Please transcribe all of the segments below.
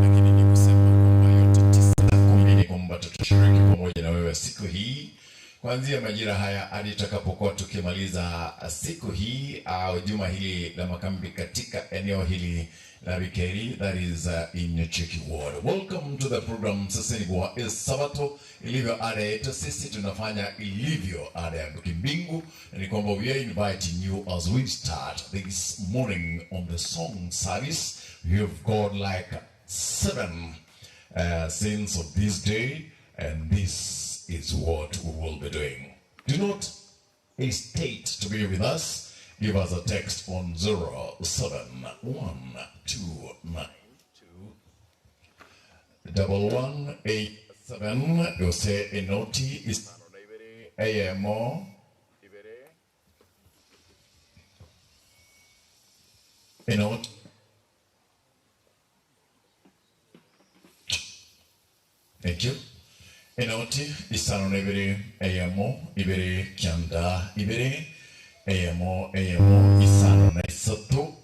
Lakini ni kusema kwamba yote 9:10 ni kwamba tutashiriki pamoja na wewe siku hii kuanzia majira haya hadi tutakapokuwa tukimaliza siku hii au juma hili la makambi katika eneo hili la Bikeri, that is in Nyacheki Ward. Welcome to the program. Sasa ni kwa Sabato ilivyo ada yetu, sisi tunafanya ilivyo ada ya kimbingu, na ni kwamba we are inviting you as we start this morning on the song service. You've got like 7 sins of this day, and this is what we will be doing. Do not hesitate to be with us. Give us a text on 07129 1187. You say enoti is AMO enoti. Thank you. Enoti isano na ibere eyemo ibere kianda ibere eyemo eyemo isano na isato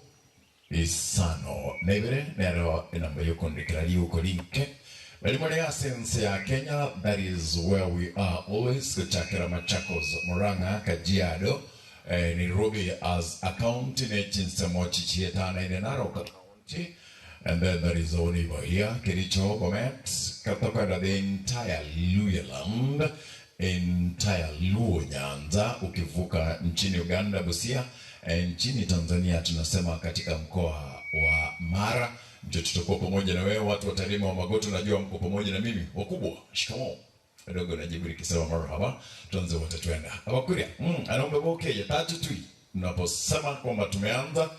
isano na ibere nero enamba yokondekera riuko rinke. Bari more ase ense ya Kenya, that is where we are always, gochakera Machakos, Murang'a, Kajiado, eh, Nairobi as a county ne chinsemo chichietanaine Narok County, and then there is our neighbor here, Kericho, Bomet, Katokwenda, the entire Luhyaland, entire Luo Nyanza, ukivuka nchini Uganda, Busia, eh, nchini Tanzania tunasema katika mkoa wa Mara, ndio tutakuwa pamoja na wewe. Watu wa Tarime wa Magoto, najua mko pamoja na mimi. Wakubwa, shikamoo. Wadogo najibu nikisema marhaba, tuanze wote twenda. Abakuria, anaomba boke tatu tui. Tunaposema kwamba tumeanza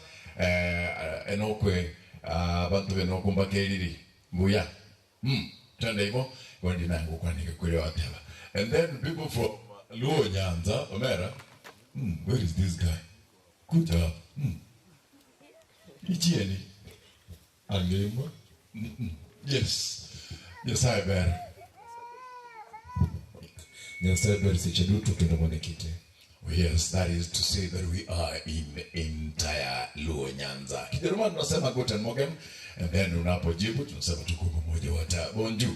eh, enokwe uh, bantu benokumba keriri mbuya twende hivyo gondi nangu kwandika kule wateba and then people from Luo Nyanza Omera where is this guy kuja hapa ichieni angemo yes Nyasaye ber. Nyasaye ber seche duto kendo mana e kite. Oh, yes, that is to say that we are in entire Luo Nyanza. Kijerumani tunasema guten Morgen and then unapojibu tunasema tuko pamoja wata bonjour.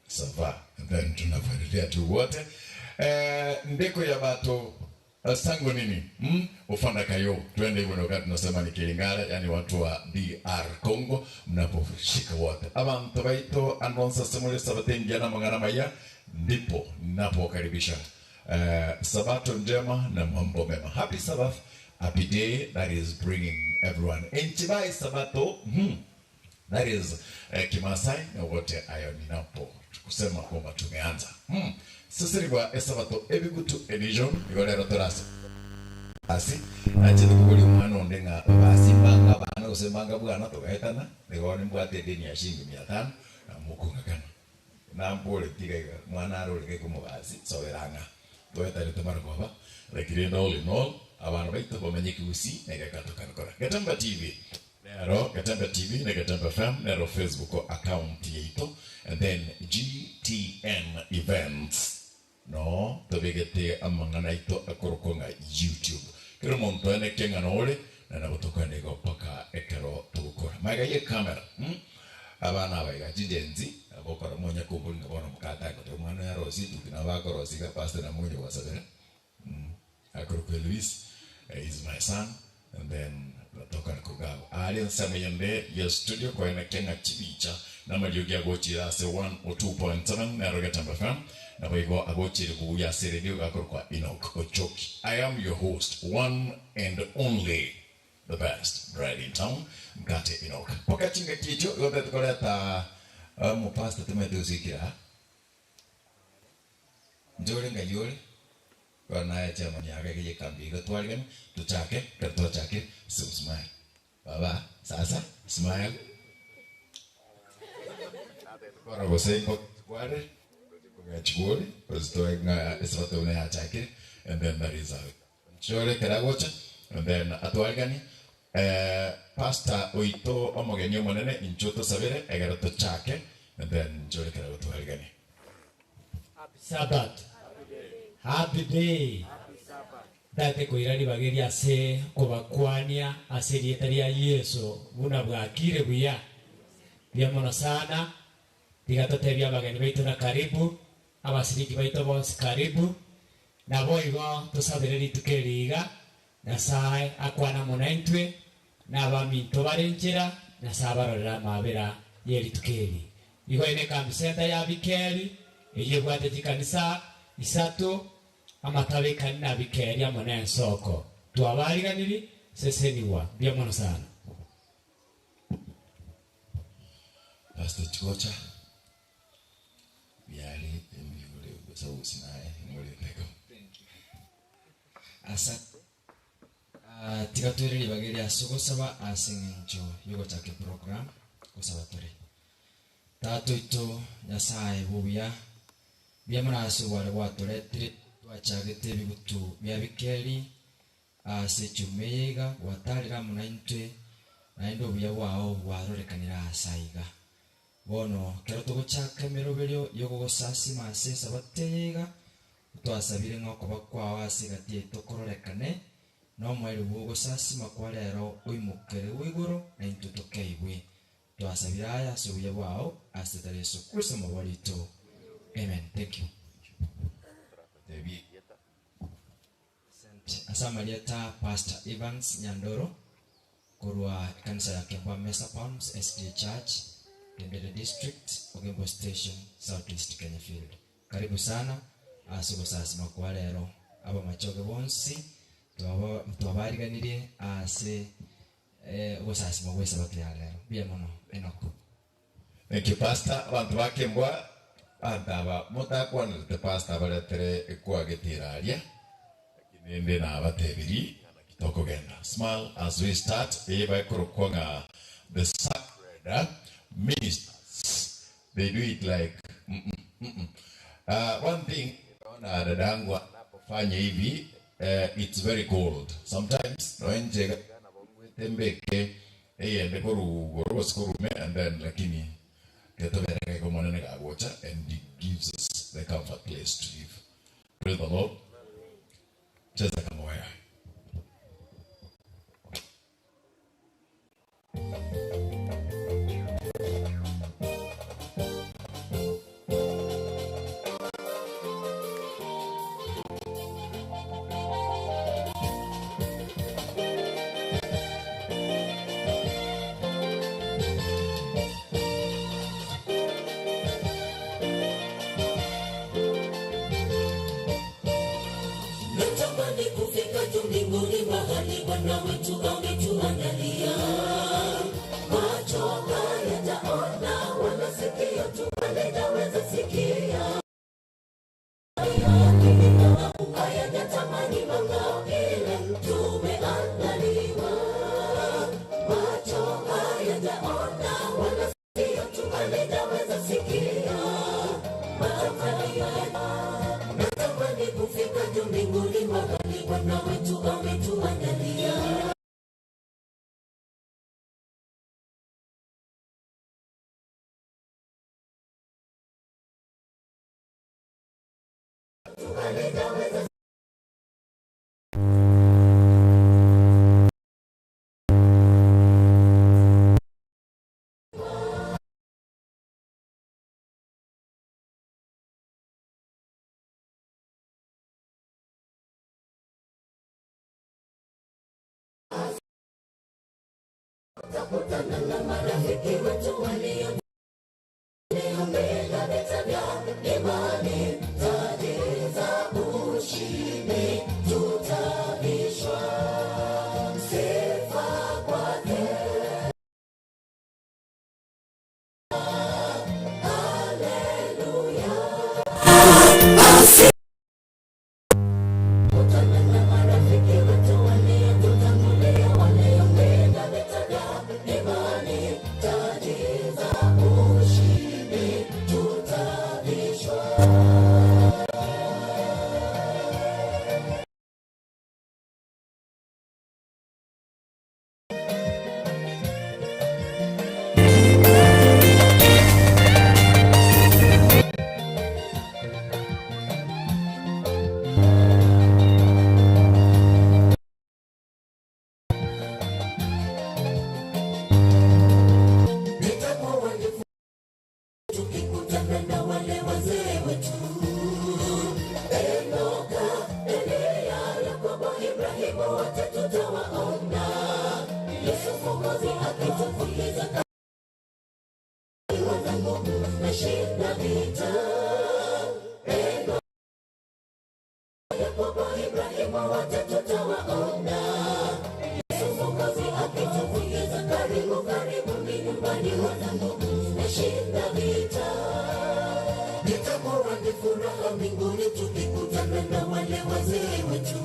Ça va. And then tunafuatilia tu wote. Eh, ndeko ya bato sango nini? Ufanda kayo. Twende hivyo ndio wakati tunasema ni Kilingala, yani watu wa DR Congo mnaposhika wote. Abantu baito anonsa semule sabatengia na mangana maya ndipo ninapowakaribisha. Sabato njema na mambo mema. Happy Sabbath, happy day that is bringing everyone. Enchibai Sabato. That is Kimasai na wote ayo ninapo kusema kwamba tumeanza. Sasa ni kwa Sabato ebigutu edition igorero torasa. Asi ache tukuguli umwana onde nga basimbanga bana gusembanga bwana tugaetana nigo nimbwate deni ya shilingi 500 na mukungakana. Na mpole tiga mwana arore kumubasi soberanga. Tuetare tumara koba lakini all in all abantu baito bamenye kigusi na gakatokanakora. Gatemba TV. Nero Gatemba TV na Gatemba FM nero Facebook account yeito and then GTN Events no tobegete amang'ana aito akorokonga YouTube kero monto ene keng'ana ore na nabo tokwanega mpaka ekero togokora maega ye camera abana abaiga chigenzi abokora monya kumburi nga bono mukata kote omwana yarosi tuki na bakorosi ga pastor na munyo wasabere akorokwe Luis is my son and then natoka kugabo ali nsemo yende ya studio kwa ina kenga chibicha na mariogi agochira ase 102.7 na Gatemba FM na kwa agochira kuya ase radio gakorokwa Enoch Ochoki. I am your host, one and only, the best right in town, Mkate Enoch. Poka chinga kicho yote tukoleta mu pastor tumete usikira njore ngayore kwa chairman yake kije kambi gatwaligan tuchake tuchake so smile baba sasa smile kwa gosengo kware ngachikuri pastor nga esbato ne achake and then there is a njore keragocha and then atwaligani pastor oito omogeni omonene inchoto sabere egero tuchake and then njore keragotwaligani. Happy Sabbath. Happy day. Date koirani bageria ase kobakwania ase rieta ria Yesu buna bwakire buya. Bia mono sana. Tigatotebia abageni baitu na karibu, abasiriki baitu bonsi karibu. Nabo igo tosabere rituko riga Nyasaye akwana mono intwe na abaminto bare nchera Nyasaye abarorera amabera ye rituko eri. Igo ene kambi center ya Bikeri eye bwate chikanisa isato amatabe kanina Bikeri amo na ensoko. Twabariganiri seseniwa bia mono sana. Pastor Chigocha byali emibule sausi naye ngolendeko. Asante. Tigatwere bageri asogosaba aseng'encho yogochaka program gosaba tore. Tata oito Nyasaye buya bia maraso gware gwatoretire twachagete ebigutu bia Bikeri ase chumeiga gwatarira muna intwe naende obuya bwao bwarorekanira ase aiga. Bono ekero togochaka emeroberio y'ogogosasima ase Esabato eye iga, twasabire ng'a okoba kwao ase egati yaito kororekane, na omoerio bw'ogosasima kwa rero oimokererwe igoro, na intwe tokeigwe. Twasabire aya ase obuya bwao, ase Tata Yeso Kristo Omobori oito. Amen. Thank you. Asante. Ase amarieta Pastor Evans Nyandoro korwa ekanisa ya Kemba Mesa Palms SDA Church, Kendere District, Ogembo Station, South East Kenya Field. Karibu sana ase ogosasima kwa rero. Abamachoge bonsi twaba twabariganirie ase eh, ogosasima gwe esabato ya rero. Mbuya mono Enock. Thank you pastor, abanto ba Kembwa abanto aba motakwanerete pastor abaretere ekwagete ere aria, lakini inde nabatebirie ng'a naki tokogenda. Smile as we start, eye bakorokwa ng'a the sacred ministers, they do it like mm mm mm. One thing nimeona dadangu anapofanya hivi it's very cold sometimes, nonya inche iga nabo ngwete mbeke Eyende korwa igoro gose korwa ime and then lakini getobereka iga Omonene gagocha and he gives us the comfort place to live. Praise the Lord. Cheza kama wewe. Natamani kufika juu mbinguni mahali Bwana wetu ametuandalia. Macho hayajaona wala sikio tu halijaweza sikia. Hayajatamani makao ile tumeandaliwa. Macho hayajaona wala sikio tu halijaweza sikia. Natamani kufika juu mbinguni mahali Bwana wetu ametuandalia. Tutakutana na marafiki wetu walio mbele vita vya imani, taji za ushindi tutavishwa. Sifa kwake, haleluya. Kutana na marafiki wetu waliotutangulia, waliopiga vita vya imani, taji za ushindi tutavishwa. Itakuwa ni tukikutana na wale wazee wetu, Enoka, Eliya, Yakobo, Ibrahimu, wote tutawaona. Yesu Mwokozi akitufuliza wenzangu, mmeshinda vita. Enoka, Yakobo, Ibrahimu, wote tutawaona. Yesu Mwokozi akitufuliza, karibu, karibu ni nyumbani, wenzangu, mmeshinda vita. Itakuwa ni furaha mbinguni tukikutana na wale wazee wetu,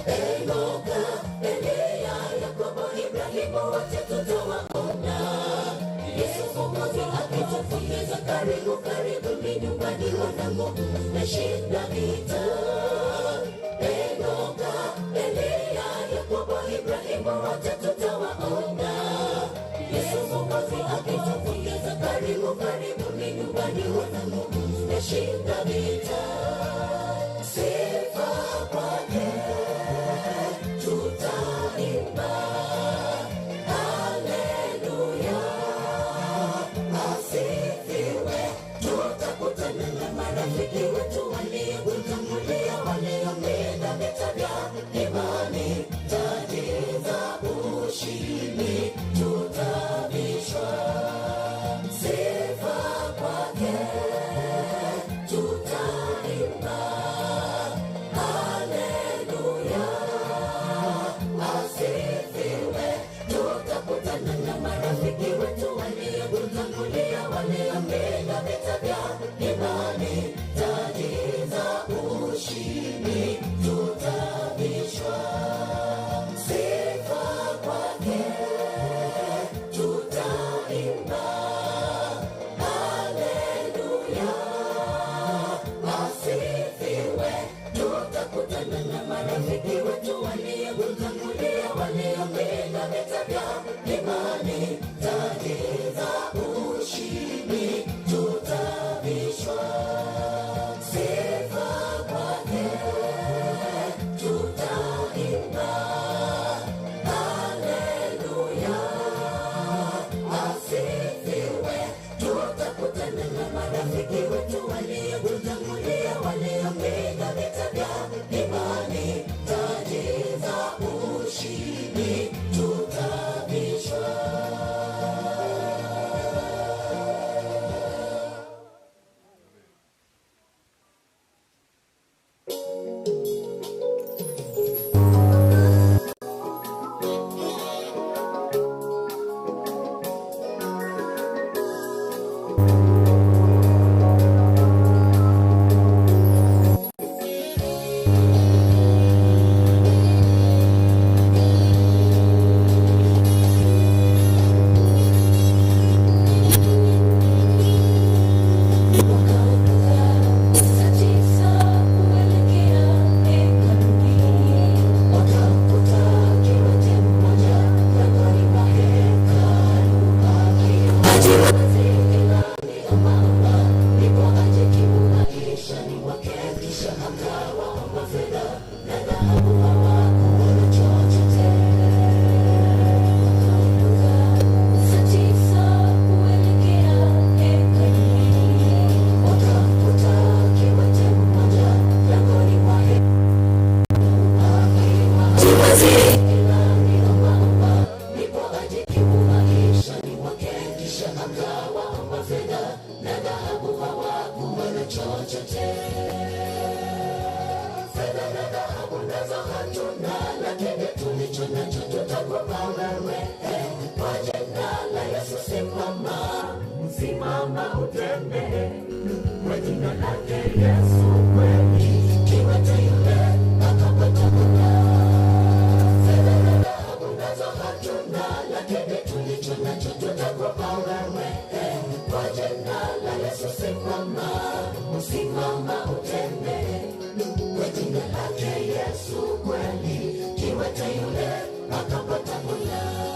Enoka, Eliya, Yakobo, Ibrahimu, wote tutawaona. Yesu Mwokozi akitufuliza, karibu, karibu ni nyumbani, wanangu, mmeshinda vita. Enoka, Eliya, Yakobo, Ibrahimu, wote tutawaona. Yesu Mwokozi akitufuliza. Bwana Mungu mmeshinda vita. Sifa kwake tutaimba, haleluya, asifiwe. Tutakutana na marafiki wetu waliotutangulia, waliopinga vita vya imani, taji za ushindi tutavishwa. Sifa kwake tutaimba, haleluya, asifiwe. Tutakutana na marafiki wetu waliotutangulia, waliopinga vita vya imani, taji za ushindi tutavishwa. Sifa kwake tutaimba, haleluya, asifiwe. Tutakutana na marafiki wetu waliotutangulia, waliopinga vita vya imani, taji za ushindi tutavishwa. Sifa kwake tutaimba, haleluya, asifiwe. Tutakutana na marafiki wetu waliotutangulia, waliopinga vita vya imani, taji za ushindi tutavishwa. Saa tisa kuelekea hekaluni, Wakamkuta kiwete mmoja langoni mwa hekalu akiwa ajiwazi ilani ombaomba, ndipo ajikimu maishani mwake, kisha akawaomba fedha na dhahabu, hawakuwa na chochote. wakamkuta saa tisa kuelekea hekaluni, Wakamkuta kiwete mmoja langoni mwa hekalu akiwa ajiwazi ilani ombaomba, ndipo ajikimu maishani mwake, kisha akawaomba fedha na dhahabu, hawakuwa na chochote. Fedha na dhahabu nazo hatuna, lakini tulicho nacho tutakupa wewe. Kwa jina la Yesu simama, simama utembee kwa jina lake Yesu kweli, kiwete yule akapata kula. Fedha na dhahabu nazo hatuna, lakini tulicho nacho tutakupa wewe. Kwa jina la Yesu simama, simama utembee kwa jina lake Yesu kweli, kiwete yule akapata kula.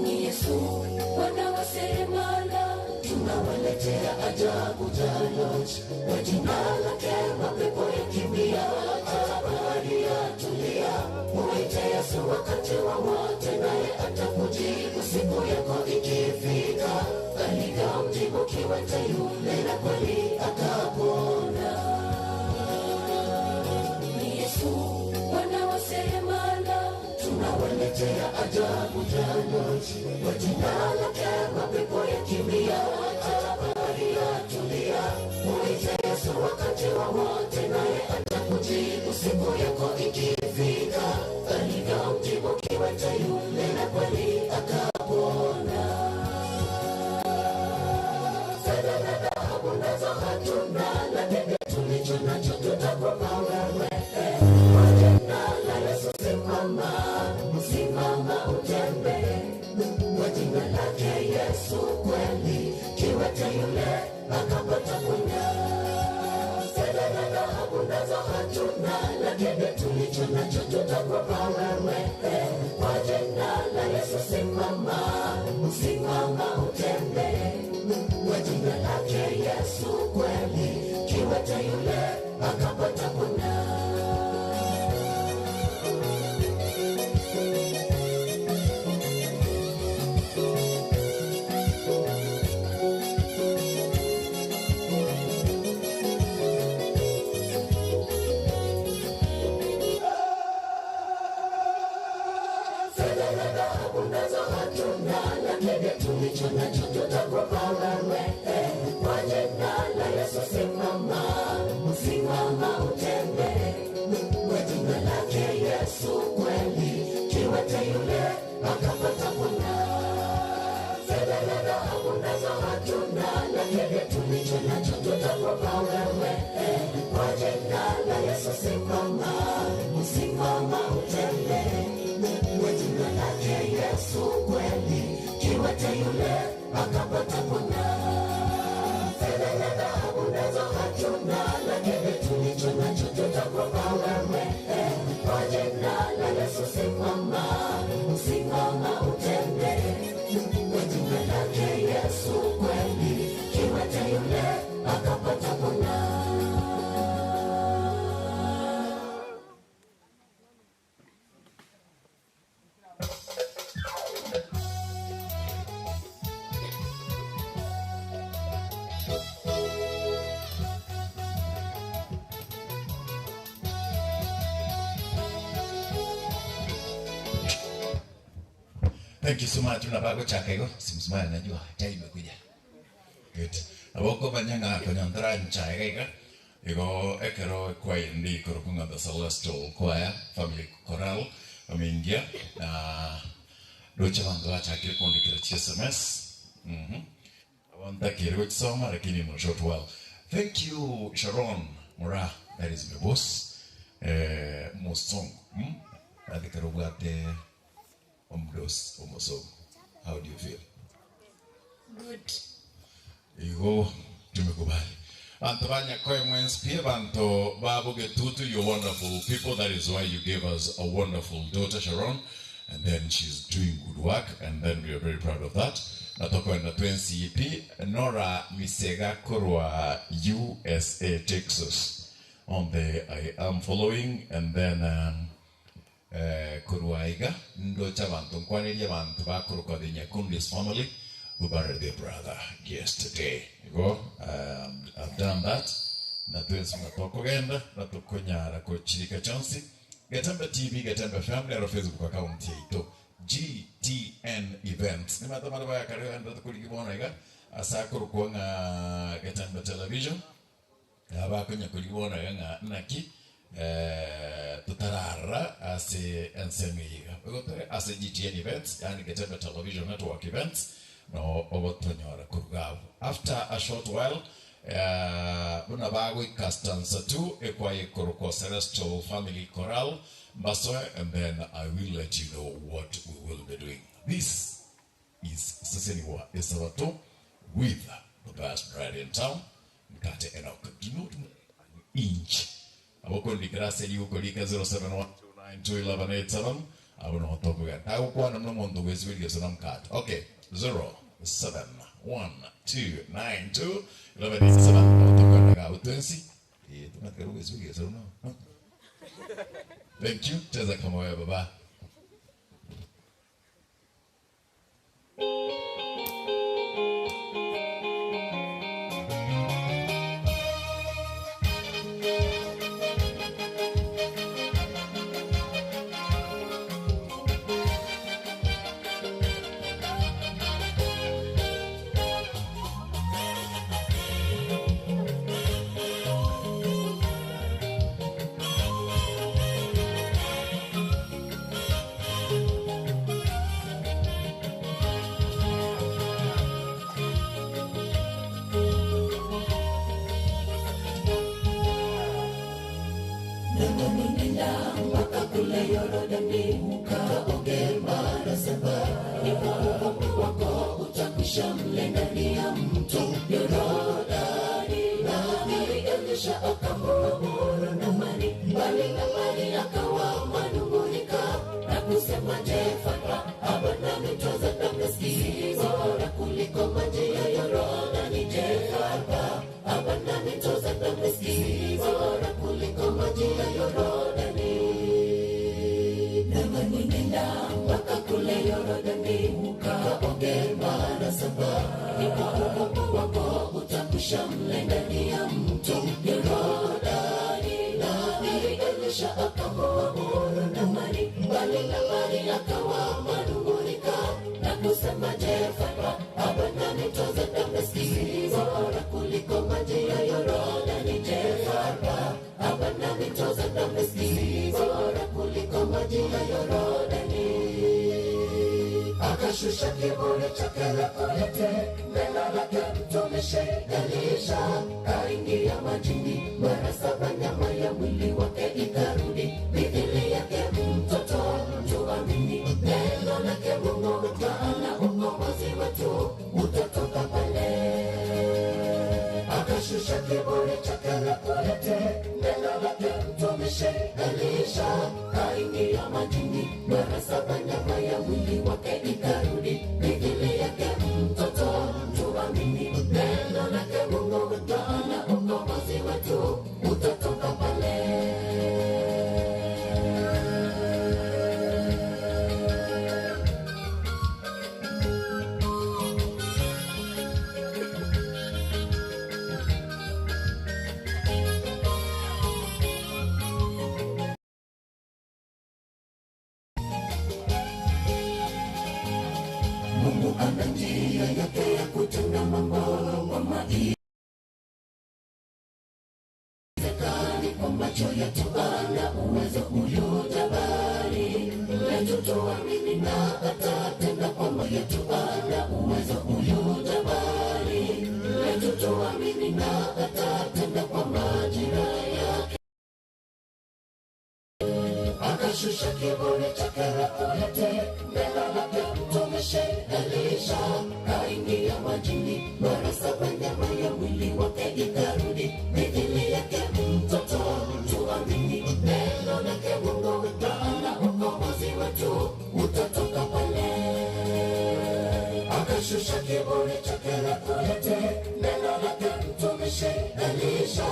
ni Yesu Bwana wa seremala, Tunawaletea ajabu jalo, kwa jina lake mapepo yakimbia, hata bahari yatulia. Muite Yesu wakati wowote, naye atakujibu siku yako ikifika. Alivyomjibu kiwete yule, na kweli akapona. ni Yesu Bwana wa seremala, Tunawaletea ajabu jalo, kwa jina lake mapepo yakimbia, hata bahari yatulia. Muite Yesu wakati wowote, naye atakujibu siku yako ikifika. Alivyomjibu kiwete yule, na kweli akapona. Fedha na dhahabu nazo hatuna, lakini tulicho nacho tutakupa wewe. Kwa jina la Yesu simama, simama utembee. Kwa jina lake Yesu. Kiwete yule akapata pona. Fedha na dhahabu nazo hatuna, lakini tulicho nacho tutakupa wewe. Kwa jina la Yesu simama, simama utembee. Kwa jina lake Yesu kweli, kiwete yule akapata pona. Fedha na dhahabu nazo hatuna, lakini tulicho nacho tutakupa wewe. Kwa jina la Yesu simama, simama utembee. Kwa jina lake Yesu kweli, kiwete yule akapata pona. Fedha na dhahabu nazo hatuna, lakini tulicho nacho tutakupa wewe. Kwa jina la Yesu simama, simama utembee. Kwa jina lake Yesu kweli, kiwete yule akapata pona. Fedha na dhahabu nazo hatuna, lakini tulicho nacho tutakupa wewe. Kwa jina la Yesu simama, simama utembee. Kwa jina lake Yesu kweli, kiwete yule akapata pona. Thank you so much. Unapaa kuchaka hiyo. Simsimaya najua chai imekuja. Good. Aboko banyanga konyandra nchai gaiga. Igo ekero kwaya ndi kurukunga the Celestial Choir Family Choral wameingia na docha bantu bachakire kundikira chi SMS. Abantakire gukisoma lakini in a short while. Thank you Sharon Mura, that is my boss. Musongo. Athikero bwate omdos omosongo. How do you feel? Good. Igo tumekubali. Bantu banyakoe mwenspie bantu babugetutu, you're wonderful people. That is why you gave us a wonderful daughter, Sharon. And then she's doing good work, and then we are very proud of that. Natoka na 2NCEP, Nora Misega Korwa, USA, Texas. On the I am following, and then Korwaiga, Ndocha Bantu, Nkwaniria Bantu, Bakuruka, the Nyakundis family, who buried their brother yesterday. Go, I've done that. Na twensi natokogenda natokonyara kochirika chonsi Getembe TV, Getembe Family, aro Facebook account yaito GTN Events. Nimatamara baya kariyo enda tukurigibona iga asakuru ng'a Getembe Television abakonya kuribona ng'a naki tutarara ase ensemo iga ogotore ase GTN Events, yani Getembe Television Network Events no ogotonyora kurugabo after a short while buna bagoika stanza 2 ekwaye koroko Celestial Family Choral Mbasoe, and then I will let you know what we will be doing. This is Sisiniwa Isabato with the best bride in town, Mkate Enoch. Do not move an inch. Abokondikira yukolika 0712921187 abonotokuga agukwana nomonto gwesibirigeso na mkate. Okay, 0712921187 abotokanaga utwensi tunatkero gwesibirigeso no. Thank you. Cheza kama wewe baba. Nenda mpaka kule Yorodani ukaoge mara saba, ndipo ukombo wako utakwisha mle ndani ya mto. Dameski, bora kuliko maji ya Yorodani. Je, Farpa, Abana mito za Dameski, bora kuliko maji ya Yorodani. Naamani nenda mpaka kule Yorodani, ukaoge mara saba, ndipo ukoma wako utakwisha mle ndani ya mto Yorodani. Nabii Elisha akamwamuru Naamani, bali Naamani akawa manung'unika na kusema, Je, Farpa, Abana mito za Dameski bora kuliko maji ya Yorodani? Je, Farpa, Abana mito za Dameski bora kuliko maji ya Yorodani. Akashusha kiburi chake na kulete neno lake mtumishi Elisha, kaingia majini mara saba, nyama ya mwili wake ikarudi mithili yake mtoto. Tuamini neno lake Mungu, maana ukombozi wetu utatoka pale. Akashusha kiburi chake na kulete neno lake mtumishi Elisha, kaingia majini mara saba, nyama ya mwili wake ikarudi mithili yake mtoto. Tuamini neno lake Mungu, maana ukombozi wetu utatoka pale. Mungu ana njia yake ya kutenda mambo kwa maisha kwa macho yetu ana uwezo huyu jabari letu tuamini na atatenda kwa macho yetu ana uwezo huyu jabari letu tuamini na atatenda kwa majira yake. Akashusha kiburi chake na kulete neno lake mtumishi Elisha, kaingia majini mara saba, nyama ya mwili wake ikarudi mithili yake mtoto. Tuamini neno lake Mungu, maana ukombozi wetu utatoka pale. Akashusha kiburi chake na kulete neno lake mtumishi Elisha,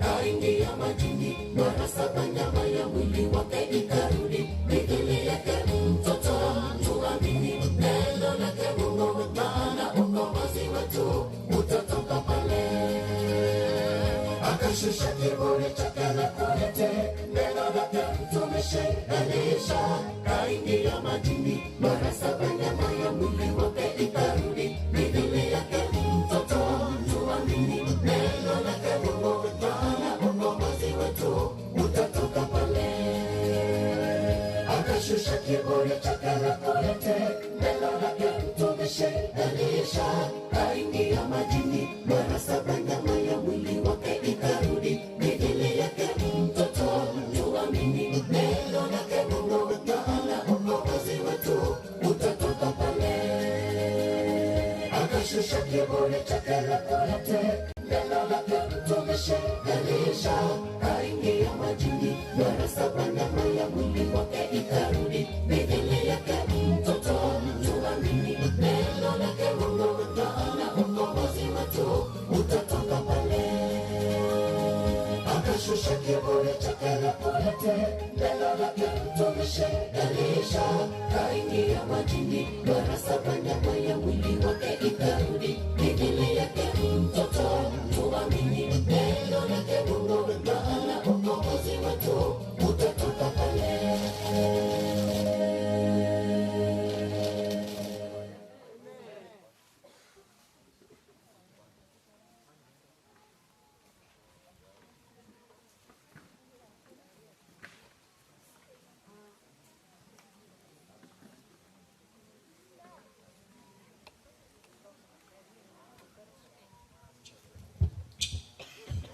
kaingia majini mara saba, nyama ya mwili wake ikarudi mithili yake mtoto. Tuamini neno lake Mungu, maana ukombozi wetu utatoka pale. Akashusha kiburi chake na kulete neno lake mtumishi Elisha, kaingia majini mara saba, nyama ya mwili wake ikarudi mithili yake mtoto. Tuamini neno lake Mungu, maana ukombozi wetu utatoka pale. Akashusha kiburi chake na kulete neno lake mtumishi Elisha, kaingia majini mara saba, nyama ya mwili wake ikarudi mithili yake mtoto. Tuamini neno lake Mungu, maana ukombozi wetu utatoka pale. Akashusha kiburi chake na kulete neno lake mtumishi Elisha, kaingia majini mara saba, nyama ya mwili wake ikarudi mithili yake mtoto. Tuamini neno lake Mungu, maana ukombozi wetu utatoka pale. Akashusha kiburi chake na kulete neno lake mtumishi Elisha, kaingia majini mara saba, nyama ya mwili wake ikarudi mithili yake mtoto. Tuamini neno lake Mungu, maana ukombozi wetu utatoka pale.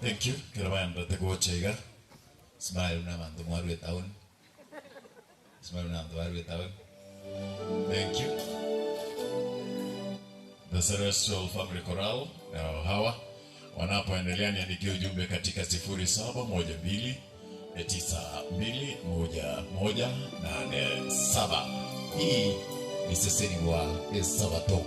Thank you. Kerabayanda tegochega. Smile na mandu mwaru town. Smile na mandu mwaru town. Thank you. The Celestial Family Choral na hawa wanapoendelea niandikie ujumbe katika 0712 921187. Hii Risesenigwa Esabato.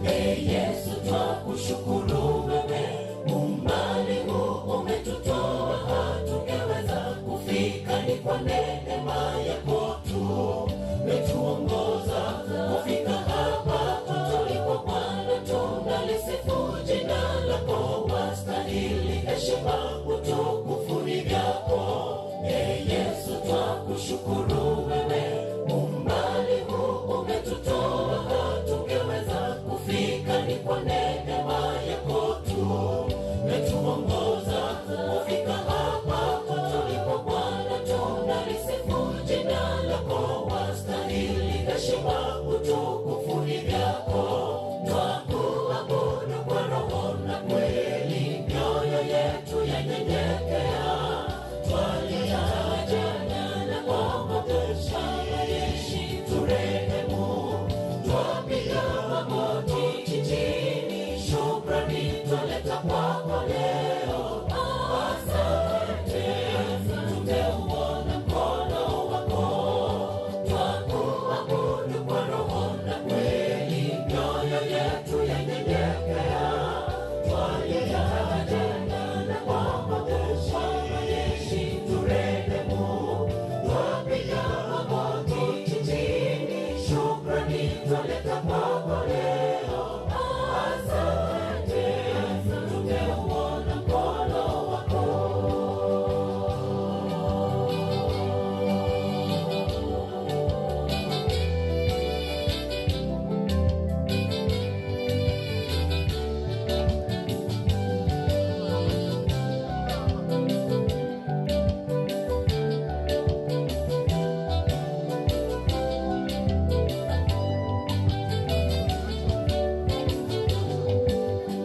Ee Yesu, twakushukuru wewe, umbali huu umetutoa, hatungeweza kufika, ni kwa neema yako tu umetuongoza kufika hapa tulipo. Bwana, tunalisifu jina lako, wastahili heshima, utukufu ni vyako. Ee Yesu, twakushukuru wewe, umbali huu umetutoa, hatungeweza kufika, ni kwa neema yako tu umetuongoza kufika hapa tulipo. Bwana, tunalisifu jina lako, wastahili heshima, utukufu ni vyako. Twakuabudu kwa roho na kweli, mioyo yetu yanyenyekea, twalitaja jina lako majeshi, turehemu, twapiga magoti chini, shukrani twaleta kwako leo. Asante, tumeuona mkono wako, twakuabudu kwa roho na kweli, mioyo yetu yanyenyekea, twalitaja jina lako majeshi, turehemu, twapiga magoti chini, shukrani twaleta kwako leo. Asante, tumeuona mkono wako.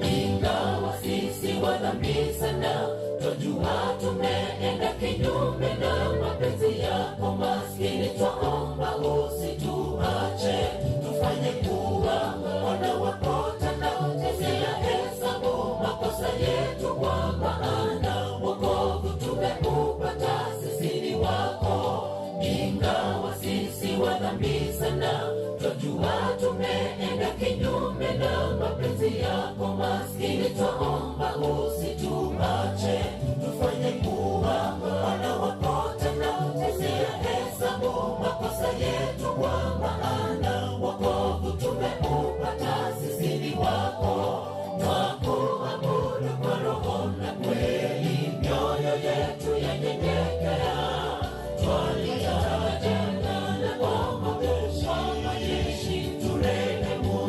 Ingawa sisi wa dhambi sana, twajua tumeenda kinyume na mapenzi yako. Maskini twaomba usituache, tufanye kuwa wana wako tena, tusiyahesabu makosa yetu, kwa maana wokovu tumeupata sisi ni wako. Ingawa sisi wa dhambi sana, twajua tumeenda kinyume na mapenzi yako. Maskini twaomba usituache, tufanye kuwa wana wako tena, tusiyahesabu makosa yetu, kwa maana wokovu tumeupata sisi ni wako. Twakuabudu kwa roho na kweli, mioyo yetu yanyenyekea, twalitaja jina lako majeshi, turehemu,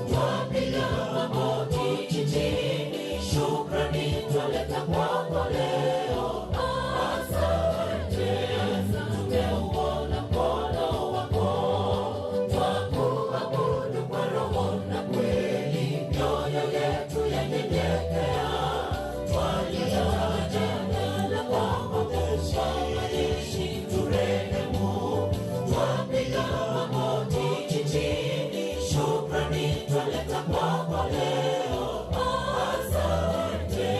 twapiga magoti chini, shukrani twaleta kwako leo. Asante, tumeuona mkono wako, twakuabudu kwa roho na kweli, mioyo yetu yanyenyekea, twalitaja jina lako majeshi, turehemu, twapiga magoti chini, shukrani twaleta kwako leo. Asante,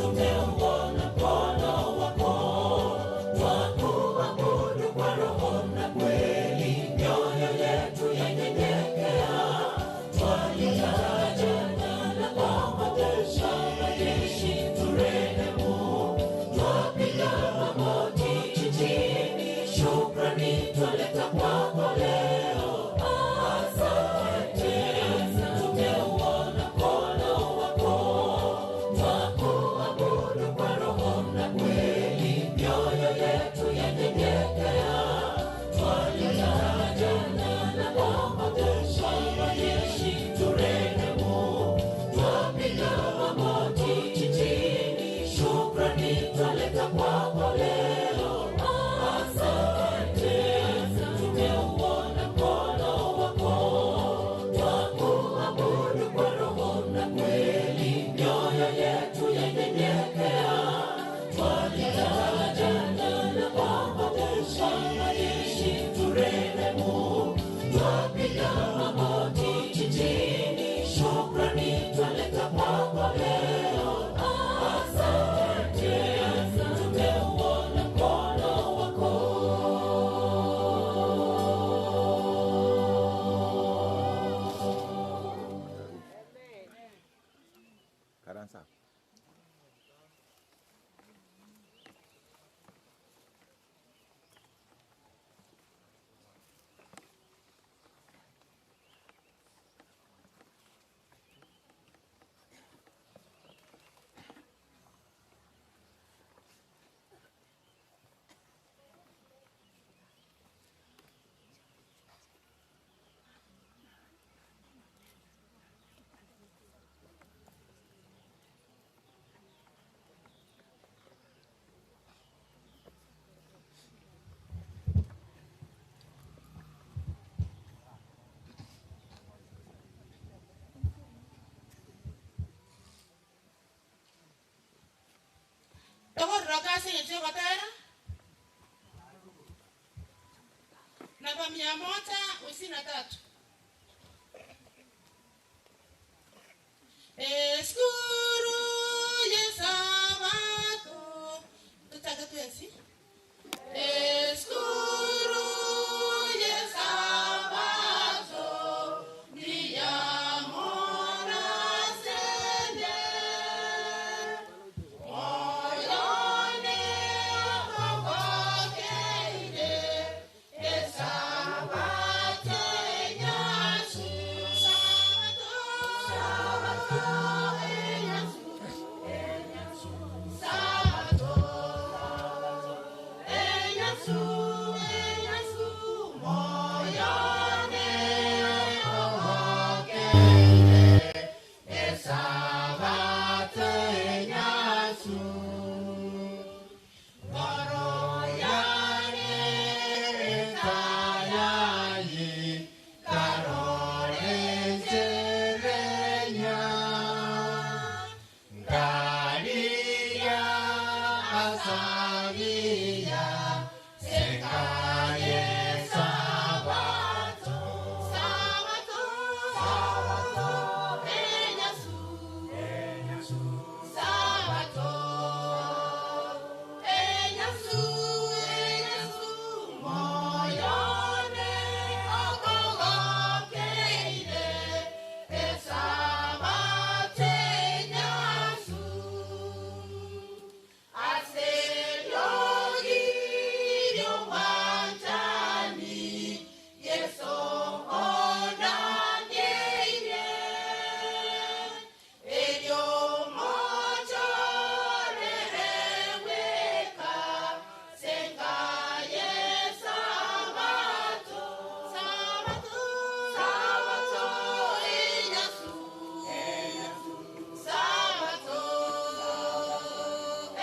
tumeuona mkono wako, twakuabudu kwa roho na kweli, mioyo yetu yanyenyekea, twalitaja jina lako majeshi, turehemu, twapiga magoti chini, shukrani twaleta kwako leo. Asante, tumeuona mkono wako, twakuabudu kwa roho na kweli, mioyo yetu yanyenyekea, twalitaja jina lako majeshi, turehemu, twapiga magoti chini, shukrani twaleta kwako leo. Asante, tumeuona mkono wako, twakuabudu kwa roho na kweli, mioyo yetu yanyenyekea, twalitaja jina lako majeshi, turehemu, twapiga Ikaransa abwo. Togororoka ase engencho y'ogotera namba mia moja hamsini na tatu. Esukuru y'Esabato, tochake twensi. Esukuru y'Esabato, mbuya mono asende. Moyone ogokeire, Esabato enyansu. Sabato, Sabato enyansu, enyansu. Sabato, enyansu, enyansu. Moyone ogokeire, Esabato enyansu. Ngoro yane etayayi, karore nserenya. Ngaria asaria, sekaye sabato. Sabato, sabato, enyasu, enyasu. Sabato, enyasu, enyasu, moyone ogogokeire, esabato enyasu. Ase riogi ri'obwanchani, Yeso onangeire. Erio mochorereweka, senga y'Esabato. Sabato, Sabato, enyasu, enyasu. Sabato,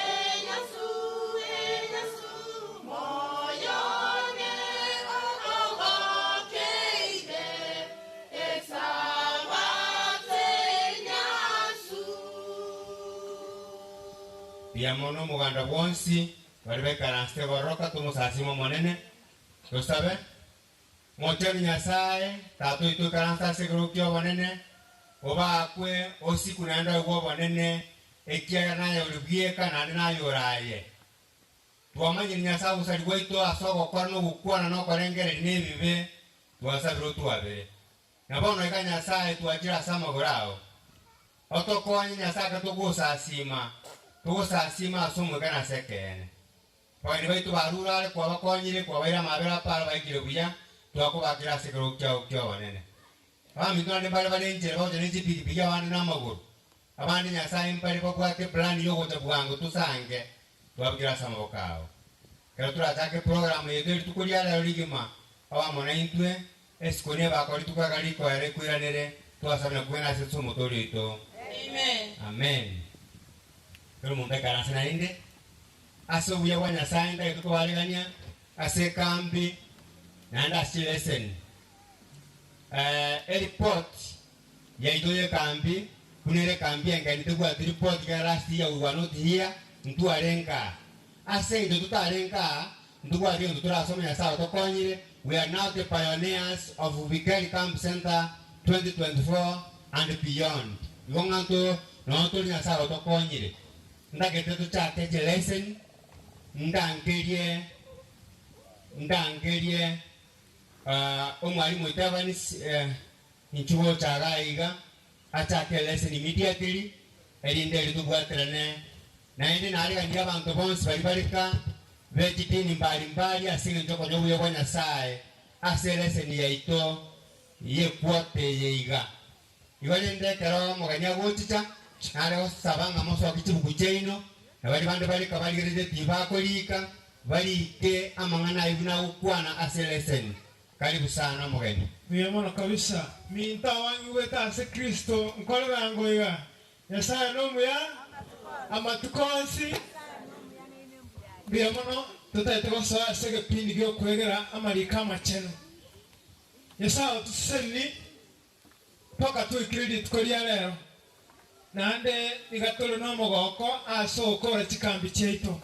enyasu, enyasu, moyone ogokeire, Esabato enyasu. Mbuya mono omoganda bwonsi baria baikaransete goroka tomosasime Omonene, tosabe. Mochenu Nyasae, Tata oito oikaranse ase ekerogo ki'obonene, obakwe osiku naende oigwe obonene, ekiagera naye ore bweka naende naye ore aye. Twamanyire Nyasae obosari bwaito ase ogokora na ogokwana na okorengereria na ebibe, twasabire otwabere. Na bono iga Nyasae twachire ase amagoro ao. Otokonye Nyasae ekero togosasima, togosasima ase omoika na ase ekeene. Abageni baito barure are kwabakonyire, kwabaire amabera aparo baikire buya, twakobakera ase ekerogo kiao ki'obonene. Abaminto naende mbare bare enchera bagocha ne chipigipigi abande namagoro, abande Nyasae mbare babwate eplani y'ogocha bwango tosange, twabekire ase amaboko ao. Ekero torachake eprogramu yaito ye rituko ria rero rigima, obe amo naintwe, esiko nebakora rituko eka rikoera ekoiranere, twasabe na kwegena ase Yeso Omotoori oito. Amen. Amen. Kera omonto aikaranse naende, ase obuya bwa Nyasae ntagete kobaregania ase ekambi naende ase chileseni. Eh, eripoti yaito y'ekambi, buna ere ekambi engeni tebwati ripoti kera last year we were not here, ntwarenge aa. Ase eng'encho totarenge aa, ntobwati egento torasome Nyasae otokonyire, we are now the pioneers of Bikeri Camp Centre 2024 and beyond. Igo ng'a nto nonya tore Nyasae otokonyire. Ntagete tochake chileseni, ndangerie, ndangerie Omwalimu oito Evans, inchuo gocha iga iga, achake elesson immediately. Erinde erio tobwaterane naende nareganie abanto bonsi baria bare ka be chidini mbari mbari ase engencho y'okonya obuya bwa Nyasae ase eleseni yaito y'equota eye iga. Igo rende ekero omogeni agochicha, nare gosaba ng'a mosokie chibuku chiaino, na baria bande bare ka barigeretie tibakorika, barike amang'ana ayio buna agokwana ase eleseni. Karibu sana omogeni. Buya mono kabisa. Minto abangigwete ase Kristo, nkorera ngo iga, Nyasae nomuya amatuko onsi. Mbuya mono totaete gosoa ase egepindi gi'okwegera amariko amachenu. Nyasae otuseseni mpaka toikire rituko ria rero, naende niga tore nomogoko ase ogokora chikambi chiaito.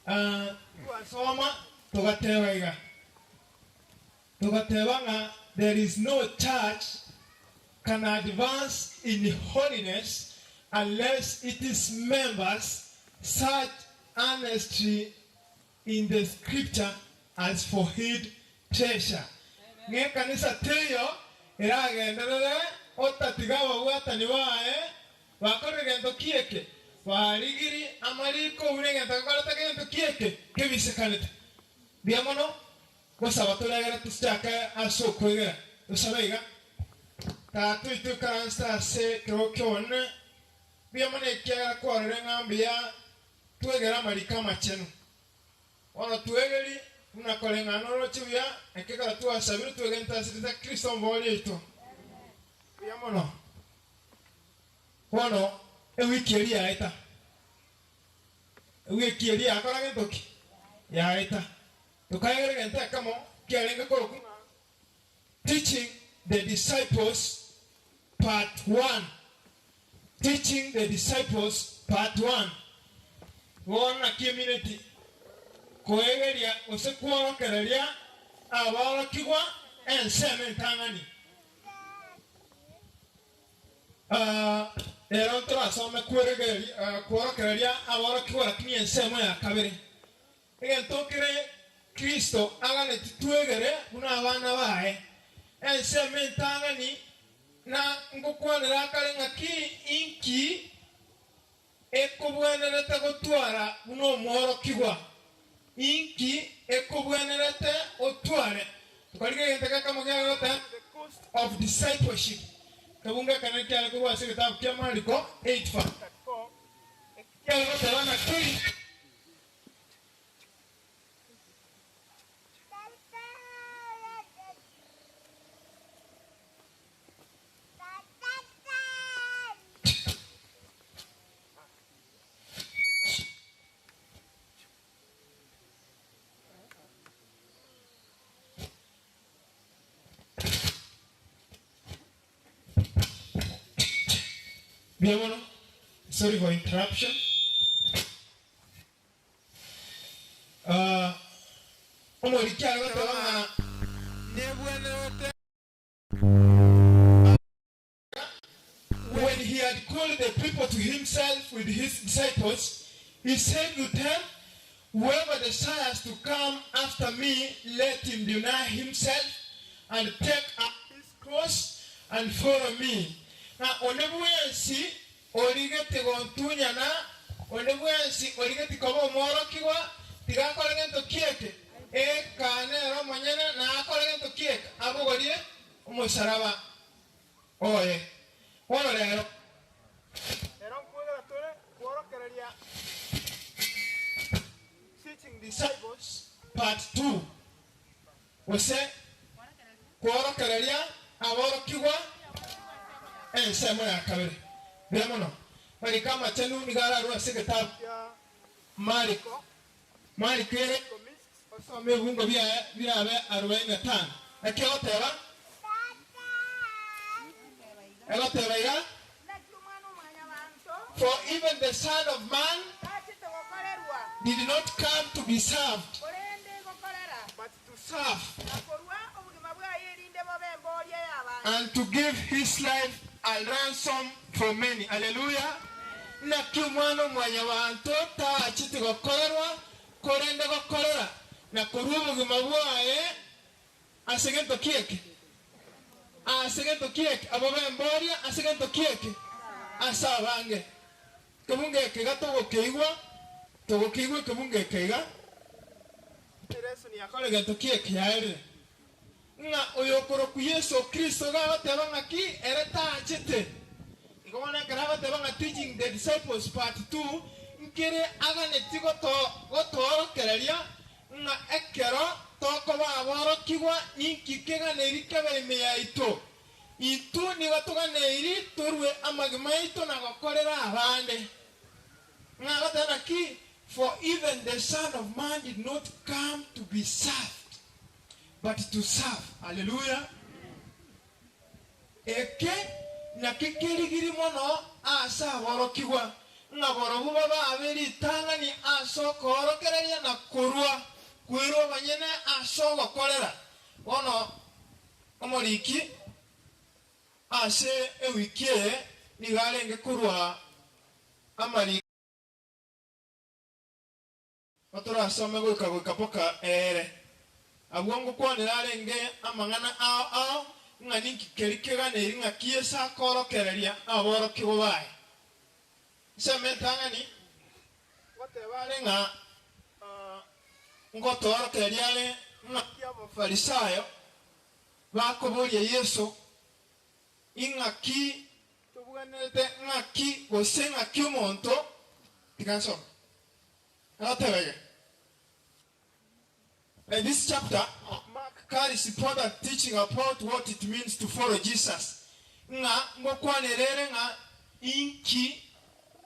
Twasoma togateba iga, togateba ng'a there is no church can advance in holiness unless its members search earnestly in the scripture as for hid treasure. Ng'a ekanisa teiyo eragenderere otatiga ababwatani baye Bakorire gento ki eke? Barigirie amariko buna egento gekorete gento ki eke kebisekanete. Mbuya mono gosaba toregere tochake ase okwegera. Tosabe iga, Tata oito oikaransete ase ekerogo ki'obonene, mbuya mono ekiagera kwarorire ng'a mbuya twegere amariko amachenu. Bono twegeri buna koreng'ana noroche buya, ekekero twasabire twegente ase rieta Kristo Omoboria oito. Mbuya mono. Bono ewiki eria yaeta, ewiki eria yakora gento ki? Yaeta. Tokaegera egento ekemo kiarenge korokwa ng'a Teaching the Disciples Part One, Teaching the Disciples Part One. Bono naki emineti koegeria gose kworokereria aborokigwa ensemo entang'ani. Rero ntorasome kworokereria aborokigwa lakini ensemo ya kabere. Egento kere Kristo aganeti twegere buna abana baye. Ensemo entang'ani na ngokwanera akare ng'aki inki ekobwenerete gotwara buna omworokigwa. Inki ekobwenerete otware? Tokarigia egento gekamo kiare goteba The Cost of Discipleship. Ekebungo ekenene kiare korwa ase egetabu kia Mariko 8:34 eki kiare goteba ng'a tori Mbuya mono. Sorry for interruption. Ah, omoriki are goteba ng'a nebwenerete When he had called the people to himself with his disciples, he said to them, Whoever desires to come after me, let him deny himself and take up his cross and follow me. Na onde bwensi origetie gontunyana, onde bwensi origetie koba omworokigwa, tiga akore gento ki eke? Eka nere omonyene, na akore gento ki eke? Abogorie omosaraba oye. Bono rero. Rero nkwegera tore kworokereria Teaching Disciples Part 2, gose kworokereria aborokigwa ensemo ya kabere. Buya mono. Mariko amachenu nigo ararwe ase egetabu kia Mariko, Mariko ere ikomi, osome ebibungo biaye birabe arobaini na tano. Naki egoteba? Egoteba iga, For even the Son of Man did not come to be served, but to serve, and to give his life a ransom for many. Haleluya! Naki Omwana-o-mwanyabanto taachete gokorerwa, korende gokorera, na korua obogima bwaye ase gento ki eke? Ase gento ki eke? Abwo bemboria, ase gento ki eke? Ase abange. Ekebungo eke iga togokeigwa, togokeigwa ekebungo eke iga, Elesoni yakora egento ki ekiaerire, ng'a oyokorokwa Yeso Kristo iga agoteba ng'aki ere taachete. Igo bono ekero agoteba ng'a Teaching the Disciples Part 2, nkere aganetie goto gotoorokereria ng'a ekero tokoba aborokigwa ninki keganeiri kebe ime yaito. Intwe nigo toganeiri torue amagima aito na gokorera abande. Ng'a agoteba naki, For even the Son of Man did not come to be served, but to serve. Haleluya! Eke nakio kerigiri mono ase aborokigwa, ng'a barobwo babe ritang'ani ase okoorokereria na korua kwerua abanyene ase ogokorera. Bono Omoriki ase ewiki eye nigo arenge korua amariko otorasome goika goika mpaka eere. Abwo ngokwanera arenge amang'ana ao ao ng'a ninki keria keganeiri ng'aki Yeso akoorokereria aborokigwa baye. Nsemo entang'ani ngoteba are ng'a ngotoorokereria are ng'aki Abafarisayo bakoboria Yeso, Ing'aki tobwenerete ng'aki gose ng'aki omonto, tiga nsome, agoteba iga, In this chapter, Mark carries important teaching about what it means to follow Jesus, ng'a ngokwanera ere ng'a inki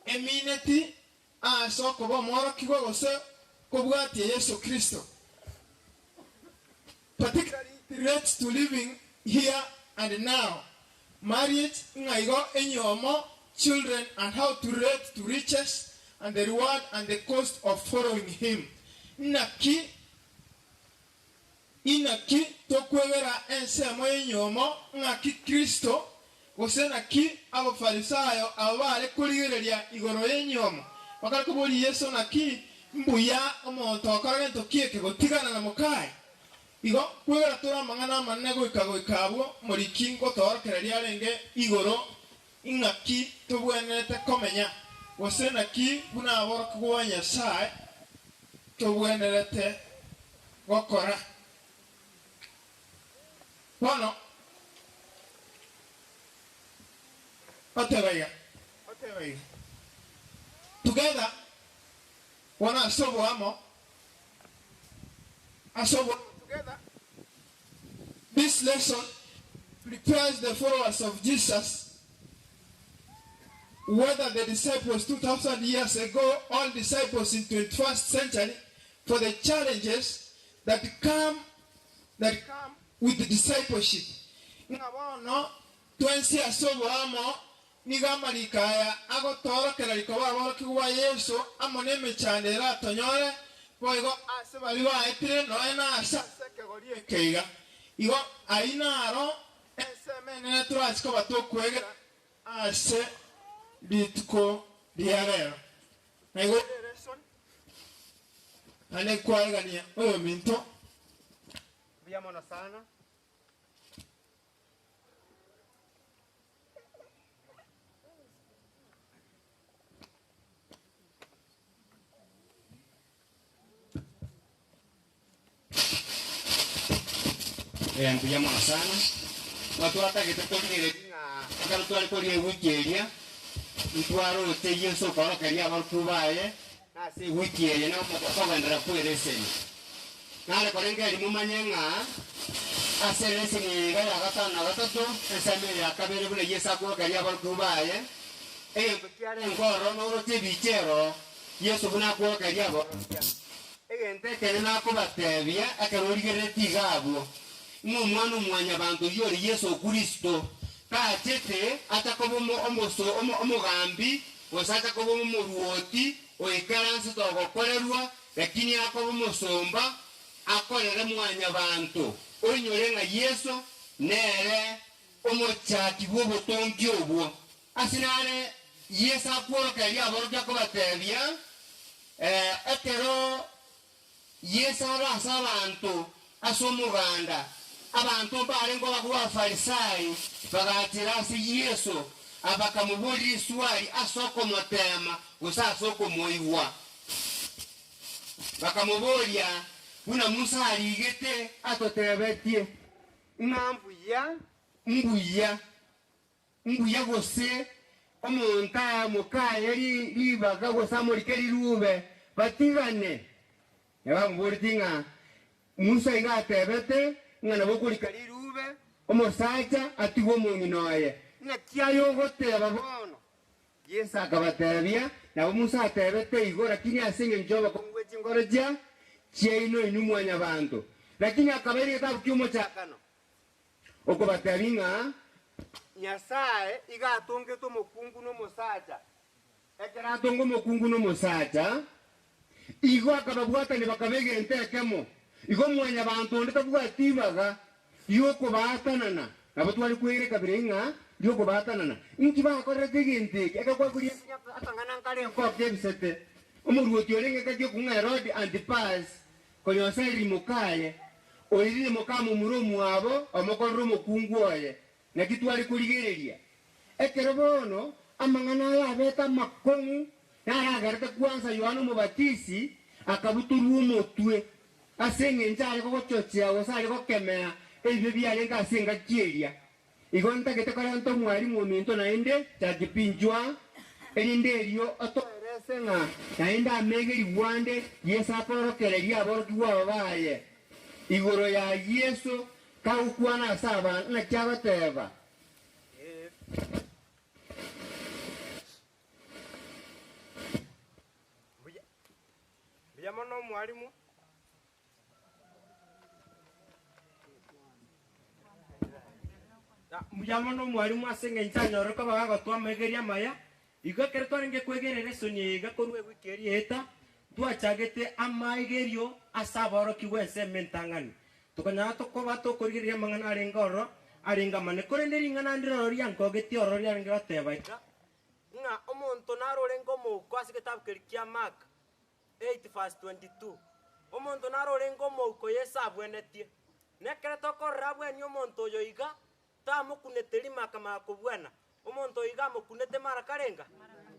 emineti ase okoba omworokigwa gose kobwatia Yeso Kristo. Particularly it relates to living here and now, marriage, ng'a igo enyomo, children and how to relate to riches and the reward and the cost of following him. Naki Inaki tokwegera ensemo y'enyomo ng'aki Kristo, gose naki Abafarisaayo abo baare korigereria igoro y'enyomo, bakare koboria Yeso naki mbuya omonto okora gento ki eke gotigana na mokaye? Igo kwegera tore amang'ana amanene goika goika abwo moriki ngotoorokereria arenge igoro ing'aki tobwenerete komenya, gose naki buna aborokigwa ba Nyasae tobwenerete gokora. Bono oteba iga, oteba iga, Together, bono ase oboamo, ase oboamo together, this lesson prepares the followers of Jesus, whether the disciples 2000 years ago or disciples in 21st century, for the challenges that come that come with discipleship. Ng'a bono twensi ase oboamo nigo amariko aya agotoorokereria koba aborokigwa ba Yeso amo nemechando eratonyore, boigo ase baria baetire nonya nase ase ekegori eke iga. Igo ayio naro ensemo enene torache koba tokwegera ase rituko ria rero. Na igo ere lesson, naende nkwaregania oyominto. Mbuya mono sana. Eh, mbuya mono sana. Igo twatagete torigererie ng'a ekero tware koria ewiki eria, ntwaroche Yeso okorokeria abarokigwa baye, na ase ewiki eye nabo okogenderera kw'ereseni. Nare korengereria momanye ng'a ase ereseni eye iga ya gatano na gatato, ensemo eye ya kabere buna Yeso akworokereria abarokigwa baye, egento kiarenge ororo noroche ebicha ero, Yeso buna akworokereria aborokia. Egento ekenene nakobatebia, ekero origereretie iga abwo, ng'a Omwana-o-mwanyabanto oyio ore Yeso Kristo, tachete acha koba omogambi, gose acha koba omoruoti oikaransete ogokorerwa, lakini akoba omosomba, akorere mwanyabanto. Oinyore ng'a Yeso nere omochaki bw'obotongi obwo. Ase nare Yeso akworokereria aborokia akobatebia, Ekero Yeso are ase abanto ase omoganda, abanto mbarenge abakwo b'Abafarisai bagachera ase Yeso, Abakamoboria riswali ase okomoteema gose ase okomoigwa. Bakamoboria, Buna Musa arigete atotebetie, ng'a mbuya, mbuya, mbuya gose omonto ae mokaye ribaga gose amorike rirube, batigane. Na bamoboretie ng'a Musa iga atebete ng'a nabo okorika rirube, omosacha atigwe omong'ina oye. Naki aye ogoteba bono? Yeso akabatebia, Nabo Musa atebete igo, lakini ase engencho y'obokongu bwe chinkoro chia chiaino inwe mwanyabanto. Lakini akabaira egetabu ki'omochakano, okobatebia ng'a Nyasae iga atongete omokungu na omosacha. Ekero atonga omokungu na omosacha, igo akababwatania bakaba egento ekemo. Igo mwanyabanto onde tabwati ibaga ri'okobaatanana. Nabo tware kwegera ekabira ing'a ri'okobaatanana. Inki bakorerete egento eke? Ekero kwakoria akang'ana nkare nkoke ebisete. Omoruoti orenge engaki okong'a Herode Antipas konyosa eriri mokaye, oirire mokamomura omwabo omokorere omokungu oye. Naki tware korigereria, ekero bono amang'ana aya abete amakong'u, naragerete kwansa Yohana Omobatisi akabutorwa omotwe, ase engencho are gochochea gose are gokemea ebibe biarenge ase engaki eria. Igo ntagete korenta omwalimu ominto naende Chakipinchwa, erinde erio otoerese ng'a naende amegerigwe ande Yeso akorokereria aborokigwa aba baye igoro ya Yeso Kagokwana ase abanto, naki agoteba? Mbuya mono omwalimu. Mbuya mono omwalimu ase eng'encho anyorire koba gagotoa amaigerio amaya. Igo ekero twarenge kwegera elesoni eye iga korwa ewiki eria eeta, ntwachagete amaigerio ase aborokigwa ensemo entang'ani. Tokanyara tokoba tokorigereria amang'ana arenge ororo, arenge amanene. Korende ring'ana ndiroro riankogetie ororo riarenge goteba iga, ng'a omonto naro orenge omouko ase egetabu keria kia Mark 8 verse 22, omonto naro orenge omouko Yeso abwenetie. Nekero tokorora abwenie omonto oyo iga, Tamokunete rimo akamanya kobwana. Omonto oyo iga amokunete mara karenga?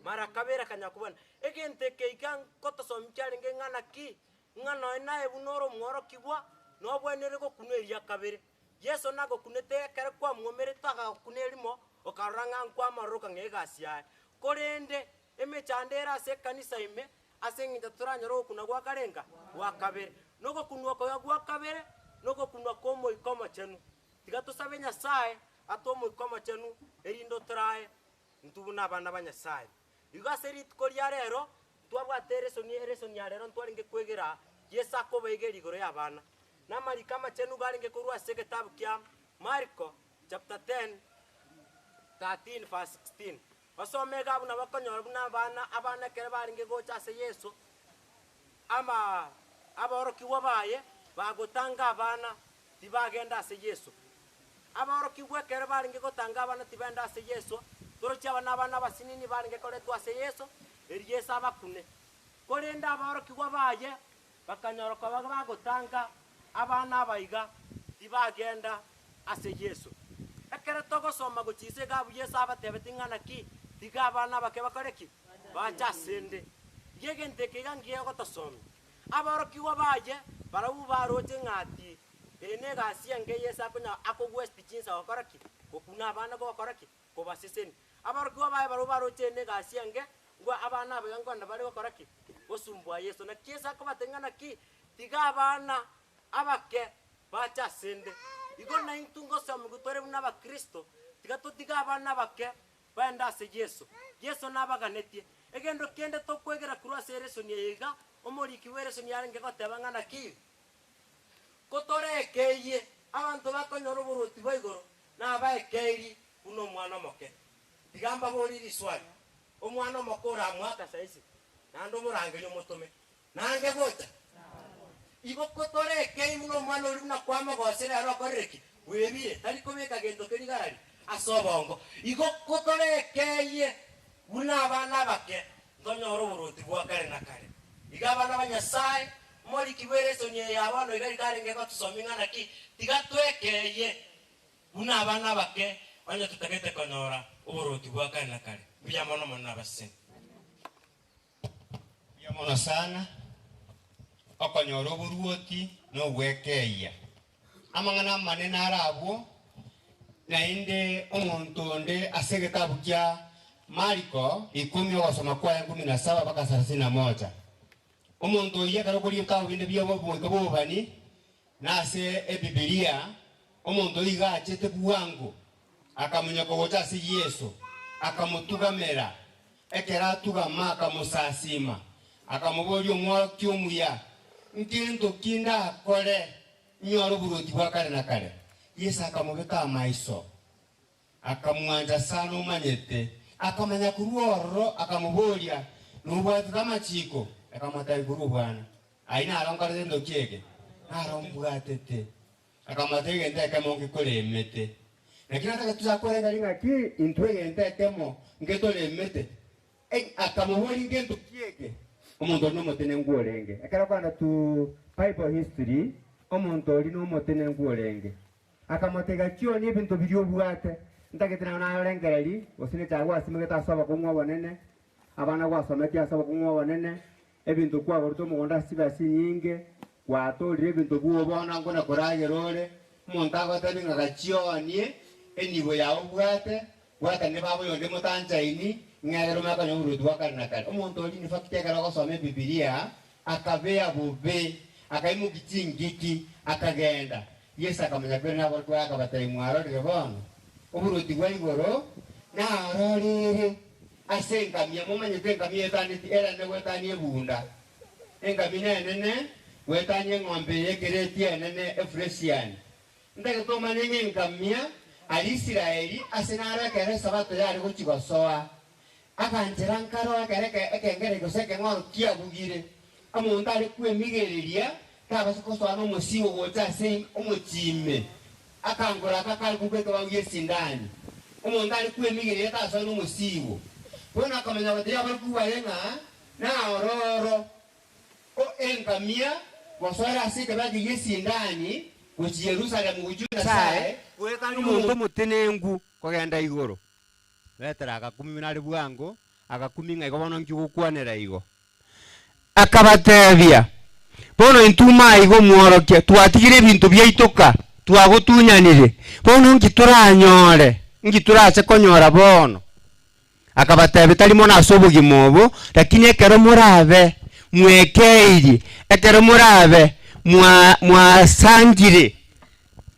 Mara kabere akanya kobwana. Egento eke iga ngotosomia kiarenge ng'a naki? Ng'a nonya naye buna ore omworokigwa, nobwenerire gokunwa eria kabere. Yeso nagokunete ekero kwamwomerete agagokuna erimo, okarora ng'a nkwamorora okang'ea egasi yaye. Korende emechando ere ase ekanisa ime, ase engencho toranyore ogokunwa gwa karenga? Gwa kabere. Nogokunwa oko iga gwa kabere, nogokunwa kw'Omoika Omochenu. Tiga tosabe Nyasae atoe Omoika Omochenu, erinde otorae intwe buna abana ba Nyasae. Igo ase rituko ria rero ntwabwate eresoni, eresoni ya rero ntwarenge kwegera Yeso akobaigeria igoro y'abana. Na amariko amachenu garenge korwa ase egetabu kia Mariko chapter 10, 13 verse 16. Osome iga buna bakonyora buna abana, abana ekero barenge gocha ase Yeso, ama aborokigwa baye bagotanga abana tibagenda ase Yeso. Aborokigwa ekero barenge gotanga abana tibagenda ase Yeso, torochi aba nabana abasinini barenge koretwa ase Yeso, erio Yeso abakune. Korende aborokigwa baye bakanyora koba bagotanga abana aba iga, tibagenda ase Yeso. Ekero togosoma gochia inse iga abwo Yeso abatebetie ng'a naki, tiga abana abake bakore ki? Bache asende. Iga egento eke iga ngiya gotosomia. Aborokigwa baye barabwo baroche ng'a ati eye negasi enke Yeso akonya akogwesti chinsa gokora ki? Gokuna abana gokora ki? Kobasesenia. Aborokigwa baye barabwo baroche eye negasi enke, ngwa abana aba iga nkogenda bare gokora ki? Gosumbua Yeso. Naki Yeso akobatebia ng'a naki? Tiga abana abake bache asende. Igo naintwe ngosomigwa tore buna abakristo, tiga totige abana abake Baende ase Yeso. Yeso nabaganetie. Egento kende tokwegera korwa ase eresoni eye iga, omoriki bw'eresoni arenge goteba ng'a naki? Kotorekeirie abanto bakonyora oboruoti bwa igoro nabaekeiri buna omwana omoke. Tiga mbaborie riswali, Omwana omoke oramoaka saisi, naende omorangerie omotome, nange gocha? Igo kotorekei buna omwana oria buna kwamogosera ere okorire ki? Bwebire, tari kobeka gento keria garari ase obongo. Igo kotorekeyie buna abana abake, ntonyore oboruoti bwa kare na kare. Igo abana ba Nyasae, moriki bw'eresoni eye ya bono iga riga arenge gotosomia ng'a naki, tiga twekeyie buna abana abake onye totagete konyora. Oboroti bwa kare na kare. Mbuya mono mono nabaseseni. Mbuya mono sana, okonyora oboruoti na ogwekeyia. Amang'ana amanene are abwo, naende omonto onde ase egetabu kia Mariko ikomi ogosoma kwaye kumi na saba mpaka sarasini na moja. Omonto oyio ekero okoria ebitabu binde bi'oboika bw'obobani, na ase Ebibilia, omonto oyio iga achete bwango, akamonyoka gocha ase Yeso, akamotugamera. Ekero atugama akamosasima, akamoboria, Omworokia omuya, nkento ki ndakore nyore oboruoti bwa kare na kare? Yeso akamobeka amaiso, Akamwancha sana omanyete, akamanya korwa ororo, akamoboria, Nobwatete amachiko? Akamotebia, Korwa obwana. Ayio naro nkorete ntoki eke? Naro mbwatete. Akamotebia, Egento ekemo ngekoremete. Naki nataka tochake korengereria ng'a ki intwe egento ekemo ngetoremete. Akamoboria, Ngento ki eke? Omonto oria nomotenenku orenge. Ekero okogenda to Bible history, omonto oria nomotenenku orenge. Akamotebia, Chionie ebinto biria obwate, ntagete naye nayorengererie, gose nechaye gwasimegete ase obokong'u obonene, abana gwasometie ase obokong'u obonene, ebinto kwagorete omogondo ase chibesa chinyinge, gwatorire ebinto bw'obono nkona koragera ore, omonto agotebie ng'a gachionie enibo yao obwate, bwatane baba oyonde motanchaini, ng'a ere omanye konyora oboruoti bwa kare na kare. Omonto oria in fact ekero ogosoma Ebibilia, akabea bobe, akaimokia chingiki, akagenda. Yeso akamanya kweri naborokigwa baye, akabatebia, Mwarorire bono oboruoti bwa igoro narorire ase engamia. Momanyete engamia etaneti erane goetania ebunda? Engamia nenene goetania eng'ombe eye ekereti enene efresiani. Ntagete omanye ng'a engamia aria Isiraeli ase naro ekero Esabato yare gochia gosoa. Aganchera nkaroa ekero ekengere gose ekeng'oro kiabugire, omonto are kwemigereria tabasa kosoa nomosigo gocha ase omochie ime, akangora aka kare kobua ekebago gi'esindani. Omonto are kwemigereria tasoa nomosigo. Bono akamanya gotebia aborokigwa baye ng'a naororo o engamia gosoera ase ekebago gi'esindani gochia Yerusalemu gochia Nyasae, goetania omonto omotenenku kogenda igoro. Petero agakumia buna are bwango, agakumia ng'a igo bono nki ogokwanera igo? Akabatebia, Bono intwe maiga omworokia, twatigire ebinto biaito ka, twagotunyanire, bono nki toranyore? Nki torache konyora bono? Akabatebia, Tari mono ase obogima obo, lakini ekero morabe mwekeirie, ekero morabe mwa mwasangire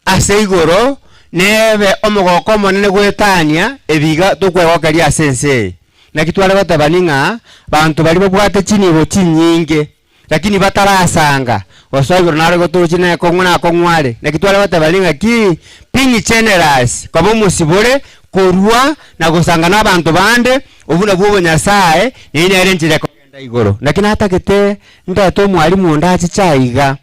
Ase igoro nebe omogoko omonene goetania ebiga tokwegokeria ase ense eye. Naki tware gotebani ng'a banto baria babwate chinibo chinyinge, lakini batarasanga, gosoa igoro naro igo toroche nekong'u nakong'u are. Naki tware gotebani ng'a ki? Being generous, koba omosibore, korua na gosanga nabanto bande, obwo nabwo obonyasae, neyio nere enchera ekogenda igoro. Naki natagete ndete omwalimu onde achiche aiga.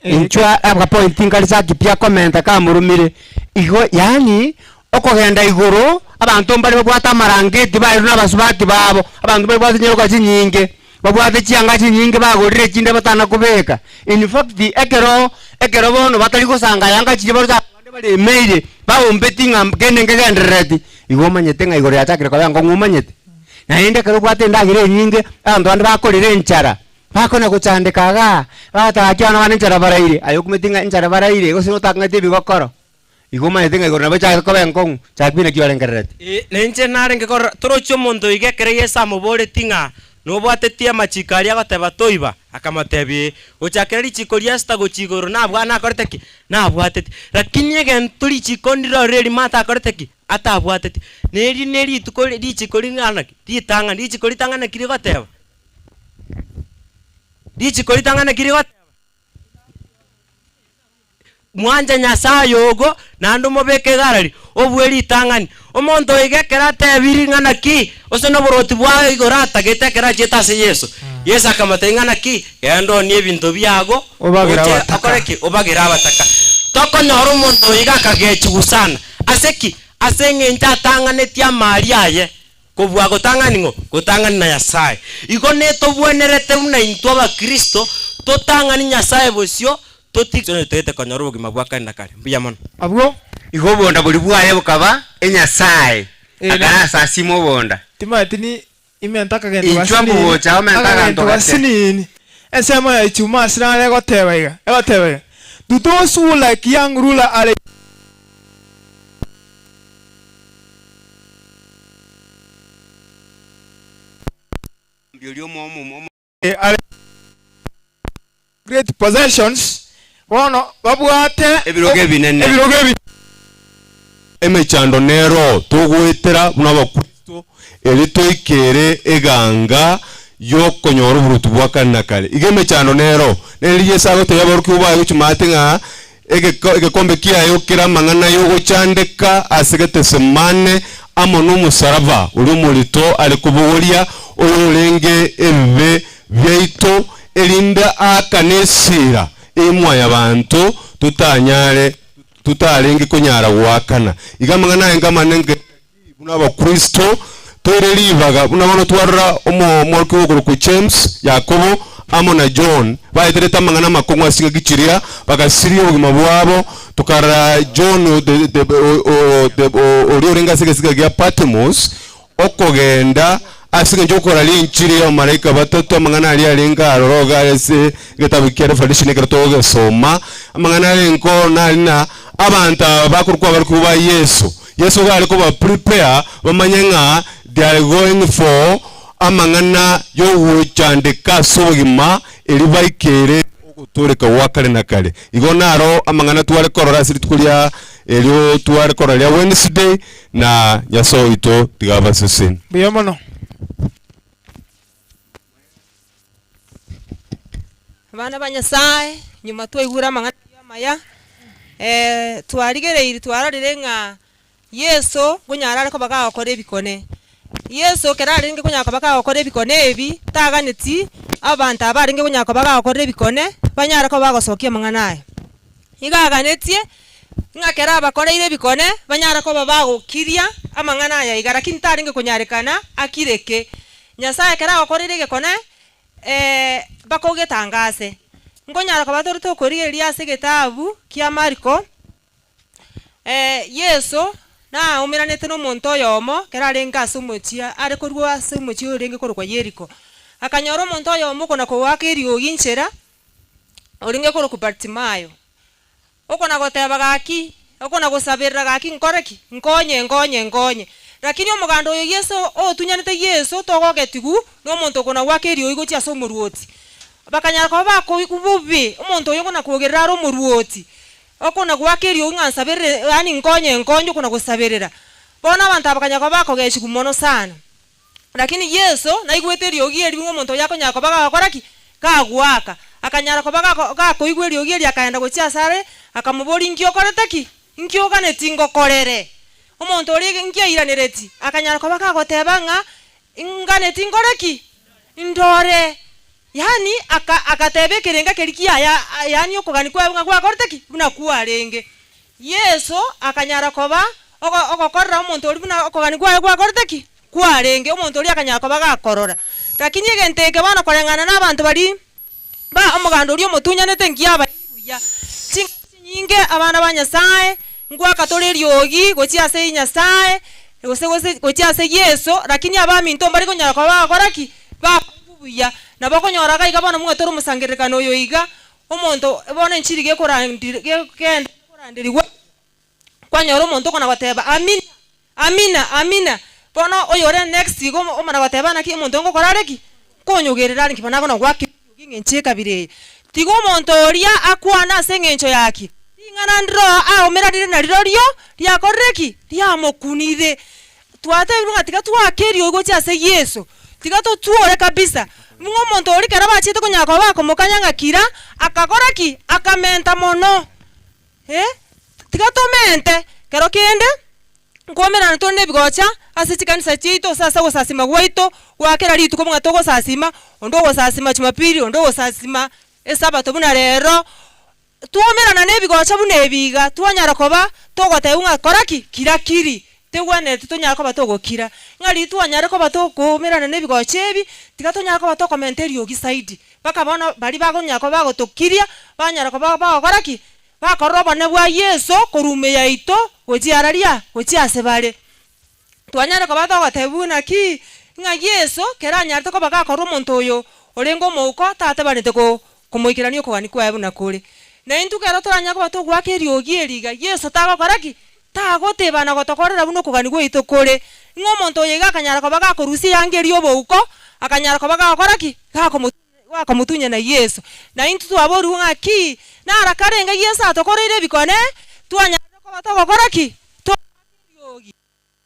Inchwe agapoint nkare chaki pi akomenta kamoromire igo yaani okogenda igoro abanto mbare babwate amarangeti bairwe na abasubati babo, abanto mbare babwate chinyoka chinyinge, babwate chianga chinyinge bagorire echinde batana kobeka. In fact ekero ekero bono batari gosanga yanga chiria baroche abande baremeire baombeti ng'a kende nkegenderereti, igo omanyete ng'a igoro yachakire koba enkong'u omanyete. Naende ekero obwate endagera enyinge, abanto bande bakorera enchara. Bakona gochandeka igaa, bagoteba gaki abana bane enchara baraire, aye okumeti ng'a enchara baraire gose notakong'ete ebigokoro, igo omanyete ng'a igoro nabo echagete koba enkong'u, chaka buna naki orengerereti. Ee, nainche narenge korora, torochi omonto oiga ekero Yeso amoboretie ng'a, Nobwatetie amachiko aria agoteba toiba? Akamotebia, Ee. Gochakera richiko ria sita gochia igoro nabwa nakorete ki? Nabwatetie. Lakini egento richiko ndiro erimo atakorete ki? Atabwatetie. Neri nerituko richiko ring'ana ki? Ritang'ani. Richiko ritang'ani naki rigoteba? Richiko ritang'ani ki rigoteba? Mwanche Nyasaye ogo, naende omobeke egarari, obue ritang'ani. Omonto oiga ekero atebirie ng'a naki, gose noboroti bwa igoro atagete ekero achiete ase Yeso. Yeso akamotebia ng'a naki, genda oonie ebinto biago, Obagere oche abataka. okore ki? Obagere abataka. Tokonyora omonto oiga akagechigwa sana. Ase ki? Ase eng'encho atang'anetie amari aye. Kobua gotang'ani ng'o? Gotang'ani na Nyasae. Igo netobwenerete buna intwe abakristo totang'ani Nyasae bosio totige onye toete konyora obogima bwa kare na kare. Mbuya mono. Abwo igo obonda boria bwaye bokaba enyasae. Akarasasima obonda. Timanyeti ni imenta akagento Inchuo gasinini, mbogocha omente akagento aganto gake. gasinini. Ensemo ya Ijumaa ase nare egoteba iga, egoteba iga, To those who like young ruler are. Are great possessions, bono babwate Ebirogo ebinene. ebirogo ebi. Emechando nero togoetera buna Abakristo, erio toikere eganga y'okonyora oboruoti bwa kare na kare. Iga emechando nero, neri Yeso agotebia aborokigwa baye gochia maate ng'a egeko egekombe kiaye kere amang'ana y'ogochandeka ase Getesemane amo nomosaraba oria omorito are kobogoria, oyorenge ebibe biaito, erinde aakane esira emwayabanto totanyare totarenge konyara goakana. Iga amang'ana aye nkamane nge buna Abakristo toire ribaga, buna bono twarora omo omworokigwa okorokwa James, Yakobo, amo na John, baeterete amang'ana amakong'u ase chingaki chiria, bagasiria obogima bwabo, tokarora John the the o o the o oria orenge ase egesiga gia Patmos, Okogenda ase engencho y'okoraria enchiri y'abamalaika batato, amang'ana aria arenge aroro iga ase egetabu kia Revelation ekero togesoma, amang'ana arenge oo nari ng'a abanto aba bakorokwa abarokigwa ba Yeso, Yeso iga are koba prepare bamanye ng'a they are going for amang'ana y'ogochandeka ase obogima erio baikere ogotooreka gwa kare na kare. Igo naro amang'ana tware korora ase rituko ria erio tware korora ria Wednesday, Na Nyasae oito tiga abasesenie. Mbuya mono. Abana ba Nyasae, nyuma twaigure amang'ana ayio amaya, twarigereirie twarorire ng'a Yeso nkonyara are koba gagokora ebikone. Yeso ekero arenge konya koba kagokora ebikone ebi, taganeti abanto aba arenge konya koba gagokorera ebikone, banyare koba bagosokia amang'ana aya. Nigo aganetie ng'a ekero abakoreire ebikone, banyare koba bagokiria amang'ana aya iga, lakini tarenge konyarekana akireke. Nyasae ekero agokoreire egekone, bakogetangase. Nkonyara koba tore tokorigereria ase egetabu kia Mariko, Yeso naumeranete nomonto oyomo ekero arenge ase omochie, are korwa ase omochie orenge korokwa Yeriko. Akanyora omonto oyomo okona kogoaka eriogi inchera, orenge korokwa Bartimayo, okona goteba gaki, okona gosaberera gaki nkore ki? Nkonye, nkonye, nkonye. Lakini omoganda oyo Yeso otunyanete Yeso togogetigw nomonto okona goaka eriogi gochia ase omoruoti. Bakanyara koba bakoigwa bobe, omonto oyo okona kwogerera are omoruoti, okona goaka eriogi ng'a nsaberere yaani nkonye, nkonye okona gosaberera. Bono abanto aba bakanyara koba bakogechigwa mono sana. Lakini Yeso naigwete eriogi eri ng'a omonto oyo akonyara koba gagokora ki? Gagoaka. Akanyara koba gako gakoigwa eriogi eri akaenda gochia asare, akamoboria, Inki okorete ki? Inki oganeti ngokorere? Omonto oria inki airanereti? Akanyara koba kagoteba ng'a, Nganeti nkore ki? Ndore. Yaani aka agateba ekerenga keria kiaye yaani okogania kwaye ng'a gwakorete ki? Buna kwarenge. Yeso akanyara koba ogo ogokorera omonto oria buna okogania kwaye gwakorete ki? Kwarenge. Omonto oria akanyara koba gakorora. Lakini egento eke bono koreng'ana na abanto baria ba omoganda oria omotunyanete nkiabairi buya. Chingaki chinyinge abana ba Nyasae ngoaka tore eriogi gochia ase Nyasae gose gose gochia ase Yeso, lakini abaminto mbari konyara koba bagokora ki? Bakoigwa buya. Nabo okonyora iga iga bono mwaetore omosangererekano oyo iga, Omonto bono enchiri gekorandi gekenda koranderigwa, kwanyora omonto okona goteba amina, amina, amina. Bono oyore next igo omana goteba naki omonto oyo ngokora are ki? Nkonyogerera are nki bono akona goaka eriogi eng'encho ekabira eye. Tiga omonto oria akwane ase eng'encho ya ki? Ring'ana ndiro aomeranire narirorio riakorire ki? Riamokunire. Twatebirwe ng'a tiga twake eriogi gochia ase Yeso, tiga totwore kabisa. Ng'a omonto oria ekero bachete konyara koba bakomokanya ng'a kira, akakora ki? Akamenta mono. Eh, tiga tomente. Kero kende, nkomerana tore na ebigocha ase chikanisa chiaito gose ase ogosasima gwaito gwa kera rituko buna togosasima, onde ogosasima jumapili, onde ogosasima esabato buna rero. Twaumerana nebigocha buna ebi iga, twanyara koba togotebiwa ng'a kora ki? Kira kiri. Tegwenereti tonyare koba togokira. Ng'a riria twanyare koba tokoumerana nebigocha ebi, tiga tonyare koba tokomenta eriogi zaidi. Mpaka bono baria bakonyara koba bagotokiria, banyara koba bagokora ki? Bakorora obonene bwa Yeso korwa ime yaito gochia araria, gochia ase bare. Twanyare koba togotebia buna ki, ng'a Yeso kera anyarete koba gakorwa omonto oyo orenge omouko tatebanete ko komoikerania okogania kwaye buna kore. Na intwe kero toranyare koba togoaka eriogi eri iga, Yeso tagokora ki? Tagotebana gotokorera buna okogania gwaito kore. Ng'a omonto oyo iga akanyara koba gakorusia eyanga eria y'obouko, akanyara koba gagokora ki? Gakomo Gakomotunyana Yeso. Na intwe twaborigwe ng'a ki? Nara karenge Yeso atokoreire ebikone, twanyarire koba togokora ki? Togoaka eriogi.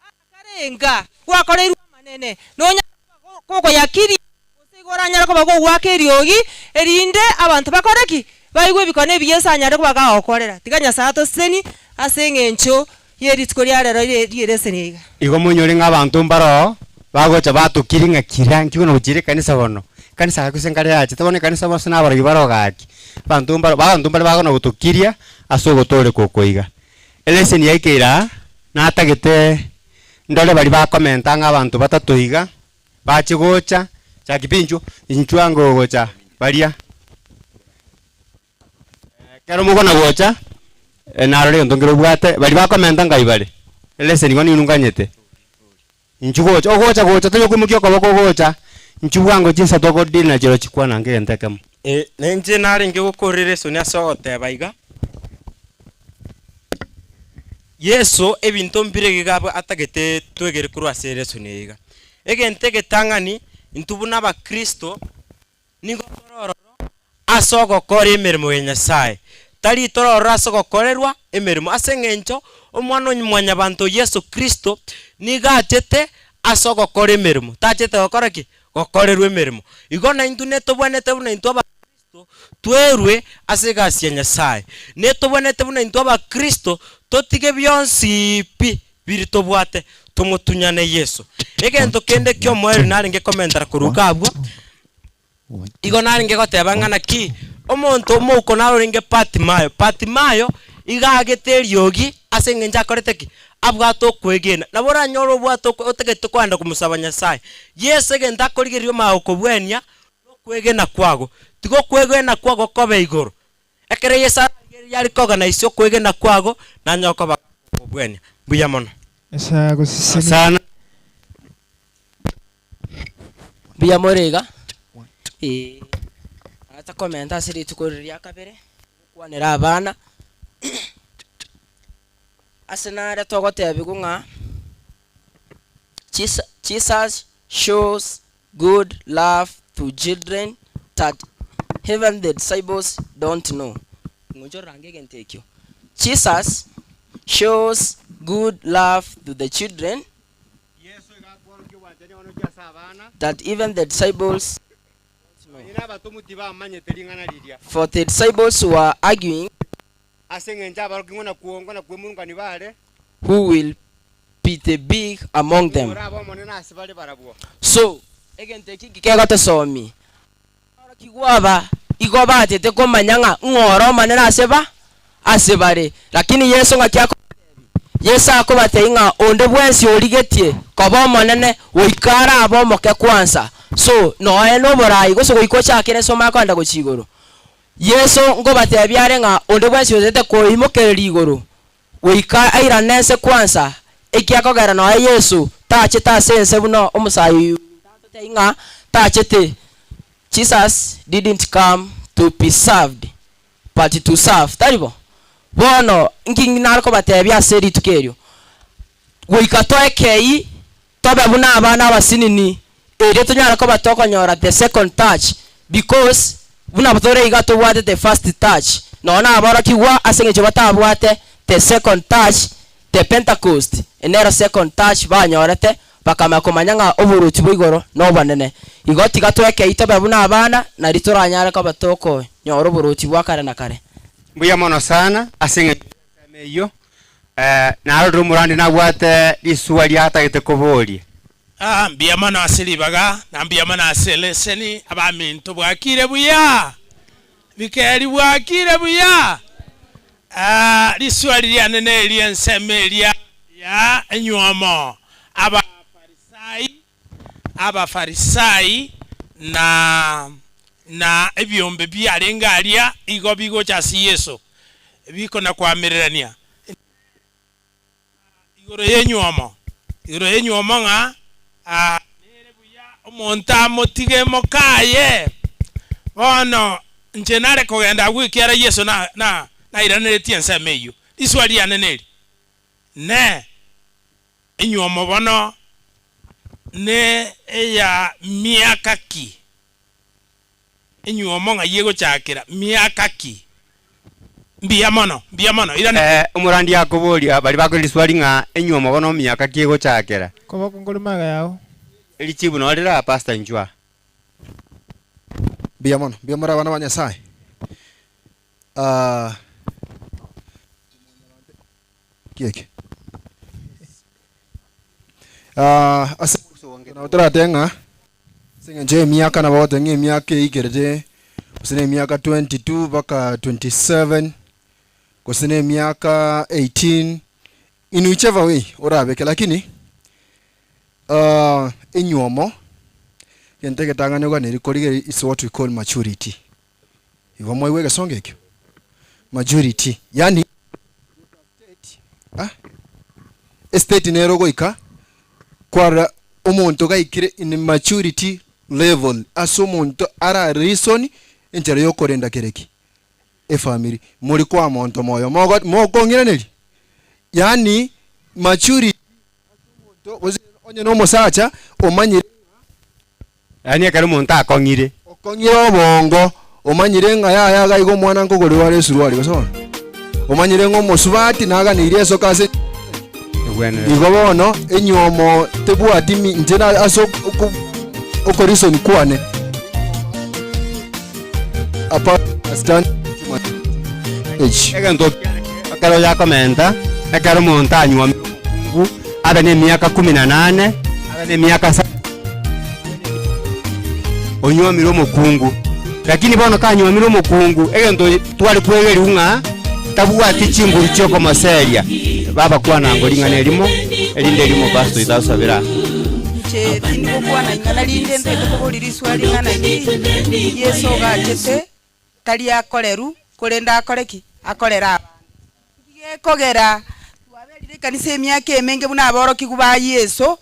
Akarenga gwakoreirwe amanene, nonyare koba kogoyakiria, gose igo oranyare koba kogoaka eriogi, erinde abanto bakore ki? Baigwe ebikone ebi Yeso anyare koba kagokorera. Tiga Nyasae atosesenie ase eng'encho ye rituko ria rero ri'ereseni iga. Igo monyore ng'a abanto mbaroo bagocha batokirie ng'a kira nki bono gochire ekanisa bono, ekanisa gaki gose nkare yachete bono ekanisa bonsi nabarogi baroo gaki. Abanto mbaro abanto mbare bagona gotokiria ase ogotooreka oko iga. Eleseni yaikeire aa, natagete ndore baria bakomenta ng'a abanto batato iga, bache gocha, chaki pi inchuo, inchuo ange ogocha baria. Ekero mogona gocha, narore egento nkere obwate, baria bakomenta ngai bare, eleseni igo ninwe nganyete. Inchuo gocha, ogocha gocha tonya koimokia okoboko ogocha, inchuo bwango chinsa togodeal nachio chikwana ange egento ekemo. Ninche narenge gokorera esoni ase ogoteba iga, Yeso ebinto mbire iga abwo atagete twegere korwa ase eresoni eye iga. Egento egetang'ani, intwe buna abakristo, nigo tore ororo ase ogokora emeremo ya Nyasae, tari tore ororo ase ogokorerwa emeremo. Ase eng'encho Omwana o Mwanyabanto Yeso Kristo nigo achete ase ogokora emeremo, tachete gokora ki? Gokorerwa emeremo. Igo naintwe netobwenerete buna intwe abakristo twerwe ase egasi ya Nyasae. Netobwenerete buna intwe abakristo totige bionsi pi biri tobwate tomotunyane Yeso. Egento kende ki'omoerio narenge komentera korwa iga abwo, igo narenge goteba ng'a naki omonto omouko naro orenge Bartimayo. Bartimayo iga agete eriogi ase eng'encho akorete ki? Abwate okwegena. Nabo oranyore obwate okwe otagete kogenda komosaba Nyasaye. Yeso egento akorigereria omanye gokobwenia, nokwegena kwago. Tiga okwegena kwago kobe igoro. Ekero Yeso ararigereria are koganisia okwegena kwago, nanyare koba gokobwenia. Mbuya mono. Nyasae agosesenie. Sana. Mbuya more iga, ee, nacha komenta ase rituko riria ria kabere, gokwanera abana, ase nare togotebiwa ng'a Jesus Jesus shows good love to children that even the disciples don't know. Ng'o orange egento ekio? Jesus shows good love to the children that even the disciples For the disciples were arguing who will be the big among them. So, egento eki inki kegotosomi? Aborokigwa aba igo bachete komanya ng'a ng'o ore omonene ase ba? Ase bare. Lakini Yeso ng'aki akobatebia? Yeso akobatebia ng'a onde bwensi origetie koba omonene goika arabe omoke kwansa. So, nonya noborai gose goika ochakere ense omanye kogenda gochia igoro. Yeso nkobatebia are ng'a onde bwensi otagete koimokereria igoro goika airane ense kwansa, ekiakogera nonya Yeso tachete ase ense buna omosae oyio tatotebia ng'a tachete, Jesus didn't come to be served but to serve, tari bo? Bono inki nare kobatebia ase rituko erio? Goika toekei tobe buna abana abasinini, erio tonyare koba tokonyora the second touch because buna tore iga tobwate the first touch, nonya naborokigwa ase eng'encho batabwate the second touch, the Pentecost nero second touch banyorete bakamanya komanya ng'a oboruoti bwa igoro nobonene. Igo tiga twekei tobe buna abana, nario toranyare koba tokonyora oboruoti bwa kare na kare. Mbuya mono sana ase eng'encho y'ensemo eyio. Narorire omorwani nabwate risua riatagete koboria. Ah, mbuya mono ase ribaga, na mbuya mono ase eleseni, abaminto bwakire buya? Bikeri bwakire buya? Ah, risua riria neri ensemo eria ya enywomo, Abafarisai, Abafarisai na na ebiombe biarenge aria igo bigocha ase Yeso, bikona-koamererania igoro y'enywomo. Igoro y'enyuomo ng'a aa nere buya omonto amotige mokaye. Bono inche nare kogenda agwo ekiagera Yeso na na nairaneretie ensemo eyio. Riswali riane neri, Inee, enyuomo bono ne eya miaka ki? Enyuomo ng'ai egochakera? Miaka ki? Mbuya mono, mbuya mono. Irana. Eh, omorandia akoboria baria bakore riswali ng'a enyuomo bono miaka ki egochakera? Koboko nkore magega yao. Erichibu noo rire aa pastor inchwa. Mbuya mono, mbuya more abana ba Nyasaye. Ah, ki eke? Ah, ase nabo toratebe ng'a ase eng'encho ya emiaka nabo ogoteba ng'a emiaka eikerete gose na emiaka 22 mpaka 27 gose na emiaka 18 in whichever way orabeke lakini enywomo egento egetang'ani oganeiri korigereria is what we call maturity. Igo mwaigwa egesongo ekio? Maturity yaani ah, estate nere ogoika kwarora omonto gaikire in maturity level ase omonto ara reason enchera yokorenda kere ki? Efamiri. Mori koa monto moyo mogo mokong'iraneria? Yaani maturity ase omonto gose onye na omosacha omanyire ng'a. Yaani ekero omonto akong'ire. Okong'ire obongo, omanyire ng'a yaya iga iga omwana nkogorerwa are esuruari gose bono? Omanyire ng'a omosubati naganeirie esoka ase Egwenerete. Igo bono enyiomo tebwati mi inche na ase oko okoreason kwane apa understand age. Egento ekero oyakomenta, ekero omonto anywomire omokungu, abe na emiaka kumi na nane, abe na emiaka sa onywomire omokungu. Lakini bono kanywomire omokungu, egento tware kwegeriwa ng'a tabwati chinguru chiokomoseria, babakwana ango ring'ana erimo, erinde erimo pastor oito asabere aa. Inche tindi gokwana ing'ana rinde ntagete koboria riswali ng'ana ki, Yeso ogachete tari akoreru, korende akore ki? Akorere abanto. Nki gekogera twaberire ekanisa emiaka emenge buna aborokigwa ba Yeso,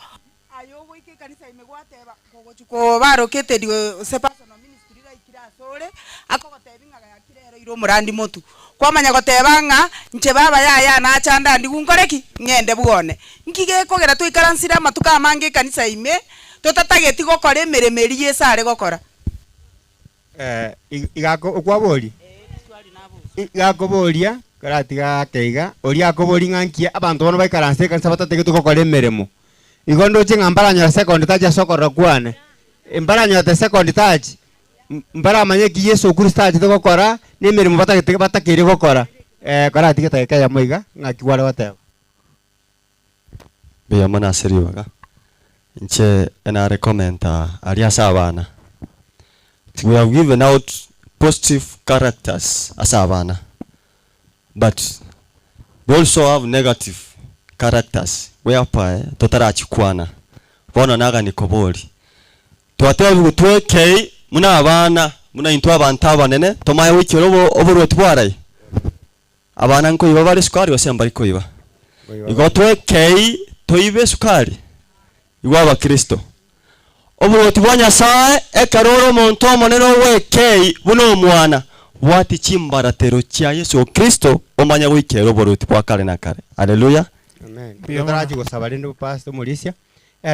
aye ogoika ekanisa ime gwateba kogochia koba allocated gose personal ministry gaikire asore, akogotebi ng'a gaki rero ire omorandi motu. Kwamanya goteba ng'a inche baba yaya nacha ndandigwe nkore ki? Ng'ende bwone. Nki gekogera twaikaransire amatuko amange ekanisa ime, totatageti gokora emeremo eria Yeso are gokora? Eh, iga okwaboria? Iga akoboria, karatiga ake iga, oria akoboria ng'a nki abanto bono baikaranse ekanisa batategetwe gokora emeremo. Igo ndoche ng'a mbaranyora second touch ase okorora kwane, mbaranyorete second touch, mbaramanye eki Yeso Kristo achete gokora, na emeremo batagete batakeire gokora. Karatiga edageka eyemo iga, ng'aki kware goteba. Mbuya mono ase ribaga. Inche nare commenta aria ase abana. We have given out positive characters ase abana but we also have negative characters whereby totarachikwana. Bono nagani koboria, twatebigwe twekei buna abana buna intwe abanto abanene tomanye goikera oboruoti bwa arai? Abana nkoiba bare esukari gose mbari koiba? Igo twekei toibe esukari? Igwe abakristo. Oboruoti bwa Nyasae ekero ore omonto omonene ogwekei buna omwana, bwati chimbaratero chia Yeso Kristo omanye goikera oboruoti bwa kare na kare. Haleluya. Amen. Totarachia gosaba rende pastor omorisia,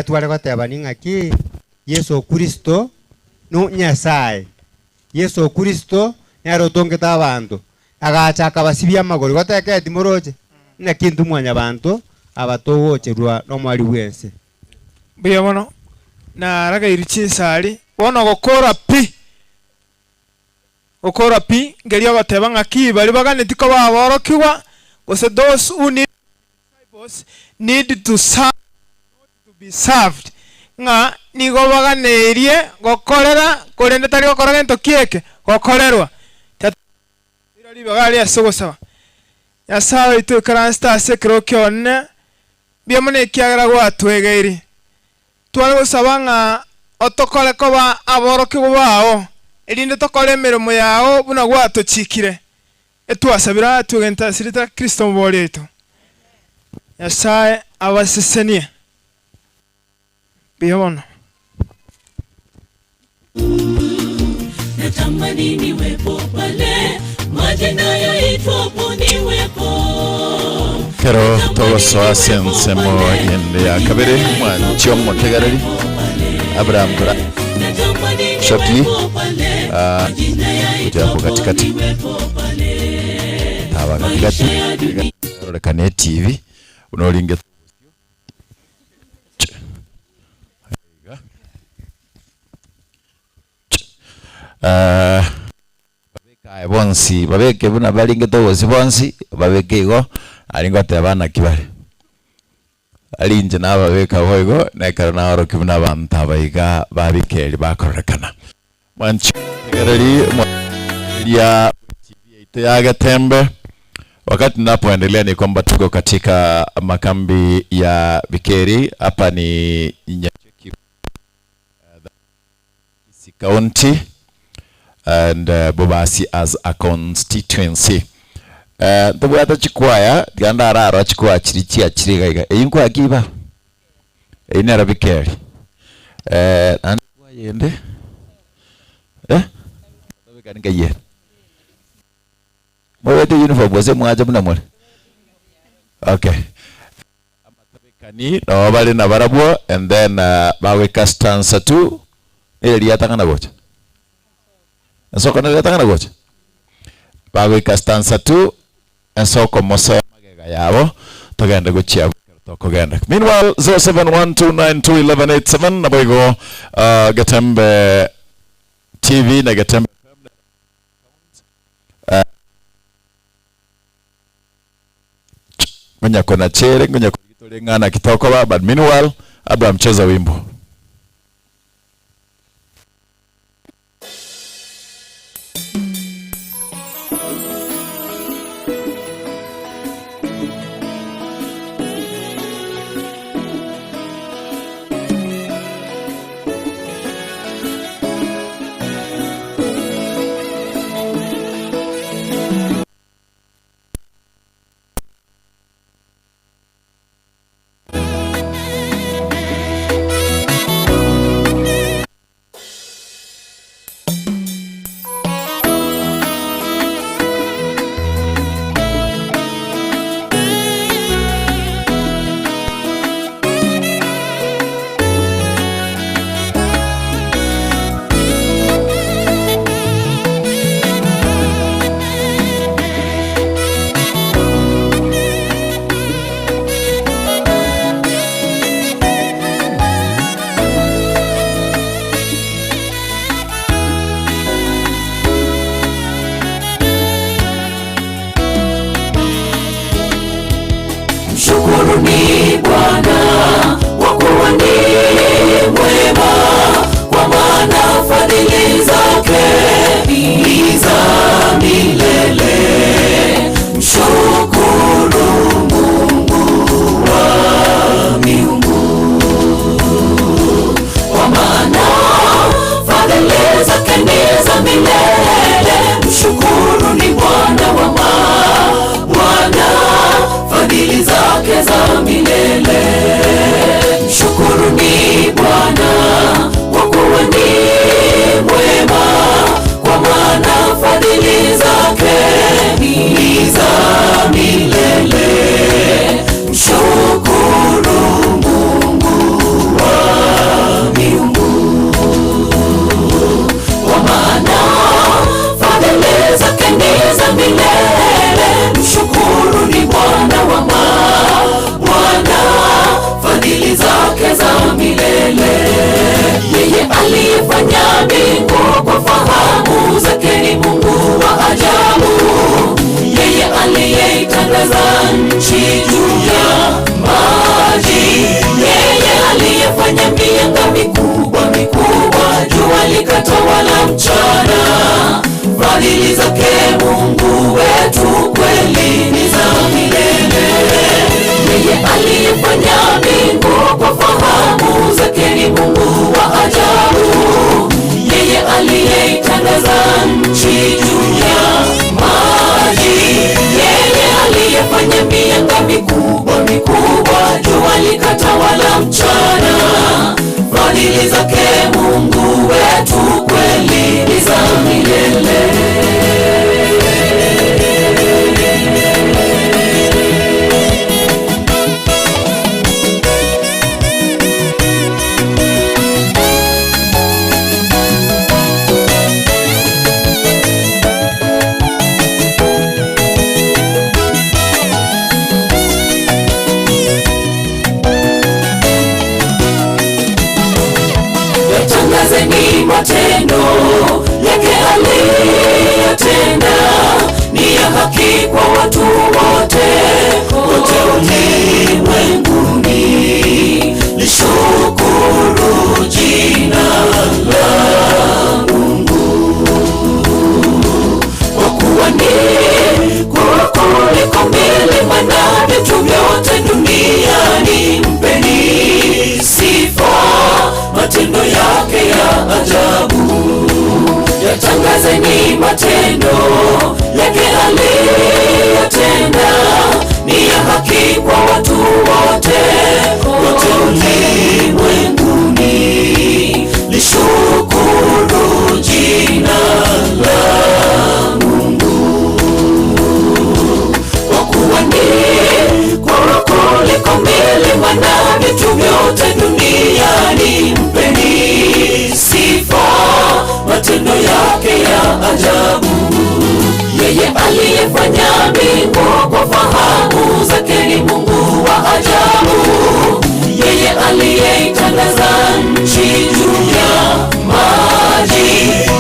tware gotebani ng'aki Yeso Kristo no Nyasae. Yeso Kristo nere otongete abanto, agacha akabasibia amagoro. Igo teketi moroche? Naki intwe mwanyabanto aba togocherwa nomwari bw'ense. Mbuya mono, naragairi chinsari, bono gokora pi, gokora pi, nkeria ogoteba ng'aki baria baganeti koba aborokigwa, gose those who need disciples need to serve not to be served, ng'a nigo baganeirie gokorera korende tari gokora gento kieke, gokorerwa. Ira ribaga aria ase ogosaba. Nyasae oito oikaransete ase ekerogo ki'obonene, mbuya mono ekiagera gwatwegeiri. Tware gosaba ng'a otokore koba aborokigwa bao, erinde tokore emeremo yao buna gwatochikire. Etwasabire aya twegente ase rieta ria Kristo Omobooria oito. Nyasae abasesenie. Mbuya bono. Natamani niwepo pale majina yaitwapo niwepo. Kero togosoa ase ensemo yende ya kabere mwanchi omotegereri Abraham Kora shortly ah, kuja hapo katikati taba katikati rorekana etivi buna oringe Eh, babeke aye bonsi babeke buna baringete obosi bonsi babeke igo aria ngoteba naki bare ari inche nababeka boigo na ekero naorokia buna abanto aba iga babika eri bakororekana. Mwanchi omotegereri omwarigereria bwe TV yaito ya Getembe wakati tunapoendelea ni kwamba tuko katika makambi ya Bikeri hapa ni Nyacheki Kisii County and Bobasi as a constituency. Eh, ntobwate chikwaya tiga ndararora chikwaya chiria chiachire iga iga. Eyio nkwaya ki baba? Eyio nero Bikeri. Eh, naende kwaya ende eh? Tobekani nkai ere? Mobete uniform gose mwacha buna more? Okay. Amatabekani noo bare nabarabwo and then uh, bagoika stanza 2 nere riatang'ana gocha ensoko nere riatang'ana gocha bagoika stanza 2 ensoko mosoe magega yabo togende gochia abwo ekero tokogenda meanwhile 0712921187 naboigo uh, Getembe TV na Getembe FM uh, ngonya konachere ngonya korigia ng'ana kitokoba but meanwhile Abraham cheza wimbo. Mshukuruni Bwana kwa kuwa ni mwema, kwa maana fadhili zake ni za milele. Mshukuru Mungu wa miungu, kwa maana fadhili zake ni za milele. Mshukuruni Bwana wa mabwana, fadhili zake za milele. Mshukuruni Bwana kwa kuwa ni mwema, kwa maana fadhili zake ni za milele. Mshukuru Mungu wa miungu, kwa maana fadhili zake ni za milele. Mshukuruni Bwana wa mabwana, fadhili zake za milele. Yeye aliyefanya mbingu kwa fahamu zake ni Mungu wa ajabu. Yeye aliyeitandaza nchi juu ya maji, yeye aliyefanya mianga mikubwa mikubwa, jua likatawala mchana. Fadhili zake Mungu wetu kweli ni za milele. Yeye aliyefanya mbingu kwa fahamu zake ni Mungu wa ajabu. Yeye aliyeitandaza nchi juu ya maji, yeye aliyefanya mianga mikubwa mikubwa, jua likatawala mchana. Fadhili zake Mungu wetu kweli ni za milele. Yatangazeni matendo yake aliyotenda, ni ya haki kwa watu wote kote ulimwenguni. Lishukuru jina la Mungu, kwa kuwa ni kuu kuliko milima na vitu vyote duniani. Mpeni sifa matendo yake ya ajabu, yatangazeni matendo yake aliyotenda, ni ya haki kwa watu wote kote ulimwenguni. Lishukuru jina la Mungu, kwa kuwa ni kuu kuliko milima na vitu vyote duniani. Mpeni sifa matendo yake ya ajabu, yeye aliyefanya mbingu kwa fahamu zake ni Mungu wa ajabu, yeye aliyeitandaza nchi juu ya maji,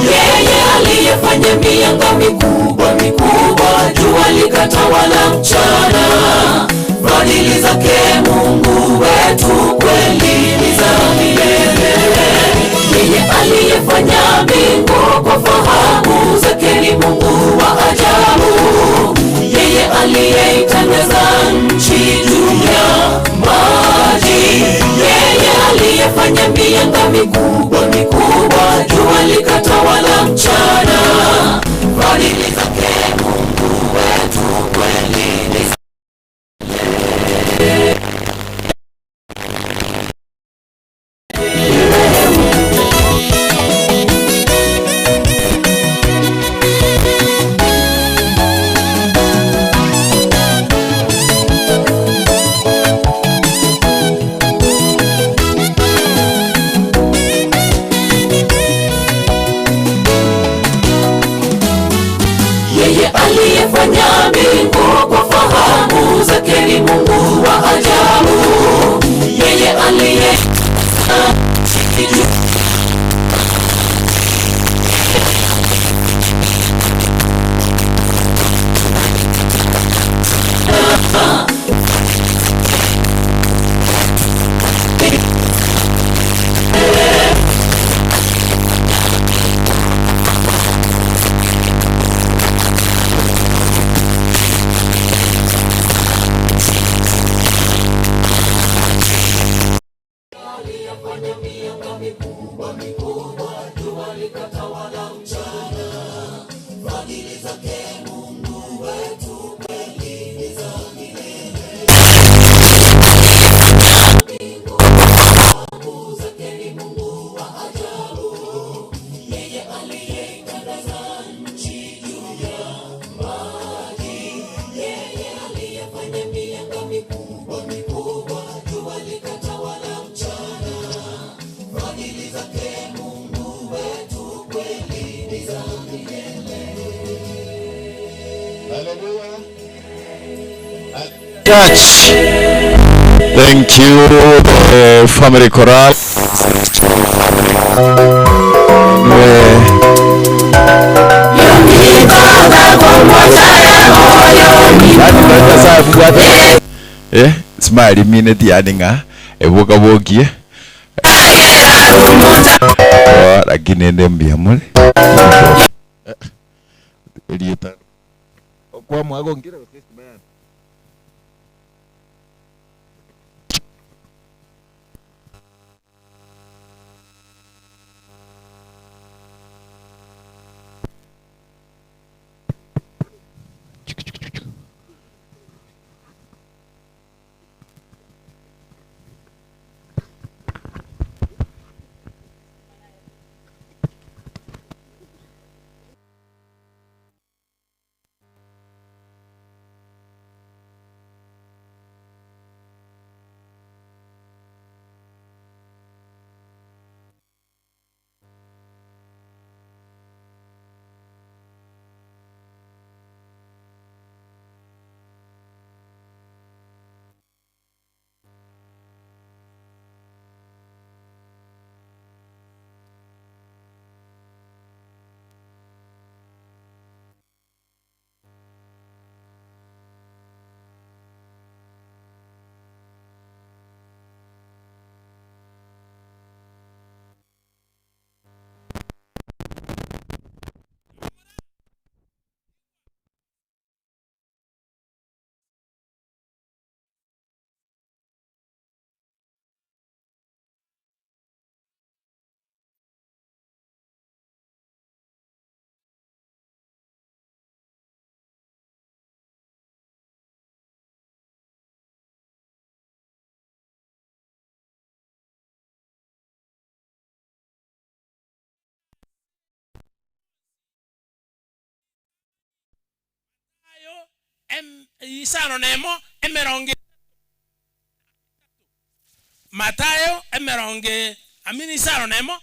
yeye aliyefanya mianga mikubwa mikubwa, jua likatawala mchana. Fadhili zake Mungu wetu kweli ni za milele. Yeye aliyefanya mbingu kwa fahamu zake ni Mungu wa ajabu, yeye aliyeitandaza nchi juu ya maji, yeye aliyefanya mianga mikubwa mikubwa, jua likatawala mchana. Fadhili zake Mungu wetu kweli ni za yeye aliyefanya mbingu kwa fahamu zake ni Mungu wa ajabu, yeye aliye aliyefanya mianga mikubwa mikubwa, jua likatawala mchana. Fadhili zake Mungu wetu kweli ni za milele. Mbingu zake ni Mungu wa ajabu, yeye aliyeitandaza nchi juu ya maji, yeye aliyefanya mianga mikubwa mikubwa, jua likatawala mchana. Fadhili zake Mungu wetu kweli ni za milele. Church. Thank you, the family chorale. Eh, smile minute yani nga ebuka bokie. Oh, lakini ende mbiamule. Elieta. Kwa mwago ngira Em, isano na emo, emerongo etato na etato. Mathayo emerongo amini isano na emo,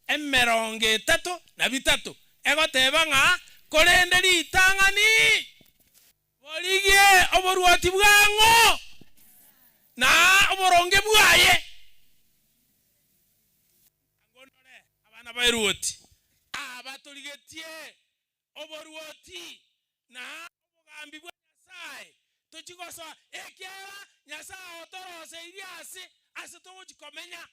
emerongo etato na bitato, egoteba ng'a, Korende ritang'ani borigie oboruoti bwang'o na oboronge bwaye. Ang'o ndore abana b'eruoti aba torigetie oboruoti na obogambi bwa Nyasae, tochia gosoa, ekiagera Nyasae otoroseirie aase ase togochia komenya.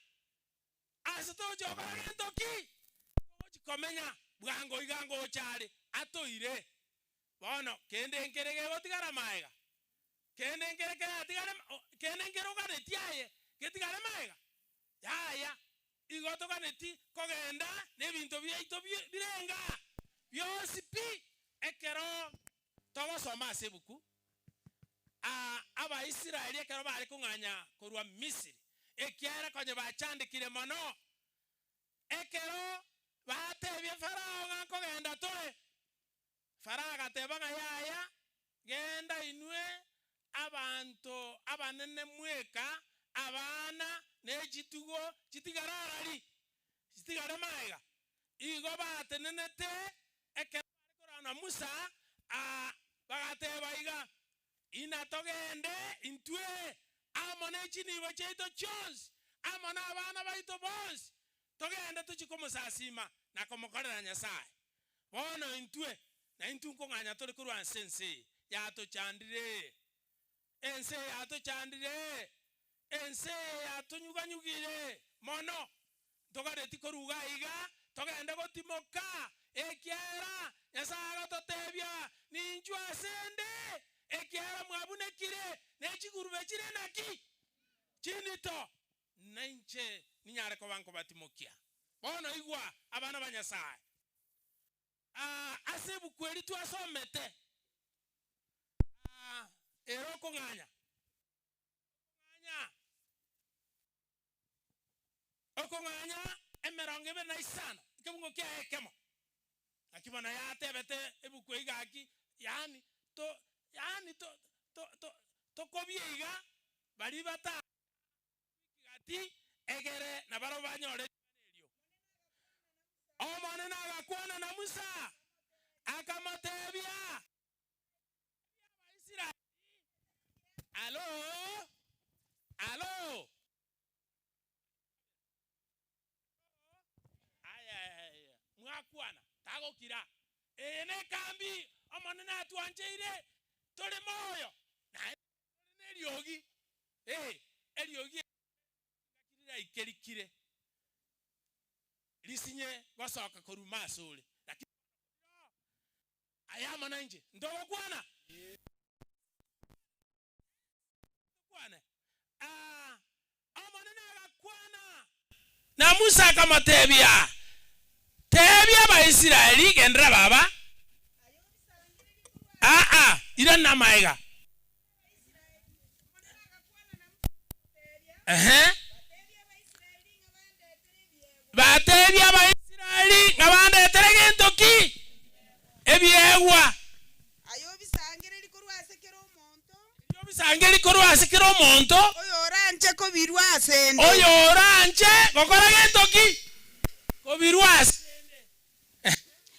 Ase togochia gokora gento ki? Togochia komenya bwango iga ngocha are, atoire. Bono kende nkere gegotigara magega? Kende nkere keratigare kende nkere oganetie aye getigare magega? Yaya, igo toganeti kogenda nebinto biaito birenga bionsi pi ekero togosoma ase ebuku. Abaisraeli ekero bare kong'anya korwa Misiri, ekiagera konya bachandekire mono, ekero batebia Farao ng'a nkogenda tore, Farao agateba ng'a yaya, genda inwe abanto abanene mweka, abana ne chitugo chitigare arari, chitigare magega. Igo batenenete ekero bare korwana na Musa, bagateba iga, Inatogende intwe amo ne chinibo chiaito chionsi, amo nabana baito bonsi, togende tochie komosasima na komokorera Nyasae. Bono intwe naintwe nkong'anya tore korwa ase ense eye yatochandire, ense eye yatochandire, ense eye yatonyuganyugire mono. Ntoganeti koruga aiga togende gotimoka, ekiagera Nyasae agototebia, Ninchwe ase 'nde, ekiagera mwabunekire ne chigurube chire naki? Chindito. Na inche ninyare koba nkobatimokia. Bono igwa, abana ba Nyasae, ase ebuku eri twasomete, ere okong'anya, okong'anya, okong'anya emerongo ebere na isano, ekebungo kiaye ekemo. Naki bono yatebete ebuku eye gaki, yaani to, yaani to, to, to, tokobia iga baria bata Gati, egere nabarabwo banyore ring'ana erio. Omonene agakwana na Musa, akamotebia, Tebia Abaisraeli, Alo, alo, Aya, mwakwana, tagokira. Eye nekambi Omonene atwancheire, tore moyo, naende tore neriogi. Ee, eriogi eri engaki riraike rikire, risinye gosoka korwa asore. Lakini bono korire oo, aye amo nainche ntogokwana. Tokwane. Aa, Omonene agakwana na Musa akamotebia, Teebia Abaisraeli, Genderera baba. Aa, irana amaega. Ehe. Bateebie Abaisraeli ng'a bandetere gento ki? Ebiegwa. Aye obisangererie korwa ase kera omonto. Erio obisangererie korwa ase kera omonto. Oyoranche kobirua ase 'nde. Oyoranche gokora gento ki? Kobirua ase 'nde.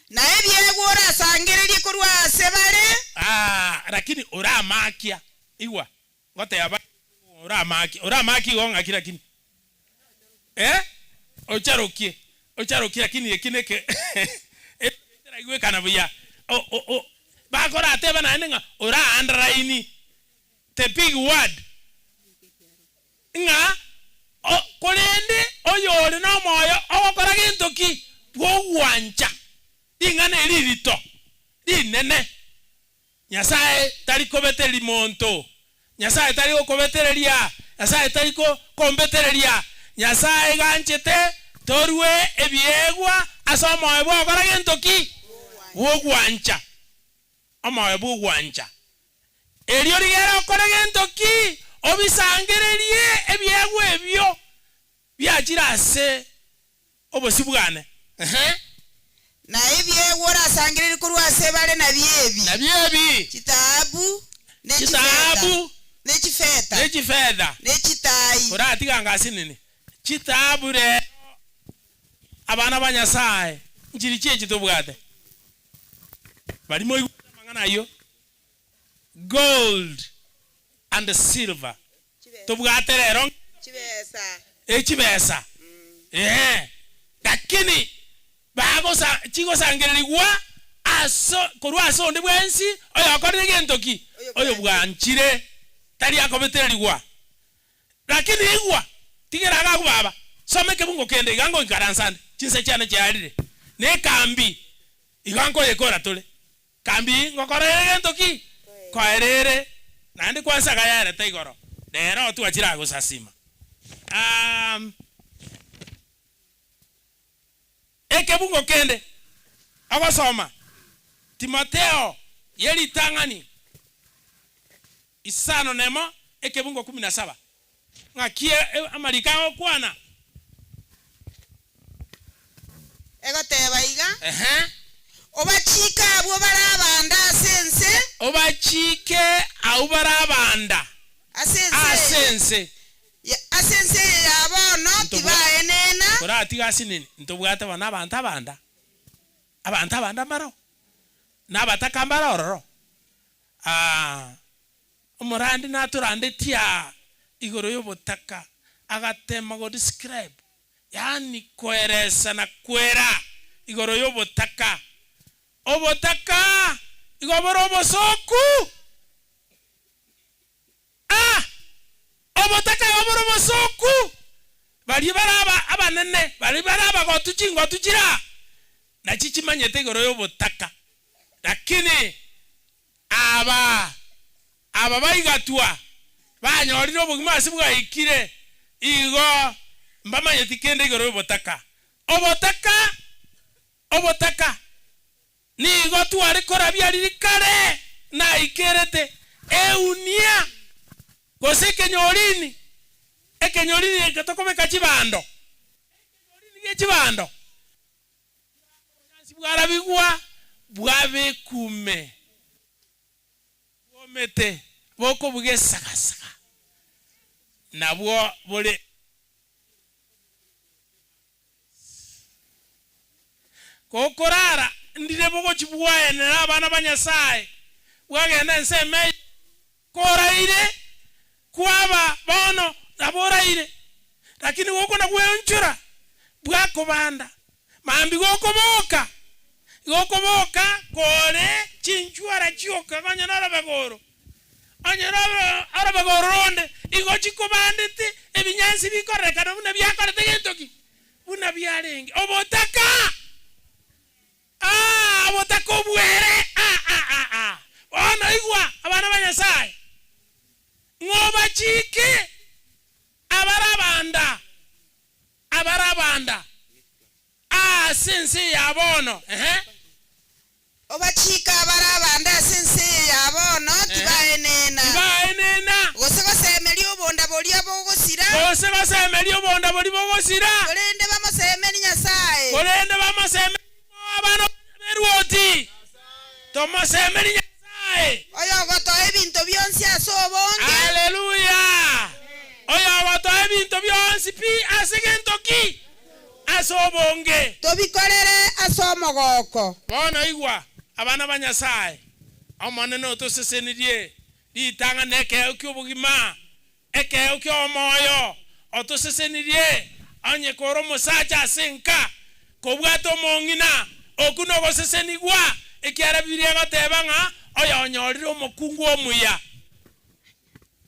Na ebiegwa orasangererie korwa ase bare. Aa, lakini oramakia, igwa, ngoteba oramakia, oramakia igo ng'aki lakini? Eh? Ocharokie, ocharokie lakini eki neke etaraigwekana buya. O, o, o, bakorateba naende ng'a ora underline the big word ng'a o, korende oyore nomoyo ogokora gento ki? Bw'ogwancha. Ring'ana eri ririto, rinene. Nyasae tari kobetereria monto, Nyasae tari gokobetereria, Nyasae tari ko, kombetereria. Nyasae ganchete torue ebiegwa ase omoyo bw'ogokora gento ki? Bw'ogwancha. Omoyo bw'ogwancha. Erio rigere okore gento ki? Obisangererie ebiegwa ebio biachire ase obosio bwane. Ehe. Na ebiegwa orasangererie korwa ase bare nabio ebi. Nabio ebi. Chitaabu. Chitaabu. Ne chifeta. Ne chifetha. Ne chitaai. Oratiga ngasi nini? Chitaabu rero abana ba Nyasaye nchiri chiechi tobwate. Baria moigwete amang'ana ayio. Gold and silver tobwate rero echibesa eeh lakini bagosa chigosangererigwa aso korwa ase onde bwensi oyokorire gento ki? Oyobwanchire tari akobetererigwa. Lakini igwa, tigera iga agwo baba, soma ekebungo kende iga ngoikaransa ande, chinsa chiane chiarire, na ekambi iga nkoyekora tore. Kambi ngokora ere gento ki? Koera ere, naende kwansaga yareta igoro, rero twachire aa gosasima. Aam. Ekebungo kende ogosoma, Timotheo ye ritang'ani isano nemo ekebungo kumi na saba. Ng'aki amariko agokwana? Egoteba iga, Ehe. Obachike abwo bare abanda ase ense. Obachike abwo bare abanda Ase ase ense. Ase ense eye ya bono tibaenena. Koratiga ase nini? Ntobwate bono abanto abanda. Abanto abanda mbaroo, na abataka mbare ororo. Aa. Omorandi natorandetie aa igoro y'obotaka, agatema go describe, yaani koeresa na kwera igoro y'obotaka. Obotaka igo bore obosooku. Ah! Obotaka igo bore obosooku. Baria bare aba abanene, baria bare abagotu chingotu chiraa, nachi chimanyete igoro y'obotaka. Lakini Aba, aba baigatwa, banyorire obogima ase bwaikire, igo mbamanyeti kende igoro y'obotaka. Obotaka, obotaka, nigo tware korabia riria kare naikerete eunia, gose ekenyorini, ekenyorini eke tokobeka chibando, ekenyorini gie chibando. Obonyansi bwarabigwa bwabekwa ime, bwomete bokobuga esagasaga, nabwo bore Gokorara ndire bogochia bwaenera abana ba Nyasae, bwagenda ensemo eye koraire, kwaba bono nabo oraire, lakini gokona gweonchora bwakobanda, mambia gokoboka, gokoboka kore chinchwara chioka konya norobega oro, onye orobega oro ronde igo chikobandete ebinyansi bikorerekana buna biakorete gento ki? Buna biarenge. Obotaka! Aa, obotaka obwere! Aa, aa, aa, aa. Bono igwa, abana ba Nyasae, ng'a obachike abare abanda, abare abanda ase ense eye ya bono, ehe. Obachike abare abanda ase ense eye ya bono, tibaenena. Tibaenena. Gose gosemeria obonda boria bogosira. Gose gosemeria obonda boria bogosira. Korende bamosemerie Nyasae. Korende bamosemerie abana b'erwoti. Tomosemerie Nyasae. Oyogotoa ebinto bionsi ase obonge. Haleluya! Oyogotoa ebinto bionsi pi ase gento ki? Ase obonge. Tobikorere ase omogoko. Bono igwa, abana ba Nyasae, Omonene otosesenirie ritang'ani nekeegwa ki'obogima, ekeegwa ki'omoyo, otosesenirie onye kore omosacha ase enka, kobwate omong'ina, okwo nogosesenigwa, ekiagera Bibilia egoteba ng'a oyonyorire omokungu omuya,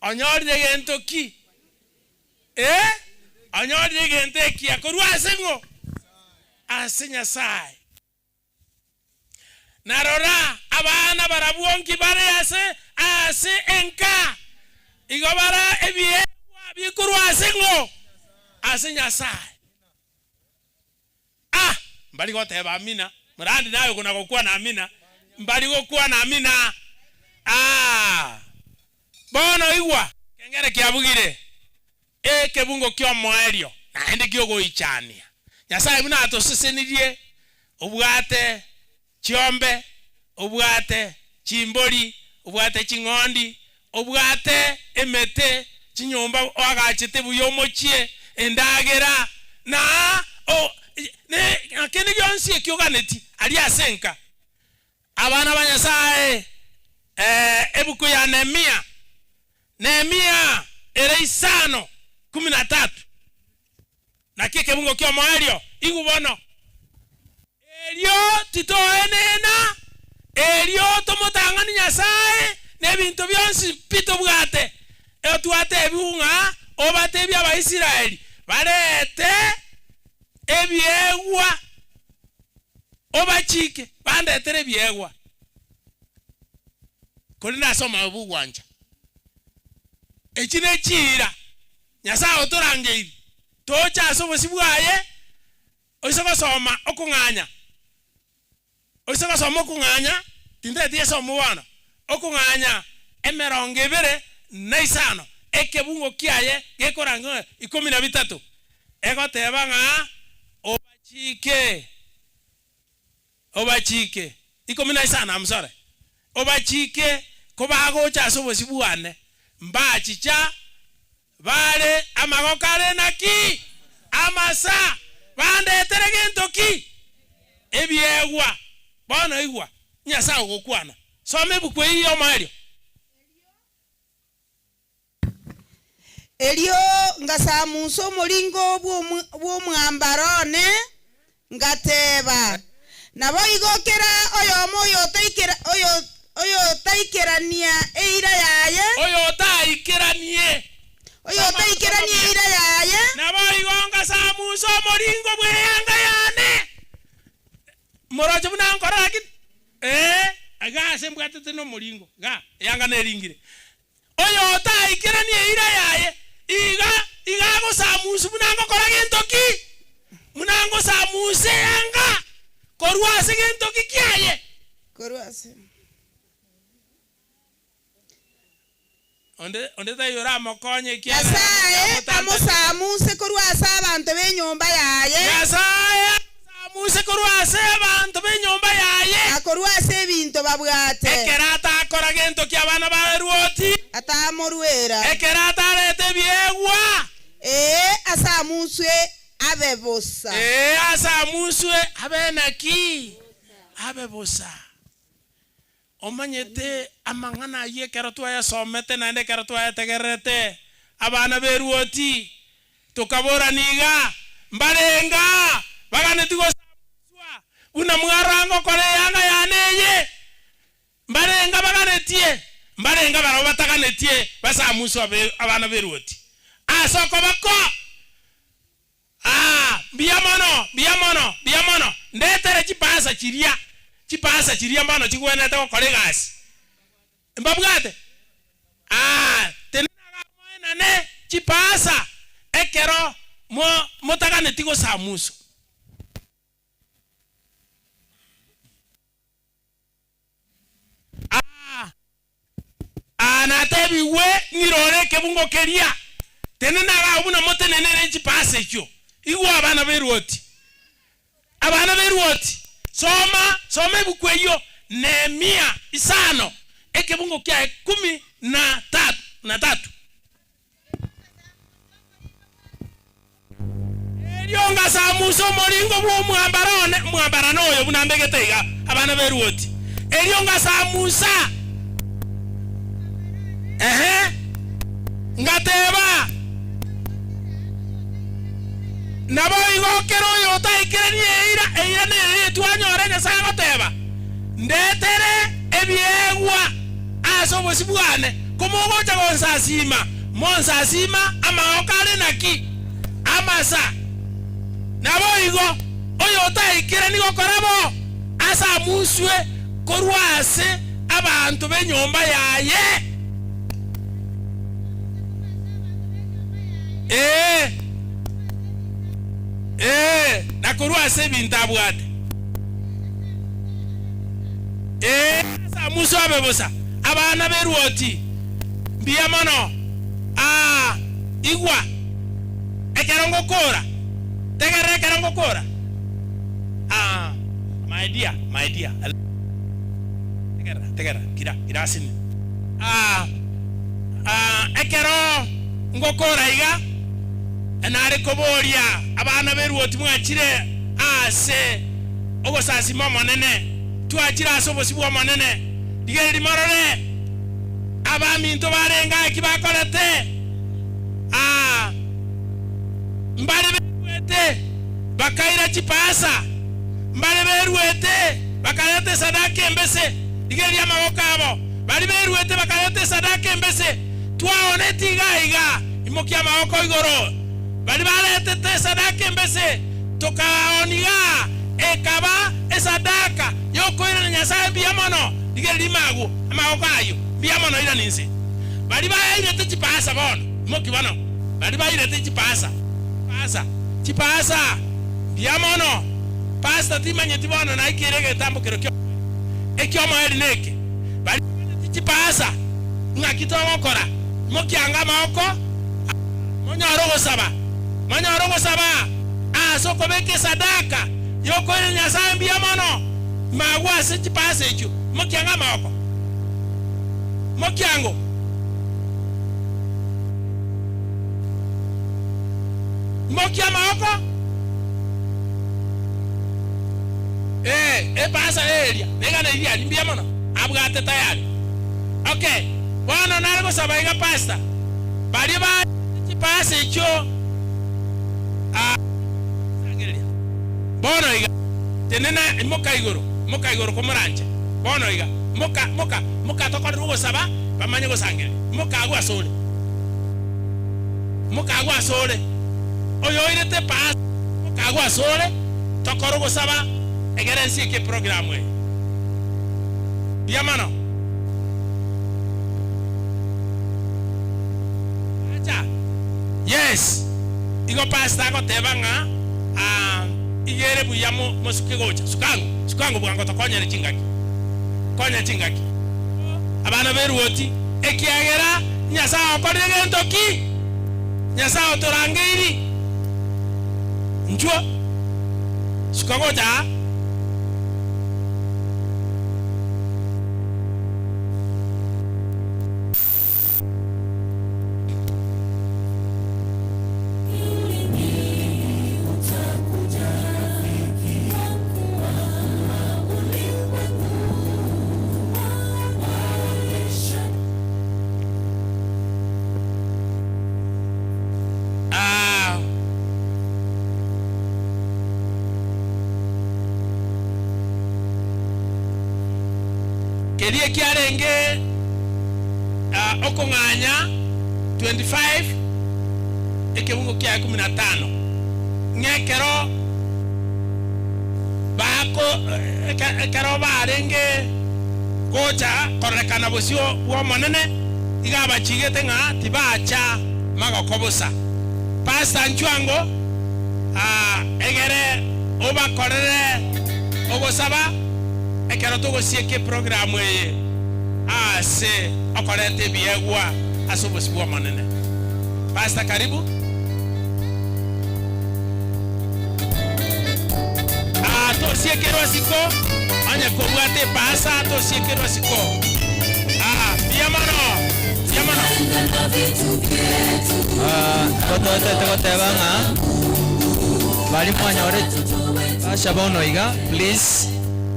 onyorire gento ki? Ee, onyorire egento ekiya korwa ase ng'o? Ase Nyasae. Na rora, abana barabwo nki bare ase ase enka, igo bare ebiegwa bikorwa ase ng'o? Ase Nyasae. Ah! Mbari goteba amina, morandi naye okona gokwana amina, mbari gokwana amina. Ah! Bono igwa, kengere kiabugire, ekebungo ki'omoerio, naende ki'ogoichania. Nyasae buna atosesenirie, obwate chiombe, obwate chimbori, obwate ching'ondi, Obwate emete, chinyomba oagachete buya omochie, endagera, na o ne na kende gionsi ekio oganeti aria ase enka. Abana ba Nyasae, eh, ebuku ya Nehemia, Nehemia ere isano kumi na tatu. Naki ekebungo ki'omoerio, igwa bono. Erio titoenena, erio tomotang'ani Nyasae nebinto bionsi pi tobwate. Ero twatebiwu ng'a obatebie Abaisraeli barete ebiegwa, obachike bandetere ebiegwa, korende ase omoyo bw'ogwancha. Echi nechiira Nyasae otorangeirie toche ase obosio bwaye. Oise gosoma okong'anya, oise gosoma okong'anya, tintageti gesomwe bono, okong'anya emerongo ebere na isano, ekebungo kiaye gekorangigwa ng'a ikomi na bitato, egoteba ng'a obachike. Obachike, 15 I'm sorry, obachike kobagocha ase obosio bwane, mbachicha bare amagoko are naki? Amasa, bandetere gento ki? Ebiegwa. Bono igwa, Nyasae ogokwana. Soma ebuku eyio y'omoerio. Erio ngasamusa omoringo bw'omwambaro one, ngateeba, Naboigo kera oyomo oyotaikerania eira yaye. Oyotaikeranie. Oyotaikerania eira yaye. Naboigo ngasamusa omoringo bw'eanga yane. Moroche buna nkora lakini, ee, iga ase mbwatete nomoringo, iga eanga neringire. Oyotaikeranie eira yaye, iga iga agosamusu buna ngokora gento ki? Buna ngosamusa eanga korwa ase gento ki kiaye? Korwa ase. Onde onde taiyo oramokonye ekiagera Nyasae amotantanie. amosamuse korwa ase abanto b'enyomba yaye. Nyasae amosamuse korwa ase abanto b'enyomba yaye. Na korwa ase ebinto babwate. Ekero atakora gento ki'abana b'abaruoti. Atamorwera. Ekero atarete ebiegwa. Ee, asamuswe abe bosa. Ee, asamuswe abe naki? Abe bosa. Omanyete amang'ana ayio ekero twayasomete naende ekero twayategererete, abana b'eruoti, tokaborania iga, Mbarenge aa baganetie gosamuswa, buna mwarora ngokora eyanga yane eye? Mbarenge baganetie? Mbarenge barabwo bataganetie basamuswe abana b'eruoti ase okoboko? Aa, mbuya mono, mbuya mono, mbuya mono. Ndetere chipasa chiria, chipasa chiria mbono chigwenerete gokora egasi. Mbabwate? Aa, tenena iga moenane chipasa ekero mo, motaganeti gosamuswa. Aa, aa, natebigwe ng'irore ekebungo keria. Tenena iga agwo buna motenenere chipasa echio. Igwa abana b'eruoti. Abana b'eruoti, soma, soma ebuku eyio, Nehemia isano, ekebungo kiaye kumi na tatu, na tatu. Erio ngasamusa omoringo bw'omwambaro one, omwambarano oyo buna mbegete iga, abana b'eruoti. Erio ngasamusa, ehe, ngateba, Naboigo kera oyotaikeranie eira, eira nere etwanyore Nyasae agoteba, Ndetere ebiegwa ase obosio bwane, komogocha gonsasiima, monsasiima amagoko are naki? Amasa. Naboigo oyotaikerani gokora bo, asamuswe korwa ase abanto b'enyomba yaye. Ee, ee, na korwa ase ebinto abwate. Ee, asamuswe abe bosa. Abana b'eruoti, mbuya mono. Aa, igwa, ekero ngokora, tegerera ekero ngokora. Aa, my dear, my dear, tegerera, tegerera, kira, kira asime. Aa. Ekero ngokora iga, nare koboria abana b'eruoti mwachire aase ogosasima Omonene, twachire ase obosio bw'Omonene, rigereria morore abaminto barenge aa eki bakorete. Aa, mbare beruete bakaira chipasa, mbare beruete bakareta esadaka embese, rigereria amaboko abo, baria beruete bakareta esadaka embese, twaoneti iga iga, imokia amaboko igoro, baria baretete esadaka embese, tokabaonia igaa, ekaba esadaka y'okoirana Nyasae mbuya mono, rigereria ime agwo, amaboko ayio, mbuya mono irana inse. Baria bairete chipasa bono, imoki bono, baria bairete chipasa, chipasa, chipasa, mbuya mono. Pastor timanyeti bono naikeire egetambokero ki'omoerio. Eki'omoerio neke, baria bairete chipasa, ng'aki togokora? Imoki anga amaboko aa, monyore ogosaba, monyore ogosaba ase okobeka esadaka y'okoirania Nyasae mbuya mono, ime agwo ase chipasa echio, imoki anga amaboko. Mokiango. Mokia amaboko. Ee, epasa eria negana eria aria mbuya mono abwate tayari. Okay, bono nare gosaba iga pastor, baria ba chipasa echio ah, sangereria. Bono iga, tenena imoka igoro, imoka igoro komoranche. Bono iga, moka, moka, mokatokorerwa ogosaba, bamanye gosangereria. Moka agwo asore. Moka agwo asore. Oyoirete pasi, moka agwo asore, tokore ogosaba, egere ensieke eprogramu eye. Mbuya mono. Acha. Yes. Igo pastor agoteba ng'a ah, iga ere buya mo, mosuke gocha. Suka ango, suka ango bwango tokonyere chingaki. Konya chingaki. Abana b'eruoti, ekiagera Nyasae okorire gento ki? Nyasae otorangeiri. Inchuo, suka gocha aa. Ah. Keria ekiarenge okong'anya 25 ekebungo kia ikomi na tano, ng'a ekero bako ekero barenge gocha kororekana bosio bw'Omonene, iga abachigete ng'a tibacha magoko bosa. Pastor Nchwango, egere obakorere ogosaba. Ekero togosieka eprogramu eye ase okoreta ebiegwa ase obosio bw'Omonene. Pastor karibu. Ah, tosiekerwa isiko onye kobwate epasa tosiekerwa isiko. Ah, mbuya mono, mbuya mono. Ah, tototete goteba ng'a baria mwanyorete basha bono iga please.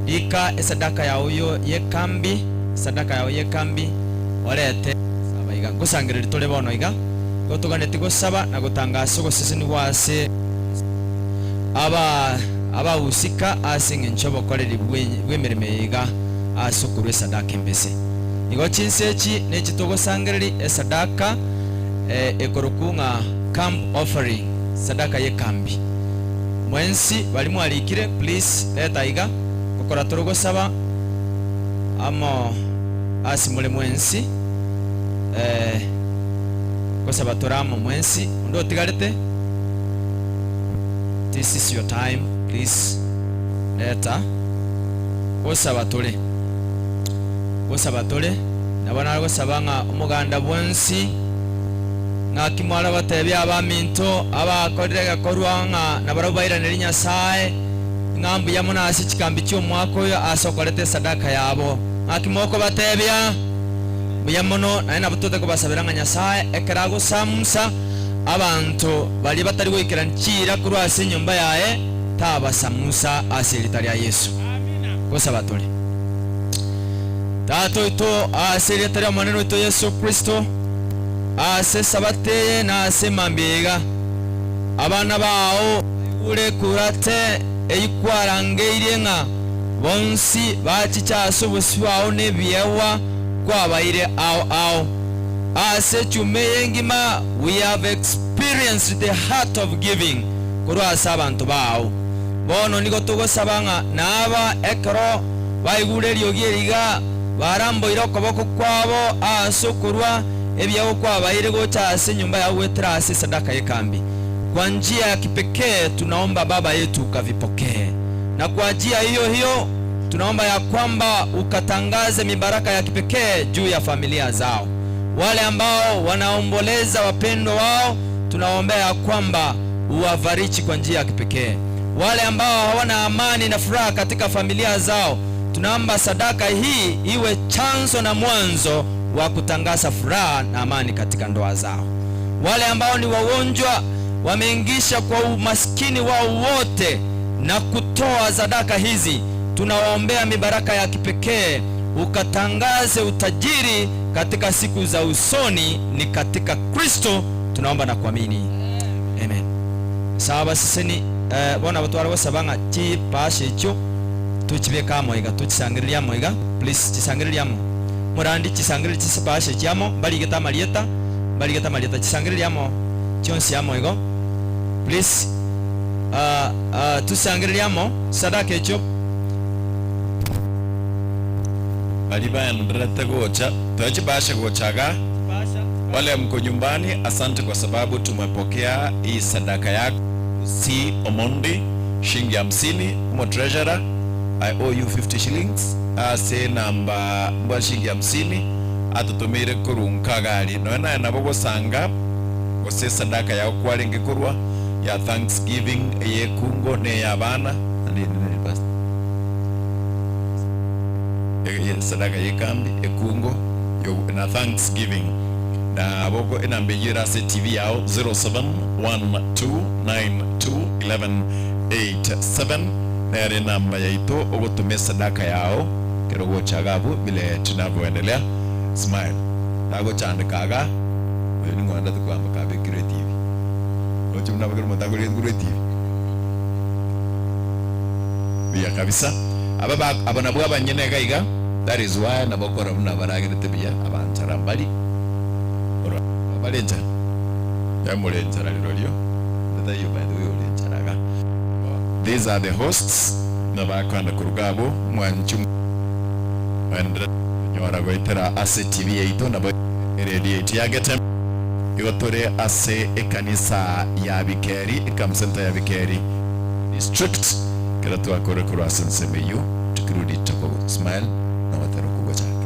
Rika esadaka yao y'ekambi, esadaka yao y'ekambi orete saba iga. Ngosangereria tore bono iga, igo toganetie gosaba na gotangasa ogosesenigwa ase aba abahusika ase engencho y'obokoreri bw'emeremo eye iga ase okorua esadaka embese. Igo chinsa echi nechi togosangereria esadaka ekorokwa ng'a camp offering, sadaka y'ekambi. Mwensi baria mwarikire please leta iga gokora tore gosaba amo ase more mwensi eh gosaba tore amo mwensi onde otigarete this is your time please leta gosaba tore gosaba tore nabo nare gosaba ng'a omoganda bwensi Ng'aki mwarabatebie abaminto abakorire egekorwa ng'a nabarabwo bairanerie Nyasae ng'a mbuya mono ase chikambi chi'omwaka oyo ase okoreta esadaka yabo? Ng'aki mokobatebia? Mbuya mono, naende nabo tote kobasabera ng'a Nyasae ekero agosamusa abanto baria batari goikerania chiira korwa ase enyomba yaye, tabasamusa ase erieta ria Yeso. Gosaba tore. Tata oito, ase erieta ri'Omonene oito Yeso Kristo, ase Esabato eye na ase emambia eye iga, abana bao baigure ekurate eyio kwarangeirie ng'a bonsi bachiche ase obosio bwao nebiegwa kwabaire ao ao. Ase echuma eye engima we have experienced the heart of giving korwa ase abanto bao. Bono nigo togosaba ng'a naba ekero baigure eriogi eri iga baramboire okoboko kwabo ase okorua ebiegwa kwabaire gocha ase enyomba yao goetera ase esadaka y'ekambi. Kwa njia ya kipekee tunaomba Baba yetu ukavipokee. Na kwa njia hiyo hiyo tunaomba ya kwamba ukatangaze mibaraka ya kipekee juu ya familia zao. Wale ambao wanaomboleza wapendwa wao, tunawaombea ya kwamba uwafariji kwa njia ya kipekee. Wale ambao hawana amani na furaha katika familia zao, tunaomba sadaka hii iwe chanzo na mwanzo wa kutangaza furaha na amani katika ndoa zao. Wale ambao ni wagonjwa, wameingisha kwa umaskini wao wote na kutoa sadaka hizi, tunawaombea mibaraka ya kipekee, ukatangaze utajiri katika siku za usoni, ni katika Kristo tunaomba na kuamini, amen. Sawa baseseni eh, bono abo tware gosaba ng'a chipasha echio tochibeke amo iga tochisangererie amo iga please chisangererie amo morandi chisangererie chisipasha echi amo mbarigete amarieta mbarigete amarieta chisangererie amo chionsi amo igo please ah, ah, tusangererie amo sadaka echio. Baria baenderete gocha, toe chibasha gocha igaa. Wale mko nyumbani, asante kwa sababu tumepokea hii sadaka yako. C Omondi shilingi hamsini, umo treasurer, I owe you 50 shillings ase namba mbwa shilingi hamsini atotomeire korwa nkagari nonya naye nabo gosanga gose esadaka yao kwarenge korwa ya thanksgiving eyekungo ne eyabana Esadaka y'ekambi, ekungo na thanksgiving. Nabo enamba eyio ere ase TV yao 0712921187 nere enamba yaito ogotoma esadaka yao ekero ogocha iga abwo vile tunavyoendelea. Smile. Tagochandeka iga oyo ning'o onde tokoamboka abekirwe etibi. Roche buna abekire omonto akorire korwa etibi. Buya kabisa. Aba ba aba nabwo abanyene iga iga, that is why nabo okora buna baragerete buya, abanchara mbari korwa bare enchara. Yaani more enchara rirorio, onde taiyo by the way ore enchara iga. These are the hosts, nabakwanda koruga abwo, mwanche mwenderere konyora goetera ase TV yaito nabo eredio yaito ya Getem. Igo tore ase ekanisa ya Bikeri, Ecam Centre ya Bikeri District. Ekero twakorire korwa ase ensemo eyio, tukirudi toko smile na ogotera okwo gochake.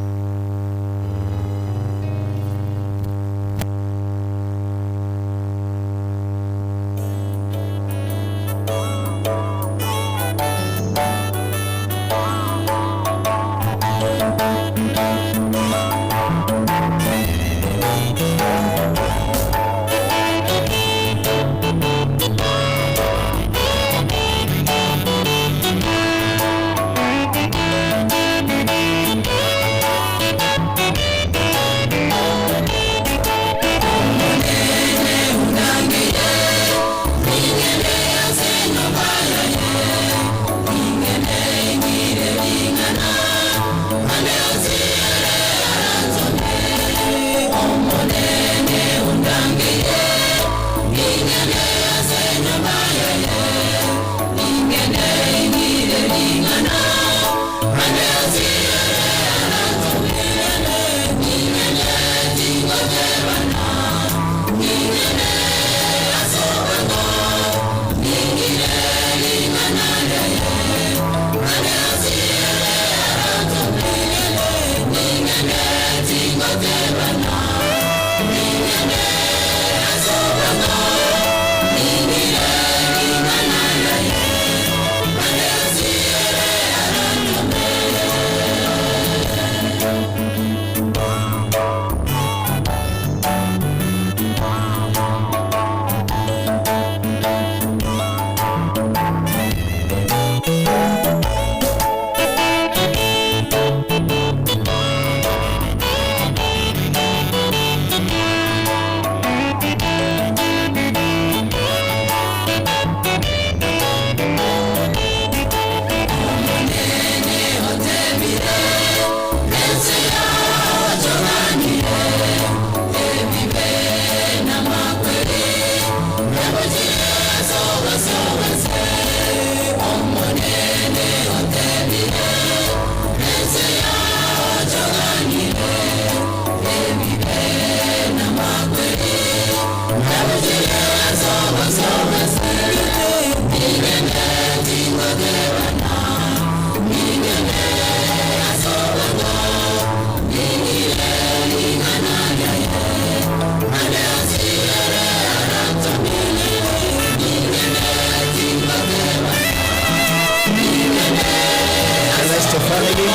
Family.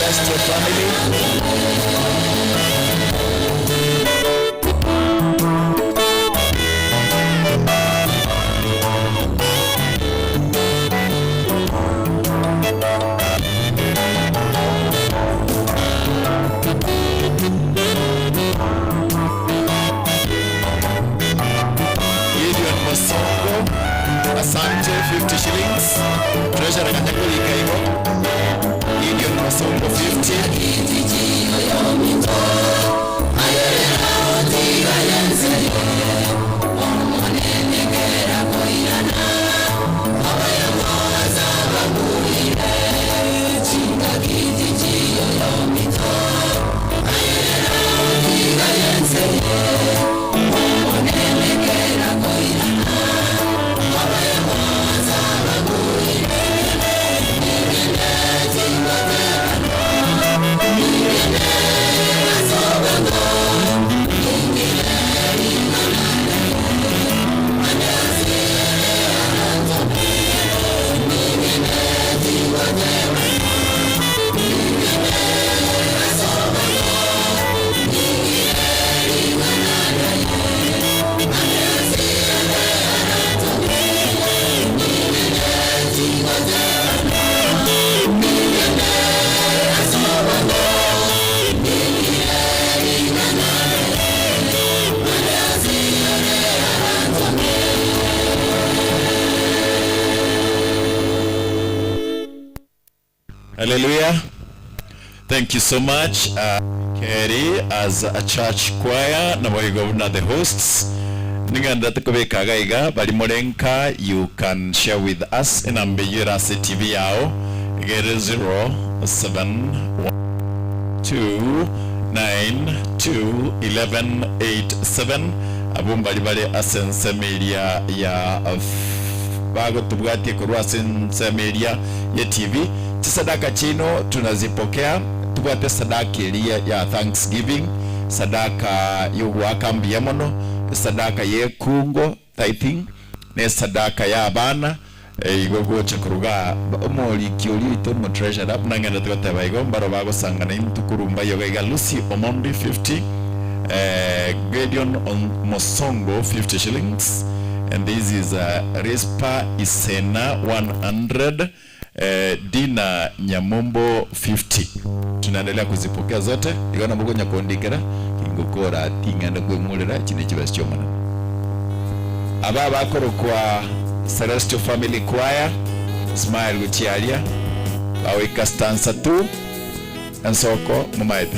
Celestial Family. Gideon Mosongo, asante 50 shillings. Treasurer Kanyakuli Kaigo. Gideon Mosongo 50. Hallelujah. Thank you so much, Kerry, as a church choir, na the hosts. Ninganda tukubeka gaiga bali morenka you can share with us enamba yera TV yao igere 0712921187 abo mbali bale asensemeria ya bagotubwatie korwa asensemeria ya TV chisadaka chino tunazipokea tubwate sadaka eria ya thanksgiving sadaka yogwaka mbuya mono sadaka yekungo tithing ne sadaka ya abana igo gocha kuruga omoriki oria oito omotreasurer buna ng'ende togoteba igo mbaro bagosangana intukurumba iyoga iga Lucy Omondi 50 Gideon Mosongo 50 shillings and this is Rispa Isena 100 Dina Nyamombo 50 tunaendelea kuzipokea zote igana mugo nyakondikera ingokora ting'enda kwemurera chine chibasi chiomonene aba bakorokwa Celestial Family Choir smile guchiaria bawika stanza 2 ensoko mumaete.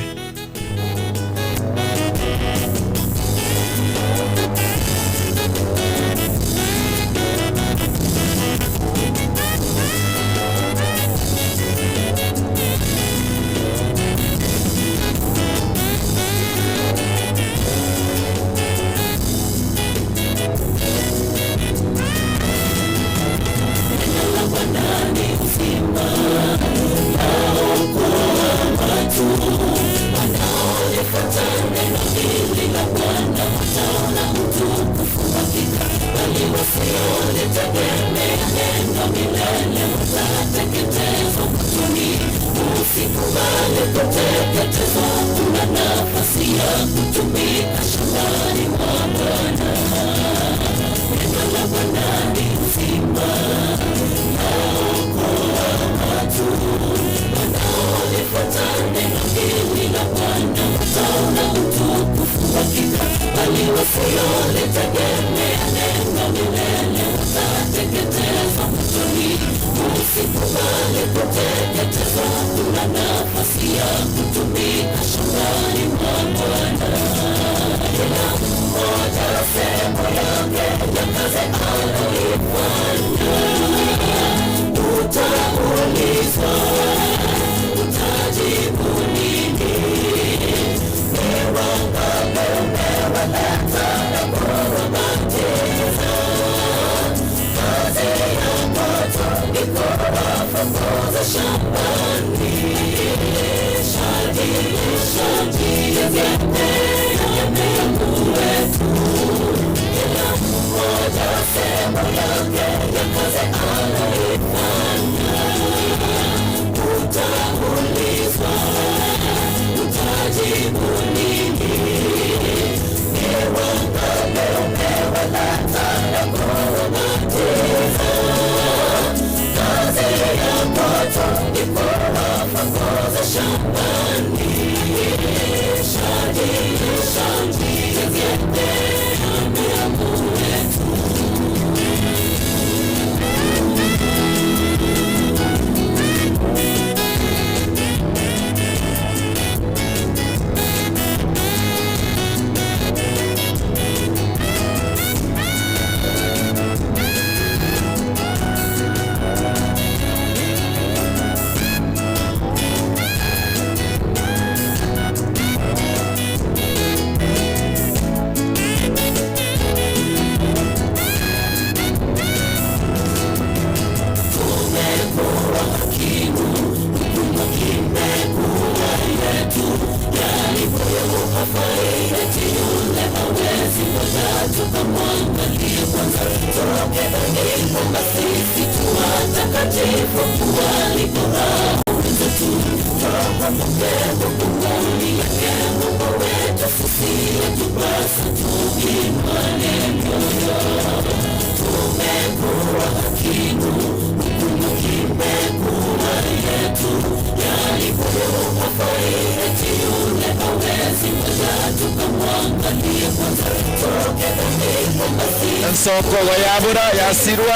Ensoko igo yabura yasirwa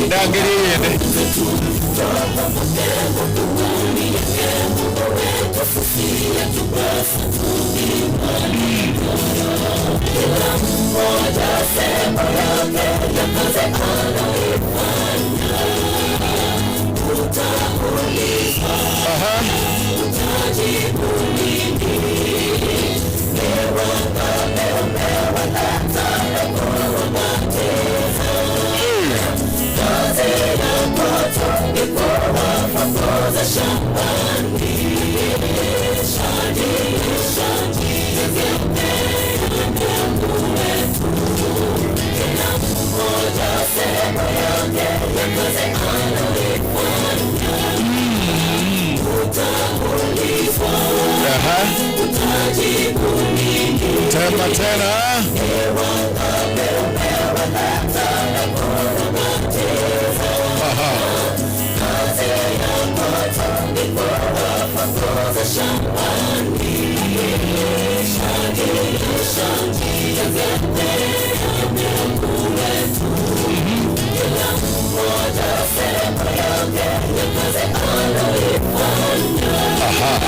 ndangeri eyende. Aha. Tema tena. Aha.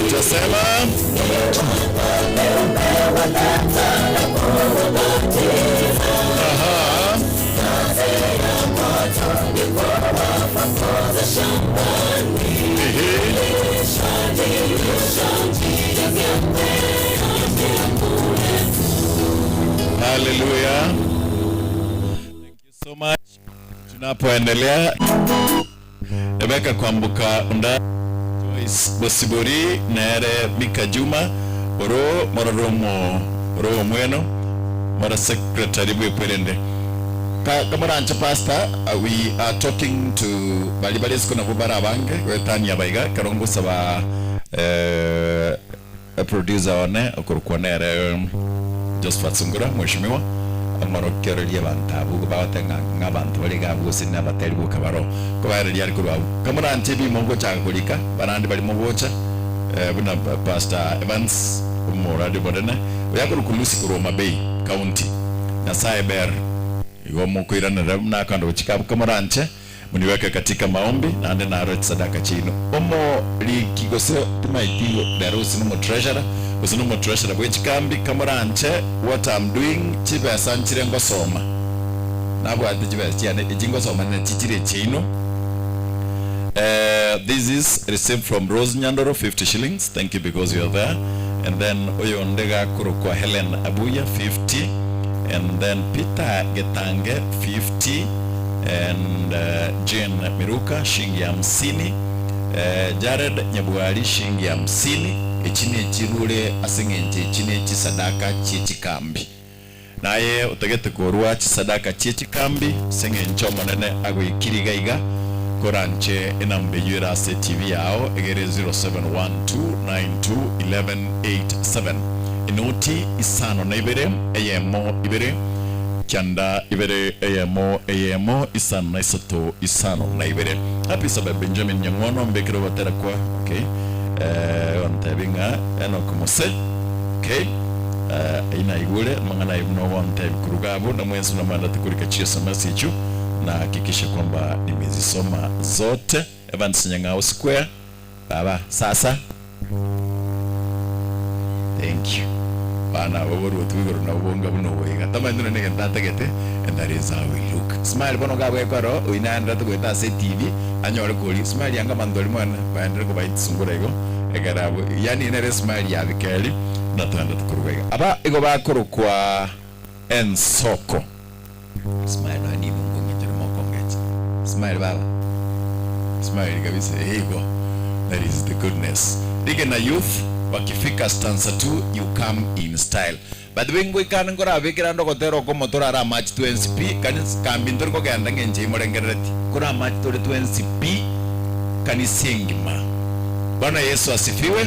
Utasema Aha. Hallelujah. Thank you so much. Tunapoendelea Rebecca Kwambuka unda Joyce Bosibori nere Mika Juma oro mororomo oro mweno mora secretary bwekwerende ka kamorancha pastor uh, we are talking to bali bali siko nabo barabange gwetania baiga karongosa ba eh, a producer one okorokwa nere um, Josephat Sungura mheshimiwa amorokererie abanto abwo bagote ng'a ng'a abanto bare iga abwo gose nabateri boka baro kobaereria are korwa abwo. Kamoranche ebimo ngochaka korika barande bari mogocha eh, buna Pastor Evans omoradi omonene oyo akorokwa Lucy korwa Homa Bay county. Nyasaye ber igo mokoiranera buna akando gochika abwo kamoranche Muniweke katika maombi, naende naro chisadaka chiaino. Omoriki gose timaeti rero gose nomotreasurer, gose nomotreasurer bwe chikambi, kamoranche what am doing, chibesa nchire ngosoma, nabwate chibesa chiane echi ngosoma nachi chire echiaino. Eh, this is received from Rose Nyandoro 50 shillings, thank you because you are there. And then oyonde gakorokwa Helen Abuya 50, and then Peter Getange 50, and Jane Miruka shilingi hamsini, Jared Nyabwari shilingi hamsini. Echi nechirure ase eng'encho echi ne chisadaka chie chikambi. Naye otagete korua chisadaka chie chikambi ase eng'encho Omonene agoikirie iga iga, koranche enamba eyio ere ase etibi yao egere 0712921187. Enoti isano na ibere, eyemo ibere, kianda ibere, eyemo eyemo, isano na isato, isano na ibere. Happy Sabbath Benjamin Nyang'wono mbekere ogotera kwa okay eh ontebi ng'a Enock Mose okay eh eyio naigure amang'ana ayio buna ogontebi koruga abwo na mwensi buna mwendete korika chi sms echio na hakikisha kwamba nimezisoma zote Evans Nyang'au Square baba sasa Thank you. Bana abo boruoti bwa igoro nabo bonga buna obo iga. Tamanyeti nonye negento atagete and that is how we look. Smile bono gabweka oro oyio naenderete goeta ase etv anyore koria smile yanga abanto baria mwana baenderere kobaita sungura igo ekero abwo yaani nere smile ya bikeri buna toenderete koruga iga. Aba igo bakorokwa ensoko. Smile nonya nigo nkong'enchera mokongecha. Smile baba. Smile kabisa eh igo. That is the goodness. Rigena youth wakifika stanza 2 you come in style. By the way ngoikane nkorabekere ande ogotera okomo torare amache twensi pi kanisa kambi ntori kogenda ng'encho imorengerereti. Kore amache tore twensi pi kanisa engima. Bwana Yesu asifiwe.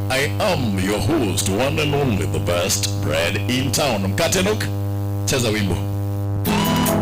I am your host one and only the best bread in town. Mkate Enoch. Cheza wimbo. Bwana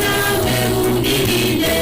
nawe unilinde.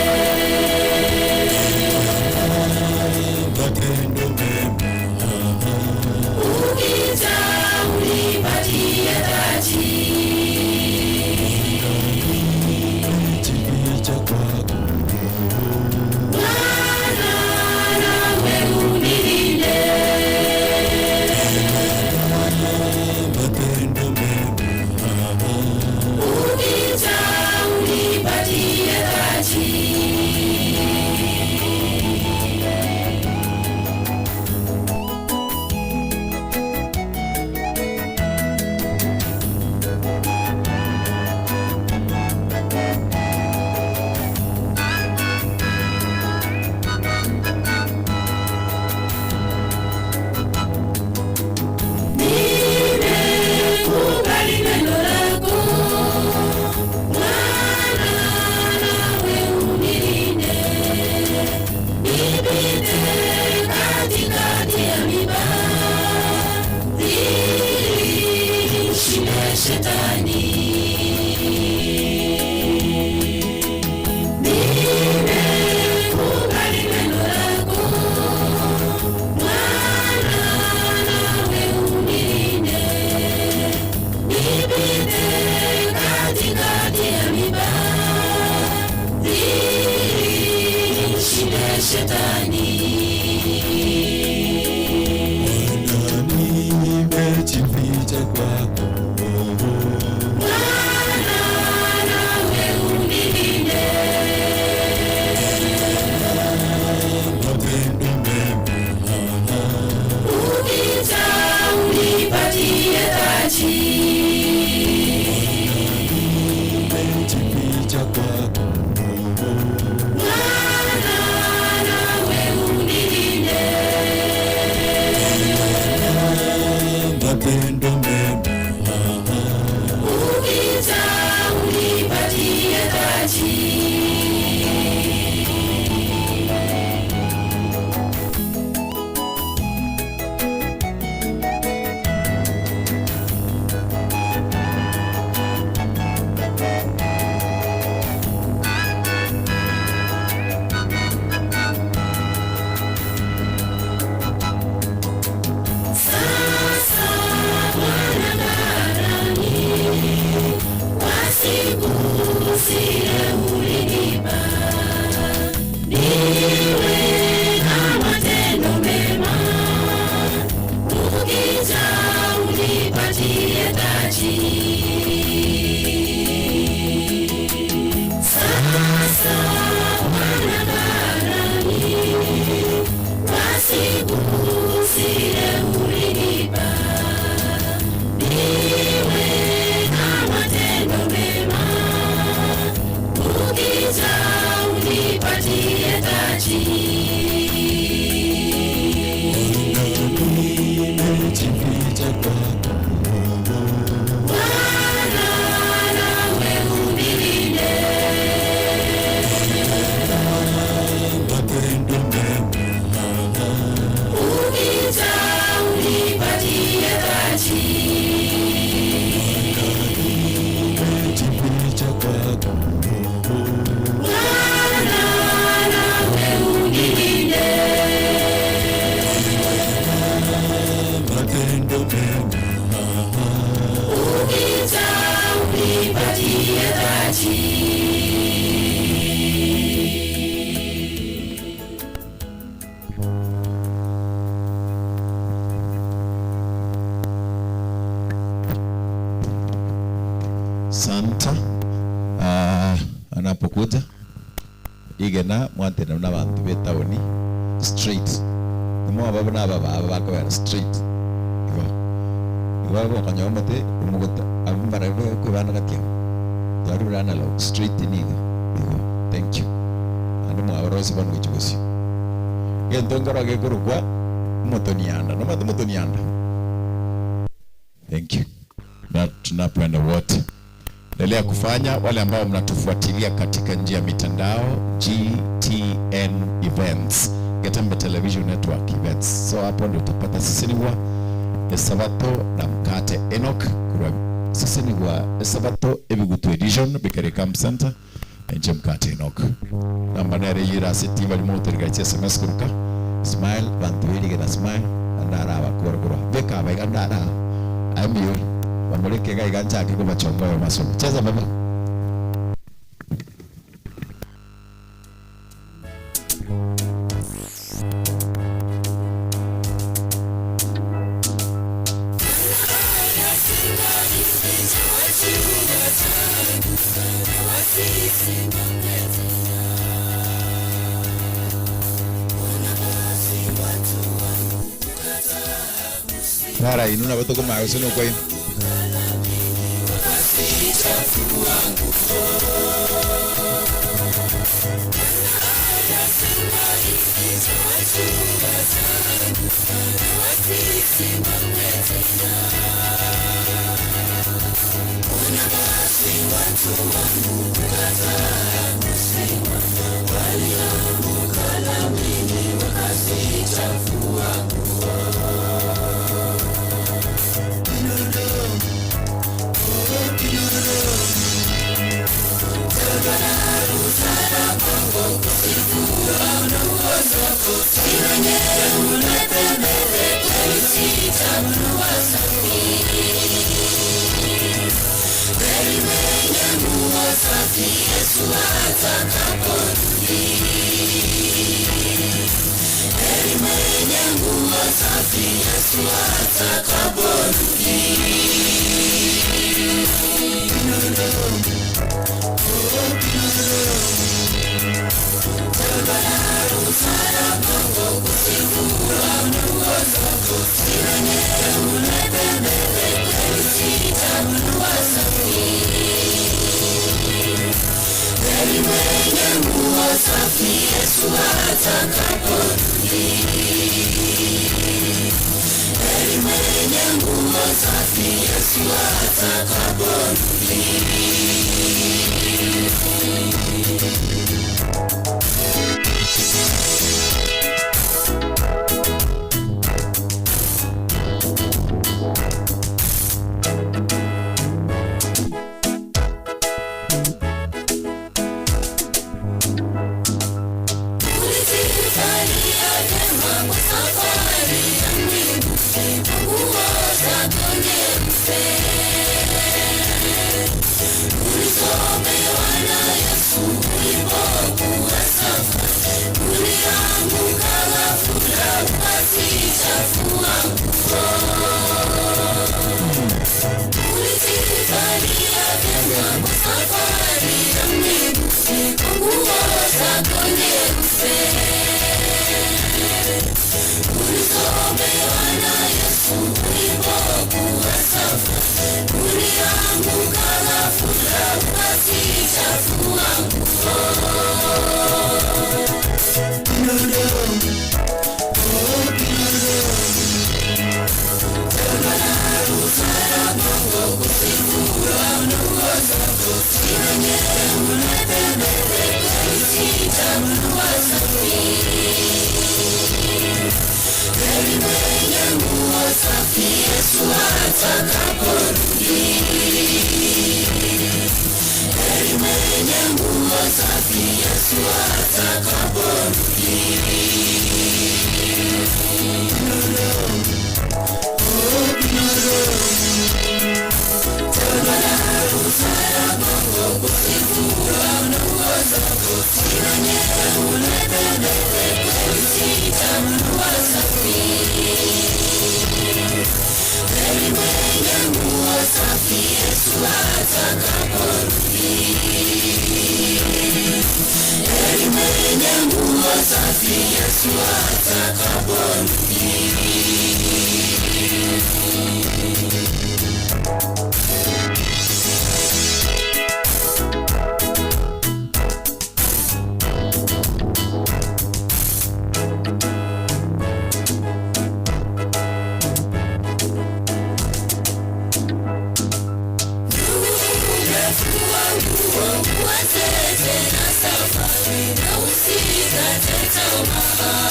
Anapokuja rigena mwatenena na abanto ba etaoni straight. Timoba buna aba baba bakobera straight igo. Igo gokonyora omote omogota abwo mbarabwo bakwebana gati abwo. Twari buna analog straight nigo igo. Thank you. Naende mwabarosie bono gochia bosio. Egento nkorora gekorokwa omotonianda. Nomanyete omotonianda? Thank you. Na tunapoenda wote. Endelea kufanya wale ambao mnatufuatilia katika njia ya mitandao GTN Events, Getembe Television Network Events. So hapo ndio utapata sisiniwa esabato na mkate Enoch kurwa sisiniwa esabato ebigutu edition Bikere Camp Center enche mkate Enoch. Namba nere yira ase tiba limo oterika SMS kuruka smile bantu berige na smile andara abakora kurwa beka abaiga ndara ayemiyori bamureke gaiga nchake kubachongoyo masomo cheza baba. Nara inu na batoko mago no kwai. tena safari na usikate tamaa.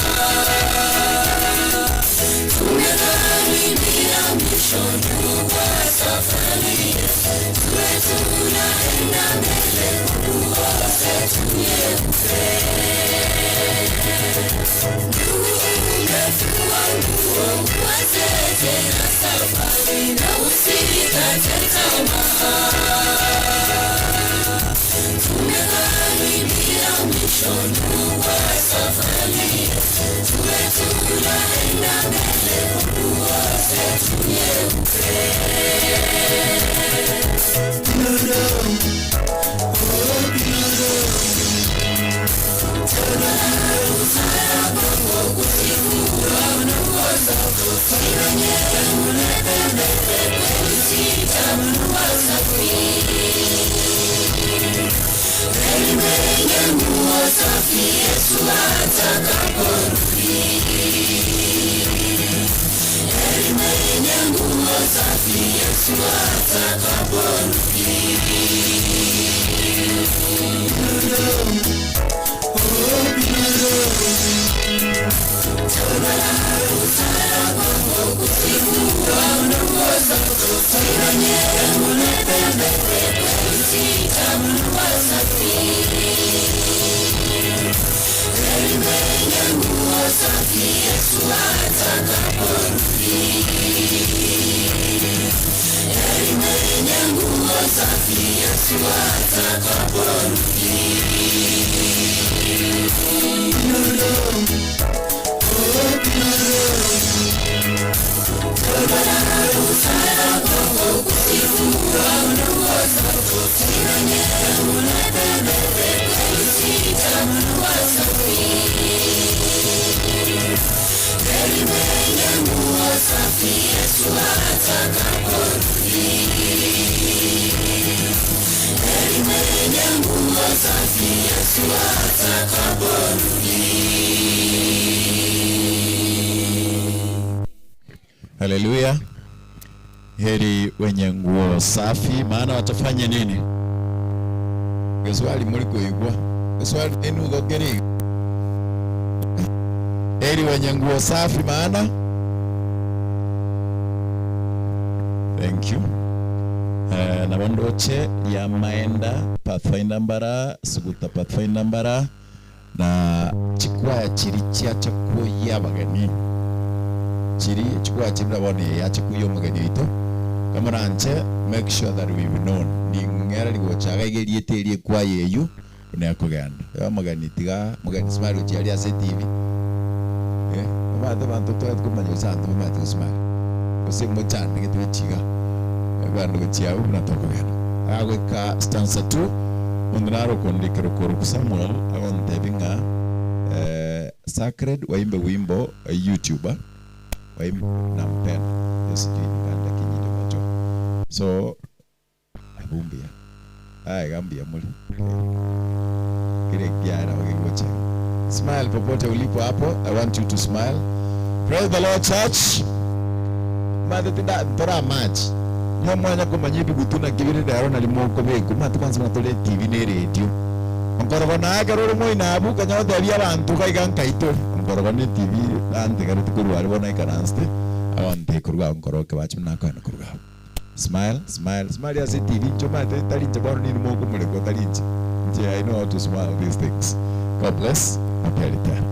Tumekaribia mwisho ndugu wa safari yetu, tuwe tunaenda mbele, nguo zetu nyeupe. Ndugu, umefua nguo, uanze tena safari na usikate tamaa. Tumekaribia mwisho ndugu wa safari yetu, tuwe tunaenda mbele, nguo zetu nyeupe. Yesu atakaporudi. Heri mwenye nguo safi Yesu atakaporudi. Yesu atakaporudi. Heri mwenye nguo safi Yesu atakaporudi. Heri mwenye nguo safi Yesu atakaporudi. Heri mwenye nguo safi Yesu atakaporudi. Haleluya. Heri wenye nguo safi, maana watafanya nini? Geswali muri kuigwa geswali nini ugokeri? Heri wenye nguo safi, maana thank you. Na bandoche ya maenda pathfinder mbara suguta pathfinder mbara na chikwaya chiri chiacha kuya abageni chiri chikwaya chiri nabone yacha kuya omogeni oito kamoranche make sure that we've known ning'era rigochaga igeriete erie ekwaya eywo buna ekogenda eba omogeni tiga mogeni smile ochiaria ase etv eh, omanyete abanto tware komanya gose abanto bamaete gosmile gose mochandegete gochiga abanto gochia abwo buna tokogenda agoika stanza 2 omonto naro okondikera okorokwa Samuel agontebia ng'a eh, sacred waimbe wimbo eh, youtuber waimbe nampenda hiyo sijui ni gani lakini ndio macho so abumbia aye gambia muli kile kiara wakigocha smile popote ulipo hapo I want you to smile praise the Lord church mathe tinda tora match nyo mwanya kumanya ebigutu naki bire rero nari mokobekwa omanyete kwanza buna tore etv na eredio onkorogo naye ekero ore moino abwo okanya gotebia abanto iga nkai tore onkorogo na etv nantegereti korwa aria bono aikaransete agontebia korwa abwo nkoroke bache buna nakoenda korwa abwo smile smile smile ase etv inche omanyete tari inche bono nini mokomorekwa tari inche inche I know how to smile these things God bless happy return.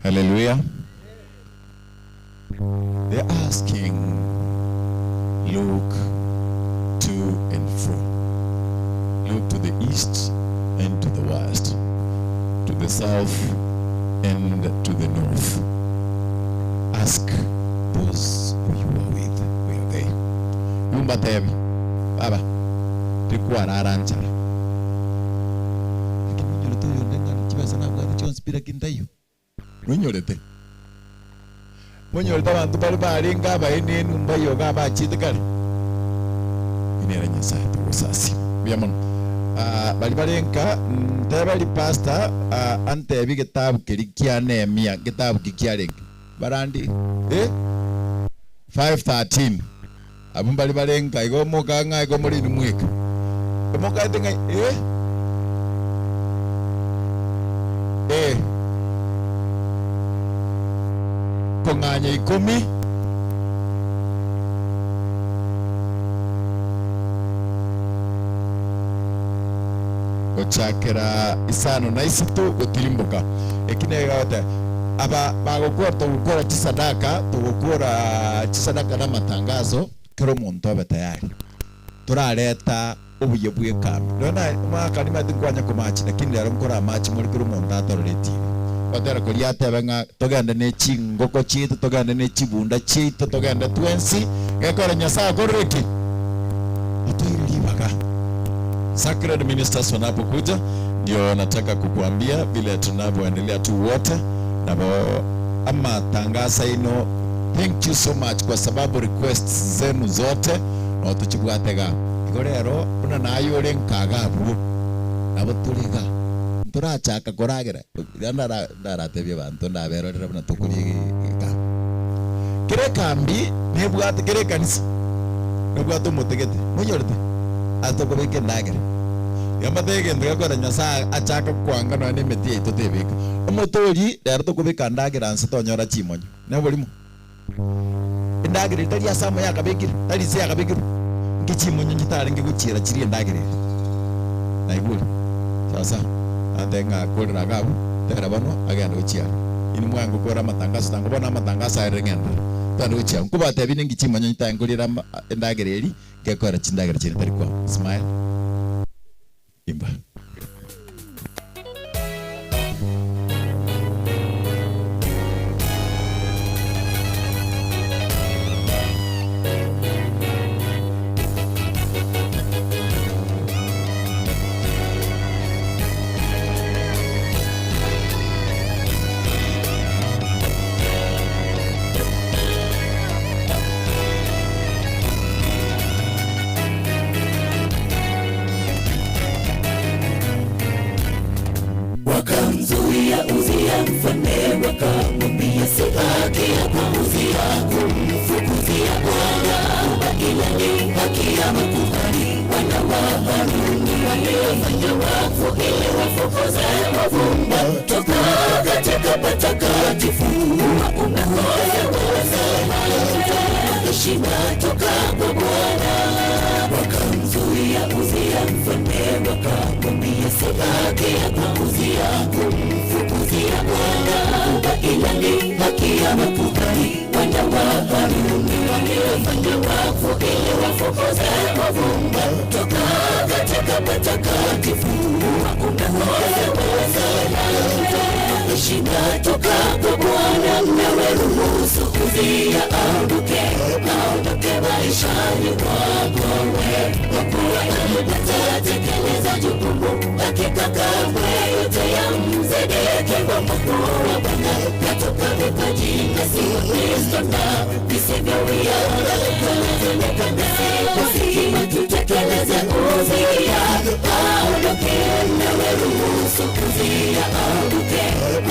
Hallelujah. They're asking, look to and fro. Look to the east and to the west, to the south and to the north. Ask Mbatebi, Baba, tikwarara nchara. Lakini nonyorete oyonde ng'a chibesa nabwate chionsi pi lakini taiyo. Nonyorete? Monyorete abanto bare barenge abaenenu mbayo iga abachiete kare? Oyio nere Nyasaye togosasima. Mbuya mono. Ah, baria bare nka, ntebe ri pastor, ah, antebi getabu keria kia Nehemia, getabu ki kiarenge? Barandi, eh? 5:13. Abwo mbari bare nka igo moka ng'a igo more inwe mweka. Emokaete ng'a eh? Eh. Kong'anya ikomi. Gochakera isano na isato gotirimboka. Eki negegoteba, Aba bagokora togokora chisadaka, togokora chisadaka na amatangazo, kera omonto abe tayari. Torareta obuya bw'ekambi. Nonya na omwaka nimanyete nkwanya komachi, lakini rero nkore amache more kera omonto atorore etibi. Gotera koria atebe ng'a togende ne chingoko chiaito, togende ne chibunda chiaito, togende twensi, gekore Nyasae akorire ki? Otoire ribaga. Sacred ministers wanapokuja ndio nataka kukuambia vile tunavyoendelea tu wote nabo amatangazo aino thank you so much kwa sababu requests zenu zote notochibwate iga. Igo rero buna naye ore nkaga abwo nabo tore iga ntorachaka koragera riria ndara ndaratebie abanto ndaberorera buna tokoria egekambi. Kera ekambi nebwate kera ekanisa nebwate omotegete moiyorete ase tokobeka endagera. Iga mbatebie egento gekogera Nyasaye achake koanga nonya na emeti yaito tebeka. Omote oria rero tokobeka ndagera nse tonyora chimonyo. Neborimo. Endagera eria tari ase amo yakabekire, tari inse yakabekirwe, inki chimonyo chitarenge gochiera chirie endagera eria? Naigure? Sasa, nantebie ng'a korera iga abwo, tera bono agende gochia aria. Inwe mwange gokora amatangaso tango bono amatangaso aerire ng'enderere. Togende gochia abwo. Nkobatebie ninki chimonyo chitarenge koriera ama endagera eria, ngekorera chindagera chiria tari kwama. Smile. Imba. Wakamzuia Uzia mfalme, wakamwambia si haki yako Uzia kumfukuzia Bwana, ila ni haki ya makuhani wana wa Haruni waliofanya wakfu ili wafukuze mavumba toka katika patakatifu. Umekosa heshima toka kwa Bwana. Wakamzuia Uzia mfalme, wakamwambia si haki yako Uzia kumfukuzia Bwana, ila ni haki ya makuhani wana wa Haruni waliofanya wakfu ili wafukuze mavumba toka katika patakatifu. Umekosa heshima toka kwa Bwana, nawe ruhusu Uzia aondoke, aondoke maishani mwako we, kwa kuwa alipata jukumu hakika kamwe yote yamzedeke kwa kuwa Bwana katoka vipaji na si Wakristo na visivyowiana lazima tutekeleze Uzia aondoke, nawe ruhusu Uzia aondoke,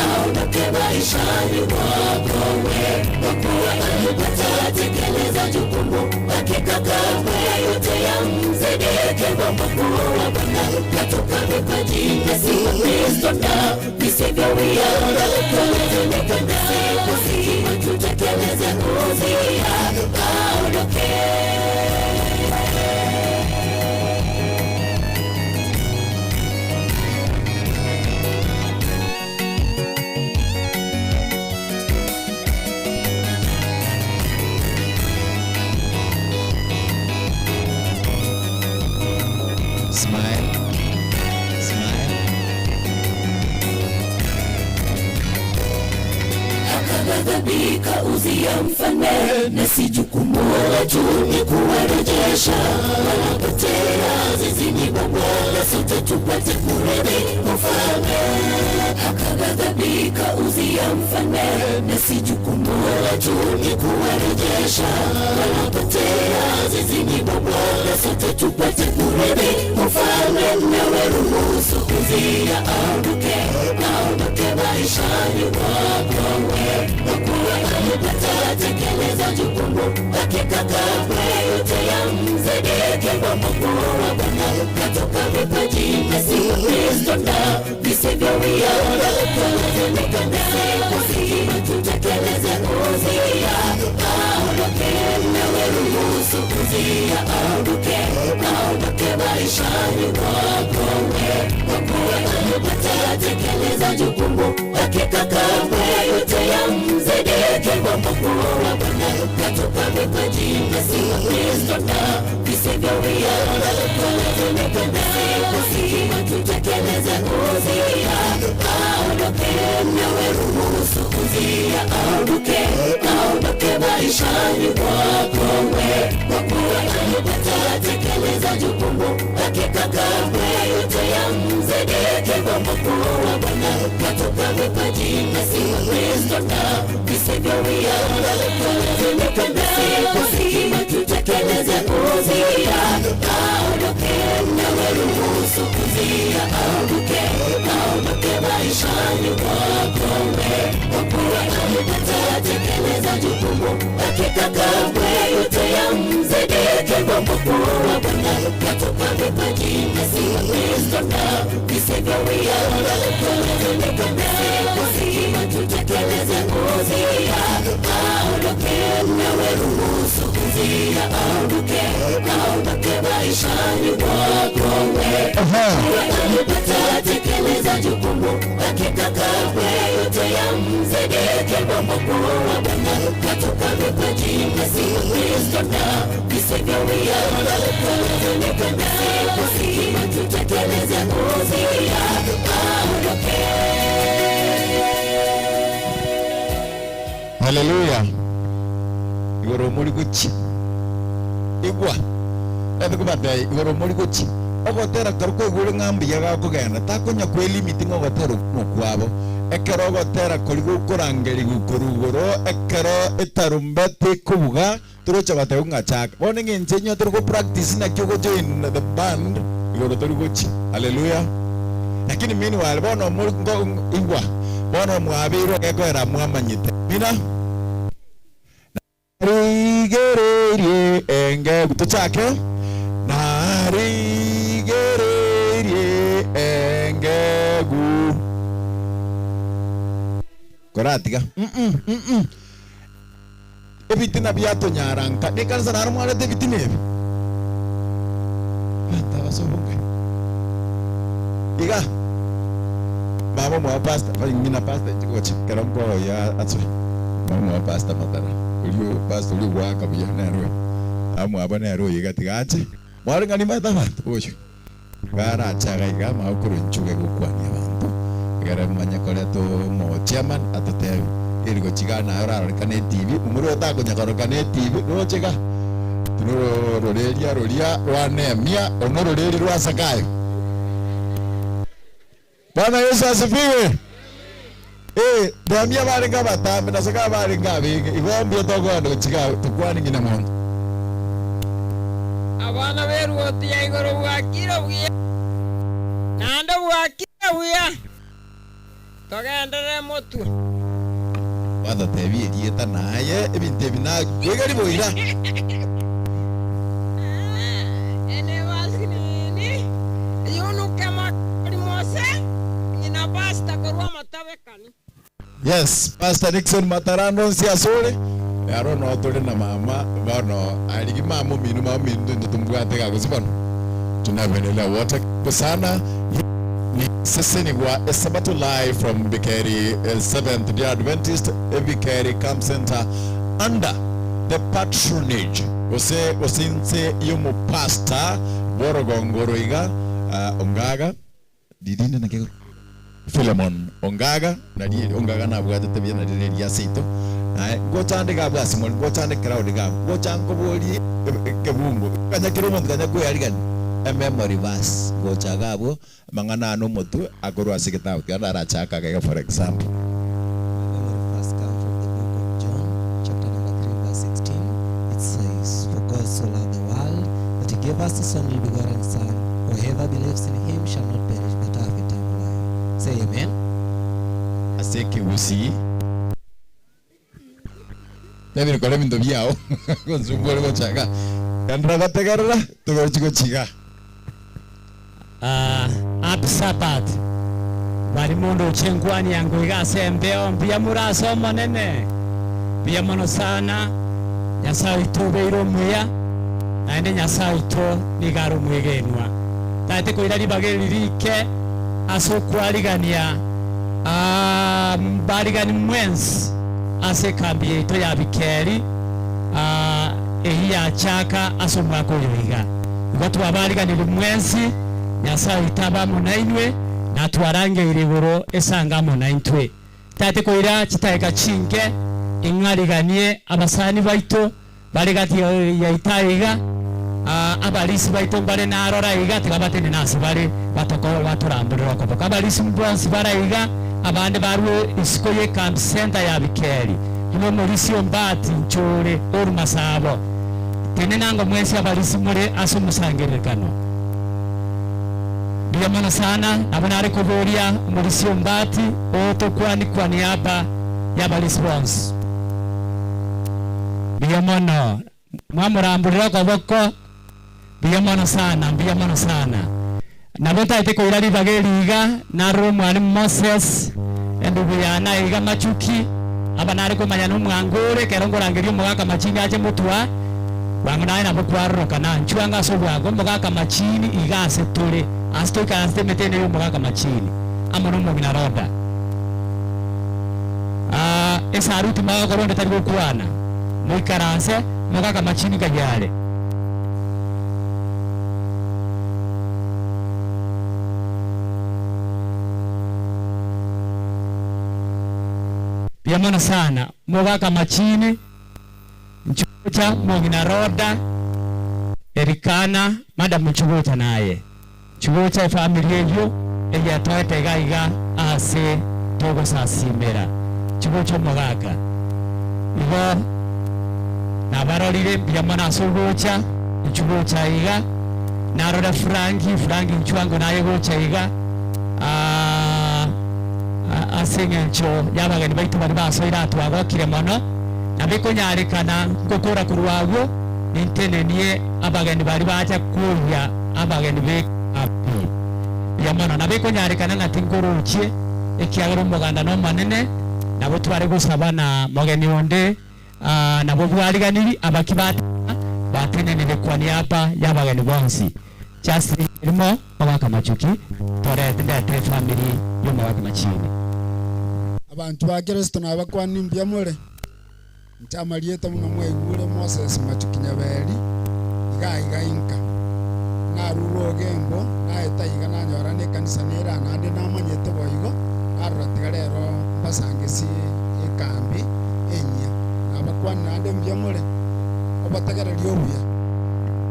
aondoke maishani mwako we, kwa kuwa alipata tekeleza jukumu hakika kamwe yote yamzedeke kwa kuwa Bwana katoka vipaji na si Wakristo na visivyowiana lazima tutekeleze Uzia aondoke. Smile. Smile. Akaghadhabika Uzia mfalme, na si jukumu letu ni kuwarejesha wanapotea zizini mwa Bwana, sote tupate kurithi ufalme. Akaghadhabika Uzia mfalme, na si jukumu letu ni kuwarejesha wanapotea zizini mwa Bwana, sote tupate kurithi ufalme. Nawe ruhusu Uzia aondoke, aondoke maishani mwako we, kwa kuwa alipata tekeleza jukumu hakika kamwe yote yamzedeke kwa Mungu wa Bwana katoka vipaji na si Kristo na visivyowiana twalazimika nasi tutekeleze Uzia aondoke, nawe ruhusu Uzia aondoke, aondoke maishani mwako we, kwa kuwa alipata tekeleza jukumu hakika kamwe yote yamzedeke kwa Mungu wa Bwana katoka vipaji na si Kristo na visivyowiana twalazimika nasi tutekeleze Uzia aondoke, nawe ruhusu Uzia aondoke, aondoke maishani mwako we, kwa kuwa alipata tekeleza jukumu hakika kamwe yote yamzedeke kwa Mungu wa Bwana katoka vipaji na si Kristo na visivyowiana twalazimika nasi tutekeleze Uzia aondoke, nawe ruhusu Uzia aondoke, aondoke maishani mwako we, kwa kuwa alipata tekeleza jukumu hakika kamwe yote yamzedeke kwa Mungu wa Bwana katoka vipaji na si Kristo na visivyowiana twalazimika nasi tutekeleze Uzia aondoke, nawe ruhusu Uzia aondoke, aondoke maishani mwako we, alipata tekeleza jukumu hakika kamwe yote yamzedeke kwa Mungu wa Bwana katoka vipaji na si Kristo na visivyowiana twalazimika nasi tutekeleze Uzia aondoke. Haleluya. Igoro muri guchi. Igwa. Ebikubatai igoro muri guchi. Ogotera kari koigure ng'ambi yagakogenda takonya kwelimiti ng'ogotera okuno kwabo ekero ogotera kori gokorangeri gokorugoro ekero etarumbete ekobuga torocha bateba ng'a chaka bono eng'encho enye tori go practice naki ogojoin the band igoro tori gochi haleluya lakini meanwhile bono mori ngo igwa bono mwabeirwe gekoera mwamanyete mina Narigereirie engegu tochake narigereirie engegu koratiga mm mm ebitina biatonyaranka nekanisa naro mwarete ebitina ebi abanto abasobonge iga mama mwa pastor ng'ina pastor inche gocha kero nkoya atswe mama mwa pastor matara orio pastor orio gwaka buya nere amwabo nere oyo iga tiga ache mware ng'ani maete abanto oyo garache iga iga magokoro nchuge gokwania abanto egere manye koreta omo chairman atotebi eri gochiga naye orarorekane etv momura otakonya korokana etv roche iga Noro roreria roria rwa Nehemia, ono roreria rwa Zakayo. Bwana Yesu asifiwe. Eh, Nehemia barenge abatambe na Zakayo barenge abenge. Igo mbuya tokogenda gochika tokwane ng'ina monto. Abana b'eruoti ya igoro bwakire buya, naende bwakire buya, togenderere motwe. Gwatotebia erieta naye ebinto ebi nakwegeri boira. Yes, Pastor Nixon Matarando nsi asore. Aro no tore na mama bono arigi mama omino mama omino into tombwate gagosi bono. Tunapendelea wote sana. Ni sesenigwa Esabato live from Bikeri Seventh Day Adventist Bikeri Camp Center under the patronage gose gose inse y'omopastor bw'orogongo oro iga ongaga ririnde naki Philemon Ongaga, nari Ongaga nabwatete buya nari reri ase ito, naye ngocha ande iga abwo ase more, ngocha ande crowd iga abwo, ngocha nkoborie ekebungo, kanya kera omonto kanya koyarigania, ememory verse, ngocha iga abwo, amang'ana aya na omotwe akorwa ase egetabu tiga narachake iga iga for example. My memory verse come from the book of John, chapter number 3, verse 16. It says, For God so loved the world that he gave us his only begotten Son, whoever believes in him shall not perish but have eternal life. Say amen. Ase ekegusii. David kora ebinto biao gonsumbua ore gocha iga. Genderera gotegerera togochi gochia iga. Happy Sabbath. Bari mondoche nkwani yango iga ase embeo mbuya more ase Omonene? Mbuya mono sana. Nyasae oito obeire omuya, naende Nyasae oito nigo are omwegenwa. Taete koira ribaga eri rike ase okwarigania mbarigani mwensi ase ekambi yaito ya Bikeri eyio yachaka ase omwaka oyo iga. Igo twabariganirie mwensi, Nyasae oito abe amo nainwe, na twarangeire igoro esange amo naintwe. Tati koira chidakika chinke ing'ariganie abasani baito bare gati yaito aiga, abarisi baito mbare naroro aiga, tiga batenene ase bare batoramborere okoboko. Abarisi bonsi bare aiga, abande barue isiko y'ekambi center ya Bikeri, buna omorisia o Mbati, Nchore, Oru Masabo. Tenena ango mwensi abarisi more ase omosangererekano. Mbuya mono sana, nabo nare koboria omorisia o Mbati oo tokwani kwa niaba y'abarisi bonsi. Mbuya mono, mwamoramborera okoboko, mbuya mono sana, mbuya mono sana. Nabo ntaete koira ribaga eri iga, narore omwalimu Moses, endugu yane aiga Machuki, aba nare komanya nomwango ore, ekero nkorangeria omogaka Machini ache motwa, bwango naye nabo kwarorokana. Nchwe ange ase obwango, omogaka Machini iga ase tore, ase toikaransete emete ene y'omogaka Machini, amo nomong'ina Roda. Aa, esaruti magokora onde tari gokwana, moikaranse, omogaka Machini nkai are. Mbuya mono sana mogaka machini nchugocha mong'ina Rhoda Elikana madam nchugocha naye nchugocha efamiri eyio eyetoete iga iga ase togosasimera nchugocha omogaka igo Nabarorire mbuya mono ase ogocha, inchuo gocha iga, narora Franki, Franki inchuo ango naye gocha iga, ase eng'encho y'abageni baito baria basoire aa twagokire mono, nabo ekonyarekana ngokora korwa agwo, nintenenie abageni baria bacha koyia abageni b'ekambi. Mbuya mono. Nabo ekonyarekana ng'a tinkorochie, ekiagera omoganda nomonene, nabo tware gosaba na mogeni onde. Nabwo bwariganiri abaki ba tata batenenire kwa niaba y'abageni bonsi. Justin Mirimo Mogaka Machuki torete ndete efamiri y'Omogaka Machini. Abanto ba Kristo nabakwani mbuya more? Inche amarieta buna mwaigure Moses Machuki Nyaberi, iga iga inka. Narure ogembo, naeta iga nanyora nekanisa nere aa naende namanyete boigo, narora tiga rero mbasangesie ekambi enyia. Nabakwani naende mbuya more? Obotegereria obuya.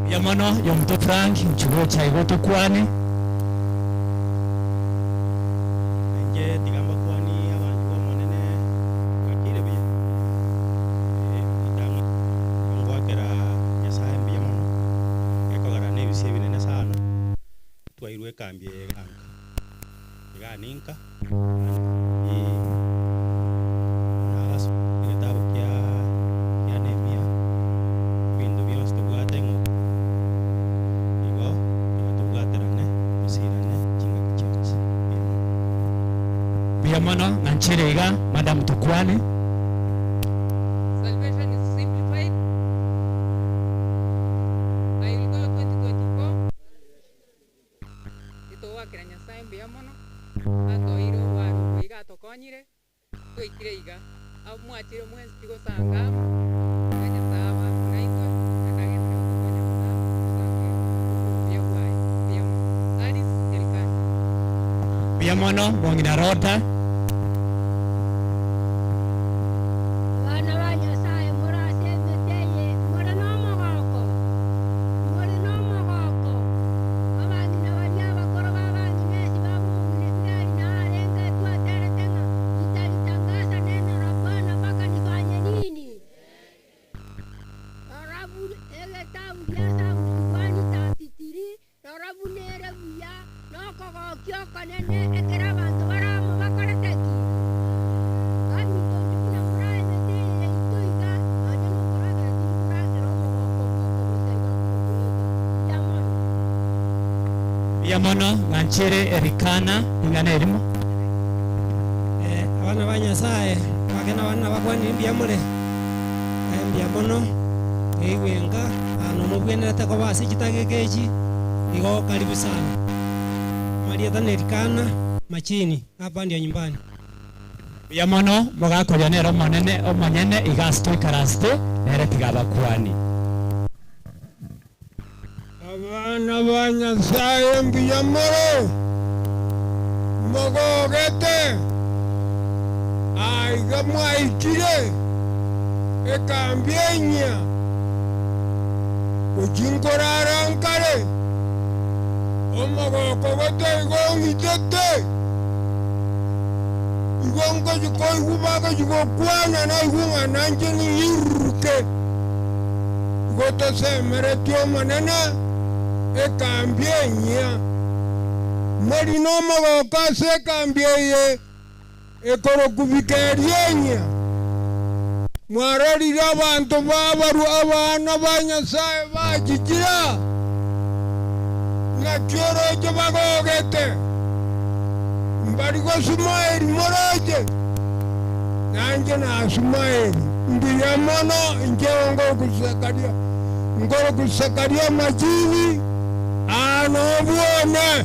Mbuya mono yomonto Frank inchu gocha igo tokwane. Nainche tiga mbakwanie abanto b'Omonene bwakire buya. Ee, ritang'ani ngoakera Nyasae mbuya mono, gekogera nebisio ebinene sana, twairwe ekambi eye iga nka. Iga ninka, naende nagasoma egetabu kia kia Nehemia, ebinto bionsi tobwate ng'a igo tiga tobwaterane, tosirane chingaki chionsi. Mbuya mono. Mbuya mono ng'a nchere iga madam tokwane. Salvation is simplified. I will go 2024. Titogoakera Nyasae mbuya mono, atoeire obwaro obo iga atokonyire, twaikire iga. Abwo mwachire mwensi tigosanga amo, iga Nyasae abe amo naintwe, naende agenderere gotokonya botambe, tosange obuya bwaye. Mbuya mono. Alice Elikana. Mbuya Mbuya mono mong'ina Rhoda. Abana ba Nyasae more ase emete eye, more nomogoko, more nomogoko. Abang'ina baria abakoro b'abang'ina esi b'abomong'ina Esigari na arenge twaterete ng'a nitalitangaza neno la Bwana mpaka nifanye nini? Rora buna egetabu gia Psalms 133 Rora buna ere buya nokogokia okonene ekero abanto bare amo bakorete ki? Baminto inche buna more emete eye yaito iga, nonya nokoragera tindi koragera omogoko bwoka goika iga nkobokoyeka. Mbuya mono. Mbuya mono, ng'anchere Elikana ring'ana erimo. Abana ba Nyasae, abake na abana nabakwanire mbuya more? Mbuya mono, ngeigwe enka, aa nomobwenerete koba ase chidakika echi, igo karibu sana. Amarieta na Elikana Machini, hapa ndio nyumbani. Mbuya mono, mogakoria nere Omonene omonyene iga ase toikaransete, nere tiga abakuani. Abana ba Nyasae mbuya more? Mogogete? Aiga mwaikire ekambi enyia, gochia nkorara nkare, omogoko gote igo ong'itete, igo ngochia koigwa bagochia gokwana naigwe ng'a nanche ning'iruruke. Igo tosemeretie Omonene ekambi enyia. Mori nomogoko ase ekambi eye ekorokwa Bikeria enyia. Mwarorire abanto b'abarwa abana ba Nyasae bachichire? Naki oroche bagogete? Mbari gosumaeri moroche? Nainche nasumaeri. Mbuya mono inche ngorokwa ngorokwa Sakaria Machini, aa nobwone.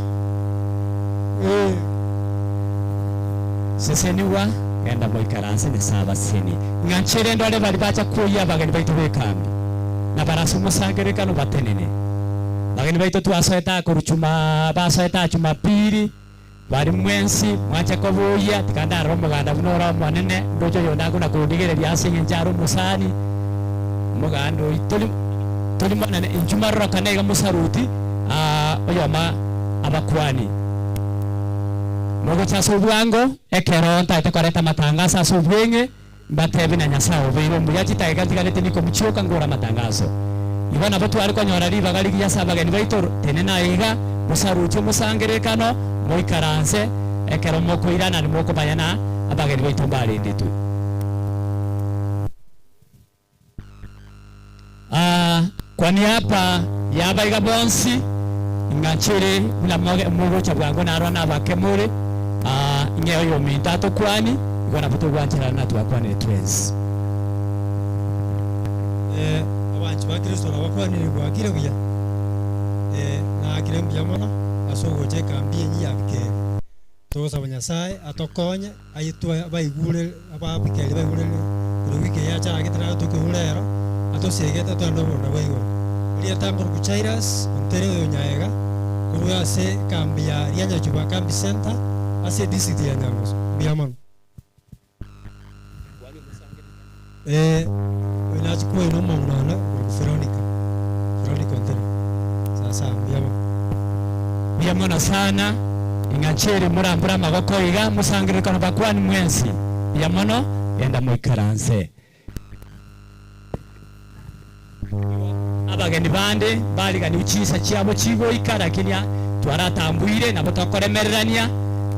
Ee. Sesenigwa, genda moikaranse Nyasae abasesenie. Ng'anche rende ore baria bacha koyia abageni baito b'ekambi, na bare ase omosangererekano batenene. Abageni baito twasoete aa korwa chuma basoete aa Jumapili, Baria mwensi mwanche koboyia, tiga ndarore omoganda buna ore omonene, ndoche oyonde akona kondigereria ase engencho are omosani, omoganda oyio tori tori monene, inchuo marorokane iga mosaruti aa oyomo abakuani. Mogocha ase obwango, ekero ntagete koreta amatangaso ase obweng'e, Mbatebi na Nyasae obeire omuya chidageka ntigarete nikomochioka ngore amatangaso. Igo nabo tware konyora ribaga rigiya ase abageni baito, tenena aiga, mosarutie omosangererekano, moikaranse, ekero mokoirana nimokomanya na abageni baito mbarendetwe. Aa, kwa niaba y'abaiga bonsi, ing'anchere buna mogocha bwango narora nabake more, aa, ing'e oyominto atokwani, igo nabo togwancherana na twakwanire twensi. Eh, abanchi ba Kristo nabakwanire bwakire buya? Eh, naakire mbuya mono ase ogocha ekambi enyi ya Bikeri. Togosaba Nyasae atokonye aitwe abaigure ababikeri baigure korwa wiki eye yachagete naro tokoigura ero atosiegete togende obororo bwa igoro. Erieta nkorokwa Jairus Ontere oyo Nyaega korwa ase ekambi ya Rianyachuba Kambi Centre ase edistrict ya Nyangusu. Mbuya mono. Eh, oyo nachia koina omong'ina one okorokwa Veronica, Veronica Ontere. Sasa mbuya mono. Mbuya mono sana, ing'anchere morambore amagoko iga, mosangererekano bakwani mwensi. Mbuya mono, genda moikaranse. Igo abageni bande mbariganiwe chinsa chiabo chigoika, lakini twaratambuire, nabo tokoremererania.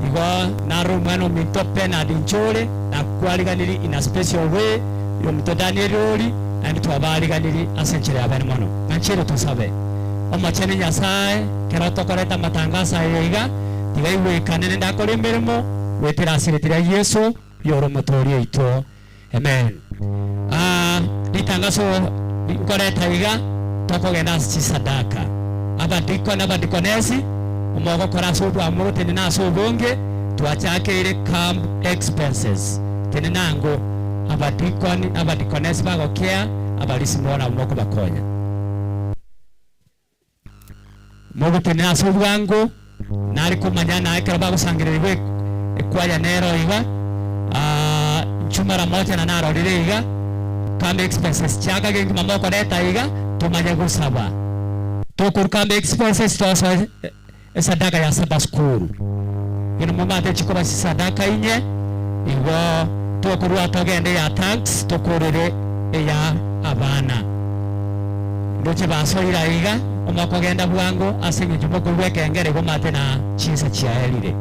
Igo naro omwana ominto Bernard Nchore nakwariganirie in a special way, oyominto Daniel Ori, naende twabariganirie ase enchera ya bene mono. Ng'anchere tosabe. Omochenu Nyasae, ekero tokoreta amatangaso aya iga, tiga igwekane rende akore emeremo goetera ase erieta ria Yeso, oyore Omotooria oito. Amen. Ah, ritangaso nkoreta iga, tokogenda ase chisadaka. Abadikoni na abadikonesi, omogokora ase obwamo gotenena ase obonge, twachakeire camp expenses. Tenena ango, abadikoni na abadikonesi bagokea, abarisi mono nabo mokobakonya. Mogotenena ase obwango. Nare komanya na ekero bagosangererigwa ekwaya nero iga, inchuo mara moja na narorire iga, kamba expenses chiaka gengima mokoreta iga, tomanye gosaba. Tokorwa kamba expenses tosoe esadaka ya Sabbath school. Inwe momate chikoba chisadaka inye, igo tokorwa togende ya thanks tokorere eya abana. Ndoche basoire aiga, omokogenda bwango ase engencho mokorua ekengere igo mate na chinsa chiaerire.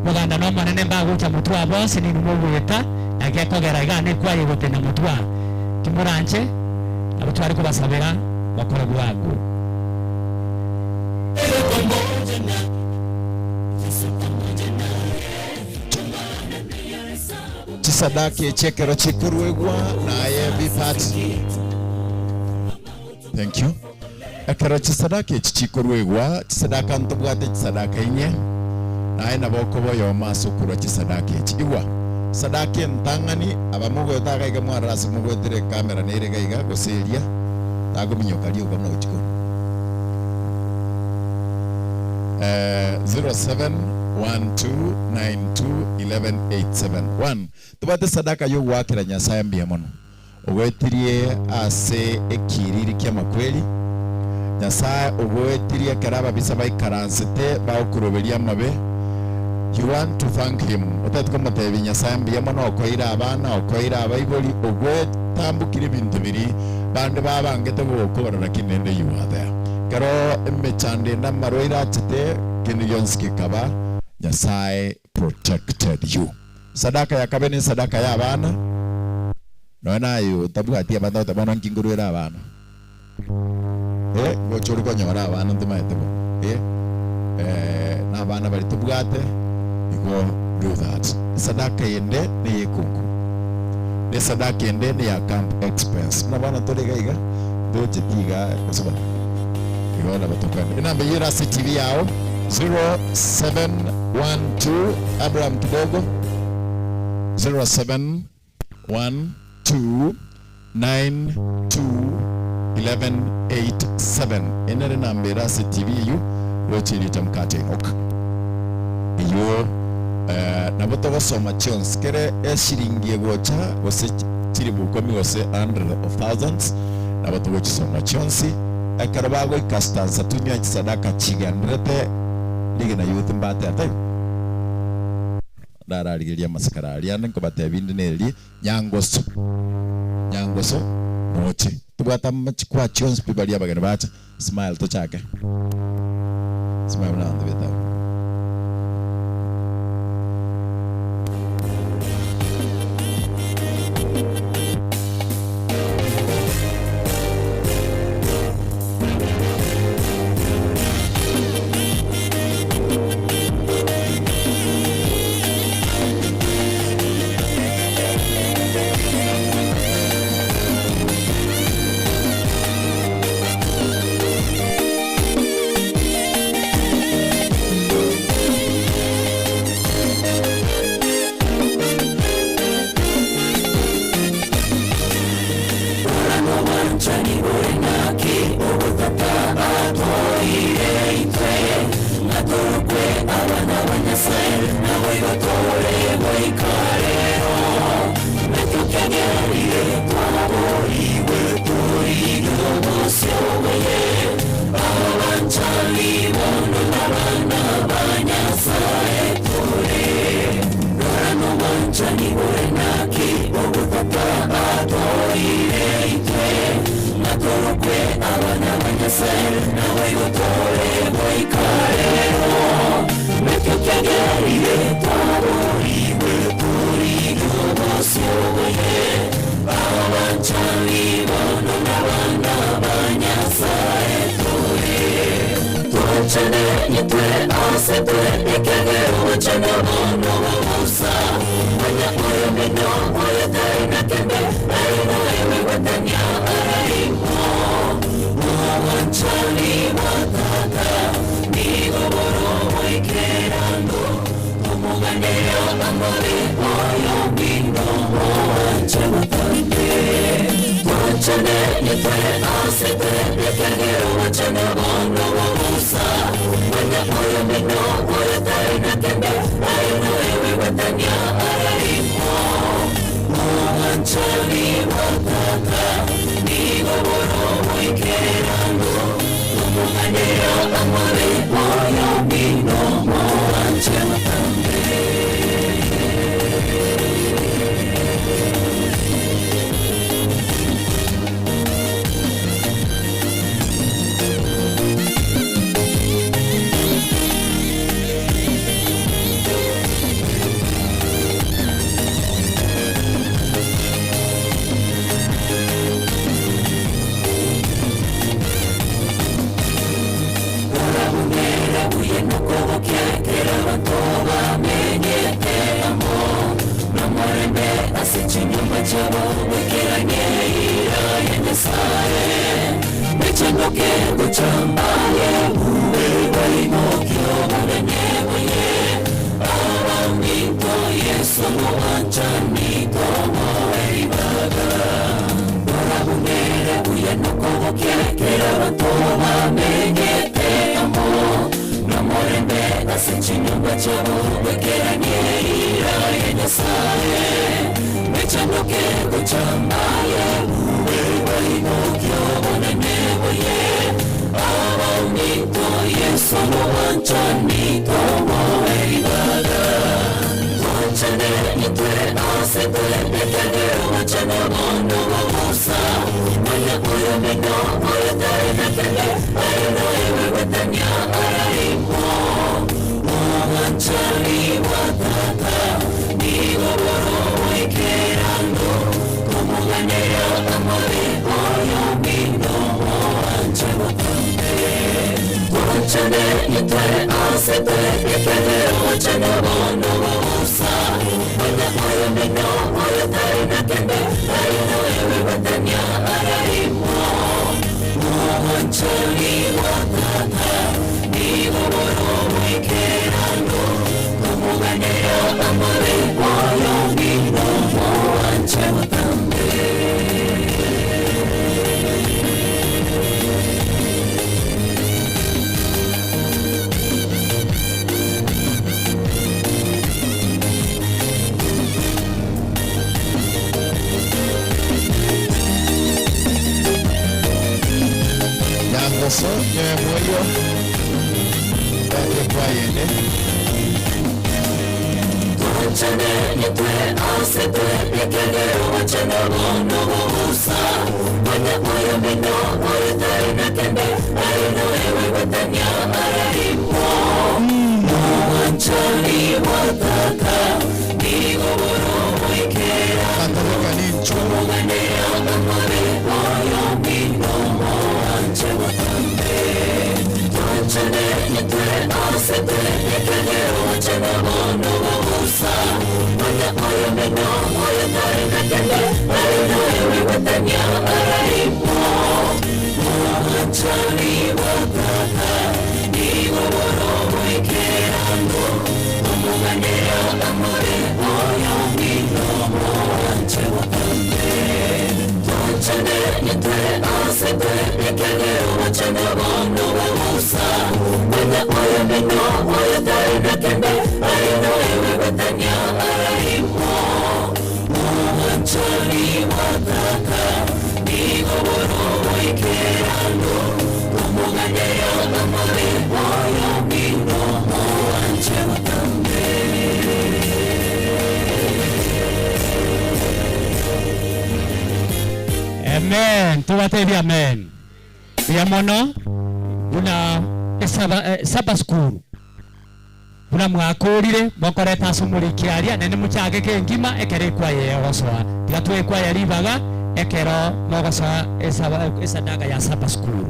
Moganda nomonene mbagocha motwe aa bonsi ninwe mogoeta, naki ekogera iga nekwaye gotena motwe aa. Timoranche, nabo tware kobasabera mokore bwango. Chisadaka echi ekero chikoruegwa naye be part. Thank you. Ekero chisadaka echi chikoruegwa, chisadaka ntobwate chisadaka inye, naye nabo okoba oyomo ase okorua chisadaka echi. Igwa, sadaka entang'ani, aba mogoeta iga iga mwarora ase mogoetera ekamera nere iga iga, gose eria, tagominyoka rioka buna gochia korwa. Eh, 0712921187. Tobwate sadaka y'ogoakera Nyasae mbuya mono. Ogoetirie ase ekiiriri ki'amakweri, Nyasae ogoetirie ekero ababisa baikaransete bagokuroberia amabe, you want to thank him, otagete komotebia Nyasae mbuya mono okoeire abana, okoeire abaibori, ogwetambokire ebinto biria bande babangete gogokora lakini rende you are there. Ekero emechando ende amarwaire achete, kende gionsi gekaba, Nyasae protected you. Sadaka ya kabe nesadaka y'abana, nonya naye otabwati abana ogoteba bono nki nkoruera abana? Eh, ngocha ore konyora abana ntomaete bo eh, eh, na abana baria tobwate igo do that. Esadaka ende neyekungu, na esadaka ende neya camp expense. Buna bono tore iga iga, ntocheti iga gose bono igo nabo tokoenda. Enamba eyio ere ase TV yao. 0712 Abraham kidogo 0712921187 Eye nere enamba ere ase TV eyio gocha erieta Mkate Enock eyio nabo togosoma chionsi kere eshiringi egocha gose chilifu ikomi gose hundred of thousands nabo togochisoma chionsi. Ekero bagoika stanza tunywe chisadaka chigenderete rigena youth mbate ataibo? Ndararigereria amasikara aria ande nkobatebia inde neri nyangoso nyangoso moche tobwate amachikwaa chionsi pi baria abageni bacha smile tochake smile buna abanto betabo. Nyangoso nyemoyo ndake kwayende Amen. Tubatebi amen. Buya mono buna esaba saba school. Buna mwakurire mwakoreta ase omoriki aria nene muchage kengima ekero ekwaya egosoa. Tiga twe ekwaya ribaga ekero mogosoa esaba esadaka ya saba school.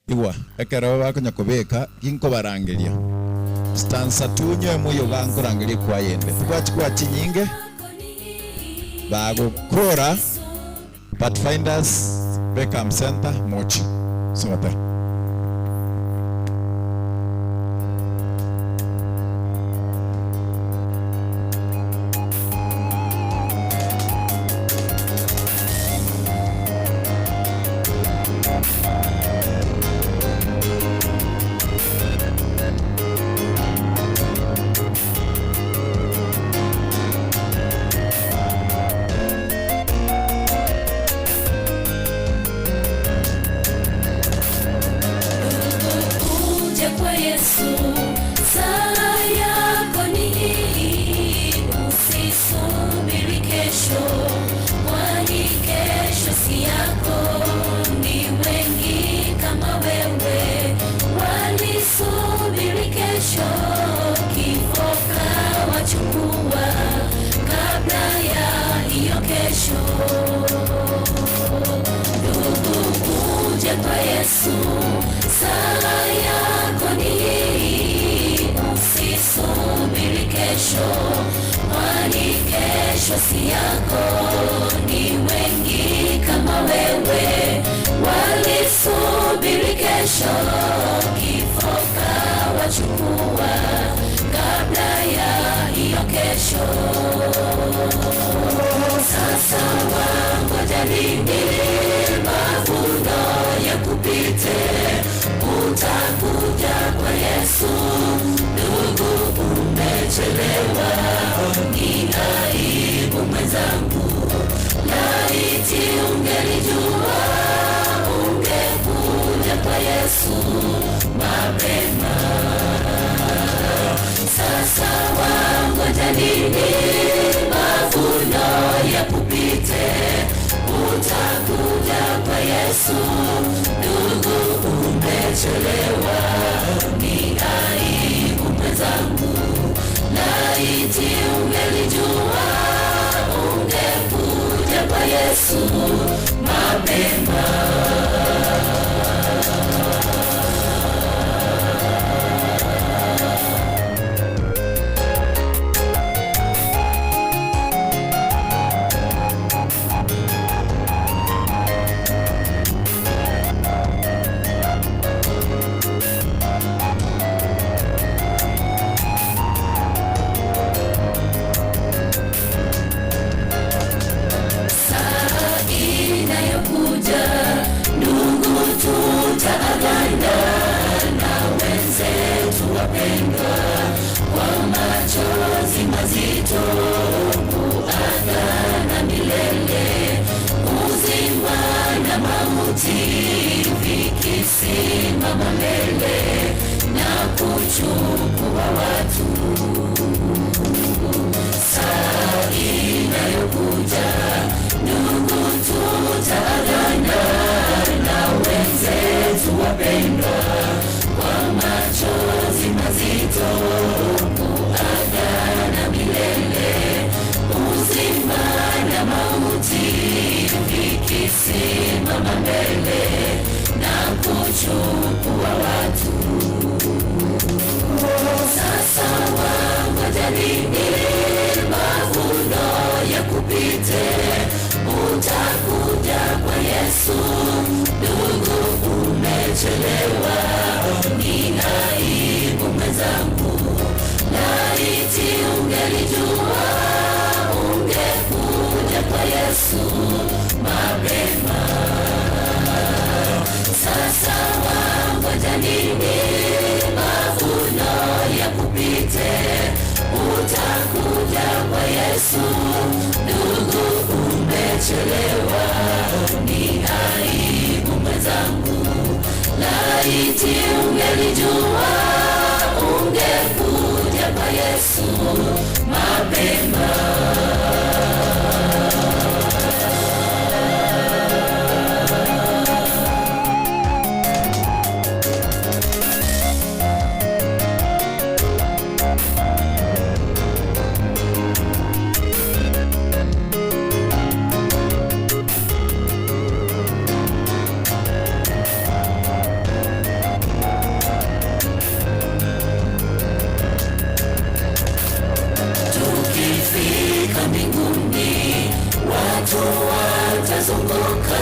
Igwa ekero bakonya kobeka ginkobarangeria stanza tunyo emuyo gankorangeria kwayende tibwachikwa chinyinge bagukora Pathfinders Beckham Center Mochi sote. Kesho si yako, ni wengi kama wewe walisubiri kesho, kifo kawachukua kabla ya hiyo kesho. Sasa wangoja nini? Mavuno ya kupite, utakuja kwa Yesu. Ndugu, umechelewa, ni aibu mwenzangu, laiti ungelijua, ungekuja kwa Yesu mapema. Sasa wangoja nini? Mavuno ya kupite, utakuja kwa Yesu. Ndugu, umechelewa, ni aibu mwenzangu, laiti ungelijua, ungekuja kwa Yesu mapema. Saa inayokuja ndugu, tutaagana na wenzetu wapendwa, kwa machozi mazito kuagana milele, uzima na mauti vikisimama mbele na kuchukua watu. Saa inayokuja ndugu, tutaagana na wenzetu wapendwa, kwa machozi mazito kuagana milele, uzima na mauti vikisimama mbele na kuchukua watu. Sasa wangoja nini? Mavuno ya kupite, utakuja kwa Yesu. Ndugu, umechelewa, ni aibu mwenzangu, laiti ungelijua, ungekuja kwa Yesu mapema. Sasa wangoja nini? Mavuno ya kupite, utakuja kwa Yesu. Ndugu, umechelewa, ni aibu mwenzangu, laiti ungelijua, ungekuja kwa Yesu mapema. Tukifika mbinguni, watu watazunguka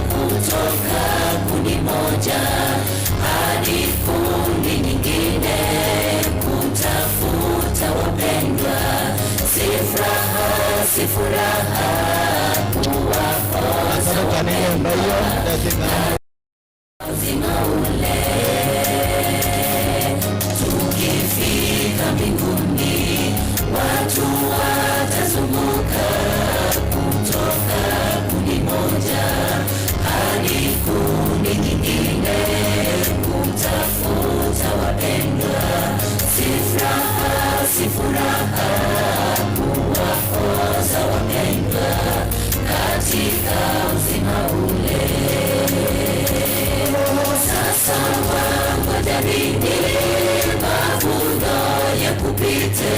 kutoka kundi moja hadi kundi nyingine kutafuta wapendwa. Si furaha, si furaha kuwakosa wapendwa uzima ule. Tukifika mbinguni, watu watazunguka kutoka kundi moja hadi kundi nyingine kutafuta wapendwa. Si furaha, si furaha kuwakosa wapendwa katika uzima ule. Sasa wangoja nini? Mavuno ya kupite,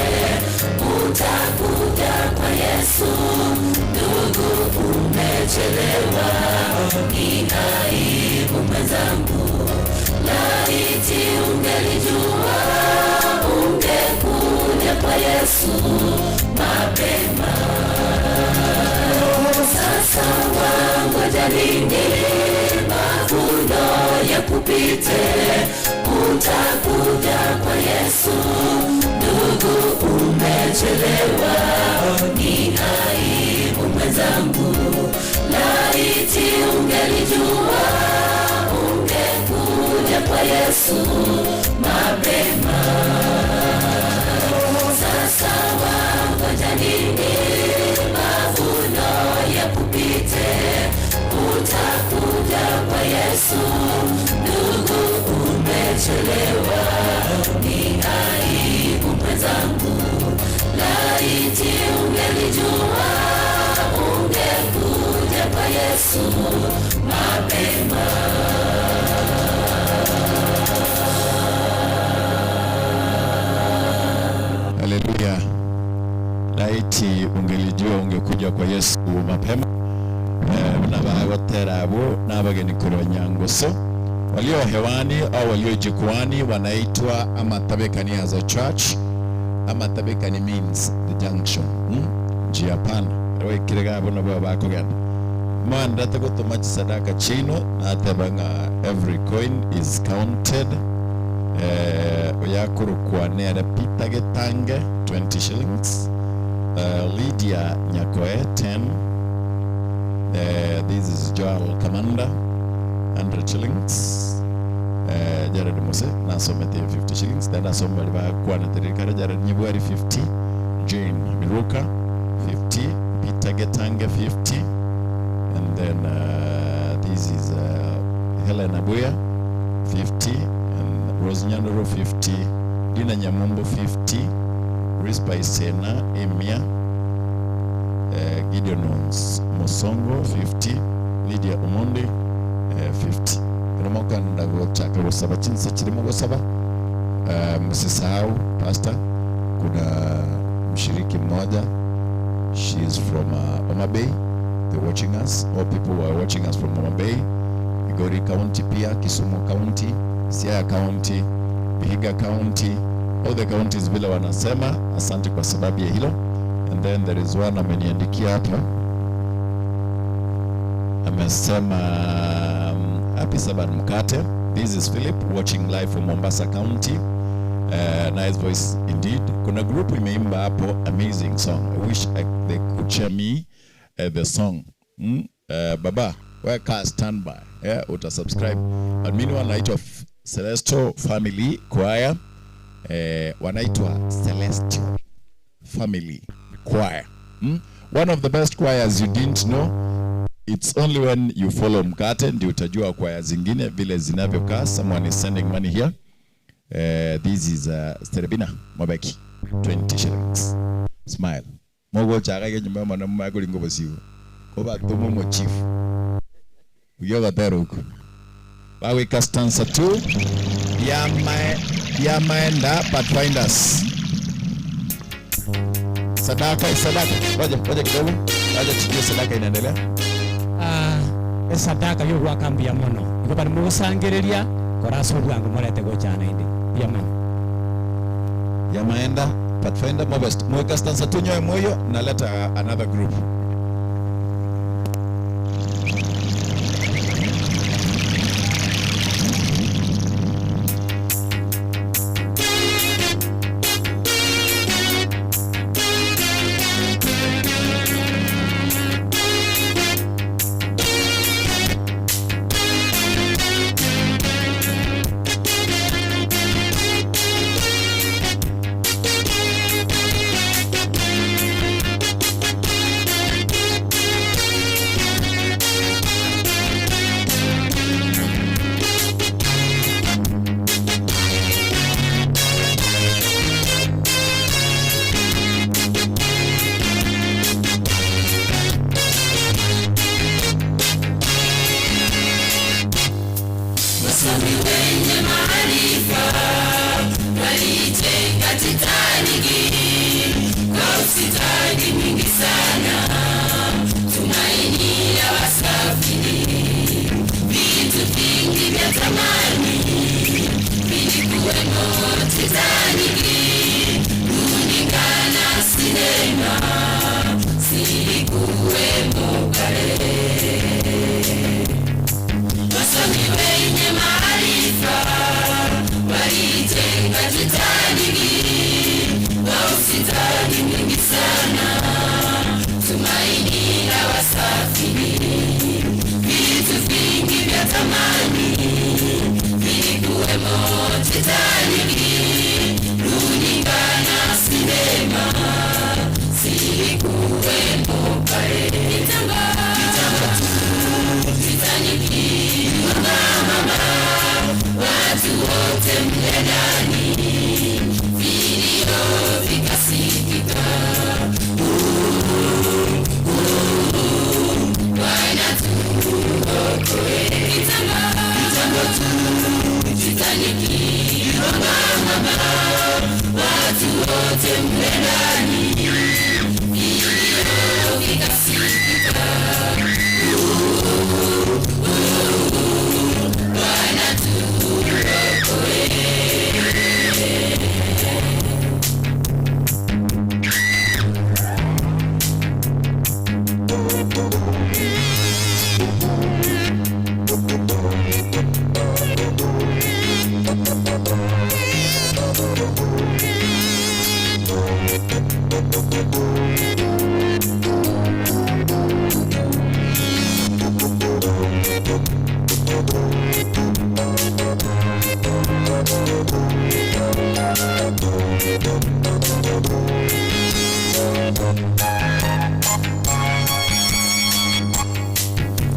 utakuja kwa Yesu. Ndugu, umechelewa, ni aibu mwenzangu, laiti ungelijua, ungekuja kwa Yesu mapema. Wangoja nini? Mavuno yakupite, utakuja kwa Yesu. Ndugu, umechelewa, ni aibu mwenzangu. Laiti ungelijua, ungekuja kwa Yesu mapema. Sasa wangoja nini? Mavuno yakupite, utakuja kwa Yesu. Ndugu, umechelewa, ni aibu mwenzangu. Laiti ungelijua, ungekuja kwa Yesu mapema. Haleluya. Laiti ungelijua ungekuja kwa Yesu mapema. Eh, na bagotera abo n'abageni korwa Nyangoso walio hewani au walio jukwani wanaitwa Amatabekani as a church. Amatabekani means the junction. Njia panda wekire abo nabo bakogenda mwandate gutuma chisadaka chino nateba ng'a every coin is counted. Oyakorokwa nere Peter Getange 20 shillings, Lydia Nyakoe 10, this is Joel Kamanda 100 shillings, Jared Mose nasomete 50 shillings, then asomeri bakwanatĩrĩkare Jared Nyibwari 50, Jane Miruka 50, Peter Getange 50, and then this is Helen Abuya 50, and Rose Nyandoro 50, Dina Nyamumbo 50, Rispa Isena Emia, Gideon Mosongo 50, Lydia Omondi 50. Kirimo gochaka gosaba chinsa chirimo gosaba. Msisahau pastor, kuna mshiriki mmoja, she is from Homa Bay. They're watching us. All people who are watching us from Homa Bay, Migori County pia, Kisumu County, Siaya County, Vihiga County, all the counties vile wanasema. Asante kwa sababu ya hilo. And then there is one ameniandikia hapa, amesema happy Sabbath mkate. This is Philip watching live from Mombasa County. Nice voice indeed. Kuna group imeimba hapo amazing song. I wish they could share me the song. Baba, weka standby. Yeah, uta subscribe. But meanwhile naitwa Celestial Family Choir. Wanaitwa Celestial Family Choir. One of the best choirs you didn't know. It's only when you follow Mkate ndio utajua kwaya zingine vile zinavyokaa. Someone is sending money here. This is Sterebina Mabeki 20 shillings. Smile. Mogo chaka ke nyumba mwana mama kulingo bosigo. Koba tumo mo chief. Uyoga tero huko. Baweka stanza 2 ya mae ya maenda Pathfinders. Sadaka is sadaka. Ngoja ngoja kidogo. Ngoja tujue sadaka inaendelea. Ah, esadaka yogwaka mbuya mono igo bari mugusangereria korasa obwango morete gochana inde mbuya mono. Ya maenda Pathfinder Mobest. Mweka stanza tu nyoe moyo naleta another group.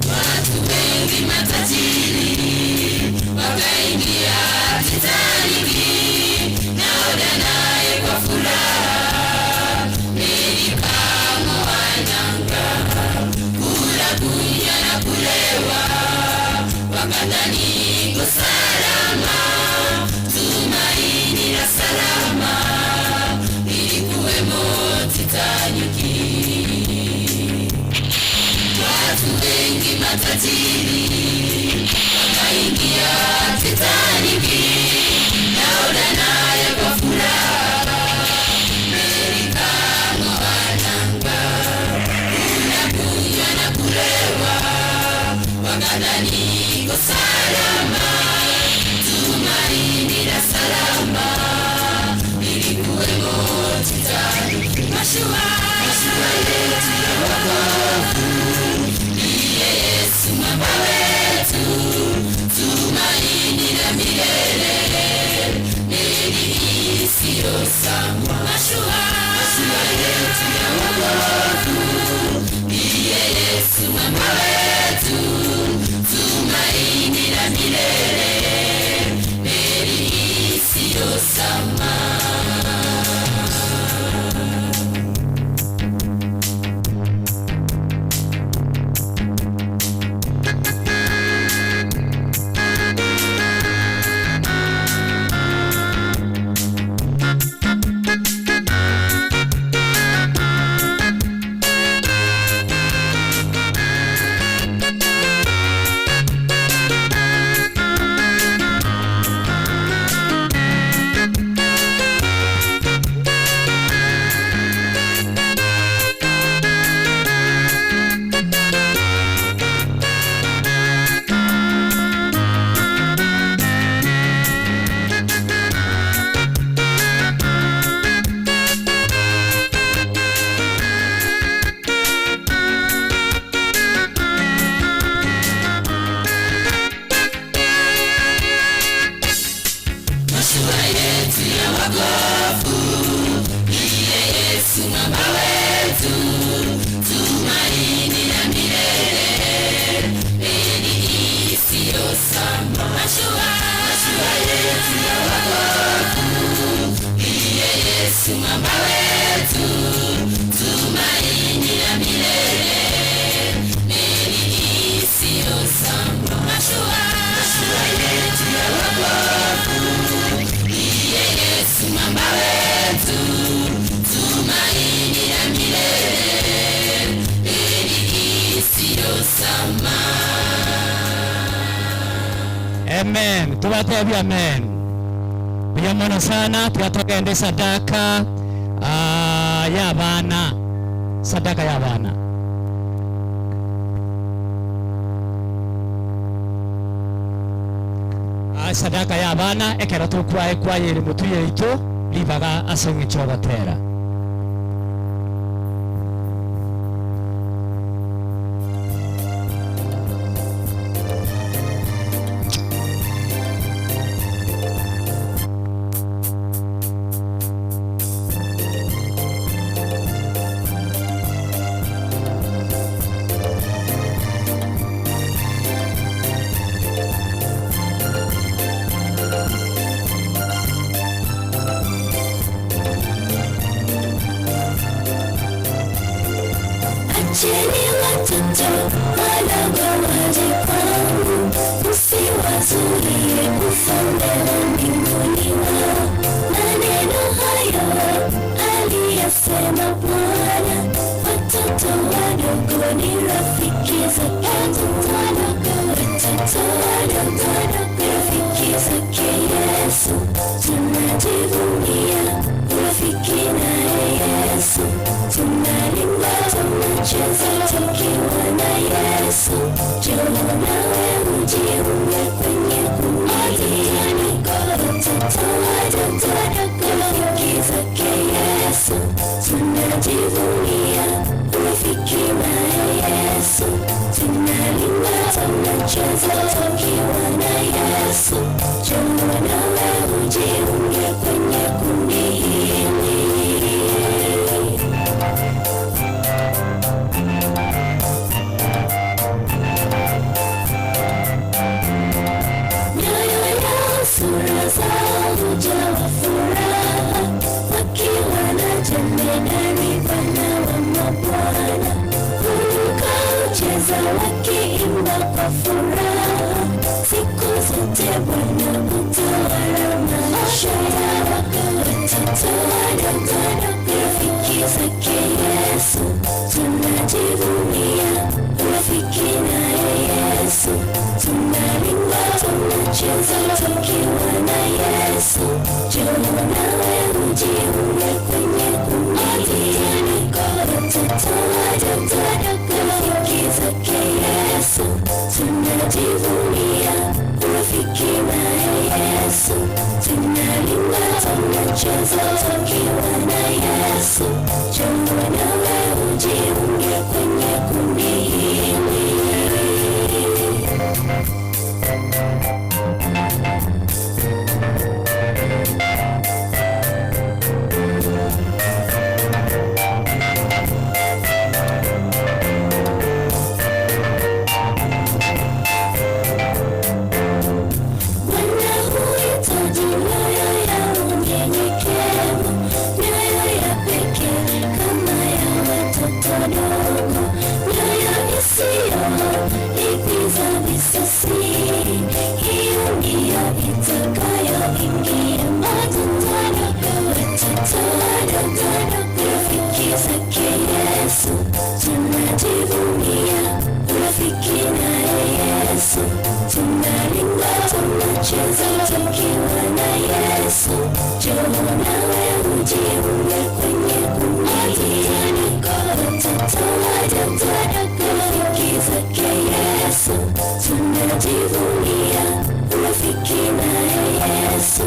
Watu wengi matajiri wakaingia Titaniki, nahodha naye kwa furaha meli ikang'oa nanga, kula kunywa na kulewa, wakadhani iko salama, tumaini la salama lilikuwemo Titaniki. Watu wengi matajiri wakaingia Titaniki, nahodha naye kwa furaha meli ikang'oa nanga, kula kunywa na kulewa, wakadhani iko salama, tumaini la salama lilikuwemo Titaniki. Mashua, mashua yetu ya wokovu ndiye Yesu mwamba wetu, tumaini la milele, meli isiyozama. Mashua, mashua yetu ya wokovu ndiye Yesu mwamba wetu, tumaini la milele, meli isiyozama. Mashua yetu ya wokovu ndiye Yesu mwamba wetu, tumaini la milele, meli isiyozama. Mashua, mashua yetu ya wokovu ndiye Yesu mwamba wetu, tumaini la milele, meli isiyozama. Mashua, mashua yetu ya wokovu ndiye Yesu mwamba wetu, tumaini la milele, meli isiyozama. Amen. Tubatebi amen. Buya sana twatogende sadaka y'abaana sadaka y'abaana sadaka y'abaana ekero tukwae kwayere mutu yaitu ribaga ase eng'encho ogotera. kwa furaha siku zote. Bwana utawala maisha yako. Watoto wadogo rafiki zake Yesu, tunajivunia urafiki naye Yesu, tunaimba tunacheza tukiwa na Yesu. Njoo nawe ujiunge kwenye kundi hili. Watoto wadogo rafiki zake Yesu, tunajivunia urafiki naye Yesu, tunaimba tunacheza tukiwa na Yesu. Njoo nawe ujiunge kwenye kundi hili. Bwana huhitaji mioyo ya unyenyekevu, mioyo ya pekee kama ya watoto wadogo, mioyo isiyolipiza visasi. Hiyo ndiyo itakayoingia watoto wadogo, watoto wadogo, rafiki zake Yesu, tunajivunia urafiki naye Yesu, tunaimba tunacheza tukiwa na Yesu. Njoo nawe ujiunge kwenye kundi hili. Watoto wadogo rafiki zake Yesu, tunajivunia urafiki naye Yesu,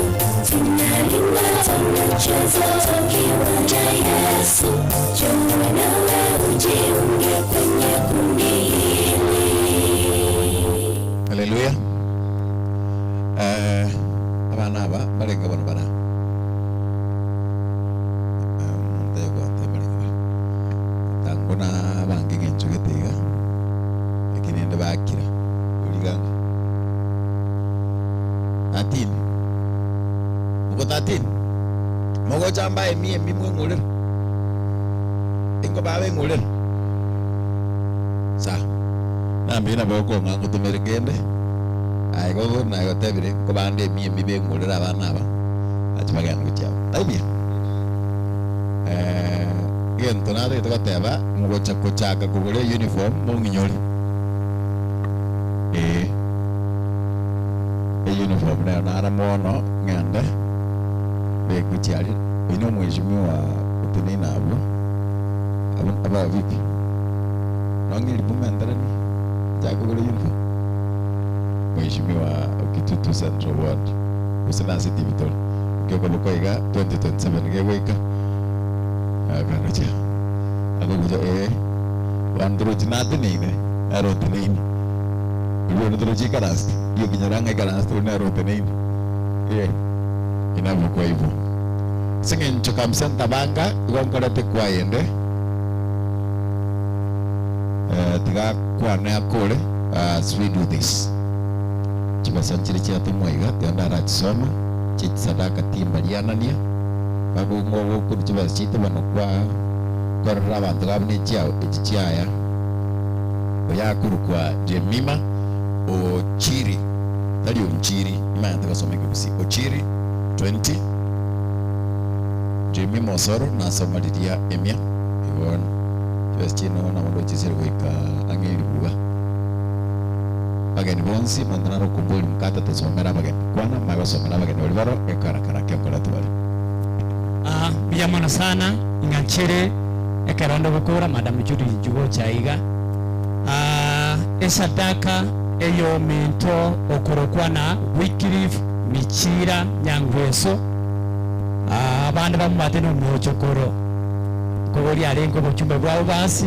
tunaimba tunacheza tukiwa na Yesu. Njoo nawe ujiunge kwenye kundi hili. Haleluya. Eh, abana aba barenga bono bara. Ntego temarenge bari. Tangona bange ngencho getiga. Lakini ende bakira. Uliganga. Atini. Uko tatini. Mogo chamba emi emi mwengulira. Ingo babe ngulira. Sa. Nambi na boko ngangutumire kende. Aye gogo na gotebire ko bande emi emi bengulira abana aba. Achi bagenda gochiabo. Taibia. Eh, gento nare tugoteba mugocha kuchaka kugura uniform mung'inyori. Eh. E uniform nayo nara mono ng'ende bekuchiari oino mheshimiwa utinina abwo abo aba vipi nong'iri mumenderani chaka kugura uniform mheshimiwa Kitutu Central Ward gose na City Victoria ukioko iga 2027 gegwika akanocha agokuja eh wanduruchi natinine arotineini iwe nduruchi ikarasti iyo kinyaranga ikarasti une arotineini eh inavyokuwa hivyo sing'encho kamsa ntabanga igo nkorete kwayende eh tiga kwane akore as we do this chibasa nchiri chiatumwa iga tionda arachisoma chisadaka timbarianania bagung'ogokuru chibasa chiite bono kwa kwarora abanto gabo na echiao echi chiaya oyakurukwa Jemima Ochiri tari Onchiri imanyete gosoma ekebusi Ochiri 20 Jemima Osoro nasomariria emia igo chibesa chino nabondo ochisire goika ang'e eribuga bageni bonsi monto naro okumbori mukate tosomera abageni kwana magosomera abageni ori baro ekarakara kionkoretwe bare Ah, mbuya mono sana ing'anchere ekerondo gokora madam Judy Jugocha iga ah, esadaka eyominto okorokwana Wycliffe Michira Nyangweso ah, abande bamubate nomochokoro kogoria arenge obochumbe bwabo basi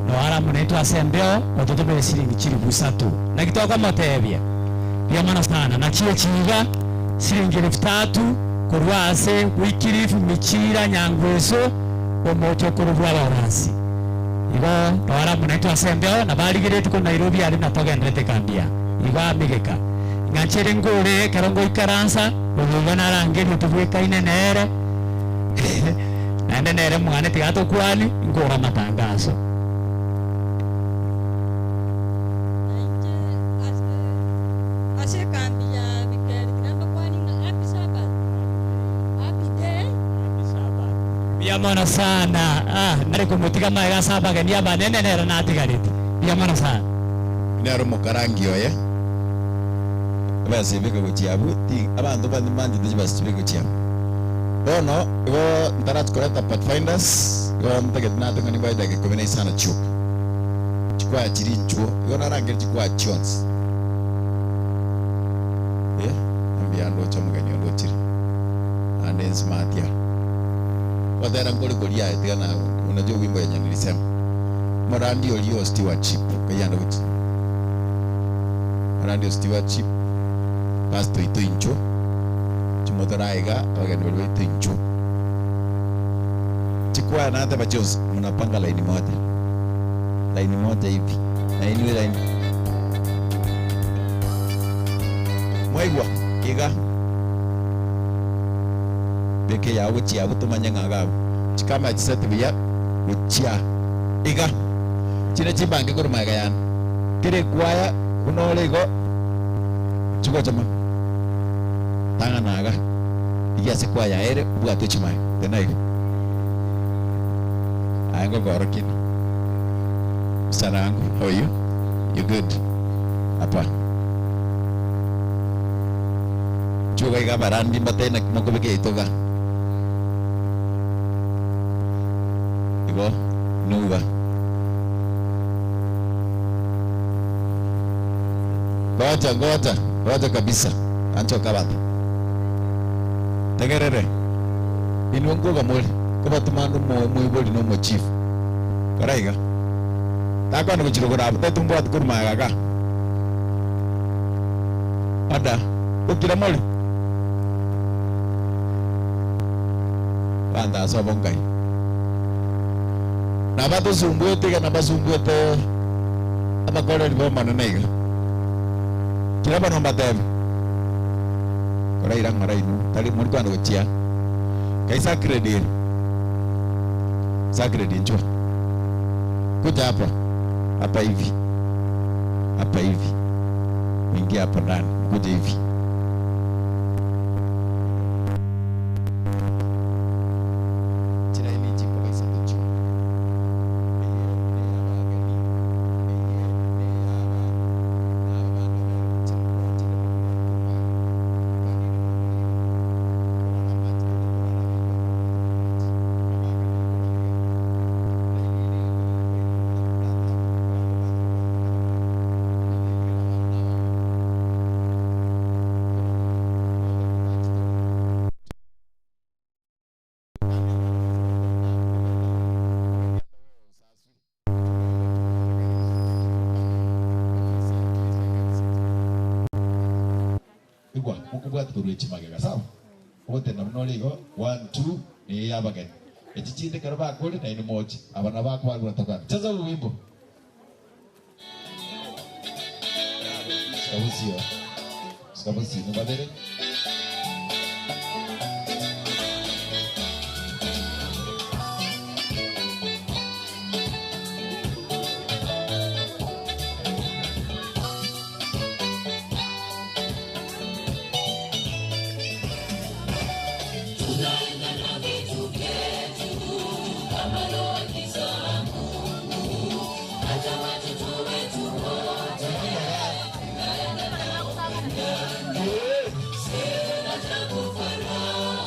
noara munetwa ase embeo ototomere siringi chiribu isatu naki tokomotebia mbuya mono sana nachie chiga siringi elfu tatu korwa ase Wycliffe Michira Nyangweso omochokoro bwa abaransi igo noara munetwa ase embeo nabarigeretie ko Nairobi ari natogenderete kambia igo amigeka ng'anchere ngore ekero ngoikaransa oyoiga narangerie tobwekaine nere naende nere mwane tiga tokwani nkora matangazo. Mbuya mono sana. Ah, nare komotiga magega ase abageni abanene nere natigarete. Mbuya mono sana. Nere omokarangi oye. Ebesa ebeke gochia abwo, ti abanto bande mbanchete chibesa chibeke gochia abwo. Bono igo ntarachi koreta pathfinders, igo ntagete nate ng'a nimbwate edageka ikomi na isano chioka. Chikwaya chiria inchuo, igo narangerie chikwaya chionsi. Eh, mbuya ndoche omogeni onde ochire, naende ensmati aa. Gotera nkore koria aye tiga na unajua wimbo yenye nilisema. Morandi oria o stewardship kayande gochia. Morandi o stewardship pastor oito inchuo chimotora aiga abageni baria baito inchuo. Chikwaya nateba chionsi munapanga laini moja. Laini moja hivi na inwe laini. Mwaigwa? Iga. Beka eyao gochia abwo tomanye ng'a iga abwo. Chikama chiseti buya gochia iga. Chire chimbange korwa magega yane. Kera ekwaya buna ore igo chigocha mono. Tang'ana iga. Rigia ase ekwaya ere obwate chimaya. Tena iga. Aye ngokorokia inde. Msichana wangu, how are you? You good? Hapa. Inchuo iga abarandi mbatebie naki mokobeka yaito iga. Igo, inwe iga. Ngocha, ngocha, ngocha kabisa. Anchoka abanto. Tegerere. Inwe nkoga more, kobatoma ande omoibori na omochifu. Kora iga. Takwana gochia rogoro abwo, taito mbwate korwa magega igaa. Ada, gokira more? Abanto ase obongai. Nabatosumbuete iga nabasumbuete abakoreri b'Omonene iga. Kira bono mbatebi, koraira ng'ora inwe, tari mori kogenda gochia kai sacred ere, sacred inchuo, kuja hapa, hapa hivi, hapa hivi, muingie hapo ndani, mkuje hivi. Chilaini chikoba isato chio, eye ney'abageni, eye ney'aba, na abana be chinkwa chire mokobua korwa banini buna more iga. Korora amache tore korara abaigwa korora tore amache, abaakani korwa iga. Laini ere egokobekwa ere igoro tata, abanto batari goetana na ebinto ebi na abana na abang'ina. Igwa, mokobwati korwa echi magega, sawa? Ogotenena buna ore igo, one, two, neye y'abageni. Echi chinde ekero bakore, nainwe moche. Aba nabo akobarwa tokana. Cheza orwimbo. Sika bosio, sika bosio, inwe babere. Tunaenda na vitu vyetu kama agizo la Mungu, hata watoto wetu wote tunaenda nao mbinguni. Sina cha kufarao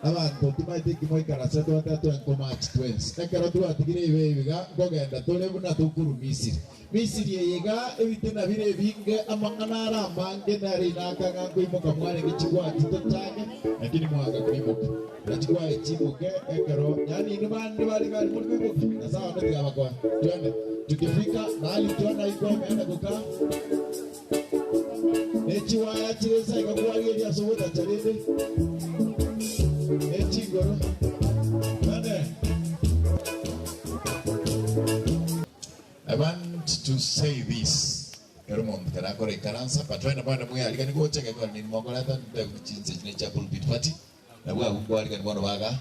Abanto timaete kimoikarase twate twenkomachi twensi. Ekero twatigire ibe ibiga nkogenda tore buna tokuru Misiri. Misiri eye iga ebitina bire ebinge amang'ana ara amange nare inakang'a nkoimoka mwarenge chigwati tochake lakini mwanga koimoka. Na chigwae chimoke ekero yani inwe bande bari bari muri koimoka. Nyasaye one tigabakoa. Twende. Tukifika mahali tuona iko imeenda kukaa nechiwaya chiresa ikakwarigeria ase obotacharende nechigoro twende. I want to say this. Kero omonto karakora ikaransa but twende bwana mwiarigani gocheke kora nini mokoreta chinse chine cha pulpit party nabwo abwo nkwarigani bono baga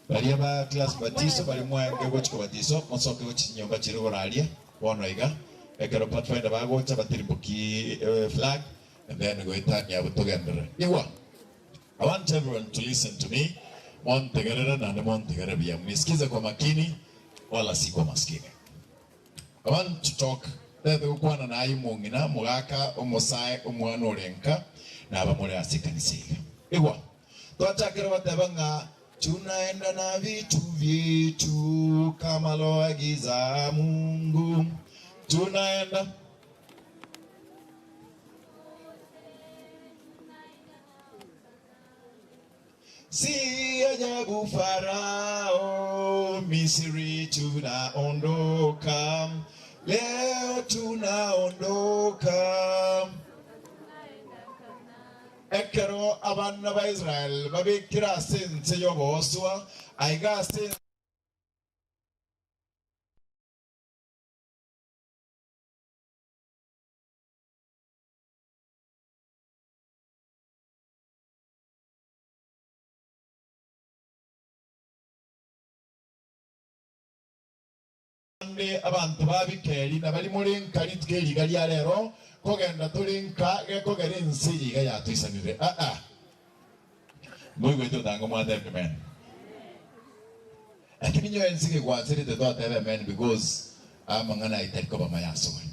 baria ba class batiso bari mwenge gochika batiso mosoke gochi nyomba chiri goraria bono iga ekero pathfinder bagocha batirimboki flag and then goetania butogendere igwa. I want everyone to listen to me. Montegerera na montegerera bia. Mnisikize kwa makini wala si kwa maskini. I want to talk tethe gukwana na ayi mung'ina mugaka omosae omwana orenka na abamore ase ekanisa iga. Igwa. Twachakire bateba ng'a tunaenda na vitu vyetu kama loagiza Mungu. Tunaenda Si ajabu Farao, Misri tunaondoka, leo tunaondoka. Ekero abana ba Israel babikira ase ense y'oboswa, aiga ase ande abantu babikeri na bari muri nka rituko eriga ria rero kogenda turi nka gekogera ense iga yatwisanire aa moigwete otanga mwatebe amen lakini nyowe ense gegwasirete twatebe amen because amang'ana aitari koba mayasoe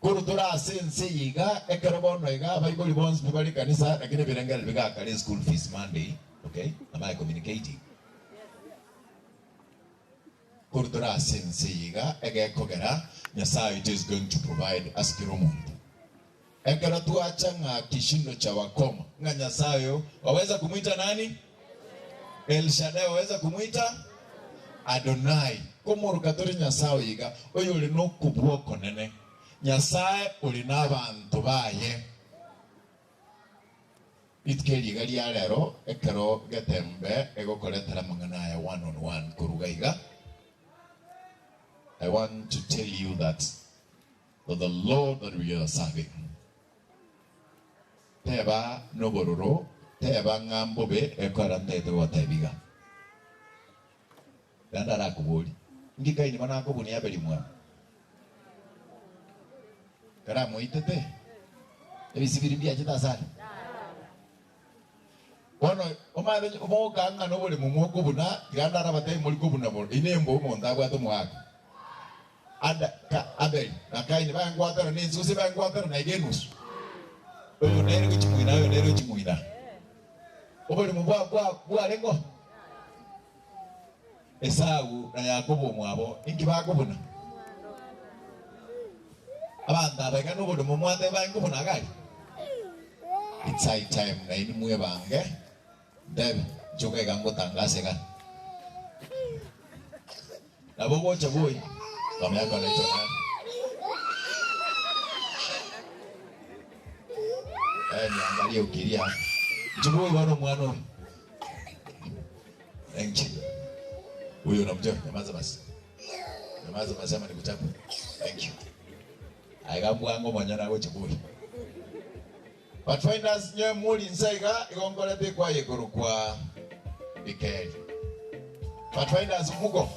kuru turase ense iga ekero bono iga abaibori bonsi bari kanisa lakini birengere bigakare school fees Monday. Okay, am I communicating? Korwa tore ase ense eye iga, egekogera Nyasae oito is going to provide ase kera omonto. Ekero twacha ng'a kishindo cha wakoma, ng'a Nyasae oyo waweza kumwita nani? El Shaddai waweza kumwita Adonai. Komoroka tore Nyasae oyo iga, oyore nokobua okonene, Nyasae ore nabanto baye. Rituko eri iga ria rero, ekero getembe egokoretera amang'ana aya one on one korwa iga iga, I want to tell you that that the Lord that we are serving, teba nobororo, teba ng'a mbobe ekora ntagete gogotebia iga. Naende arakoborie, Inki Kaini bono akobunia Abeli omwabo? Karamoitete, ebisibiri mbiachete asare. Bono omanyete mogokaa ng'a noboremo mokobuna, tiga ndarabatebie mori kobuna bono, inee mbobe omonto abwate omogaka? Ada, ka, Abeli na Kaini baengwaterana nense gose baengwaterana iga enusu, oyo nere gochia moina, oyo nere gochia moina. Oboremo bwa bwa bwarengeo. Esau na Yakobo omwabo inki bakobuna? Abanto aba iga noborimo mwateba baye nkobuna gari? It's high time nainwe mwebange ntebe nchoka iga ngotangasa iga. Nabo ogocha bwoyi mama yako anaitwa nani? Eh, niangalie ukilia. Ncho bwoyi bono omwana oyo. Thank you. Huyo unamjua? Nyamaza basi. Nyamaza basi ama nikuchape. Thank you. Aiga bwango monyene agocha bwoyi. Pathfinders nyowe muri inse iga igo nkorete ekwaya ekorokwa Mikaeli. Pathfinders muko?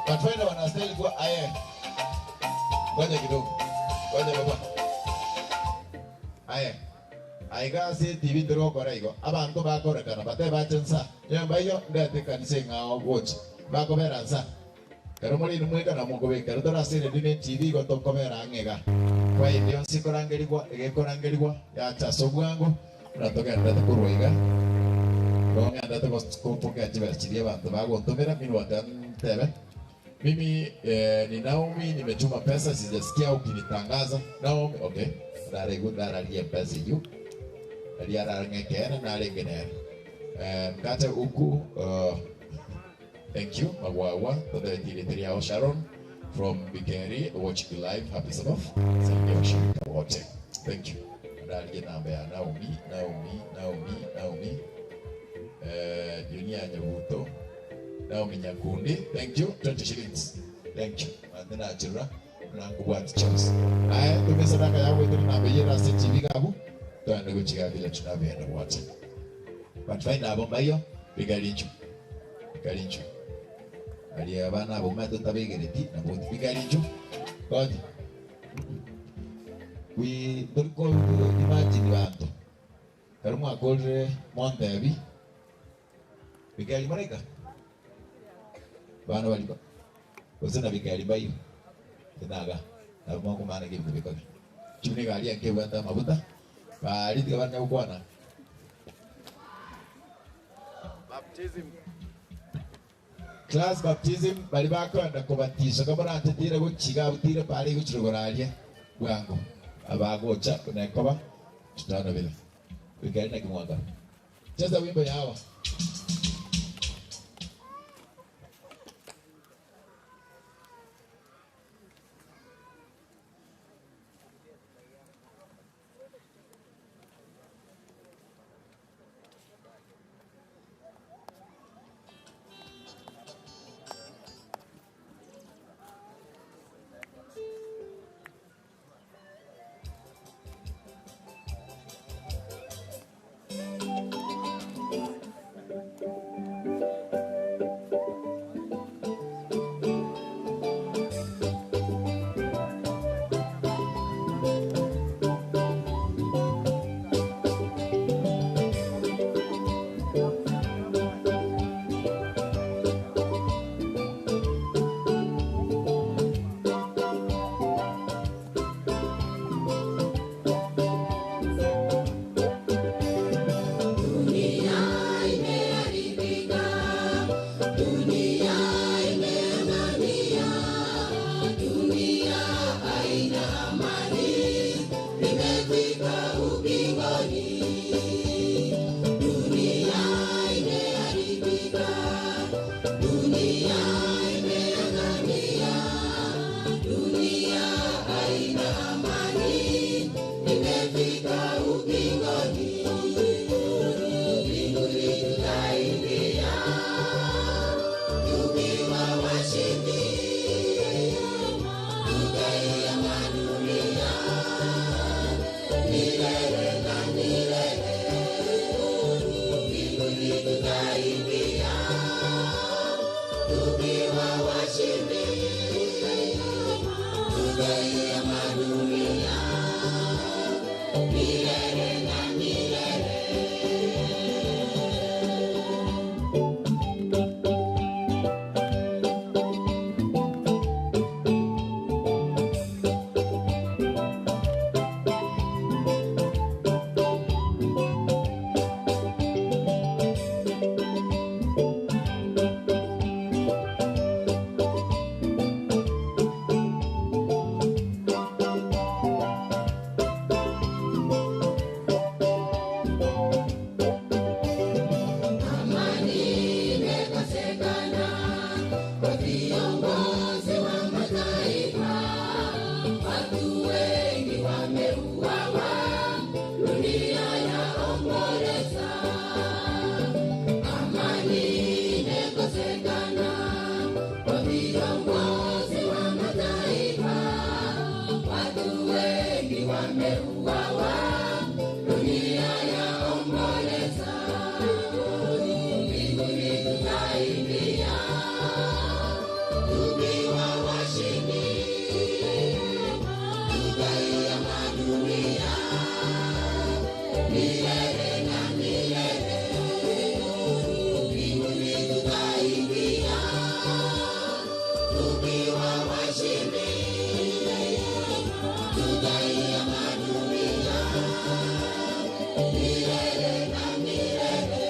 Pathfinder wanastahili kuwa aye. Ngoja kidogo. Ngoja baba. Aye. Aiga ase etibi tori gokora igo. Abanto bakorekana batebe bache nsa. Nyowe mbaiyo ndete ekanisa eng'ao gocha. Bakobera nsa. Ekero more inwe mweka na mokobeka, ekero tore ase eredio ne etibi igo tokobera ang'e iga. Kwaya ende yonsi ekorangerigwa, iga ekorangerigwa, yacha ase obwango, buna togenderete korwa iga. Igo ng'endete gopokea chibesa chiria abanto bagontomera, minwa ntebe, Mimi ni Naomi, nimetuma pesa, sijasikia ukinitangaza. Naomi, okay, naraigwe ndararie mpesa eyio, naria ararang'e ekeene narenge nere. Mkate uku, Thank you Magwagwa totebetie erieta riao Sharon from Bikeri watching live happy Sabbath salimia washirika wote thank you ndarigie namba ya Naomi Naomi Naomi Naomi eh, Junia Nyabuto Naomi Nyakundi thank you 20 shillings thank you mante nachirora nankobwati chionsi aye tome esadaka yao goetera enamba eyio ere ase TV gabu toende gochiga vile tunavyoenda wote but find abo mbaiyo bigarinchu Bikari inchuo. Baria abana abwo omanyete otabegereti, nabo bikari inchuo. Konya. We tori ko imagine banto. Ekero mwakorire montebi, bikari moraika? Abana baria gose na bikari mbaiyo? Tinaga. Nabo mokomana ebinto bikobe. Chibuna egari enke ebwate amabuta, baria tiga baranya gokwana. Class baptism baria bakoenda kobatiswa kamoranche tira gochia iga abwo tira pare igochia rogoro aria bwango abagocha buna ekoba tutaona vile goika naki mwaka cheza wimbo ya hawa. Tutaiama dunia milele na milele. Amani imekosekana kwa viongozi wa mataifa, watu wengi wameuawa, dunia yaomboleza. Amani imekosekana kwa viongozi wa mataifa, watu wengi wameuawa, dunia yaomboleza. Mbinguni tutaingia tukiwa washindi, tutaiama dunia milele na milele. Mbinguni tutaingia tukiwa washindi, tutaiama dunia milele na milele.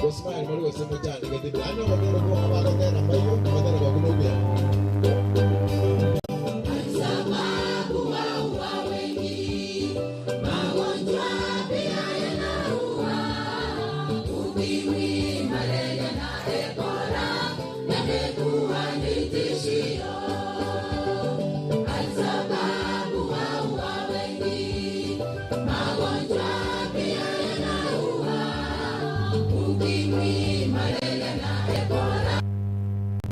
Gosmail mali gosema jani gati ano magero ko abagatera mayo magero ko kunobia. Sababu waua wengi, magonjwa pia yanaua, ukimwi, malaria na Ebola yamekuwa ni tishio. Sababu waua wengi, magonjwa pia yanaua, ukimwi, malaria na Ebola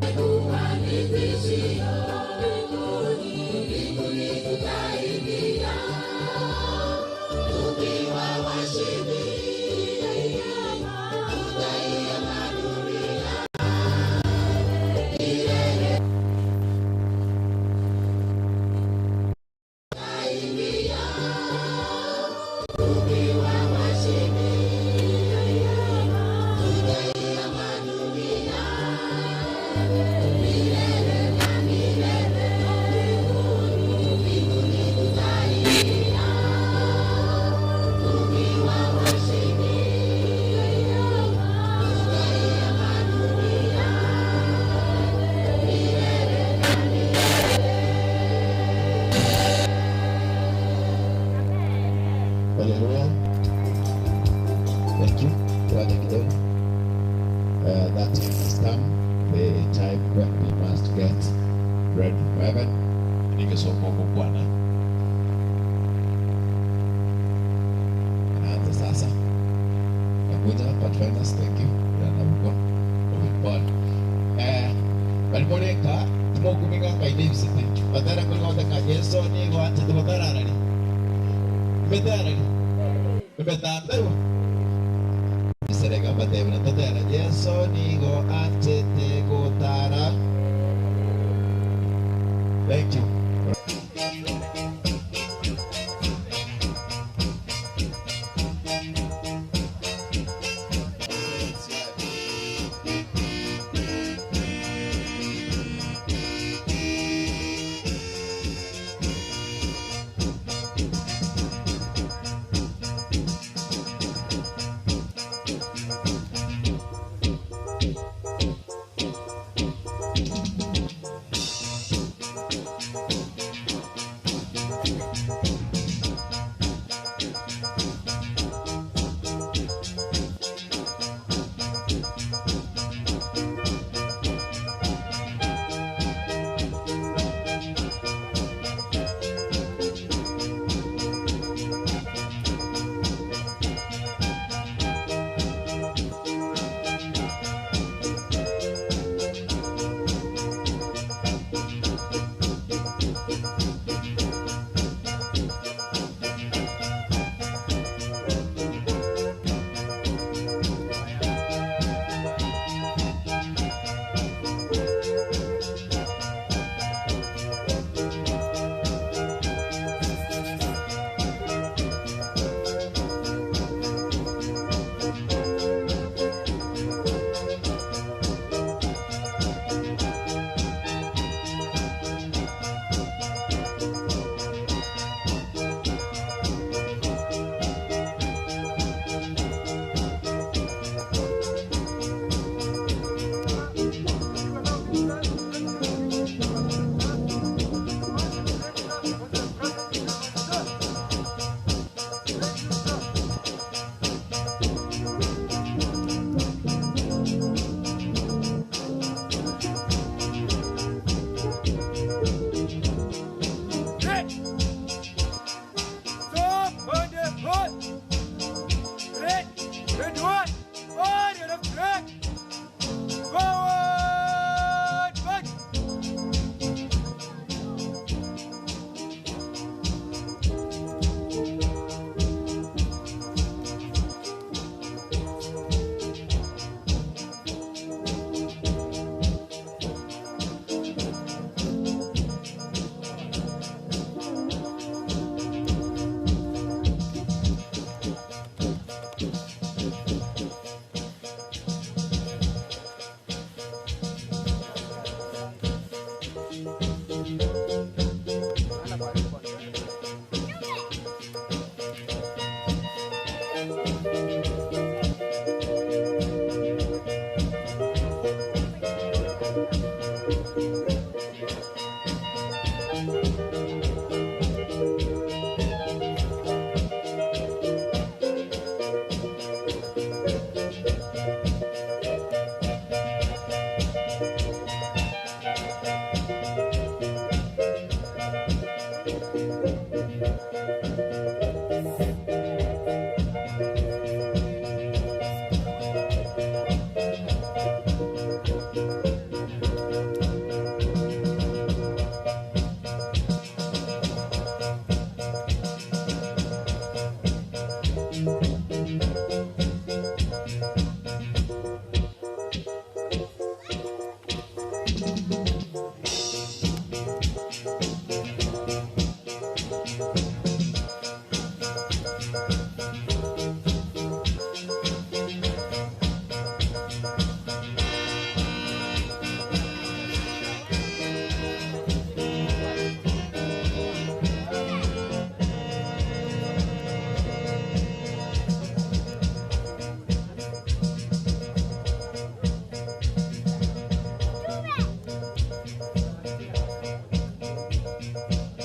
yamekuwa ni tishio. Mbinguni tutaingia tukiwa washindi, tutaiama dunia milele. Tutaingia tukiwa washindi, tutaiama dunia milele na milele. Mbinguni tutaingia tukiwa washindi, tutaiama dunia milele na milele. Hallelujah. Thank you. Tuache kidogo. That time has come, the time when we must get ready for heaven. Ningesoma huko Bwana. Anaanza sasa. Nakuja Pathfinders, thank you. Na kwa Paul. Balimoneka timokuminga kaine ibisete. Batara kulinga Yesu ni gwache tubatararari. Betarari. Betarari. Serega batebra tatara Yesu ni go achete gotara. Thank you. Thank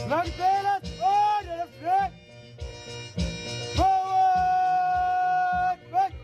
Flag bearers, order of flag. Forward, march.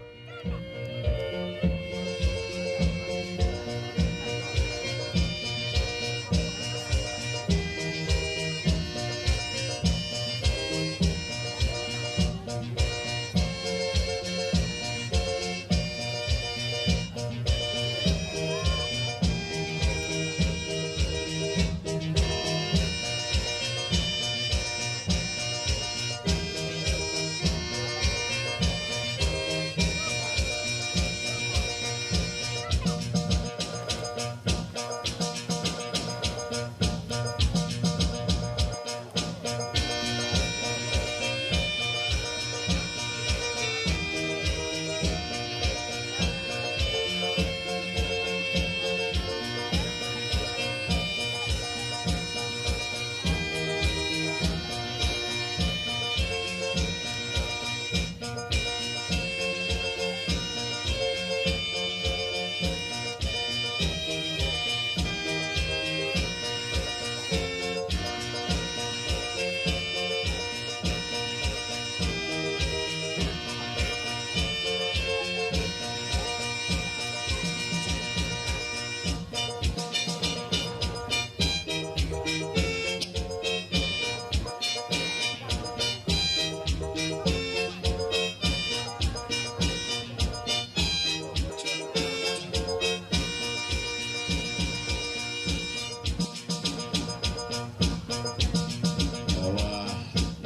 Hawa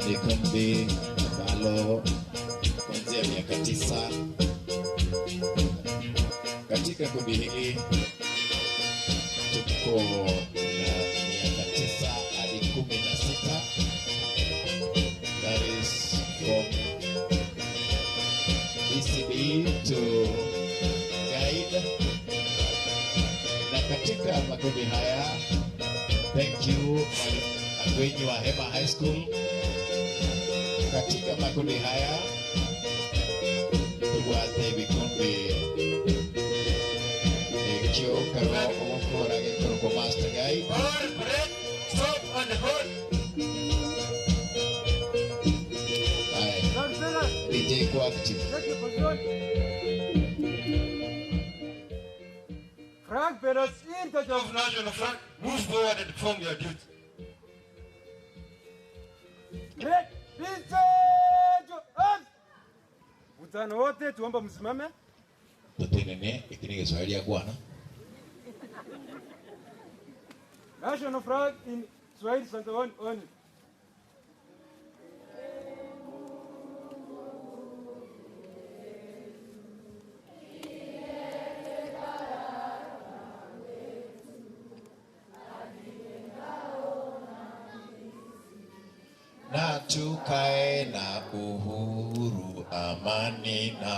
ni kundi ambalo kuanzia miaka 9. Katika kundi hili tuko na miaka 9 hadi 16. That is from ECD to guide. Na katika makundi haya, thank you Agwenyi wa Hema High School. Katika makundi haya tubwate vikundi ekyo karo ogokora gekorokwa master guide. Stop and hold. Aye. DJ ko active. Take your position. Flag bearers in charge of national flag, move forward and perform your duty. Break. Vijana wote tuomba msimame. Tutenene ikini Kiswahili ya bwana. National flag in Swahili center one only. Na tukae na uhuru, amani na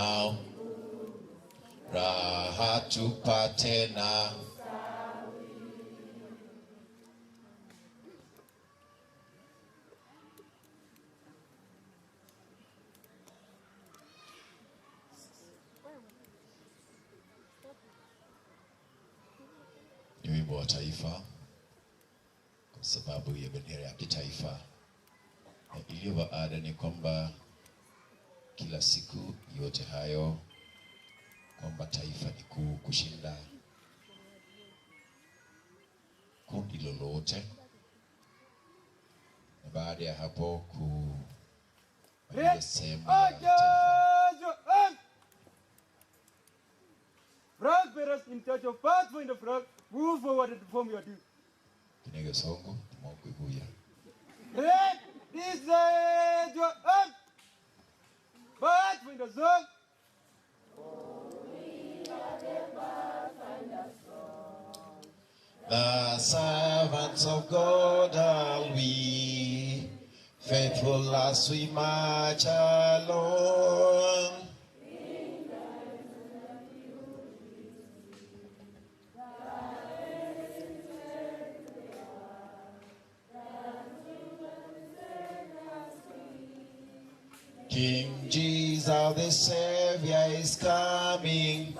raha tupate na Wimbo wa taifa kwa sababu ya bendera ya kitaifa. Na ilivyo ada ni kwamba kila siku yote hayo kwamba taifa ni kuu kushinda kundi lolote, na baada ya hapo kumaliza sehemu ya Attention! Flag bearers in charge of Pathfinder flag, move forward and perform your duty. Kinege Songo Timokuiguya. Red, this side, your up. Pathfinder zone. The servants of God are we, faithful as we march along. King Jesus, the Savior, is coming.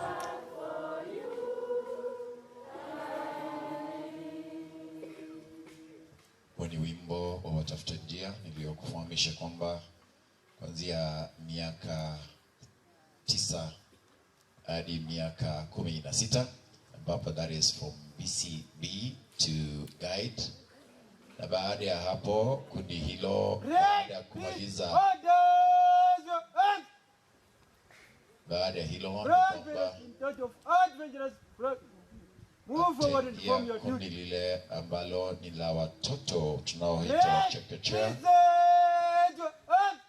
Huo ni wimbo wa watafuta njia niliyokufahamisha kwamba kuanzia miaka 9 hadi miaka 16 ambapo that is from BCB to guide, na baada ya hapo kundi hilo baada ya kumaliza Orders your hands. baada ya hilo ni Flag kwamba bearers in charge of adventurous flag, move forward and perform ya your kundi duty. lile ambalo ni la watoto tunaoita Red, chekechea this side, your hands.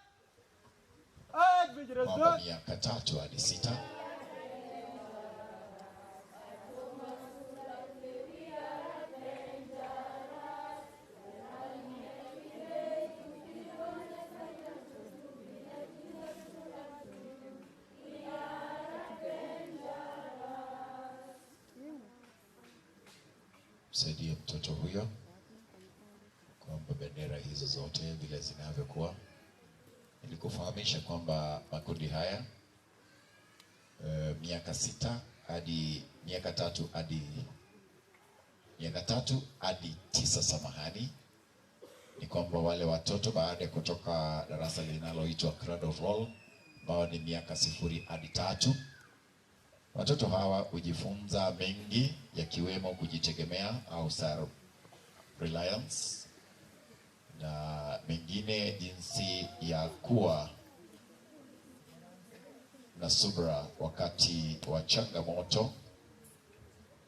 Adventurous kwamba zone. miaka 3 hadi 6. Msaidie mtoto huyo kwamba bendera hizo zote vile zinavyokuwa. Nilikufahamisha kwamba makundi haya miaka 6 hadi miaka 3 hadi miaka 3 hadi 9, samahani, ni kwamba wale watoto baada ya kutoka darasa linaloitwa Cradle Roll ambao ni miaka 0 hadi 3, watoto hawa hujifunza mengi yakiwemo kujitegemea au self reliance na mengine jinsi ya kuwa na subra wakati wa changamoto.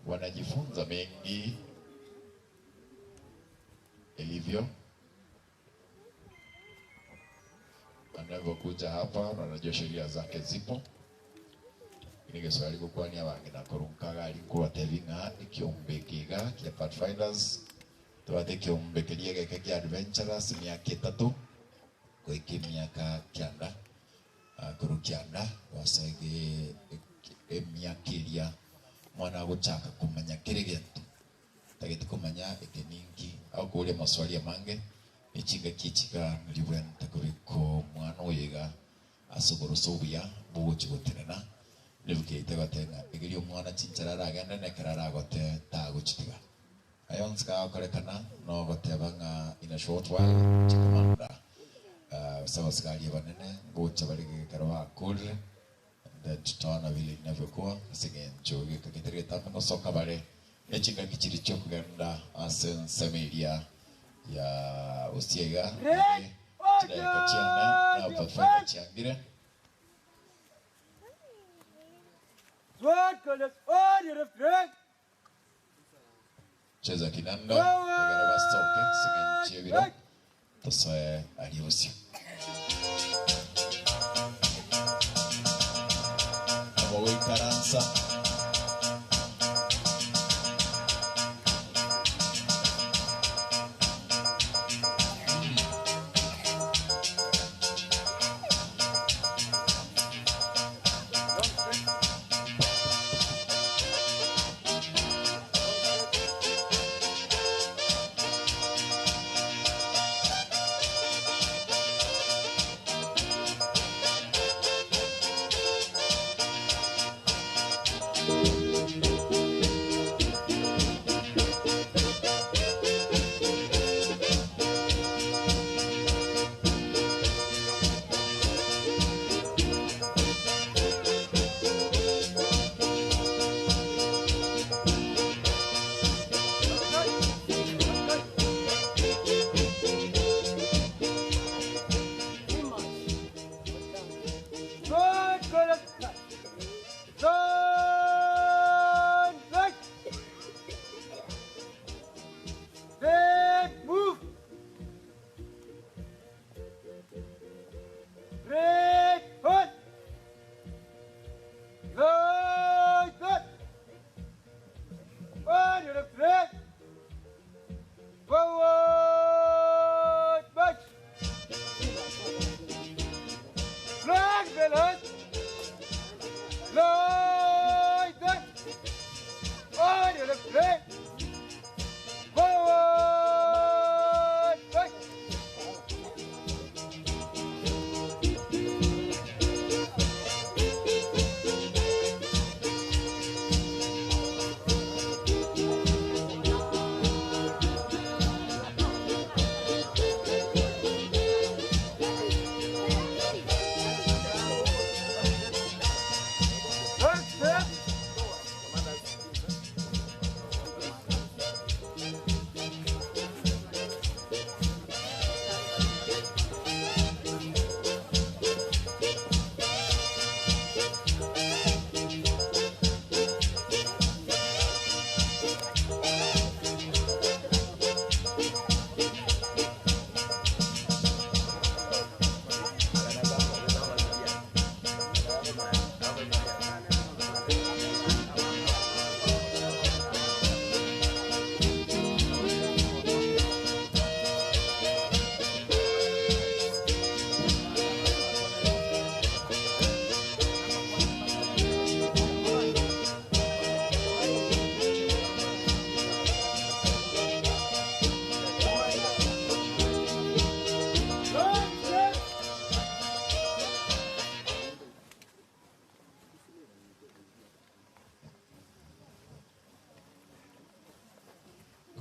Wanajifunza mengi ilivyo wanavyokuja hapa, wanajua sheria zake zipo nigeswali gukwania bangi na kurunkaga ari ng'a ikiumbe kiga kia Pathfinders twathe kiumbe kiria geke kia Adventurers miaka 3 gwiki miaka 9 kuru 9 gwacege emiaka iria mwana guchaka kumenya kiri gintu tagiti kumenya ikiningi au kuuria maswali mange ichinga kichiga niribwenta kubiko mwana uyiga asuguru subia buguchi gutenena nibukite gotenga igirio mwana chinchara aragenda nekera aragote taguchitiga ayo nsikagokorekana no goteba ng'a in a short while chikamanda sabasikari banene ngucha bari gikaro bakurire then tutaona vile inavyokuwa asingencho gikagiteretame gosoka bare echinga kichiri chokugenda ase nseme iria ya usiega Red, chidakika chiana na Pathfinder chiangire. Sword colors on your left rank. Cheza kinanda egere basoke singenchie biro tosoe ariusio amogoikaransa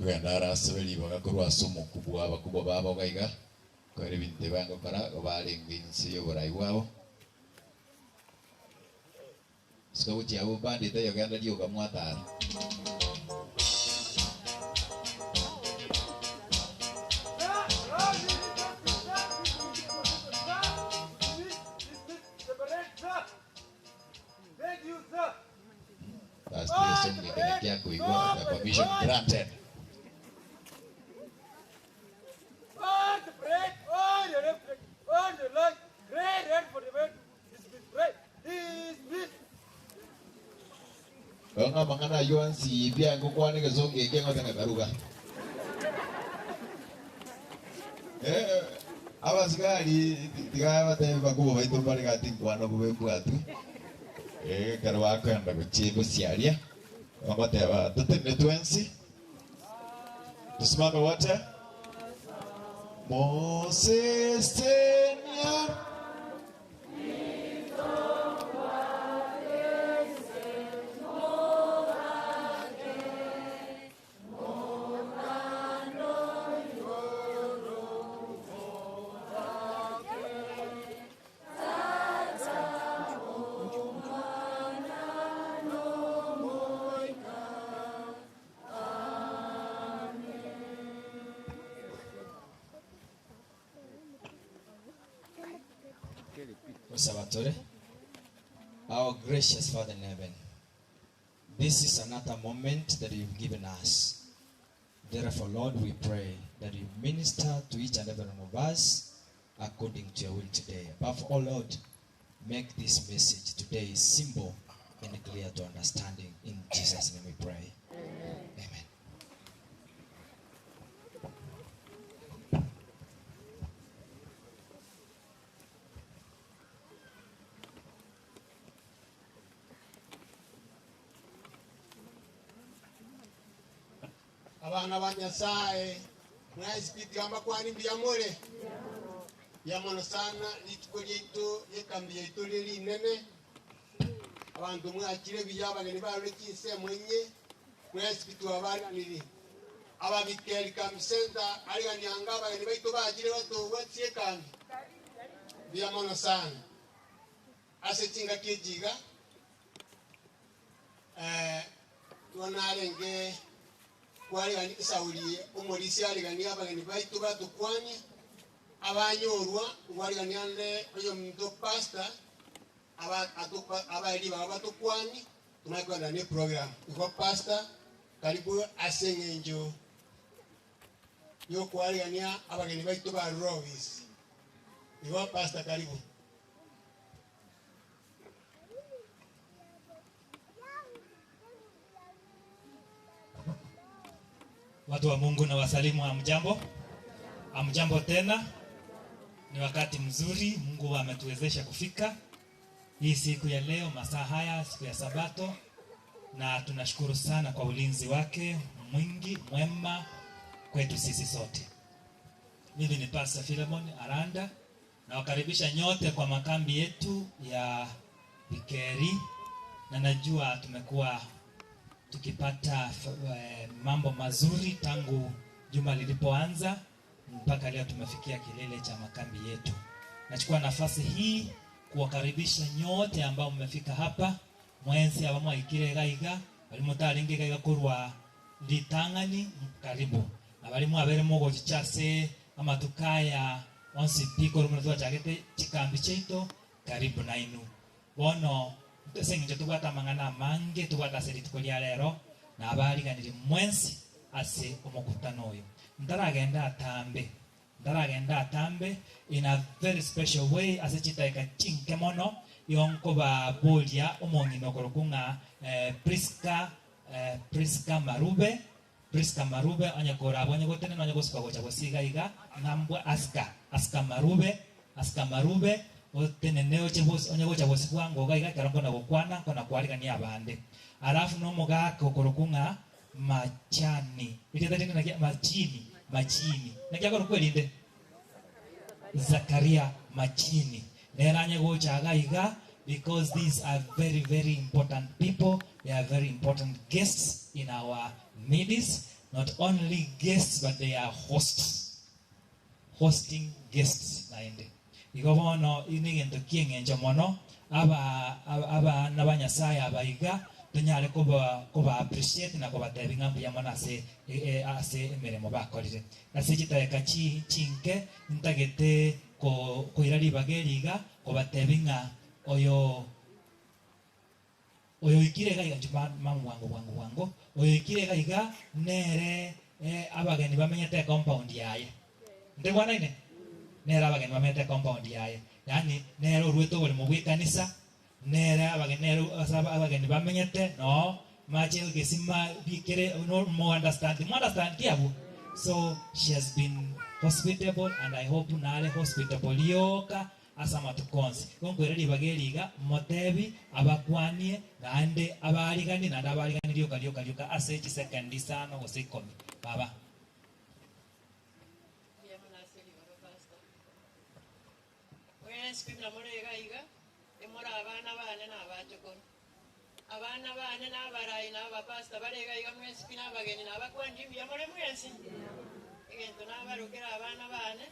Nkogenda are asebe ribaga korwa ase omokubwa bw'abakubwa babo iga iga, kore ebinto ebi bagokora, igo barenge inse y'oborai bwabo. Sika gochia abwo bande taiyo genda rioka mwatara. That's the song kia kuigwa the permission granted. Ng'a amang'ana ayio onsi biangokwana egesongo eke ng'ote ng'akaruga. Eh, abasigari tiga batebe bakubwa baito mbare gati nkwana bobe mbwatwe. Eh, ekero bakoenda gochia gosiaria, bagoteba totenene twensi, tusimame wote. Mosesenia. Salvatore, our gracious Father in heaven, this is another moment that you've given us. Therefore, Lord, we pray that you minister to each and every one of us according to your will today. Above all, Lord, make this message today simple and clear to understanding. In Jesus' name we pray. Amen. Abana ba Nyasaye mwaisipiti kwani mbuya more mbuya mono sana rituko riaito riekambi yaito rire rinene abanto mwachire buya abageni barure chinsemo enye mwaisipiti wabaganiri ababikeri kambi center ariganianga abageni baito bachire batogwa chiekambi mbuya mono sana ase chingaki echiga twanarenge kwarigani esauri omorisi arigani abageni baitu batukwanie abanyorwa ngwarigani ande oyo omonto pastor abaeri baba batukwani tunakwenda ne program igo pastor karibu ase eng'encho yokwarigania abageni baitu ba Rovis igo pastor karibu. Watu wa Mungu na wasalimu, hamjambo? Hamjambo tena. Ni wakati mzuri Mungu ametuwezesha kufika hii siku ya leo, masaa haya, siku ya Sabato, na tunashukuru sana kwa ulinzi wake mwingi mwema kwetu sisi sote. Mimi ni Pastor Philemon Aranda, nawakaribisha nyote kwa makambi yetu ya Bikeri, na najua tumekuwa tukipata mambo mazuri tangu juma lilipoanza mpaka leo tumefikia kilele cha makambi yetu. Nachukua nafasi hii kuwakaribisha nyote ambao mmefika hapa mwensi abamwaikire gaiga bali mutaringe gaiga kurwa litang'ani karibu na bali mwabere mugochicha ase amatukaya onsi pi korwa muna twachagete chikambi chiaito karibu nainu bono ase eng'encho tobwate amang'ana amange tobwate ase rituko ria rero na abariganire mwensi ase omokutano oyo ntaragenda atambe ntaragenda atambe in a very special way ase chitaika chinke mono yonkobaboria omong'ina okoro ng'a Priska Priska Marube Priska Marube onye korabwo onye gotenena onye gosuka gocha gosiga iga ng'ambwa Aska Aska Marube Aska Marube otenene oche onye gocha gosigwa ngoga iga ekero nkona gokwana nkona kwarigania abande alafu nomogaka okoro ng'a Machani irieta rinde nakia Machini Machini nakia koro kwerinde Zakaria Machini neranye gocha iga iga because these are very very important people. They are very important guests in our midst. Not only guests but they are hosts. Hosting guests naende. Igo bono negento ki'eng'encho mono aba abana ba Nyasaye aba iga tonyare koba koba appreciate na kobatebia ng'a mbuya mono ase ase emeremo bakorire. Ase chidakika chi chinke ntagete ko koira ribaga eri iga kobatebia ng'a oyo Oyoikire iga iga, inchuo mama bwango bwango bwango, oyoikire iga iga nere abageni bamenyete ecompound yaye. Ntoigwanaine? Nere abageni bamenyete ecompound yaye. Yaani nere oruete oboremo bwa ekanisa, nere abageni nere ase abageni bamenyete noo mache egesima bikere no mo understand mo understand ki abwo? So she has been hospitable and I hope nare hospitable rioka Ase amatuko onsi, igo nkoira ribaga eri iga, motebi, abakwanie, naende abaariganie, naende abaariganie rioka rioka rioka ase chisekendi isano gose ikomi. Baba. Mbuya mono ase ribaga, Pastor. Mwensi pi buna more iga iga, nimore abana bane na abachokoro. Abana bane na abarai na abapastor bare iga iga mwensi pi na abageni na abakwani, mbuya more mwensi? Egento nabarokere abana bane,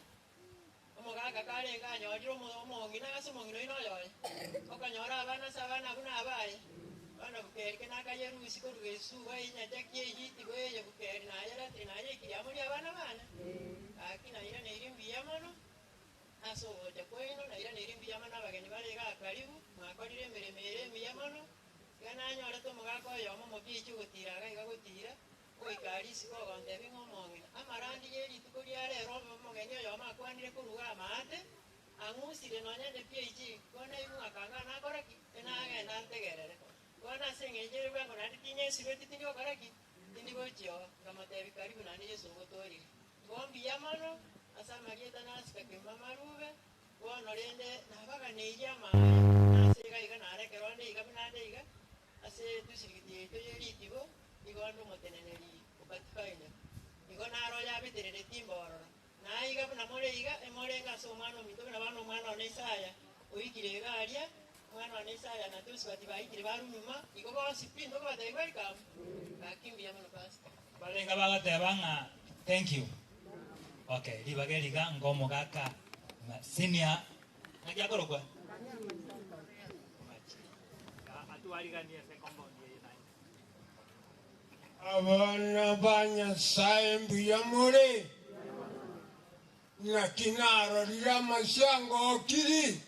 Omogaka karenge anyorire omong'ina ase omong'ina oino oyoye, okonyora abana ase abana abwo nabaye. Bono bukeri ki nakayerusia korwa esuba enyacha ki eyitigo eye bukeri nayeretire nayeikirie amo ri'abana bane? Gaki nairaneirie mbuya mono ase ogocha kwaino, nairaneirie mbuya mono abageni bare igaa karibu, mwakorire emeremo ere emiya mono. Iga nanyorete omogaka oyomo omobichi ogotira iga iga gotira, Goika aria isiko ogontebia ng'a omong'ina, amarandi ye rituko ria rero omogeni oyomo akwanire korwa amaate, ang'usire nonya nde PAG, bono naigwe ng'a kanga nakora ki? Nagenda ntegerere. Bono ase eng'encho ere bwango naende tinyesibeti tindi gokora ki? Tindi gochia oo. Nkamotebia karibu naende Yeso ogotoorire. Igo mbuya mono ase amarieta nasika kegima amarube, bono rende nabaganeirie amaaya nase iga iga narekera onde iga buna nde iga, Ase etusirigiti yaito ye ritibo nigo ande omoteneneri o Pathfinder. Nigo naro oyabetereretie imbororo. Na aiga buna more iga, emorenge ase omwana ominto buna bono omwana one Isaya oikire iga aria, omwana one Isaya na Joshua tibaikire barwa nyuma, igo bonsi pi ntokobatebia welcome. Gaki mbuya mono Pastor. Barenge bagoteba ng'a thank you. Okay, ribaga eri iga ngomogaka senior ng'aki akorokwa? Abana ba Nyasae mbuya more? Naki narorire amasio angokiri?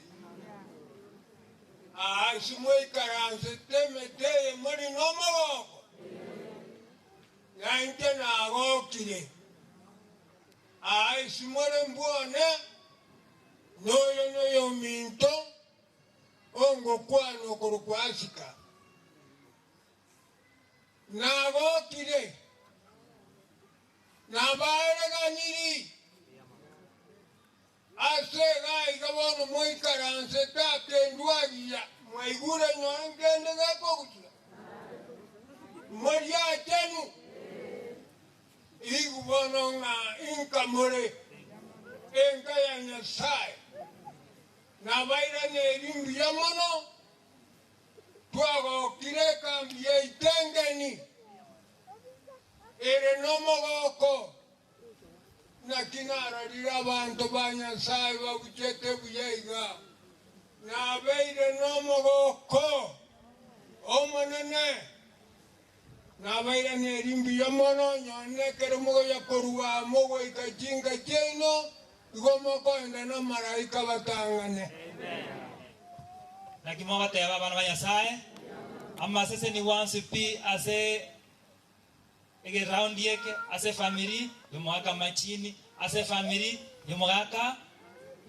Aase mwaikaransete emete eye more nomogoko, nainche nagokire. Aase more mbwone, noyo noyominto. Ogokwana okorokwa Asika, Nagokire, nabaereganiri ase iga iga bono moikaransete akendwagia, mwaigure nonya nkende gekogusia, morie achenu, Igu bono ng'a inka more enka ya Nyasae. Nabairaneri mbuya mono, twagokire ekambi yaito engeni ere nomogoko, naki narorire abanto ba Nyasae babuchete buya iga. Nabeire nomogoko omonene. Nabairaneri mbuya mono, nonye nekero mogocha korwa amo goika chinka chiaino, igo mokoenda namalaika batang'ane. Naki mogoteba abana ba Nyasae, Amaseseni onsi pi ase egeraundi eke, ase efamiri y'omogaka Machini, ase efamiri y'omogaka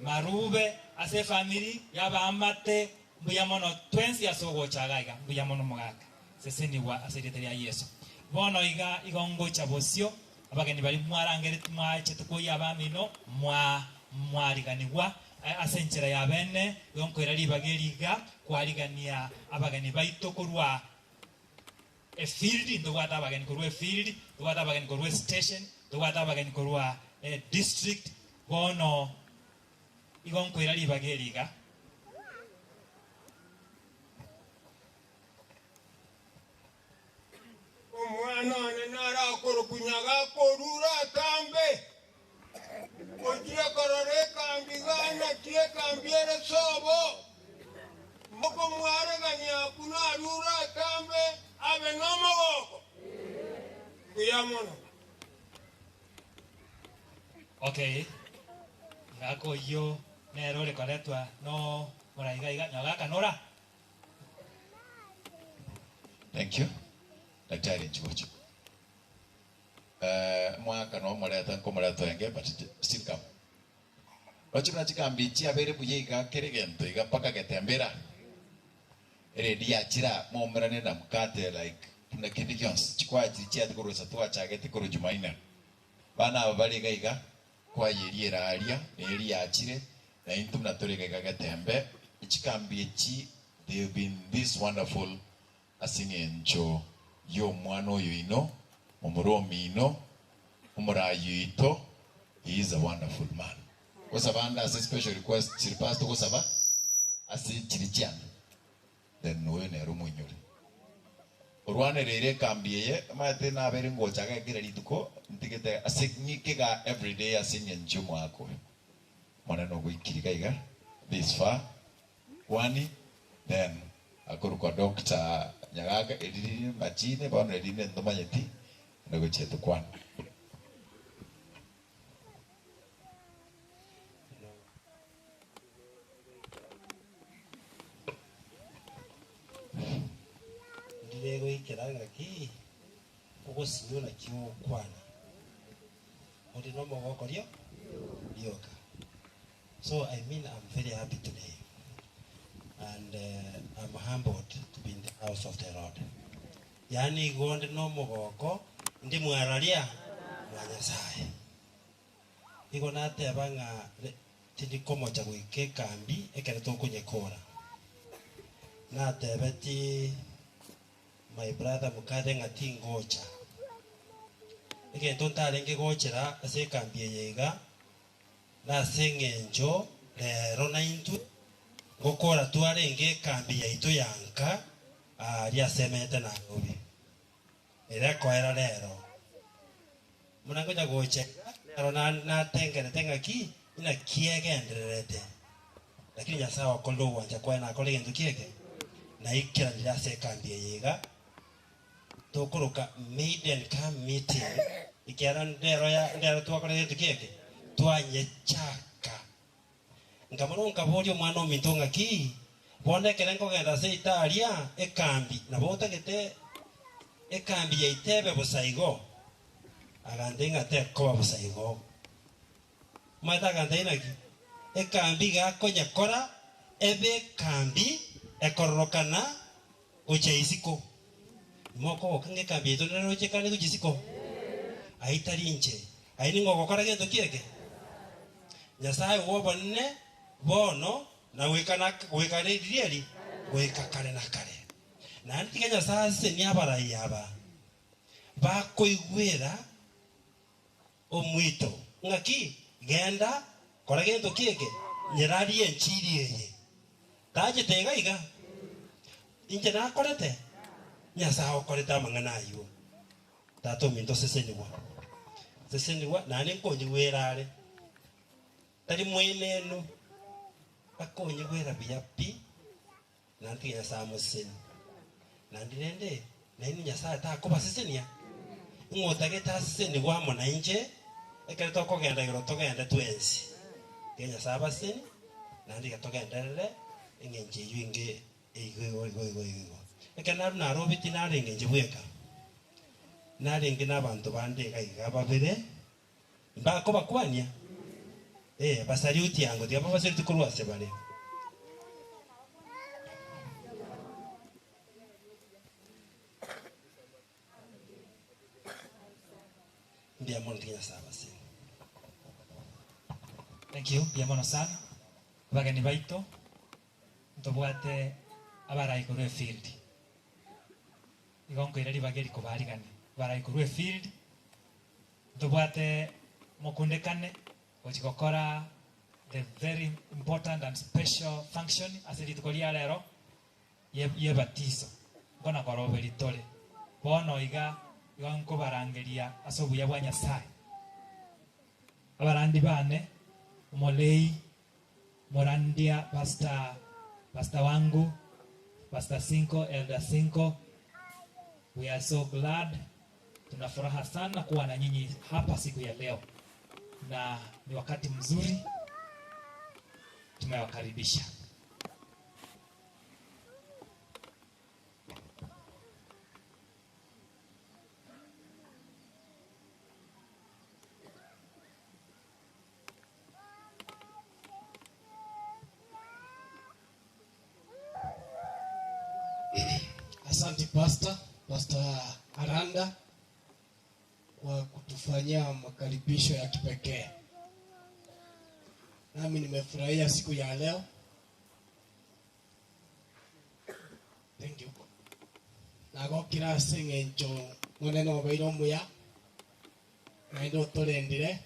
Marube, ase efamiri y'abaamate, mbuya mono twensi ase ogocha iga iga, mbuya mono omogaka. Sesenigwa ase erieta ria Yeso. Bono iga igo ngocha bosio, abageni baria mwarangeretie mwachete koyia abamino, mwa mwariganigwa ase enchera ya bene, igo nkoira ribaga eri iga kwarigania abageni baito korwa efield, ntobwate abageni korwa efield, ntobwate abageni korwa estation, ntobwate abageni korwa edistrict, bono igo nkoira ribaga eri iga. Omwana one narakorokwa Nyaga. ekambi ere sobo, mokomwaregania buna arure atambe abe nomogoko. Mbuya mono. Okay, ngaka oyio nere ore koretwa no moraiga iga, nyogaka nora. Thank you. Daktari Nchibocho. Eh, mwaka no moreta nkomoreta enge but still come. Roche buna chikambi chiabeire buya iga kere gento iga mpaka getembera. Eredi yachira moumerane na mkate like buna kende gionsi. Chikwaya chiri chiati korwa ase twachagete korwa Jumanne. Bana aba bare iga iga kwayeria eraria na eri yachire na intwe buna tore iga iga getembe. Chikambi echi they have been this wonderful ase eng'encho y'omwana oyo oino, momura omino, omoraai oito, he is a wonderful man. Gosaba ande ase special request chiri pastor ogosaba ase chiri chiane then oyo nere omoinyore. Orwanereire ekambi eye omanyete nabeire ngocha iga kera rituko ntigete ase ng'ike iga everyday ase eng'encho y'omwaka oyo. Omonene ogoikiri iga iga this far kwani then akorokwa Doctor Nyagaka eri riri machine bono eri rinde ntomanyeti ende gochia tokwane. Ndire goikera ng'aki ogosinywa naki ogokwana, ore nomogoko rio rioka. So I mean I'm very happy today and I'm humbled to be in the house of the Lord. Yaani igo nde nomogoko ndi mwararia mwa Nyasaye. Igo nateba ng'a tindi komocha goika ekambi ekero tokonyekora. Natebeti my brother Mukathe ng'a tingocha. Egento ntarenge gochera ase ekambi eye iga, nase eng'encho rero naintwe ngokora twarenge ekambi yaito ya nka aaria ase emete Nairobi. Ere ekoera rero. Buna ngocha gocha iga, nero natengenete ng'aki inaki egendererete. Lakini Nyasae okorire ogwancha kwaye nakore egento ki eke? Naikeranire ase ekambi eye iga, tokoroka maiden camp meeting, ekiagera ndero ya ndero twakora egento ki eke? Twanyechaka. Nkamorwa nkaboria omwana ominto ng'aki, bono ekere nkogenda ase eita aria ekambi, nabo otagete ekambi yaito ebe bosa igo? Agantebia ng'a tekoba bosa igo. Omanyete agantebia naki? Ekambi iga akonyekora ebe ekambi ekororokana gochia isiko. Imokogoka ng'a ekambi yaito nere roche ekane gochia isiko? Ayio tari inche. Ayio ning'o ogokora gento ki eke? Nyasae bw'obonene bono na goika na goika riria eri, goika kare na kare. Naende tiga Nyasae asesenie abarai aba bakoigwera omwito, ng'aki, Genda, kora gento ki eke, nyerarie enchiri eye. Tachete iga iga, inche nakorete, Nyasae okorete amang'ana ayio. Tata ominto sesenigwa, sesenigwa, naende nkonyigwera are, tari mwenenu, akonyigwera buya pi, naende tiga Nyasae amosesenie. Naende rende, nainwe Nyasae takobasesenia? Ng'o otagete asesenigwe amo nainche, ekero tokogenda igoro togende twensi? Tiga Nyasae abasesenie, naende tiga togenderere eng'encho eyio enge Igo igo igo igo igo. Ekero narure Nairobi tinarenge inche bweka, narenge na abanto bande iga iga babere, mbakobakwania, eh, basaluti ango tiga babasaluti korwa ase bare. Mbuya mono tiga Nyasae abasenie. Thank you, mbuya mono sana. Abageni baito. Ntobwate abarai korwa efield. Igo nkoira ribaga eri kobarigania. Abarai korwa efield, ntobwate mokundekane gochi gokora the very important and special function ase rituko ria rero ye yebatiso. Nkona koroberi tore. Bono iga igo nkobarangeria ase obuya bwa Nyasaye. Abarandi bane, omolei. Morandia, Pastor, Pastor wangu, Pastor Sinko, Elder Sinko. We are so glad, tuna furaha sana kuwa na nyinyi hapa siku ya leo, na ni wakati mzuri, tumewakaribisha. Asante Pastor, Pastor Aranda kwa kutufanyia makaribisho ya kipekee. Nami nimefurahia siku ya leo. Thank you. Nagokira ase eng'encho monene obeire omuya naende otorendire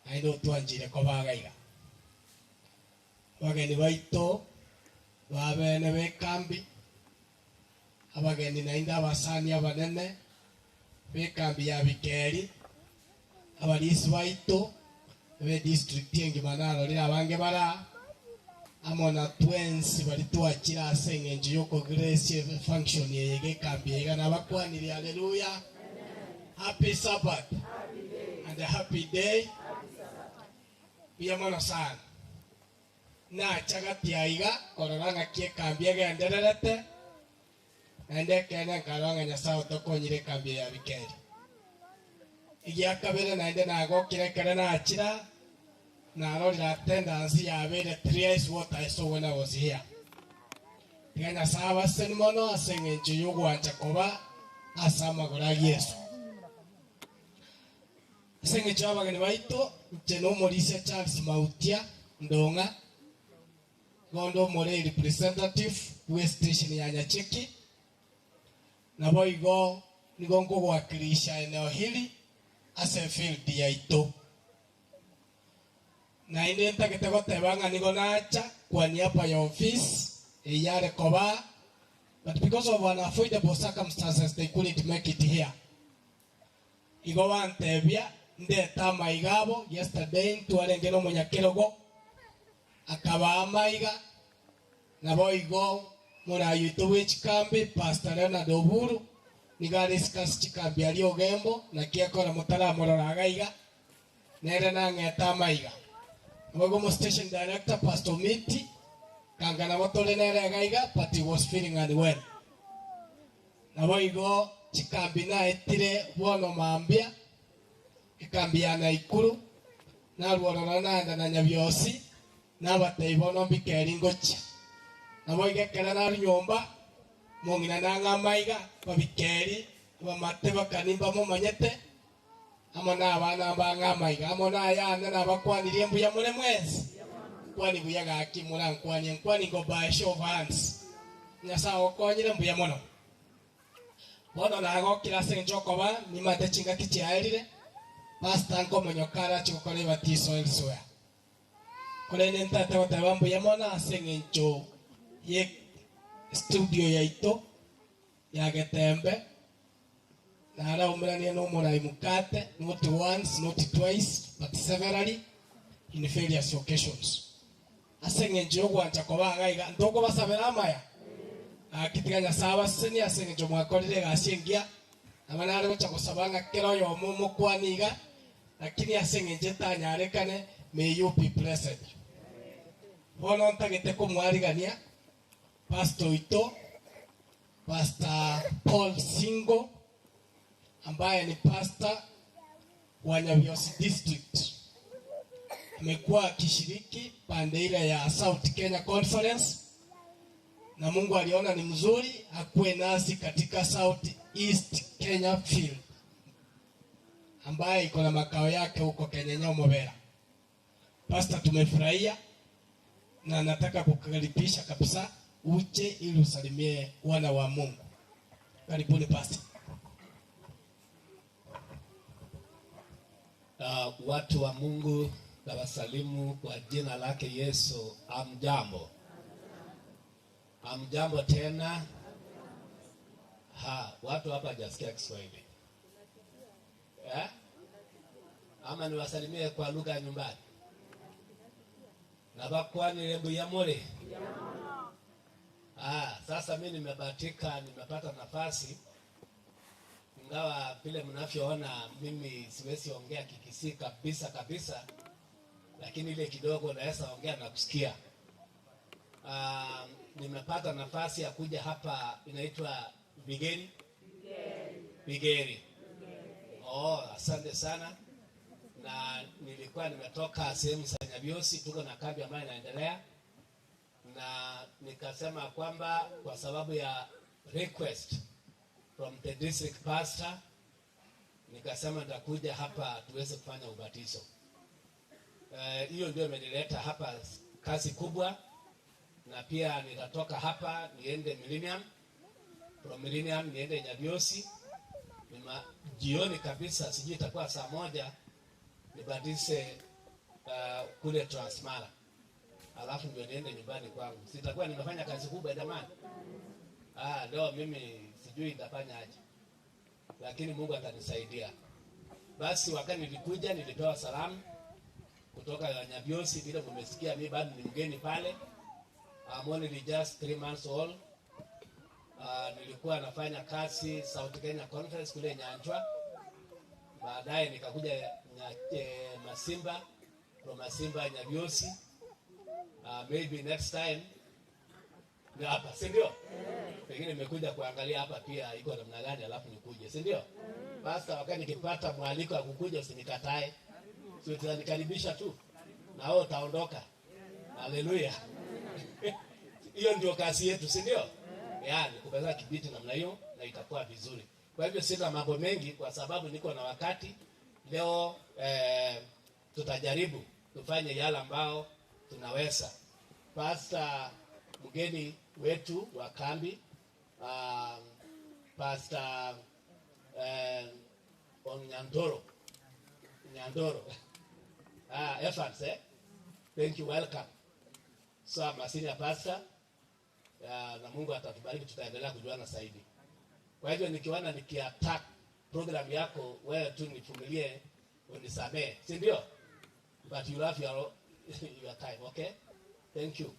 naende otwanchire kobaga iga. Abageni baito babene b'ekambi abageni naende abasani abanene b'ekambi ya Bikeri abarisi baito be district engima narorire abange bara amo na twensi bari twachire ase eng'encho yokograce function eye gekambi iga nabakwanire haleluya. Happy Sabbath and a happy day. Buya mono sana nachagatia iga korora ng'aki ekambi egendererete naende ekene nkarora ng'a Nyasaye otokonyire ekambi ya Bikeri. Egiakabere naende nagokire ekere nachira narorire attendance yabeire thrice what I saw when I was here. Tiga Nyasaye abaseni mono ase eng'encho yogwancha koba ase amagoro a Yesu. Ase eng'encho y'abageni baito inche na omorisia Charles Mautia Ndong'a igo omore representative bwe station ya Nyacheki nabo igo nigo nkogwakirisha eneo hili ase field yaito. Naende ntagete goteba ng'a nigo nacha kwa niaba ya office eyare koba but because of unavoidable circumstances they couldn't make it here. Igo bantebia ndeta amaiga abo yesterday ntwarenge na omonyakerogo akaba amaiga nabo igo morayi oito bwe chikambi Pastor Leonard Oburu nigo arisika chikambi aria Ogembo naki ekora motaramorora iga iga nere nang'ete amaiga. Nabo igo omo station director Pastor Omiti kanga nabo tore nere iga iga but he was feeling unwell. Nabo igo chikambi naetire bono mambia ekambi ya Naikuru narworora naenda na Nyabiosi nabatebia bono mbikeri ngochia. Nabo igo ekere narwa nyomba mong'ina nang'a amaiga babikeri abamate bakani mbamomanyete amo na abana mbang'a amaiga amo na ayane nabakwanirie mbuya more mwensi nkwani buya gaki morankwanie nkwani ngo by show of hands. Nyasaye agokonyire mbuya mono. Bono nagokire ase eng'encho okoba nimate chingaki chiaerire pastor nkomonyoka arache gokora ebatiso elsewhere. Korende ntate goteba mbuya mono ase eng'encho ye studio yaito ya Getembe naraumeranie na omorai mokate not once not twice but severally in various occasions. Ase eng'encho yogwancha koba iga iga ntokobasabera amaya gaki tiga Nyasaye abasesenie ase eng'encho mwakorire egasi engiya nabo nare gocha gosaba ng'a kera oyomo omokwane iga lakini ase eng'encho etanyarekane may you be blessed. Bono ntagete komwarigania Pastor oito Pastor Paul Singo ambaye ni pastor wa Nyabiosi District. Amekuwa akishiriki pande ile ya South Kenya Conference na Mungu aliona ni mzuri akuwe nasi katika South East Kenya Field ambaye iko na makao yake huko Kenyenya Mobera. Pastor, tumefurahia na nataka kukaribisha kabisa uje ili usalimie wana wa Mungu. Karibuni pastor. Watu wa Mungu na wasalimu kwa jina lake Yesu. Amjambo. Amjambo tena. Ha, watu hapa hajasikia Kiswahili. Eh? Ama niwasalimie kwa lugha ya nyumbani. Nabakwanire mbuya more? Ah, sasa mimi nimebahatika, nimepata nafasi, ingawa vile mnavyoona mimi siwezi ongea Kikisii kabisa kabisa, lakini ile kidogo naweza ongea na kusikia. Ah, nimepata nafasi ya kuja hapa, inaitwa Bigeri Bigeri. Oh, asante sana. Na nilikuwa nimetoka sehemu za Nyabiosi, tuko na kambi ambayo inaendelea, na nikasema kwamba kwa sababu ya request from the district pastor, nikasema nitakuja hapa tuweze kufanya ubatizo. Hiyo ndio imenileta hapa, kazi kubwa, na pia nitatoka hapa niende Millennium, from Millennium niende Nyabiosi Nima, jioni kabisa, sijui itakuwa saa moja nibatize kule Transmara, alafu ndio niende nyumbani kwangu. Sitakuwa nimefanya kazi kubwa jamani. Ah, leo mimi sijui nitafanya aje, lakini Mungu atanisaidia. Basi wakati nilikuja nilipewa salamu kutoka Nyabiosi, vile mmesikia, mimi bado ni mgeni pale. I'm only just 3 months old. Nilikuwa nafanya kazi South Kenya Conference kule Nyanchwa, baadaye nikakuja Masimba, from Masimba Nyabiosi. Maybe next time ni hapa, si ndio? Pengine nimekuja kuangalia hapa pia iko namna gani, alafu nikuje, si ndio? Pastor, wakati nikipata mwaliko wa kukuja usinikatae, si utanikaribisha tu na wewe utaondoka. Haleluya! Hiyo ndio kazi yetu, si ndio? Yaani kupeleka kibiti namna hiyo na itakuwa vizuri. Kwa hivyo sina mambo mengi kwa sababu niko na wakati leo. Tutajaribu tufanye yale ambao tunaweza. Pastor mgeni wetu wa kambi, Pastor Onyandoro Nyandoro, ah, Evans, eh? Thank you, welcome. So I'm a senior pastor na Mungu atatubariki, tutaendelea kujuana zaidi. Kwa hivyo nikiona nikiattack program yako, wewe tu nivumilie, unisamee, si ndio? But you have your time, okay? Thank you.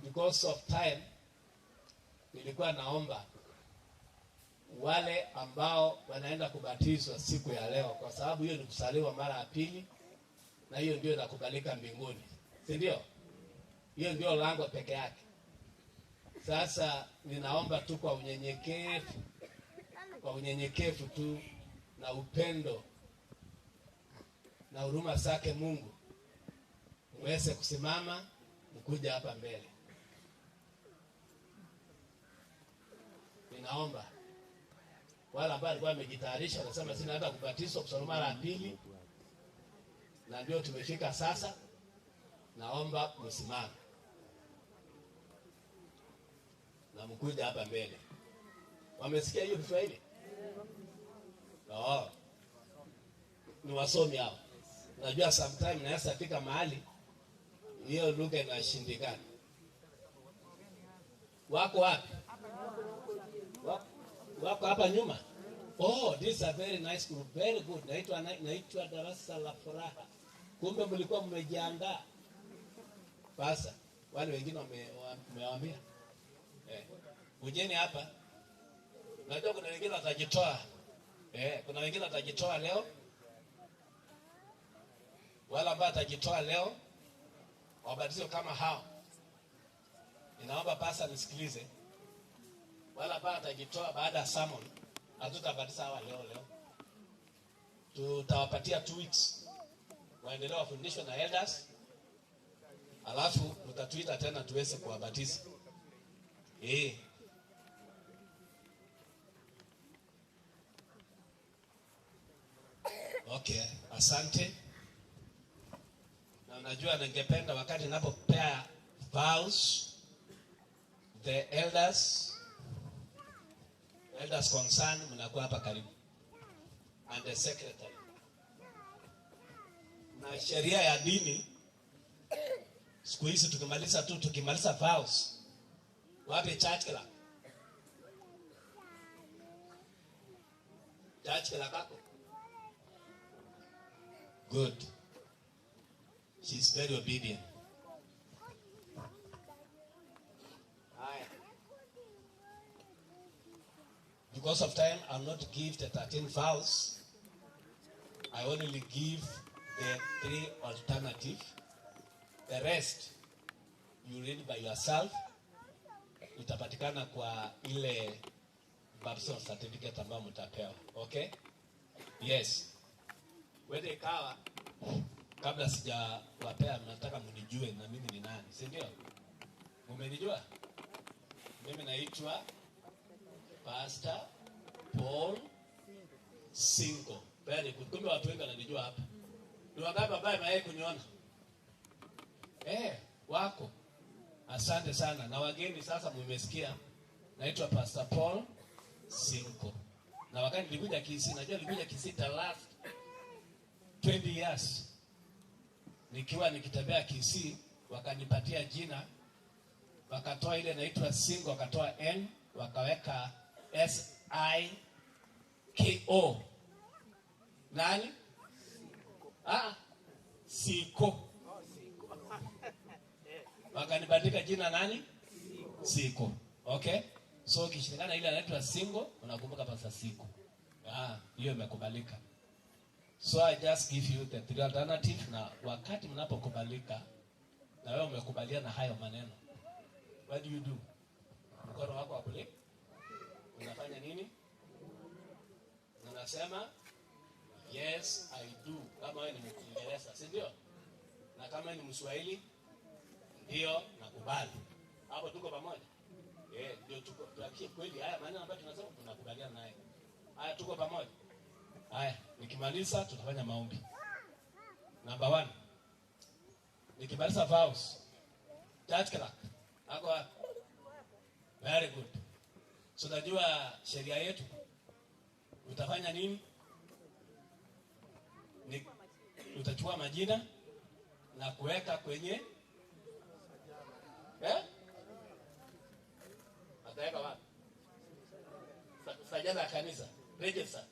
Because of time, nilikuwa naomba wale ambao wanaenda kubatizwa siku ya leo, kwa sababu hiyo ni kuzaliwa mara ya pili, na hiyo ndio inakubalika mbinguni, si ndio? Hiyo ndio lango peke yake. Sasa ninaomba tu kwa unyenyekevu, kwa unyenyekevu tu na upendo na huruma zake Mungu, muweze kusimama mkuja hapa mbele. Ninaomba wale ambao walikuwa wamejitayarisha, wanasema sina hata kubatizwa kusoma mara ya pili, na ndio tumefika sasa. Naomba msimame na mkuja hapa mbele. Wamesikia hiyo Kiswahili? Oh. Ni wasomi hao. Najua sometime naweza fika mahali hiyo lugha inashindikana. Wako wapi? Wako hapa nyuma? Oh, this is a very nice group. Very good. Naitwa darasa la furaha. Kumbe mlikuwa mmejiandaa. Sasa wale wengine wamewaambia. Kujeni hapa. Najua kuna wengine watajitoa. Kuna wengine watajitoa leo. Wale ambao watajitoa leo wabatizwe kama hao. Ninaomba pasa nisikilize. Wale ambao watajitoa baada ya sermon, hatutabatiza hawa leo leo. Tutawapatia 2 weeks waendelee wafundishwe na elders, alafu mtatuita tena tuweze kuwabatiza. Okay, asante. Na unajua ningependa wakati ninapopea vows the elders concerned mnakuwa hapa karibu and the secretary. Na sheria ya dini siku hizi tukimaliza tu tukimaliza vows, wapi church clerk? Church clerk ako? Good. She is very obedient. Haya. Because of time, I'll not give the 13 vows. I only give the three alternative. The rest you read by yourself. Itapatikana kwa ile baptism certificate ambayo mtapewa. Okay? Yes. Wende ikawa kabla sijawapea, mnataka mnijue na mimi ni nani, si ndio? Mumenijua? Mimi naitwa Pastor Paul Singo. Very good. Kumbe watu wengi wananijua hapa. Ni wangapi ambaye wamewahi kuniona? Eh, wako. Asante sana. Na wageni sasa mmesikia. Naitwa Pastor Paul Sinko. Na wakati nilikuja Kisii, najua nilikuja Kisii the last 20 years. Nikiwa nikitembea Kisii, wakanipatia jina, wakatoa ile inaitwa Singo, wakatoa N, wakaweka S I K O. Nani? Ah, Siko. Wakanibandika jina nani? Siko. Okay? So ukishindana ile anaitwa Singo, unakumbuka pasa Siko. Ah, hiyo imekubalika. So I just give you the three alternative na wakati mnapokubalika na wewe umekubaliana na hayo maneno. What do you do? Mkono wako wa kulia unafanya nini? Unasema yes I do, kama wewe ni Mkiingereza, si ndio? Na kama ni Mswahili ndio nakubali. Hapo tuko pamoja? Eh, ndio tuko tuhakikishe kweli haya maneno ambayo tunasema tunakubaliana naye. Haya, tuko pamoja. Haya, nikimaliza tutafanya maombi. Number one. Nikimaliza vows. Church clerk. Ako wapi? Very good. So najua sheria yetu. Utafanya nini? Ni, utachukua majina na kuweka kwenye eh? Ataweka wapi? Sajada ya kanisa, register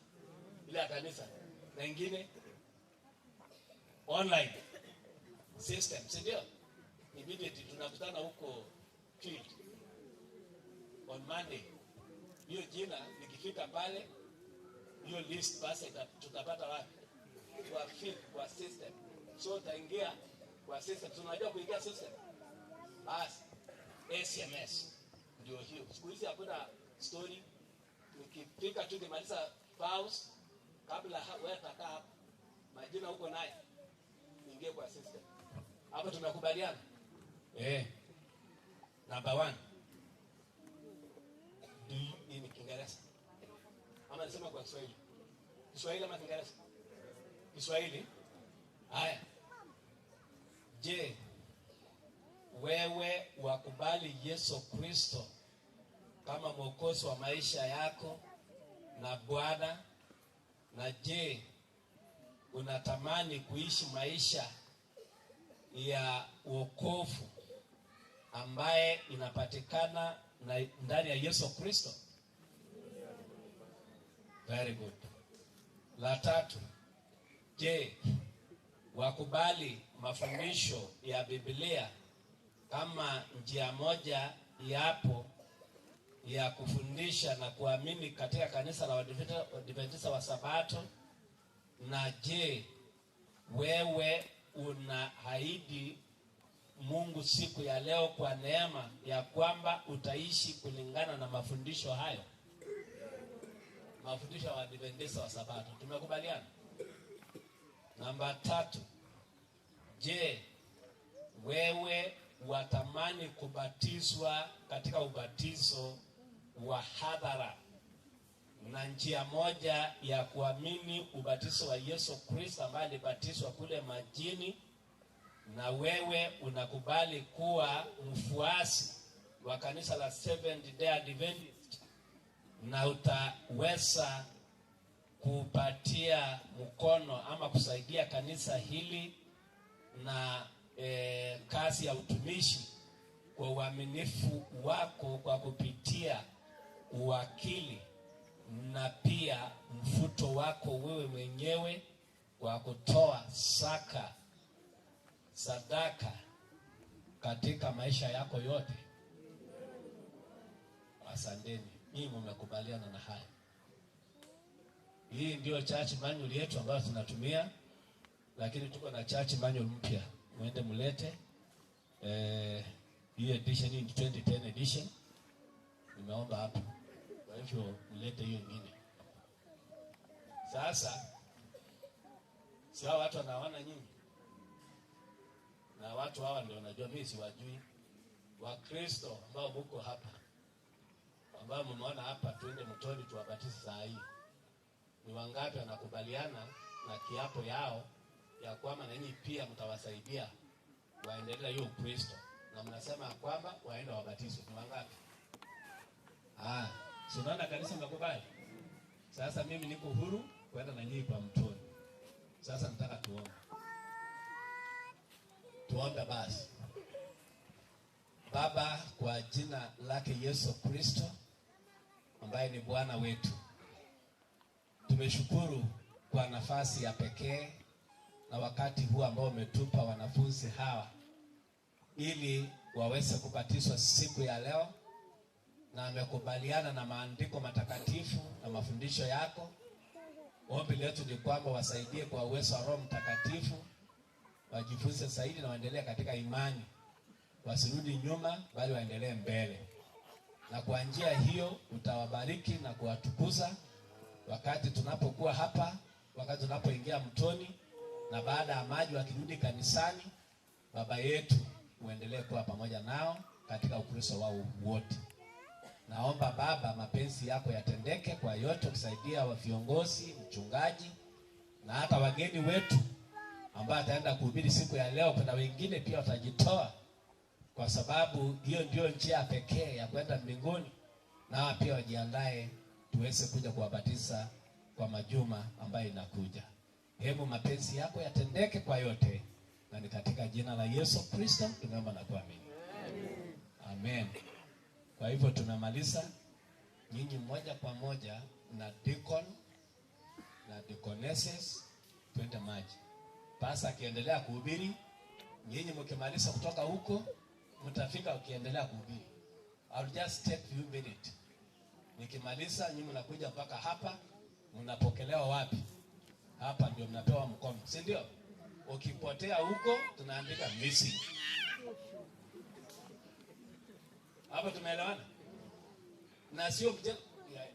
ile ya kanisa, na ingine online system, si ndio? Immediately tunakutana huko field on Monday. Hiyo jina likifika pale, hiyo list basi tutapata wapi? Kwa field, kwa system. So utaingia kwa system. Tunajua kuingia system. Basi SMS ndio hiyo. Siku hizi hakuna story. Nikifika tu nikimaliza vows, kabla wewe utakaa hapo, majina huko naye ingie kwa system. Hapo tumekubaliana? Eh. Number 1. Do you, ni Kiingereza? Ama nisema kwa Kiswahili? Kiswahili ama Kiingereza? Kiswahili. Haya. Je, wewe wakubali Yesu Kristo kama mwokozi wa maisha yako na Bwana? Na je, unatamani kuishi maisha ya wokovu ambaye inapatikana na ndani ya Yesu Kristo? Very good. La tatu, je, wakubali mafundisho ya Biblia kama njia moja yapo ya kufundisha na kuamini katika kanisa la Waadventista wa Sabato? Na je, wewe unaahidi Mungu siku ya leo kwa neema ya kwamba utaishi kulingana na mafundisho hayo? Mafundisho ya Waadventista wa Sabato. Tumekubaliana? Namba 3, je, wewe watamani kubatizwa katika ubatizo wa hadhara na njia moja ya kuamini ubatizo wa Yesu Kristo ambaye alibatizwa kule majini, na wewe unakubali kuwa mfuasi wa kanisa la Seventh Day Adventist na utaweza kupatia mkono ama kusaidia kanisa hili na kazi ya utumishi kwa uaminifu wako kwa kupitia uwakili na pia mfuto wako wewe mwenyewe kwa kutoa sadaka katika maisha yako yote? Asanteni, nyinyi mmekubaliana na haya. Hii ndio church manual yetu ambayo tunatumia, lakini tuko na church manual mpya, mwende mlete. Hii edition hii ni 2010 edition, nimeomba hapa, kwa hivyo mlete hiyo ingine. Sasa si hawa watu wanaona nyinyi, na watu hawa ndio wanajua, mimi siwajui. Wakristo ambao muko hapa, ambao mmeona hapa, tuende mtoni tuwabatize saa hii, ni wangapi wanakubaliana na kiapo yao ya kwamba na nyinyi pia mtawasaidia waendelee hiyo Ukristo, na mnasema ya kwamba waende wabatizwe? Ni wangapi? Ah, si unaona kanisa mnakubali? Sasa mimi niko huru kwenda na nyinyi kwa mtoni. Sasa nataka tuombe, tuombe basi. Baba, kwa jina lake Yesu Kristo ambaye ni Bwana wetu, tumeshukuru kwa nafasi ya pekee na wakati huu ambao umetupa wanafunzi hawa ili waweze kubatizwa siku ya leo, na amekubaliana na maandiko matakatifu na mafundisho yako. Ombi letu ni kwamba wasaidie kwa uwezo wa Roho Mtakatifu, wajifunze zaidi na waendelee katika imani, wasirudi nyuma, bali waendelee mbele, na kwa njia hiyo utawabariki na kuwatukuza wakati tunapokuwa hapa, wakati tunapoingia mtoni, na baada ya maji wakirudi kanisani. Baba yetu, uendelee kuwa pamoja nao katika Ukristo wao wote. Naomba Baba, mapenzi yako yatendeke kwa yote, kusaidia wa viongozi, mchungaji na hata wageni wetu ambao ataenda kuhubiri siku ya leo. Kuna wengine pia watajitoa, kwa sababu hiyo ndio njia pekee ya kwenda mbinguni, na hawa pia wajiandae tuweze kuja kuwabatiza kwa majuma ambayo inakuja. Hebu mapenzi yako yatendeke kwa yote, na ni katika jina la Yesu Kristo tunaomba na kuamini, amen. Kwa hivyo tumemaliza, nyinyi moja kwa moja na deacon na deaconesses, twende maji. Pasa akiendelea kuhubiri, nyinyi mkimaliza kutoka huko mtafika ukiendelea kuhubiri. I'll just take few minutes. Nikimaliza nyinyi mnakuja mpaka hapa, mnapokelewa wapi? Hapa ndio mnapewa mkono, si ndio? Ukipotea huko tunaandika missing. Hapa tumeelewana? Na sio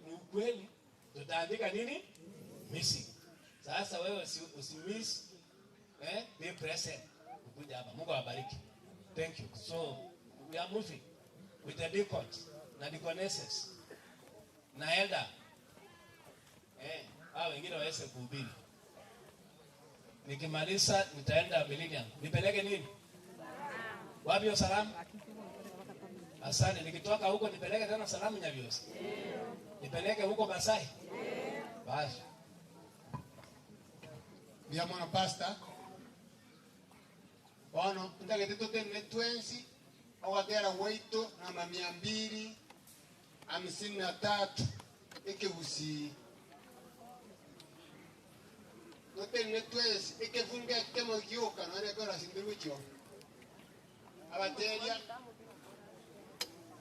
ni ukweli, tutaandika nini? Missing. Sasa wewe usimiss, be present. Ukuja hapa. Mungu awabariki. Thank you. So we are moving with the deacons na deaconesses na elder. Hao wengine waweze kuhubiri. Nikimaliza nitaenda Millennium. Nipeleke nini? Wapi hiyo salamu? Asante. Nikitoka huko nipeleke tena salamu Nyaviosi. Nipeleke huko Masai. Basi. Mia mwana pastor. Bono ndagete totene twensi ogotera gwaito namba 253 ekegusii totene twensi ekebunge ekemo gioka nore korasindirwe abateria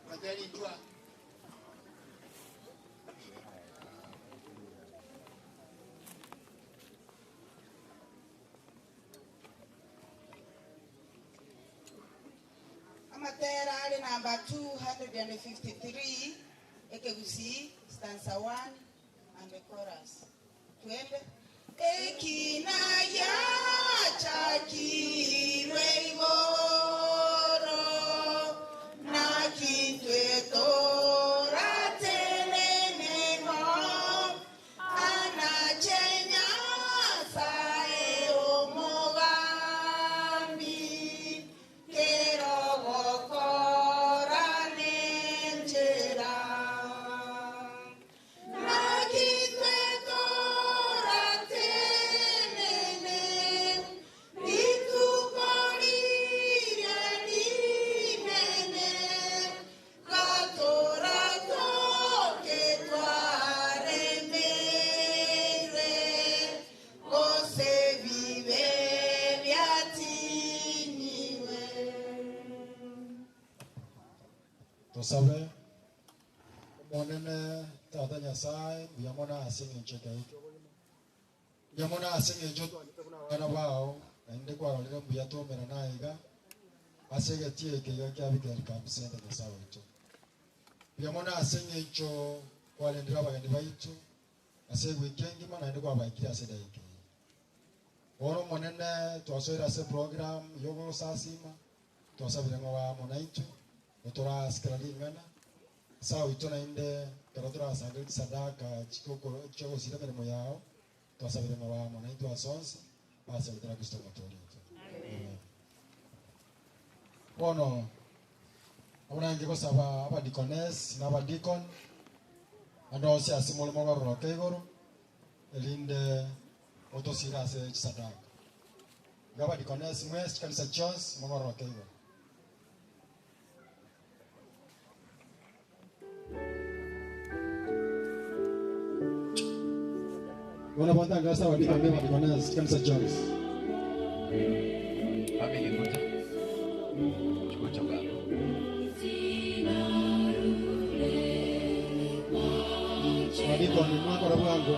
abateria intwa. Amatera ali namba 253 Ekegusii stanza 1 and the chorus. Twende. Ekinaya chakirwe igoro na kitwe tora tenenemo anachenya sae omogambi kerogokora nenjera na kitwe tora tenene rituko riria. Tosabe omonene tata Nyasaye mbuya mono ase eng'encho ekero ki'obogima, mbuya mono ase eng'encho otwanchete buna abana bao, naende kwarorire mbuya twaumerana aiga ase egetii eke iga kia Abigail Camp Centre Nyasaye oito. Mbuya mono ase eng'encho kwarendire abageni baito ase ewiki engima naende kwabaikire ase edaika eye. Bono Omonene twasoire ase eprogram y'ogosasima, twasabire ng'a obe amo naintwe, otoraase kera ring'ana, ase agoito naende ekero torasangererie chisadaka chi'ogosira emeremo yao, twasabire ng'a obe amo naintwe ase onsi, ase goetera Kristo Omotoori oito. Amen. Bono abwo nange gosaba abadikonesi na abadikoni, ande onsi ase more mogororoke igoro, erinde otosire ase chisadaka. Iga abadikonesi mwensi chikanisa chionsi mogororoke igoro. Bono bontangase abadikoni na abadikonesi chikanisa chionsi. Family kuja. Chukua choka hapo. Abadikoni mwakora bwango.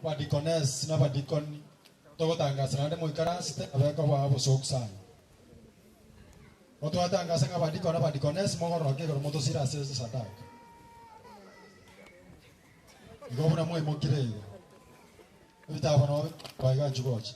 Abadikonesi na abadikoni togotangasa naende moikaransete abeka bwao bosoku sana. Gotwatangasa ng'a abadikoni na abadikonesi mogororoke igoro motosire ase esadaka. Igo buna mwaimokire igo. Ebitabo nabo bikoiga inchuo gocha.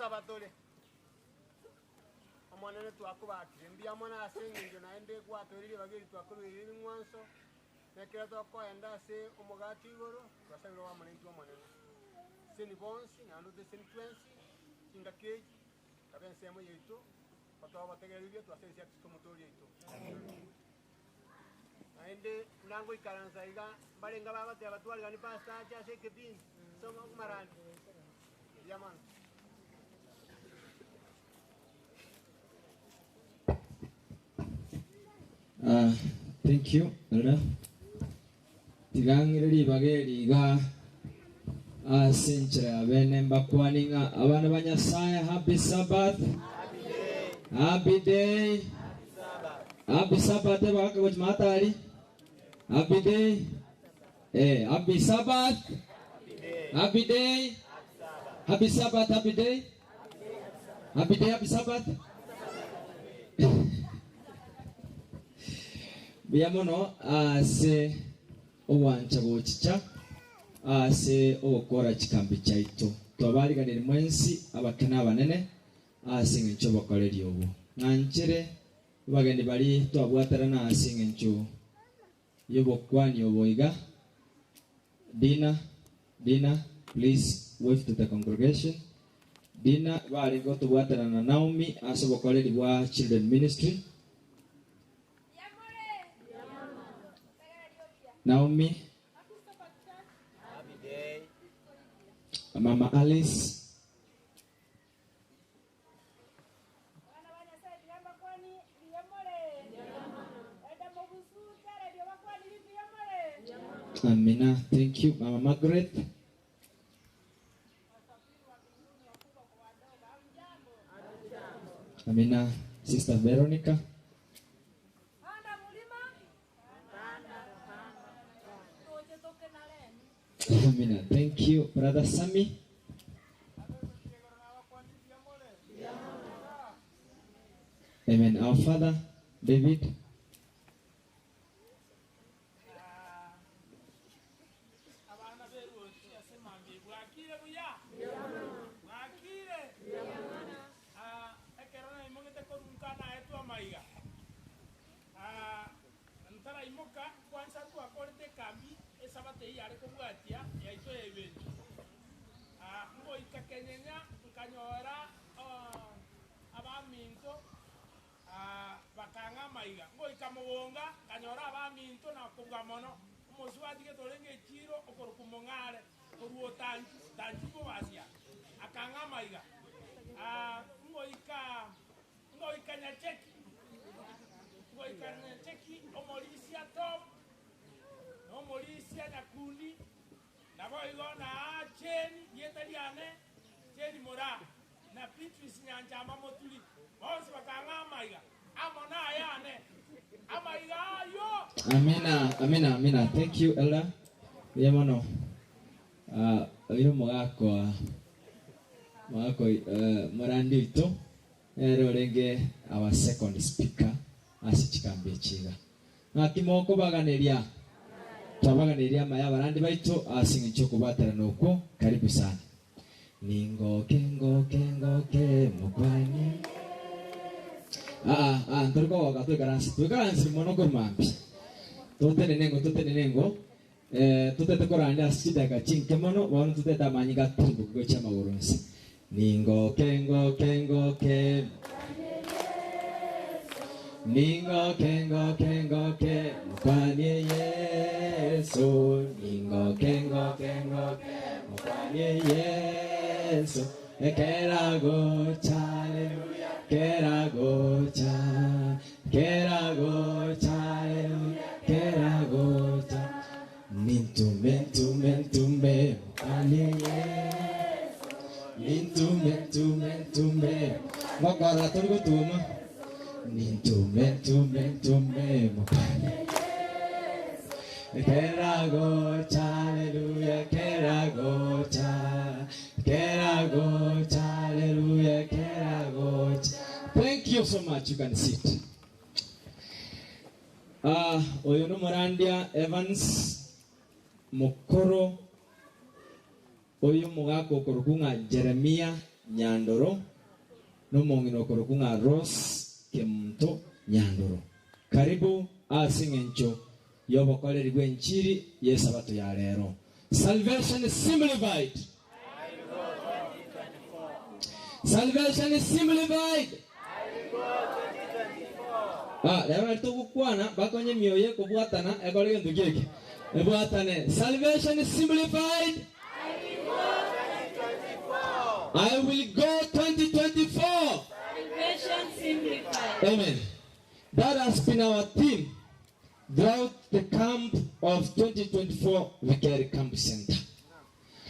Ngosaba tore. Omonene twakobakire mbuya mono ase eng'encho naende gwatoire ribaga eri twakorueire ebing'wanso, na ekero tokoenda ase omogati igoro, twasabire obe amo naintwe Omonene. Seseni bonsi naende otoseseni twensi chingaki echi, kabe ensemo yaito, gotoa obotegereri buya twasabire ase Kristo Omotoori oito. Naende buna ngoikaransa iga, mbarenge bagoteba twarigani pastor ache ase ekebindi ase omomarani. Mbuya mono. Ah, thank you elder. Tiga ng'ire ribaga eri iga ase enchera ya bene mbakwane ng'a abana ba Nyasaye happy Sabbath. Happy day. Happy Sabbath ebagaka gochia matari. Happy day. Eh, happy Sabbath. Happy day. Happy Sabbath, happy day. Happy day, happy Sabbath. Mbuya mono ase ogwancha gochicha ase ogokora chikambi chiaito. Twabariganirie mwensi abake na abanene ase eng'encho y'obokoreri obo. Ng'anchere abageni baria twabwaterana ase eng'encho y'obokwani obo iga. Dina, Dina, please wave to the congregation. Dina barenge gotobwaterana na Naomi ase obokoreri bwa Children Ministry. Naomi, Mama Alice. Amina, thank you Mama Margaret. Amina, Sister Veronica. Amina, thank you Brother Sammy. Amen. Our Father, David. Abana b'eruoti ase mambia bwakire buya? Bwakire? Ah, ekero naimogete korwa nka naetwe amaiga. Ah, ntaraimoka kwansa twakorete ekambi esabato eyio yare kobwatia yaito ya ebenki. Ah, ngoika kenyenya nkanyora ah, abaminto ah, bakang'a amaiga. Ngoika mogonga nkanyora abaminto na kobua mono. Omosubati gete orenge echiiro okorokwa Mong'are, korwa Otanchu, Tanchu Bobasia, akang'a amaiga. Ah, ngoika, ngoika Nyacheki, ngoika Nyacheki, omorisia Tom, na omorisia Nyakundi, naboigo na Jane, rieta riane, Jane Moraa, na Beatrice Nyanchama Moturi, bonsi bakang'a amaiga, amo nayane, amaiga ayio. Amina, amina, amina. Thank you, Elder. Mbuya mono. Ah, oyo omogaka oa omogaka oi- eh, morandi oito nere orenge our second speaker ase chikambi echi iga. Ng'aki mokobaganeria? Twabaganeirie amaya abarandi baito ase eng'encho y'okobwaterana okwo. Karibu sana. Ningoke ngoke ngoke mokwanie. Aa aa ntori kogoka toikaranse toikaranse mono korwa mambia. Totenene engo totenene engo eh, totete korandia ase chidakika chinke mono bono totete amanyinga atirimboke gochia amagoro onsi. Ningoke ngoke ngoke Ningoke ngoke ngoke mokwanie Yeso Ningoke ngoke ngoke mokwanie Yeso Ekero agocha haleluya Ekero agocha Ekero agocha haleluya Ekero agocha Nintume ntume ntume mokwanie Yeso Nintume ntume ntume Ngokorora tori gotuma Nintume ntume ntume mokwanie Ekero agocha haleluya ekero agocha Ekero agocha haleluya ekero agocha Thank you so much you can sit. Ah, oyo nomorandia Evans mokoro oyo omogaka okorokwa ng'a Jeremia. Nyandoro, na omong'ina okorokwa ng'a Rose Kemunto Nyandoro. Karibu ase eng'encho y'obokoreri bw'enchiri y'Esabato ya rero. Salvation simplified. Salvation simplified. Ah, rero nari togokwana bakonye emioyo ekobwatana ekore gento kieke ebwatane. Salvation simplified. I will go 2024. Salvation simplified. Amen. That has been our theme throughout the camp of 2024 Vikeri Camp Center.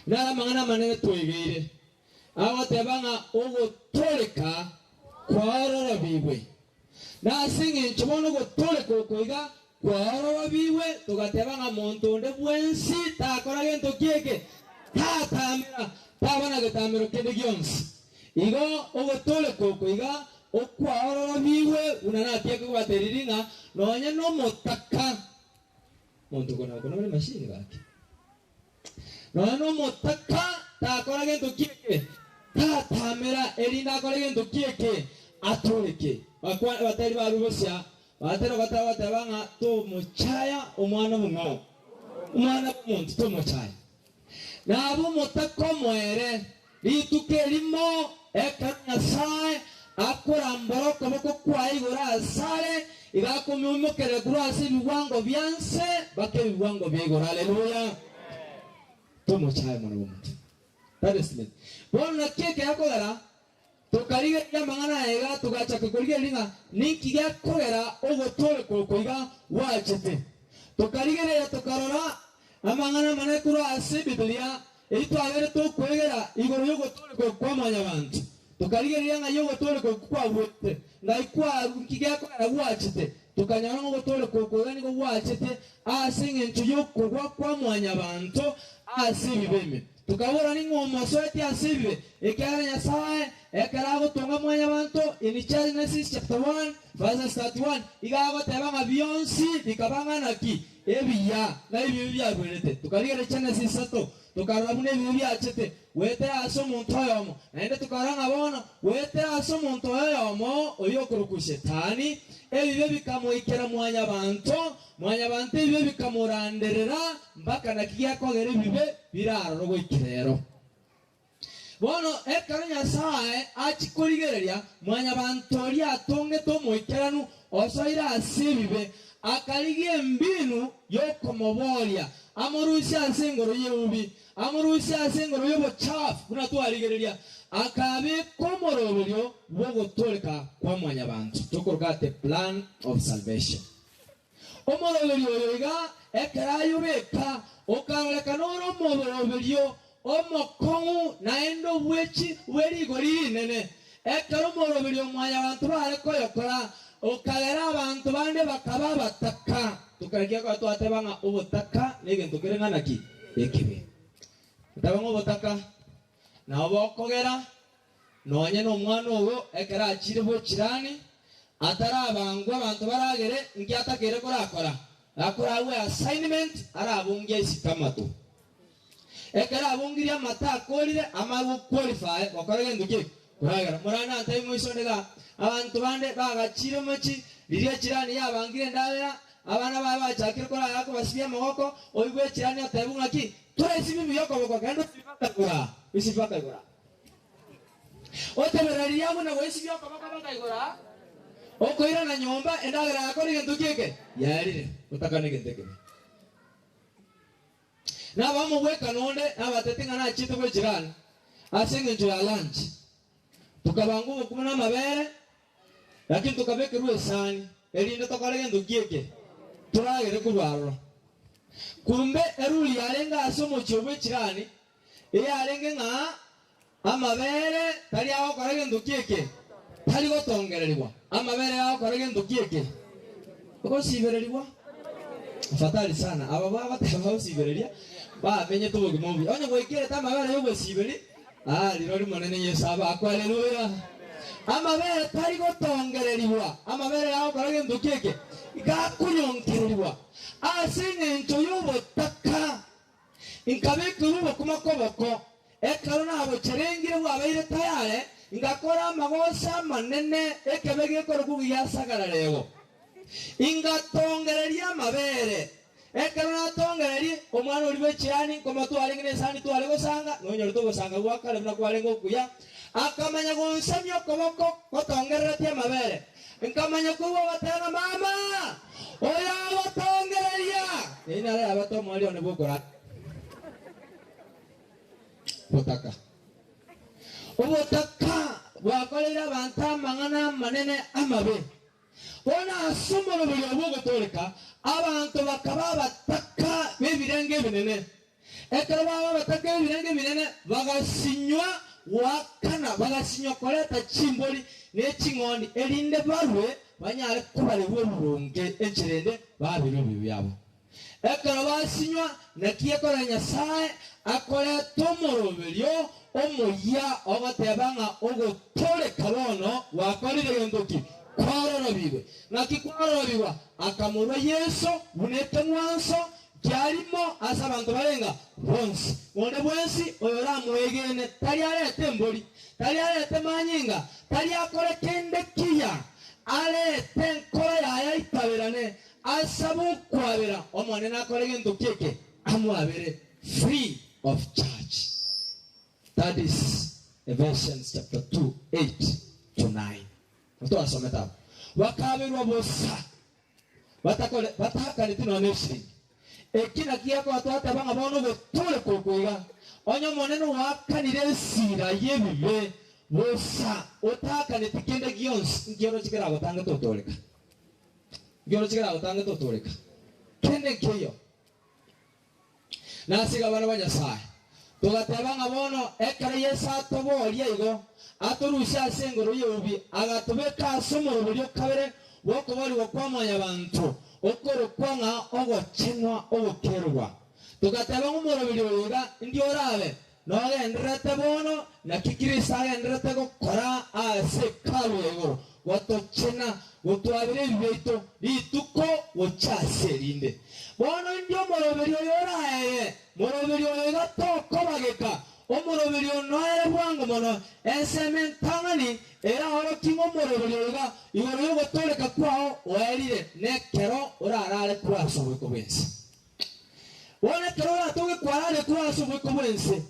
Naro amang'ana amanene twegeire, agoteba ng'a ogotooreka kwaororobigwe. Na ase engencho bono ogotooreka oko iga kwaororobigwe, togateba ng'a monto onde bwensi takora gento kieke, tatamera, taba na getamero kende gionsi. Igo ogotooreka oko iga okwaororobigwe buna natieke kobateriri ng'a nonya nomotaka, monto okona gokuna ore machine gaki, nonya nomotaka takora gento kieke, tatamera erinde akore gento kieke, atooreke. Bakwa abatari barue bosia, batera ogotera goteba ng'a tomochaya omwana omong'ao, omwana bw'omonto tomochaya. Nabe omotaka omoere rituko erimo, ekero Nyasae akorambora okoboko kwaye igoro asare, iga akomoimokereria korwa ase ebigwango bia nse mpaka ebigwango bia igoro. Haleluya! Tomochaye Omwana bw'omonto. That is it. Bono naki ekeakogera tokarigereria amang'ana aya iga, togachaka korigereria ng'a ninki gekogera ogotooreka oko iga gwachete. Tokarigereria tokarora amang'ana amanene korwa ase Ebibilia eyio twabeire tokwegera igoro y'ogotooreka oko kwa Mwanyabanto. Tokarigereria ng'ai ogotooreka okwo kwabuete, ng'ai kwarure, nki gekogera gwachete. Tokanyora ng'a ogotooreka oko iga nigo gwachete ase engencho y'okogwa kwa Mwanyabanto ase ebibe ime. Tokabora ning'o omosoetie ase ebibe, ekiagera Nyasae ekero agotonga Mwanyabanto, in Genesis chapter 1 verses 31, iga agoteba ng'a bionsi bikaba ng'a naki? Ebiya, ng'a ebibe biarwerete. Tokarigereria Genesis isato, tokarora buna ebibe biachete goetera ase omonto oyomo, naende tokarora ng'a bono goetera ase omonto oyomo oyio okorokwa Shetani, ebibe bikamoikera Mwanyabanto, Mwanyabanto ebibe bikamoranderera mpaka naki gekogera ebibe bire aroro goikera ero. Bono ekero Nyasae achia korigereria Mwanyabanto oria atongete omoikeranu osoire ase ebibe, akarigia embinu y'okomoboria amorusie ase engoro y'eubi, amorusie ase engoro y'obochafu buna twarigereria, akabeka omoroberio bw'ogotooreka kwa Mwanyabanto, tokoroka the plan of salvation. Omoroberio oyo iga ekero ayobeka, okarorekana ore omoroberio omokong'u naende obwechi bwe rigori rinene. Ekero omoroberio o Mwanyabanto bare koyokora, okagera abanto bande bakaba abataka. Tokarekia koba twateba ng'a obotaka negento kere ng'ana ki? Ekibe. Totebe ng'a obotaka nabo bokogera Nonye nomwana ogo ekero achiire bw'echirani, atarabangwa abanto baragere, inki atakeire korakora? Gakoragwe assignment, arabungie isiko amato. Ekero abungirie amato akorire, amanye go qualify gokora gento ki? Koragera. Morande antebi moisonde igaa, abanto bande bagachire mochi, riria echirani yabangire endagera, abana baye bachakire koragera akobasibia amagoko, oigwe echirani otebwe ng'aki? Toraisibia buya okoboko, genda osibie mpaka igoro aa, osibie mpaka igoro aa. Oteberera riria buna goisibia okoboko mpaka igoro aa, okoirana nyomba, endagera yako negento ki eke? Yaerire, otakane egento ekebe. Naba omogwekano onde nabatete ng'a nachiete bw'echirani ase engencho ya lunch. Tokabanga obokima na amabere, lakini tokabekerwa esani, erinde tokore gento ki eke? Toragere korwa aroro. Kumbe eruri yarenge ase omochie bw'echirani, Eyarenge ng'a amabere tari agokora gento ki eke? Tari gotongererigwa. Amabere agokora gento ki eke? Gosibererigwa. Afadhali sana aba bagoteba gosibereria bamenyete obogima obuya. Onye gwaikerete amabere y'ogosiberi, ah, rirorio Monene Yeso abakwe. Haleluya. Amabere tari gotongererigwa. Amabere agokora gento ki eke? Gakonyonkererigwa ase eng'encho y'obotaka. Nkabekerwa obokima koboko. Ekero nabocherengire bwabeire tayare, ngakora amagoso amanene, ekebe gekorokwa giasagara rego. Ingatongereria amabere. Ekero natongererie, omwana oria bw'echiani nkoma twarenge nesani tware gosanga, nonyorete ogosanga gwa kare buna kwarenge okuya, akamanya gonsamia okoboko gotongereretie amabere. Nkamanya koigwa ogoteba ng'a, Mama, oyo ogotongereria! Eyio naro yabete omoerio one bw'okorara botaka. Obotaka bwakoreire abanto amang'ana amanene amabe. Bono ase omoroberi obwo ogotooreka, abanto bakaba abataka b'ebirengo ebinene. Ekero baba abataka b'ebirengo ebinene, bagasinywa goakana, bagasinywa koreta chimbori ne ching'ondi, erinde barue banyare kobarerwa oboronge enchera ende babirwe ebibe biabo. Ekero basinywa, naki ekora Nyasae akoreta omoroberio omoyia ogoteba ng'a ogotooreka bono gwakorire gento ki? Kwarorobigwe. Naki kwarorobigwa? Akamorua Yeso buna ekeng'wanso kiarimo ase abanto barenga bonsi. Onde bwensi oyoramwegene tari arete embori, tari arete manyinga, tari akore kende kiya, arete enkoro yaye aitaberane, Asabe okwabera, Omonene akore gento ki eke? Amwabere free of charge. That is Ephesians chapter 2, 8 to 9. Twasomete abo. Bakaberwa bosa, batakore batakaneti nonya eshiringi. Eki nakio gekoba twateba ng'a bono ogotooreka oko iga, onye Omonene oakanire esira y'ebibe bosa, otakaneti kende gionsi, nki oroche keragotange totooreka? Nkioro keragotange totooreka, kende nkeiyo. Nase igo abana ba Nyasae, togateba ng'a bono ekero Yeso atobooria igo, atorusie ase engoro y'eubi, agatobeka ase omoroberio o kabere bw'okoboorigwa kwa mwanyabanto, okorokwa ng'a ogochenwa ogokerwa. Togateba ng'a omoroberio oyo iga ndi orabe Nogendererete bono, naki Kristo agendererete gokora ase Hekalu ya igoro, gotochena, gotwabera ebibe biaito rituko gochia ase erinde. Bono indio omoroberi oyo oraere, moroberi oyo iga tokobageka, omoroberi oyo noere bwango mono, ensemo entang'ani eraorokie ng'a omoroberi oyo iga igoro y'ogotooreka kwao oerire, nekero orarare korwa ase oboiko bw'ense. Bono ekero oratoke kwarare korwa ase oboiko bw'ense,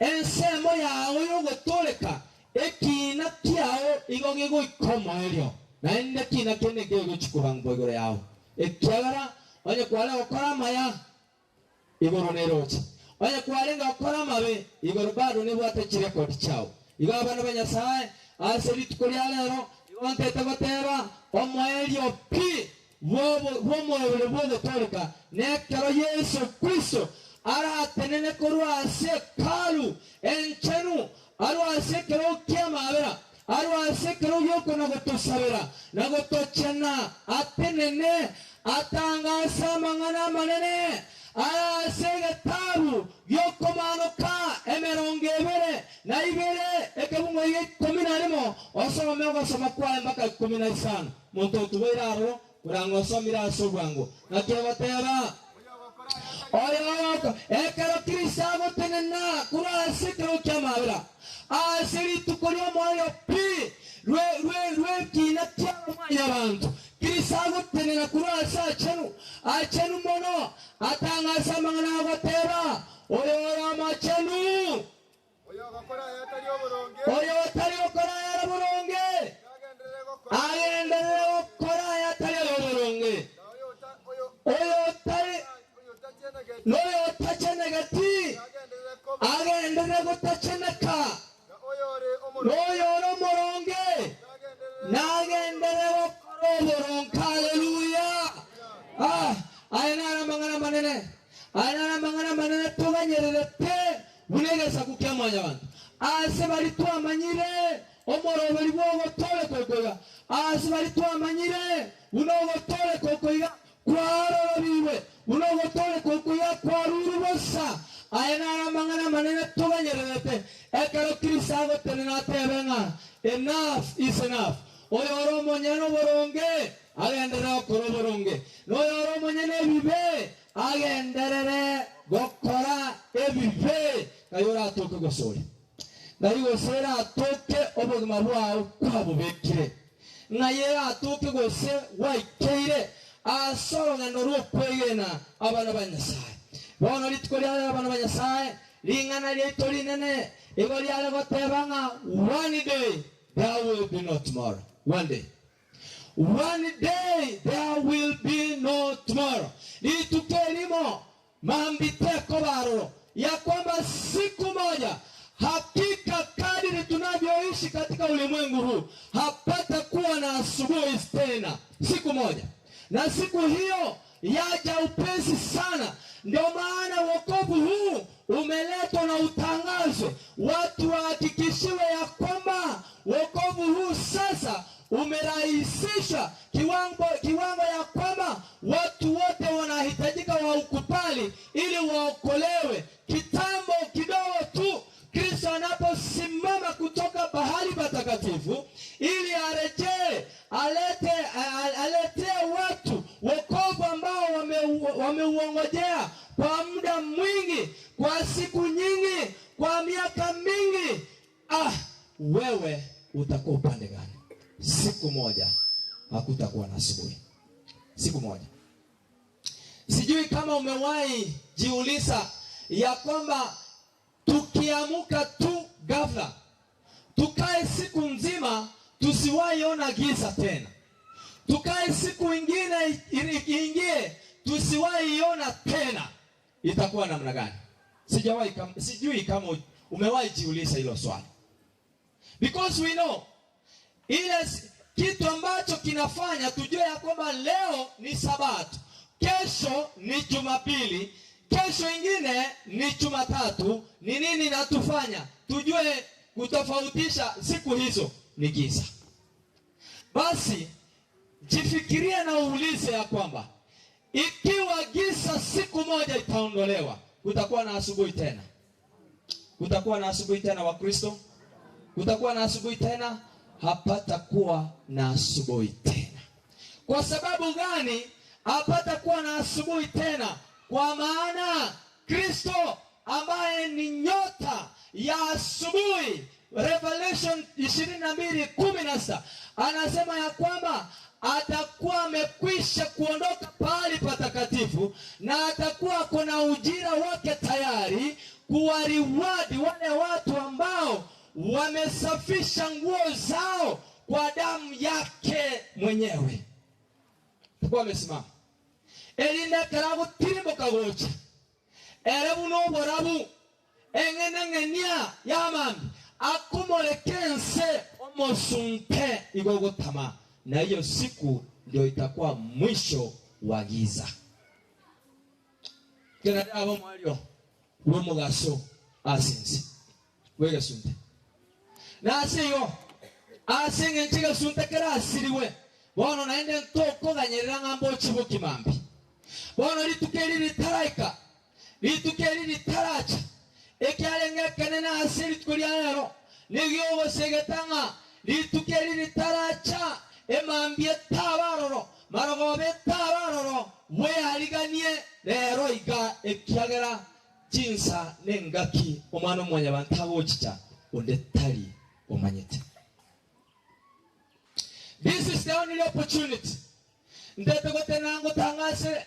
ensemo yao y'ogotooreka, ekiina kiao igo gegoika omoerio, naende ekiina kende nkegochia kobangwa igoro yao, ekiagera onye kware gokora amaya, igoro neroche, onye kwarenge gokora amabe, igoro bado nebwate chirekodi chiao. Igo abana ba Nyasae, ase rituko ria rero, igo ntete goteba, omoerio pi bw'omoroberi bw'ogotooreka, nekero Yeso Kristo aratenene korwa ase Hekalu enchenu, arwe ase ekerogo ki'amaabera, arwe ase ekerogo gi'okona-gotosabera na gotochena, atenene atangase amang'ana amanene aya ase egetabu gi'okomaanoka emerongo ebere na ibere, ekebungo gia ikomi na rimo, osome ogosoma kwaye mpaka ikomi na isano. Monto otuboire aroro, korang'e osomire ase obwango. Naki egoteba, Oyo ekero Kristo agotenena korwa ase ekerogo ki'amaabera, ase rituko ri'omoerio pi rw'ekiina kia mwanyabanto, Kristo agotenena korwa ase aachenu, aachenu mono, atang'ase amang'ana agoteba, Oyo ore omochenu, Oyo otari gokora ayare boronge, agenderere gokora ayatari ayoboronge. Oyo otari noyo otachenegeti, agenderere gotacheneka. Noyo ore omoronge, nagenderere gokora oboronge. Haleluya! Ah, aya naro amang'ana amanene, aya naro amang'ana amanene toganyererete. Buna egesaku kia mwanyabanto, aase baria twamanyire omoroberi bw'ogotooreka oko iga, aase baria twamanyire buna ogotooreka oko iga kwarorobirwe, buna ogotooreka oko iga kwarurwe bosa. Aya naro amang'ana amanene toganyererete, ekero Kristo agotenena atebe ng'a Enough is enough. Oyore omonyene oboronge agenderere gokora oboronge, na oyore omonyene ebibe Agenderere gokora ebibe. Ng'ai oratoke gose ore? Ng'ai gose eratoke obogima bwao kwabobekire? Ng'ai eratoke gose gwaikeire ase orogendo rw'okwegena abana ba Nyasae? Bono rituko ria rero abana ba Nyasae, ring'ana riaito rinene igo riare goteba ng'a one day there will be no tomorrow. One day. One day there will be no tomorrow. Rituko erimo Mambi tekoba aroro, ya kwamba siku moja hakika kadiri tunavyoishi katika ulimwengu huu hapatakuwa na asubuhi tena, siku moja, na siku hiyo yaja upesi sana. Ndio maana wokovu huu umeletwa na utangazwe, watu wahakikishiwe ya kwamba wokovu huu sasa umerahisisha kiwango, kiwango ya kwamba watu wote wanahitajika waukubali ili waokolewe. Kitambo kidogo tu Kristo anaposimama kutoka bahari patakatifu ili arejee alete aletee watu wokovu ambao wameuongojea kwa muda mwingi, kwa siku nyingi, kwa miaka mingi. Ah, wewe utakuwa upande gani? Siku moja hakutakuwa na asubuhi. Siku moja. Sijui kama umewahi jiuliza ya kwamba tukiamuka tu ghafla tukae siku nzima tusiwahi ona giza tena, tukae siku ingine iingie tusiwahi ona tena, itakuwa namna gani? Sijawahi kam, sijui kama umewahi jiuliza hilo swali, because we know ile kitu ambacho kinafanya tujue ya kwamba leo ni Sabato, kesho ni Jumapili, kesho ingine ni Jumatatu. Ni nini natufanya tujue kutofautisha siku hizo? Ni giza. Basi jifikirie na uulize ya kwamba ikiwa giza siku moja itaondolewa, kutakuwa na asubuhi tena? Kutakuwa na asubuhi tena, Wakristo? Kutakuwa na asubuhi tena? Hapatakuwa na asubuhi tena. Kwa sababu gani hapatakuwa na asubuhi tena? Kwa maana Kristo ambaye ni nyota ya asubuhi, Revelation 22:16 anasema ya kwamba atakuwa amekwisha kuondoka pahali patakatifu na atakuwa kuna ujira wake tayari kuwariwadi wale watu ambao wamesafisha nguo zao kwa damu yake mwenyewe. Atakuwa amesimama erinde ekero gocha ere buna oborabu eng'enang'enia ya mambi akumoleke nse omosunte igo gotama, na hiyo siku ndio itakuwa mwisho wa giza. Kena abo mwario bw'omogaso ase ense bw'egesunte nase igo ase eng'encho egesunte kerasiriwe bono naende ntokoganyerera ng'a mbochi bokimambi. Bono rituko eri ritaraika, rituko eri ritaracha, ekiarenge ekenene ase rituko ria rero nigo ogosegeta ng'a rituko eri ritaracha, emambia etaba aroro, marogoba etaba aroro, bweariganie rero iga ekiagera chinsa nengaki omwana omwanyabanto agochicha onde tari omanyete. This is the only opportunity ndete gotenena ngotangasere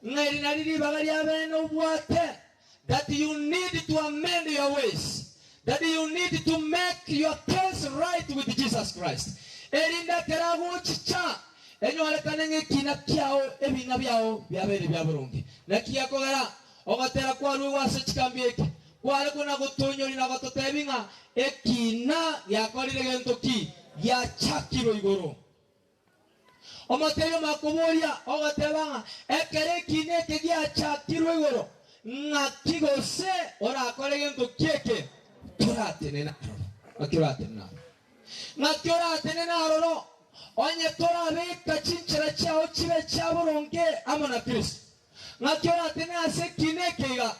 ng'a eri nari ribaga ria bene obwate, that you need to amend your ways, that you need to make your case right with Jesus Christ, erinde ekero agochicha enyorekane ng'a ekina kiao ebina biao biabeire bia boronge. Naki gekogera ogotera kwarwegwa ase chikambi eke kware kona gotoinyoria na gototebia ng'a ekina giakorire gento ki? Giachakirwe igoro. Omotebi omakoboria ogoteba ng'a ekero ekina eke giachakirwe igoro, ng'aki gose orakore gento ki eke toratenene aroro? Ng'aki oratenene aroro? Ng'aki oratenene aroro onye torabeka chinchera chiao chibe chia boronge amo na Kristo? Ng'aki oratenene ase ekina eke iga,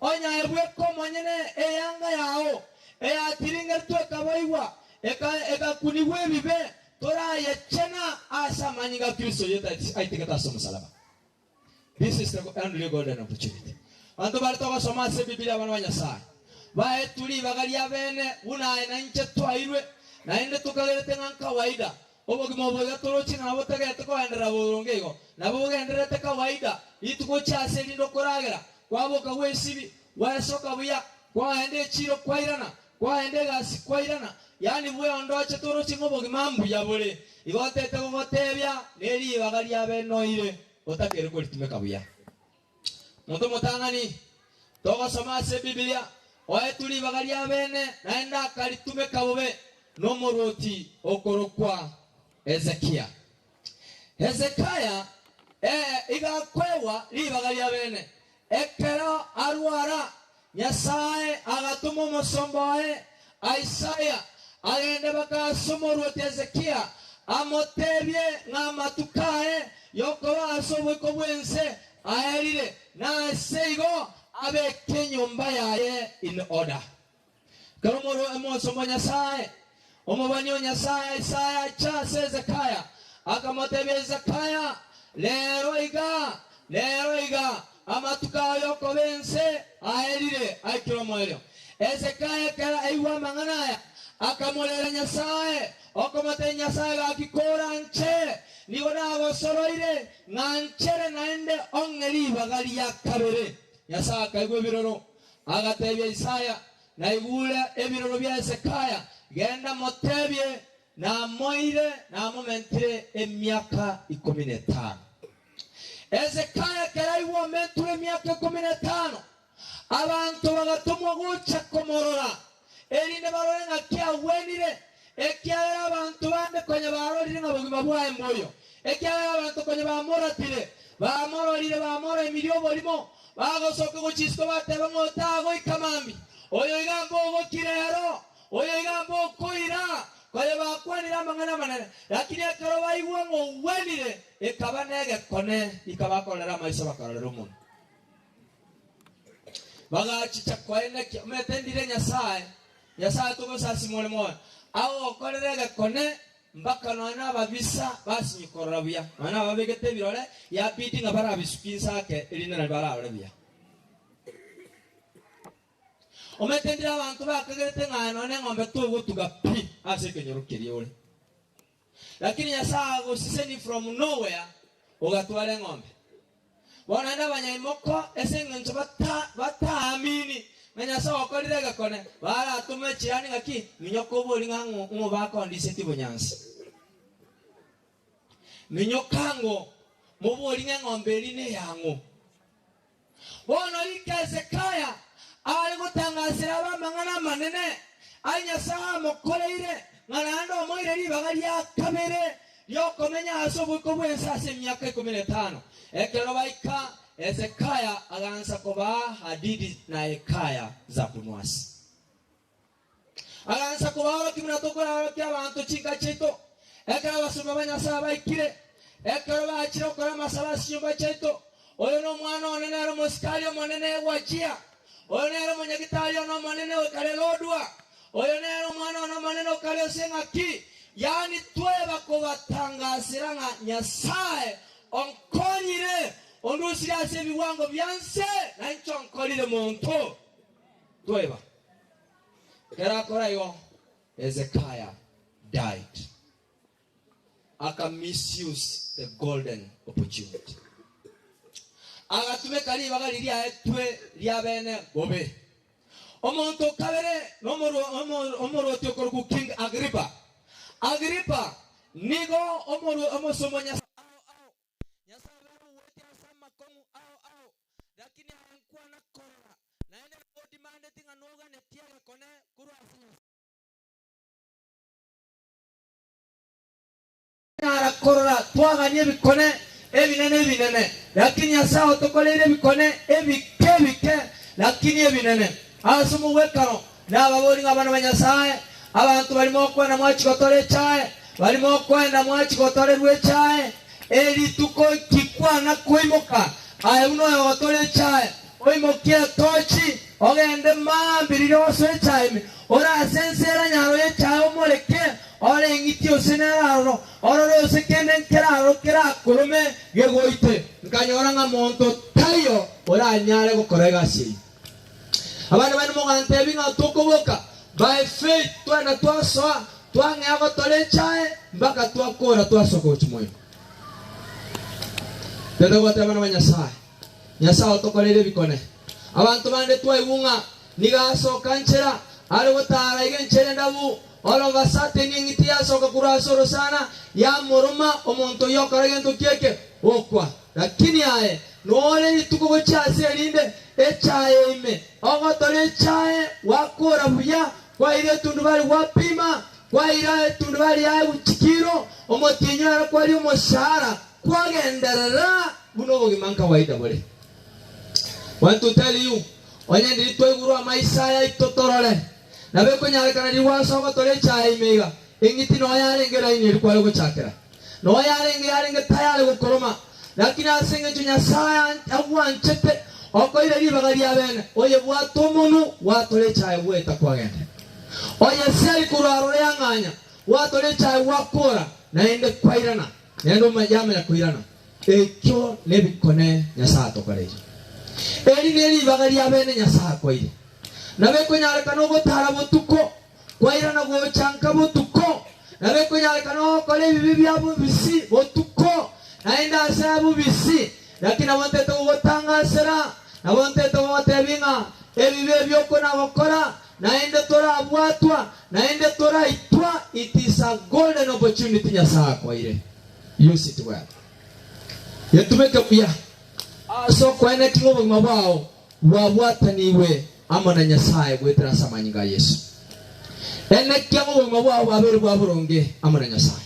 onye aye bweka omonyene eyanga yao eyatiringetwe ekaboigwa, egakunigwa ebibe, torayechena ase amanyinga a Kristo oyio aitegete ase omosalaba? This is the only golden opportunity. Abanto bare togosoma ase Ebibilia abana ba Nyasae. baetwe ribaga ria bene buna aye na inche twairwe, naende tokagerete ng'a nkawaida. Obogima obo iga toroche ng'a nabo togete kogenderera boronge igo, nabo bogendererete kawaida, rituko chia ase erinde okoragera, kwaboka gw'esibi, gwesoka buya, kwagenda echiiro kwairana, kwagenda egasi kwairana, yaani bweondoche toroche ng'a obogima mbuya bore. Igo ntete gogotebia neribaga riabe noire, otakeire koritumeka buya. Monto omotang'ani togosoma ase Ebibilia oetwe ribaga ria bene naende akaritumeka bobe nomorwoti okorokwa Hezekia. Hezekia iga akoegwa ribaga ria bene. Ekero arwara, Nyasae agatoma omosomba oye Isaya agende baka ase omorwoti Hezekia, amotebie ng'a amatuko aye y'okoba ase oboiko bw'ense aerire, na ase igo abeke enyomba yaye in order. Ekero omosomba o Nyasae, omobani o Nyasae Isaya acha ase Hezekia, akamotebia Hezekia, Rero iga, rero iga, amatuko ao y'okoba ense aerire, aikire omoerio. Hezekia ekero aigwa amang'ana aya, akamorera Nyasae, okomotebia Nyasae, Gaki koranche, nigo nagosoroire, ng'a nchere naende ong'e ribaga ria kabere. Nyasae akaigwa ebiroro, Agatebia Isaya, Naigure ebiroro bia Hezekia, genda motebie, namoeire namomentire emiaka ikomi na etano. Hezekia ekero aigwa omenture emiaka ikomi na etano, abanto bagatomwa gocha komorora, erinde barore ng'aki agwenire, ekiagera abanto bande konya barorire ng'a bogima bwaye mboyo, ekiagera abanto konya bamoratire, bamororire, bamoremirie oborimo, bagosoka gochia isiko bateba ng'a otagoika mambia, oyo iga mbogoki rero, oyo iga mbokoira, konya bakwanire amang'ana amanene. Lakini ekero baigwa ng'a ogwenire, ekaba negekone, ikabakorera amaiso bakarorera omonwa. Bagachicha koenekia, omanyete ndire Nyasae, Nyasae togosasima ore moyo, agokorera egekone mpaka nonya nababisa basinye korora buya, nonya nababegete ebirore, yabidi ng'a barabisukie inse ake, erinde nario bararore buya. Omanyete ndire abanto bakagerete ng'a nonya neng'ombe togotuga pi ase ekenyoro keria ore. Lakini Nyasae agoseseni from nowhere ogatwara eng'ombe. Bono naende abanyaimoko ase engencho bata bataamini ng'a Nyasae okorire egekone, baratome echirani ng'aki, minyoka obori ng'a ng'o ng'o bakondisetie bonyansi. Minyoka ng'o mobori ng'a eng'ombe eria neyang'o. Bono rika Hezekia are gotangasera ab'amang'ana amanene a Nyasae amokoreire, ng'a naende omoire ribaga ria kabere ri'okomenya ase oboiko bw'ense ase emiaka ikomi na etano. Ekero baika, Hezekia agansa kobaa Hadidi na Hekaya Zabunwasi. Agansa kobaorokia buna tokoraorokia abanto chinka chiaito, ekero abasomba ba Nyasae baikire, ekero bachire gokora amasabo ase chinyomba chiaito. Oyo nomwana one nere omosikari omonene Gwachia, oyo nere omonyagitari one omonene o kare Lodwa, oyo nere omwana one omonene o kare ose ng'aki. Yaani tweba kobatangasera ng'a Nyasae onkonyire, ondusirie ase ebigwango bia nse, na inche onkorire monto. Tweba. Ekero akora igo, Hezekiah died. Aka misuse the golden opportunity. Agatumeka ribaga riria aetwe ria bene bobe. Omonto o kabere nomorwoti okorokwa King Agrippa. Agrippa nigo omosomo Nyasae ao ao Nyasae bere ogwetia ase amakong'u ao ao, lakini aye nkwana korora, naende nabo odimandeti ng'a noganetie egekone korwa ase Nyasae. Tonyara korora twagania ebikone ebinene ebinene, lakini Nyasae otokoreire ebikone ebike ebike, lakini ebinene. Ase omogwekano nababori ng'a abana ba Nyasae, abanto baria mokoenda mwachia gotora echae, baria mokoenda mwachia gotorerwa echae, erituko tikwana koimoka, aye buna oyogotora echae, oimokie etochi, ogende mambia riria osoe echae ime, ore ase ense eranyare oyechae omoreke, ore eng'iti ose nere aroro, orore ose kende nkere aroro kerakorome gegoite. Nkanyora ng'a monto taiyo oranyare gokora egasi eyio. Abande baino mogantebi ng'a tokoboka by faith twagenda twasoa twang'ea gotora echae mpaka twakora twasoka gochia moino. Tete goteba abana ba Nyasae, Nyasae otokoreire ebikone. Abanto bande twaigwa ng'a nigo asoka nchera are gotara iga enchera endabu, all of a sudden eng'iti yasoka korwa ase orosana yamoroma omonto oyio okora gento ki eke? Gokwa. Lakini aye nore rituko gochia ase erinde echae ime, ogotora echae gwakora buya, kwaira etundubari gwapima, kwaira etundubari yaye chikiro, omotienyi ore kwaria omoshahara, kwagenderera buna obogima nkawaida bore. Want to tell you, onye ndiri twaigurwe amaiso aya aito torore, nabo ekonyarekana riria gwase ogotora echae ime iga, Eng'iti noyo yarenge eraini eria kware gochakera, noyo yarenge yarenge tayare gokoroma, lakini ase engencho Nyasae agwanchete okoira ribaga ria bene, oyebwate omonwe gwatora echae goeta kwagenda. Oyesiari korwa aroro yang'anya, gwatora echae gwakora, naende kwairana, naende yamanya koirana. Ekio nebikone Nyasae atokoreire. Eri neribaga ria bene Nyasae akoire. Nabo ekonyarekana ogotara botuko, Kwairana gocha nka botuko, nabo ekonyarekana ogokora ebibe bia bobisi botuko, naende ase a bobisi. Naki nabo ntete gogotangasera, nabo ntete gogotebia ng'a ebibe ebi okona-gokora, naende torabwatwa, naende toraitwa, it is a golden opportunity Nyasae akoeire. Use it well. Getumeke buya ase okoenekia ng'a obogima bwao bwabwatanigwe amo na Nyasae goetera ase amanyinga a Yeso. Enekia ng'a obogima bwao bwabeire bwa boronge amo na Nyasae.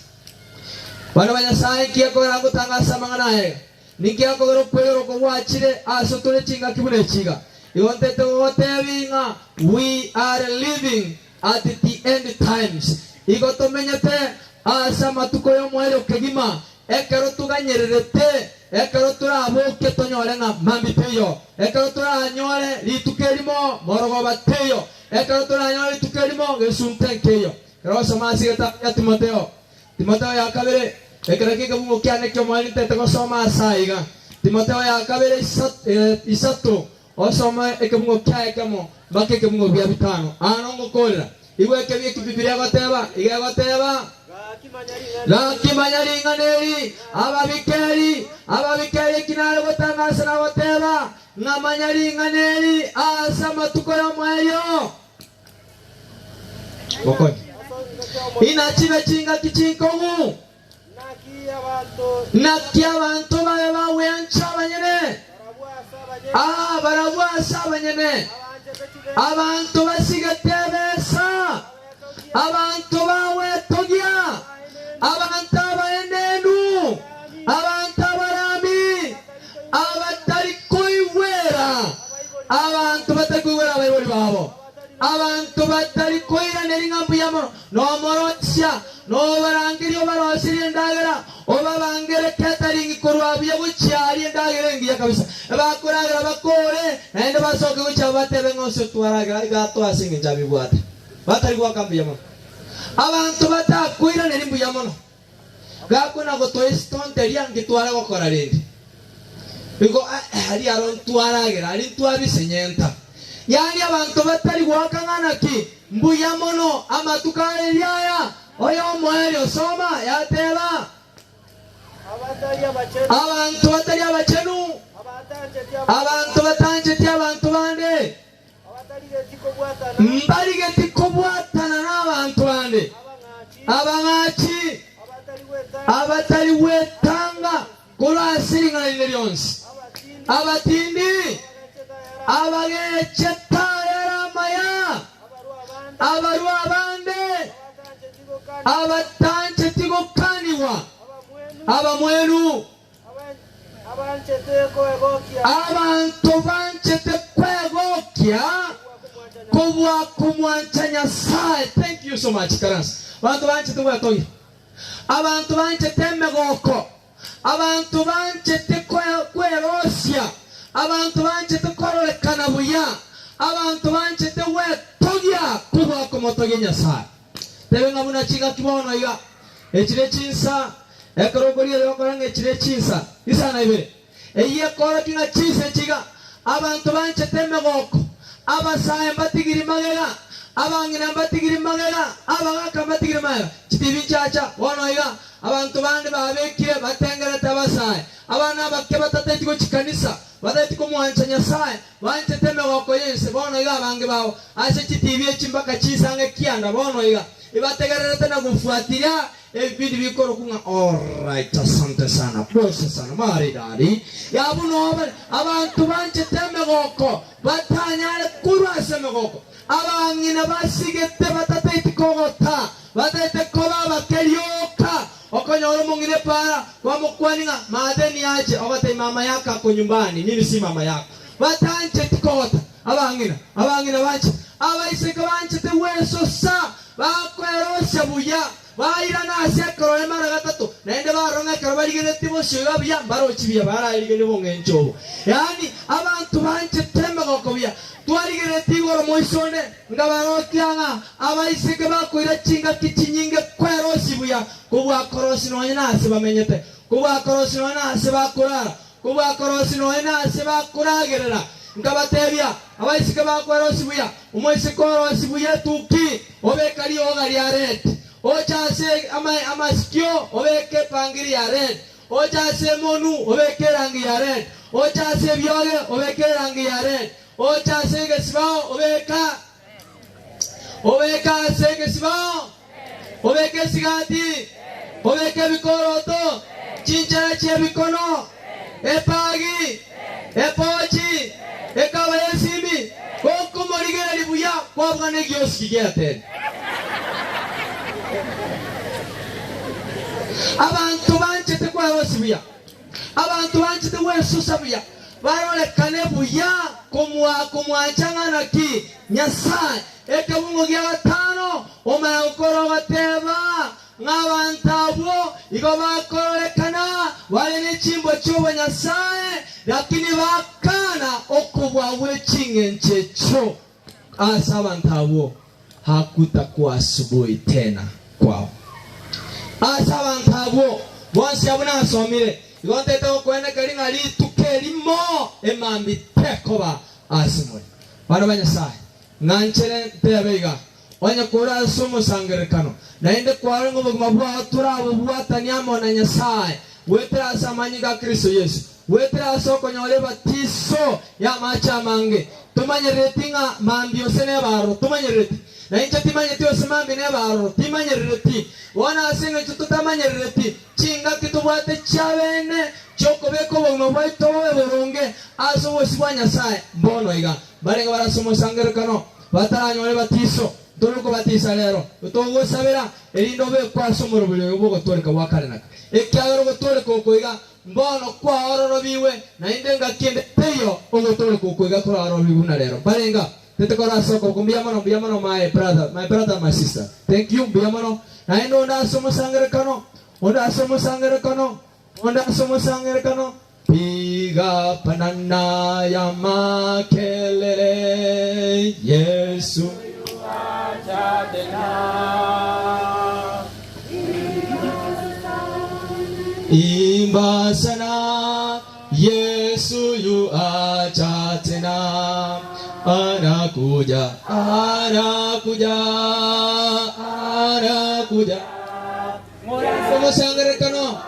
Bana ba Nyasae, inki gekogera ngotangasa amang'ana aya iga? Ninki gekogera okwegera oko gwachire ase tore chingaki buna echi iga? Igo ntete gogotebia ng'a we are living at the end times. Igo tomenyete ase amatuko y'omoerio kegima, Ekero toganyererete, ekero toraboke tonyore ng'a mambia teiyo, ekero toranyore rituko erimo morogoba teiyo, ekero toranyore rituko erimo gesunte nkeiyo. Ekero gosoma ase egetabu gia Timotheo, Timotheo ya kabere, ekero ki'ekebungo kiane ki'omoerio ntete gosoma ase aiga, Timotheo ya kabere isato, osome ekebungo kiaye ekemo mpaka ekebungo bia bitano. Aa nongokoorera. Igwa ekebi eki Bibilia egoteba. Iga egoteba, Gaki manya ring'ana eri, ababikeri, ababikeri eki nare gotangasa na goteba, ng'a manya ring'ana eri ase amatuko y'omoerio. Mokonye. Inachibe chingaki chinkong'u. Naki abanto babe bagweancha abanyene, aa, barabwo ase abanyene, abanto basigete ebesa, abanto bagwetogia, abanto abaenenu, abanto abarami, abatari koigwera, abanto batari koigwera abaibori babo. Abanto batari koiraneria ng'a mbuya mono, nomoroisia, nobarangerie obaroserie endagera, obabangere catering korwa buya gochia aria endagera engiya kabisa. Bakoragera bakore, naende basoke gochia batebe ng'a ase twaragera iga ase engencho abibwate. Batari goaka mbuya mono. Abanto batakoiraneria mbuya mono. Gakona gotoesitonteria nki tware gokora rende? Igo aria aro ntwaragera, aria ntwabisenyenta. Yaani abanto batari goaka ng'a naki, mbuya mono amatuko are riaya, oyomoerio soma, yateba, Abanto batari abachenu, abanto batancheti abanto bande, Mbarigeti kobwatana nabanto bande, abang'achi, abatari gwetanga korwa ase ring'ana rinde rionsi, abatindi, abagechete ayare amaya, abarua abande, abatancheti gokanigwa, abamwenu. Abanto banchete kwegokia kobua komwancha Nyasae. Thank you so much Karansa. Abanto banchete gwetogia. Abanto banchete emegoko. Abanto banchete kwerosia. Abanto banchete kororekana buya. Abanto banchete gwetogia kobua komotogia Nyasae. Tebe ng'a buna chingaki bono iga, echi ne chinsa, ekero okorigereria okora ng'a echi ne chinsa isano na ibere. Eyio ekoorokia ng'a chinsa echi iga abanto banchete emegoko, Abasae mbatigiri magega, abang'ina mbatigiri magega, abagaka mbatigiri magega. Chitibi nchacha bono iga, abanto bande babekire batengerete abasae, abana abake batateti gochia kanisa, batageti komwancha Nyasae, banchete emegoko y'ense. Bono iga abange babo ase chitibi echi mpaka chinsa kianda bono iga ibategererete na gofuatiria ebipindi bikorokwa ng'a Alright, asante sana, bose sana, maridadi. Ya buna obe abanto banchete emegoko batanyare korwa ase emegoko. Abang'ina basigete batateti kogota, batagete koba abake rioka. Okonyora omong'ina epaara kwamokwania ng'a maate niache, ogotebia mama yako ako nyumbani, mimi si mama yako. Batancheti kogota, abang'ina, abang'ina banchete, abaiseke banchete gwesosa, bakwerosia buya, bairana ase ekerore mara gatato, naende barora ng'a ekero barigereretie bosio iga buya, mbarochi buya, bararigererie obong'encho obo. Yaani, abanto banchete emegoko buya. Twarigereretie igoro moiso onde, nkabarokia ng'a abaiseke bakoira chingaki chinyinge kwerosia buya kobua korosia nonya nase bamenyete, kobua korosia nonya nase bakorara, kobua korosia nonya nase bakoragerera. Nkabatebia, Abaiseke bakwerosia buya, omoiseke orosie buya etuki, obeka rioga ria red, oche ase amasikio obeke epangiri ya red, oche ase emonu obeke erangi ya red, oche ase ebioge obeke erangi ya red, oche ase egesibao obeka obeka ase egesibao obeke esigati obeke ebikoroto chinchera chi'ebikono epagi epochi ekaba y'esimi gokomorigereria buya kwabwana egiosiki giatene. Abanto banchete kwerosia buya, abanto banchete gwesusa buya, barorekane buya komwancha ng'a naki Nyasae. Ekebungo gia gatano omanya gokora ogateba ng'a abanto abwo igo bakororekana bare ne chimbwa chi'obonyasae, lakini bakana okobua gwe ching'encho echio. Ase abanto abwo hakutakuwa asubuhi tena kwao. Ase abanto abwo bonsi abwo nasomire, igo ntete gokwenekeria ng'a rituko erimo emambia tekoba ase more. Bana ba Nyasae, ng'anchere ntebe iga, onye kore ase omosangererekano, naende kwarore ng'a obogima bwao torabobwatanie amo na Nyasae goetera ase amanyinga a Kristo Yeso, goetera ase okonyora ebatiso y'amache amange, tomanyerereti ng'a mambia ose nebe aroro, tomanyerereti. Na inche timanyeti ose mambia nebe aroro, timanyerereti. Bono ase engencho totamanyerereti, chingaki tobwate chi'abeene chi'okobeka obogima bwaito bobe boronge ase obosio bwa Nyasae. Mbono iga, mbarenge bare ase omosangererekano bataranyora ebatiso, ntore okobatisa rero, togosabera, erinde obekwe ase omoroberi oyo bw'ogotooreka gwa kare na kare. Ekiagera ogotooreka oko iga mbono kwaororobigwe, naende engaki ende teiyo ogotooreka oko iga koraororobigwe buna rero. Mbarenge aba, tete ase okoboko, Mbuya mono, mbuya mono, my brother, my brother and my sister. Thank you, mbuya mono. Naende onde ase omosangererekano, onde ase omosangererekano, onde ase omosangererekano. Piga panana ya makelele, Yesu. Imba sana Yesu yu acha tena, anakuja, anakuja, anakuja. Omosangererekano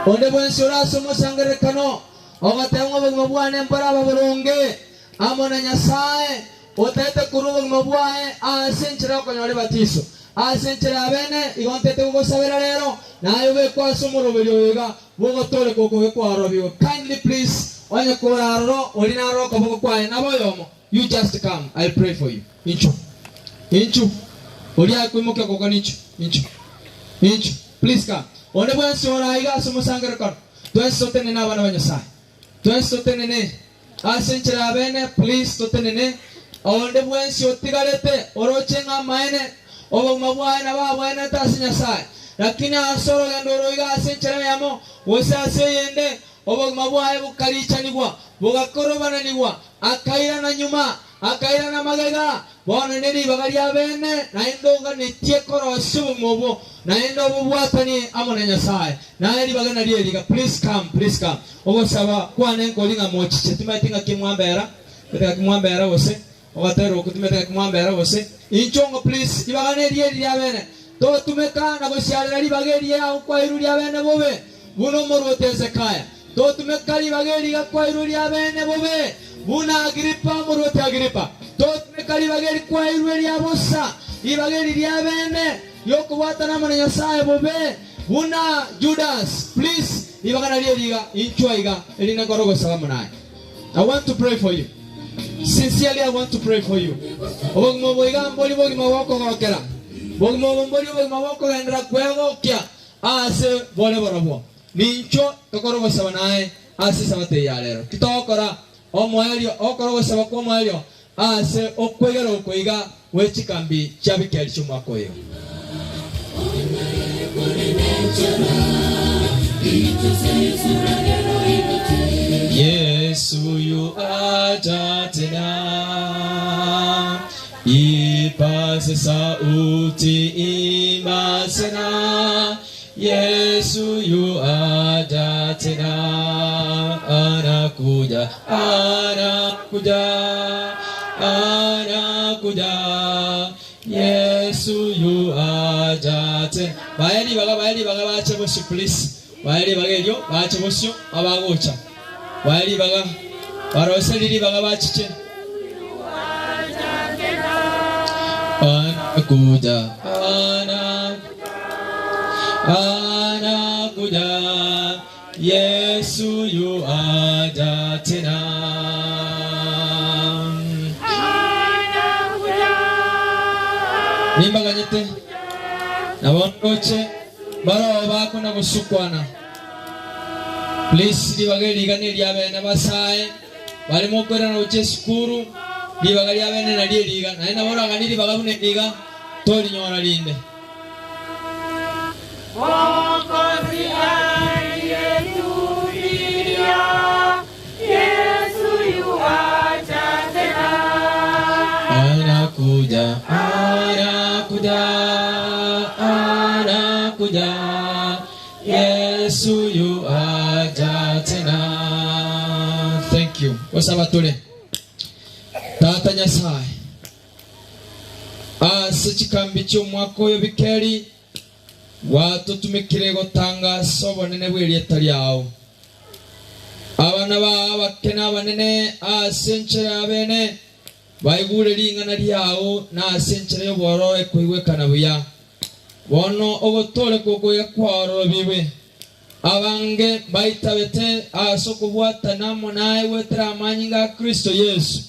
onde bwensi ore ase omosangererekano ogoteba ng'a obogima bwane mborabe boronge amo na Nyasae, otagete korua obogima bwaye ase enchera y'okonyora ebatiso, ase enchera ya bene, igo ntete gogosabera rero, naye obekwe ase omoroberio oyo iga bw'ogotooreka okobe kwarobigwe. Kindly please, onye kore aroro, oria narore okoboko kwaye, nabe oyomo, you just come, I'll pray for you. Inchuo, inchuo, oria akoimokia okoboko ninchuo, inchuo, inchuo, please come. Onde bwensi ore aiga ase omosangererekano, twensi totenene abana ba Nyasae. Twensi totenene ase enchera ya bene, please totenene. Onde bwensi otigarete oroche ng'a amaene obogima bwaye nabo abwenerete ase Nyasae, lakini ase orogendo oro iga ase enchera eyemo gose ase eyende obogima bwaye bokarichanigwa, bogakorobananigwa, akairana nyuma, akairana magega, Bono ne ribaga ria bene, naende oganetie korosia obogima obwo, naende obobwatanie amo na Nyasae. Naye ribaga nario eri iga, please come, please come. Ogosaba kwane nkori ng'a mochiche, timanyeti ng'aki mwambera, timanyeti ng'aki mwambera gose. Ogotera okwo timanyete ng'aki mwambera gose. Inchongo please, ribaga neri eri riabene. Totumeka na gosiarera ribaga eri riao kwairwe riabene bobe, buna omorwoti Hezekia. Totumeka ribaga eri iga kwairwe riabene bobe, buna Agripa, omorwoti Agripa. Totumeka ribaga eri kwairwe ria bosa, ribaga eri riabene ri'okobwatana amo na Nyasae bobe, buna Judas. Please, ribaga nario eri iga, inchwa iga, erinde nkore ogosaba amo naye. I want to pray for you. Sincerely I want to pray for you. Obogima obo iga mbori bogima bw'okogokera. Bogima obo mbori obogima bw'okogenderera kwegokia aase bore borobwo. Nincho tokore ogosaba naye ase esabato eye ya rero. Titogokora omoerio ogokora ogosaba kw'omoerio ase okwegera oko iga gwe chikambi chia bikeri chi'omwaka oyo. Yesu yu aja tena, ipaze sauti imba sana. Yesu yu aja tena, anakuja, anakuja, anakuja. Yesu yu aja tena. Bae ribaga, bae ribaga bache bosio please. Bae ribaga erio bache bosio abagocha. Bae ribaga, baroserie ribaga bachiche. Anakuja, ana anakuja, Yesu yu aja tena. Nimbaganyete nabo ndoche baroo bakona gosukwana. Please ribaga eri iga neriabene basae bare mokoirana gochia esukuru ribaga riabene nario eri iga naende nabo oraganie ribaga buna eri iga torinyora rinde. Mwokozi aliyetufilia, Yesu yuaja tena. Anakuja, anakuja, anakuja, Yesu yuaja tena. Thank you. Gosaba tore. Tata Nyasaye, ase chikambi chi'omwaka oyo bikeri gwatotumekire gotangasa obonene bw'erieta riao. Abana bao abake na abanene ase enchera y'abene baigure ring'ana riao, na ase enchera y'obwororo ekoigwekana buya. Bono ogotooreka oko iga kwaororobigwe. Abange mbaitabete ase okobwatana amo naye goetera amanyinga a Kristo Yeso,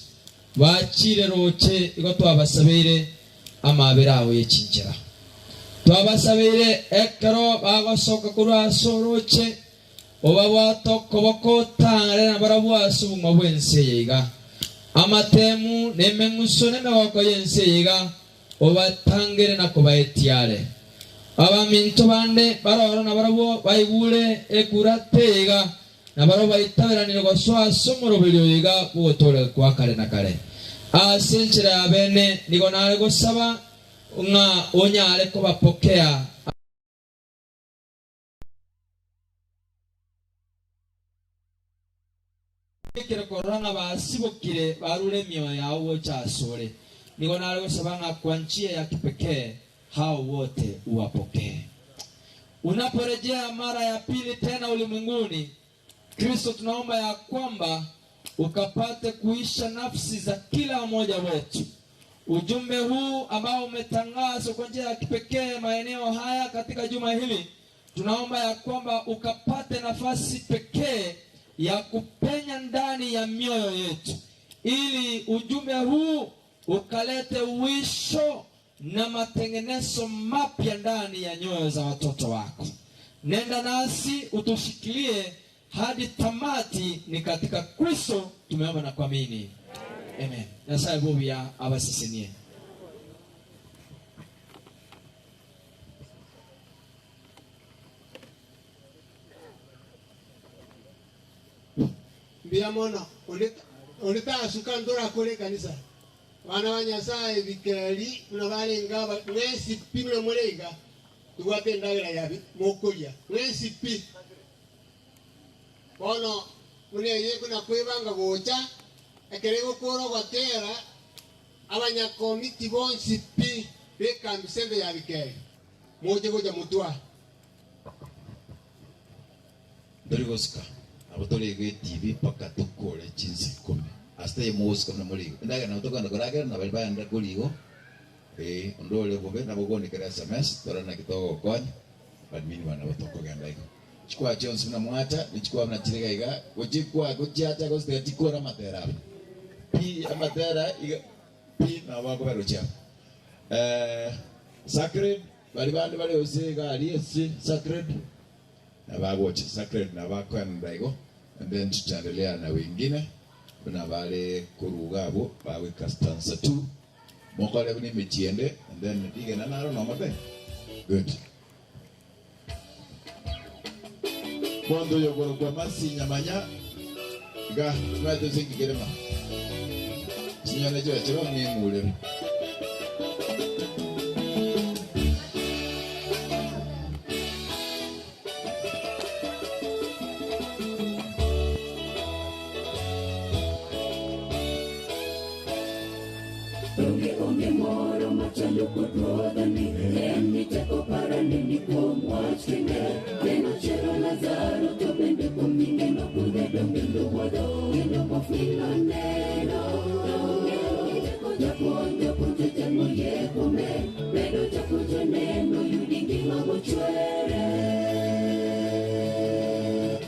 bachire roche igo twabasabeire amaabera ao ye chinchera. Twabasabeire ekero bagosoka korwa ase orooche, obabwate okoboko otang'are nabarabwo ase obogima bw'ense eye iga. Amatemu, na emeng'uso, na emegoko y'ense eye iga, obatangere na kobaetia are. Abaminto bande baroro nabarabwo baigure ekura teye iga, nabarabwo baitaberanire gosoa ase omoroberio oyo iga bw'ogotooreka kwa kare na kare. Ase enchera ya bene nigo nare gosaba ng'a onyare kobapokea. Ekero korora ng'a basibokire barure emioyo yao gocha asore, nigo nare gosaba ng'a kwa njia ya kipekee hao wote uwapokee. Unaporejea mara ya pili tena ulimwenguni, Kristo tunaomba ya kwamba ukapate kuisha nafsi za kila mmoja wetu. Ujumbe huu ambao umetangazwa kwa njia ya kipekee maeneo haya katika juma hili, tunaomba ya kwamba ukapate nafasi pekee ya kupenya ndani ya mioyo yetu, ili ujumbe huu ukalete uisho na matengenezo mapya ndani ya nyoyo za watoto wako. Nenda nasi utushikilie hadi tamati, ni katika Kristo tumeomba na kuamini. Amen. Nyasaye buya abasesenie. Mbuya mono. Onde onde tasuka ntorakore ekanisa. Abana ba Nyasaye bikeri buna barenge aba mwensi pi buna more iga tobwate endagera ya mokoria mwensi pi. Bono buna eye ekona kwebanga gocha ekero egokora ogotera. Abanyakomiti bonsi pi bekambi sende ya bikeri moche gocha mutwa. Tori gosika nabo torigo etibi mpaka tokore chinsa ikomi ase taiyo mogosika buna morigo endagera nabo tokogenda koragera na baria baenda korigo eh onde ore bobe nabo ogonikera sms tore naki togogokonya but meanwhile nabo tokogenda igo. Chikwaya chionsi buna mwacha nechikwaya buna chire iga iga gochikwa gochiacha gose tiga chikore amatera aba pi amatera iga pi nabo bakobera gochia aba. Eh sacred baria bande bare gose iga aria ase sacred Nabagocha sacred na bakoenera igo and then tutaendelea na wengine buna bare koruga abwo bagoika stanza 2 mokore buna emechie ende and then rigena naro nomote good. Monto oyo okorokwa Mercy Nyamanya iga omanyete ase inki kerema chinyoni chibe chire ong'eng'urere. Onge onge moro machalo kod ruodhani en ni teko parane ni kuom wach kende neno chiero Lazaro to bende kuom nyinge nopudhe donge luwodho kendo muofni noneno donge onge teko japuonj japuonj jal moyie kuome bedo japuonj oneno yudi ngima mochwere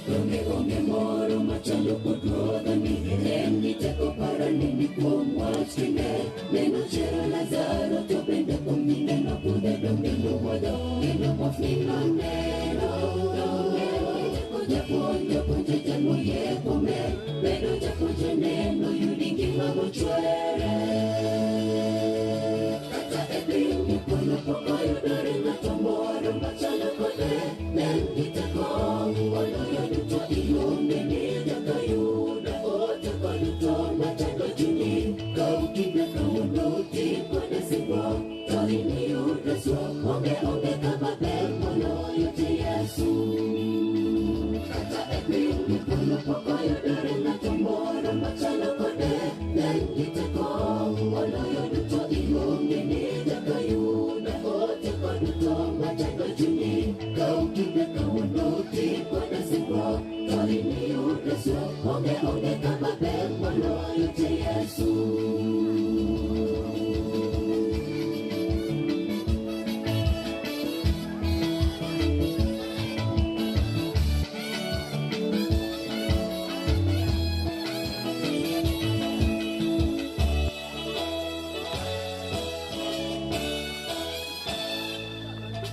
Onge onge moro machalo kod ruodhani en ni teko parane ni kuom wach kende neno chiero Lazaro to bende kuom nyinge nopudhe donge luwodho kendo muofni noneno donge onge teko japuonj japuonj jal moyie kuome bedo japuonj oneno yudi ngima mochwere kata e piny polo pok oyudore ng'ato moro machalo kode en gi teko oloyo duto iluonge ni jaka yuda oteko duto machando chunyi kaw kinde kawuono ti kode singruok to iniyud resruok onge onge kama ber moloyo ti Yesu kata e piny polo pok oyudore ng'ato moro machalo kode en gi teko oloyo duto iluonge ni jaka yuda oteko duto machando chunyi kaw kinde kawuono ti kode singruok to iniyud resruok onge onge kama ber moloyo ti Yesu.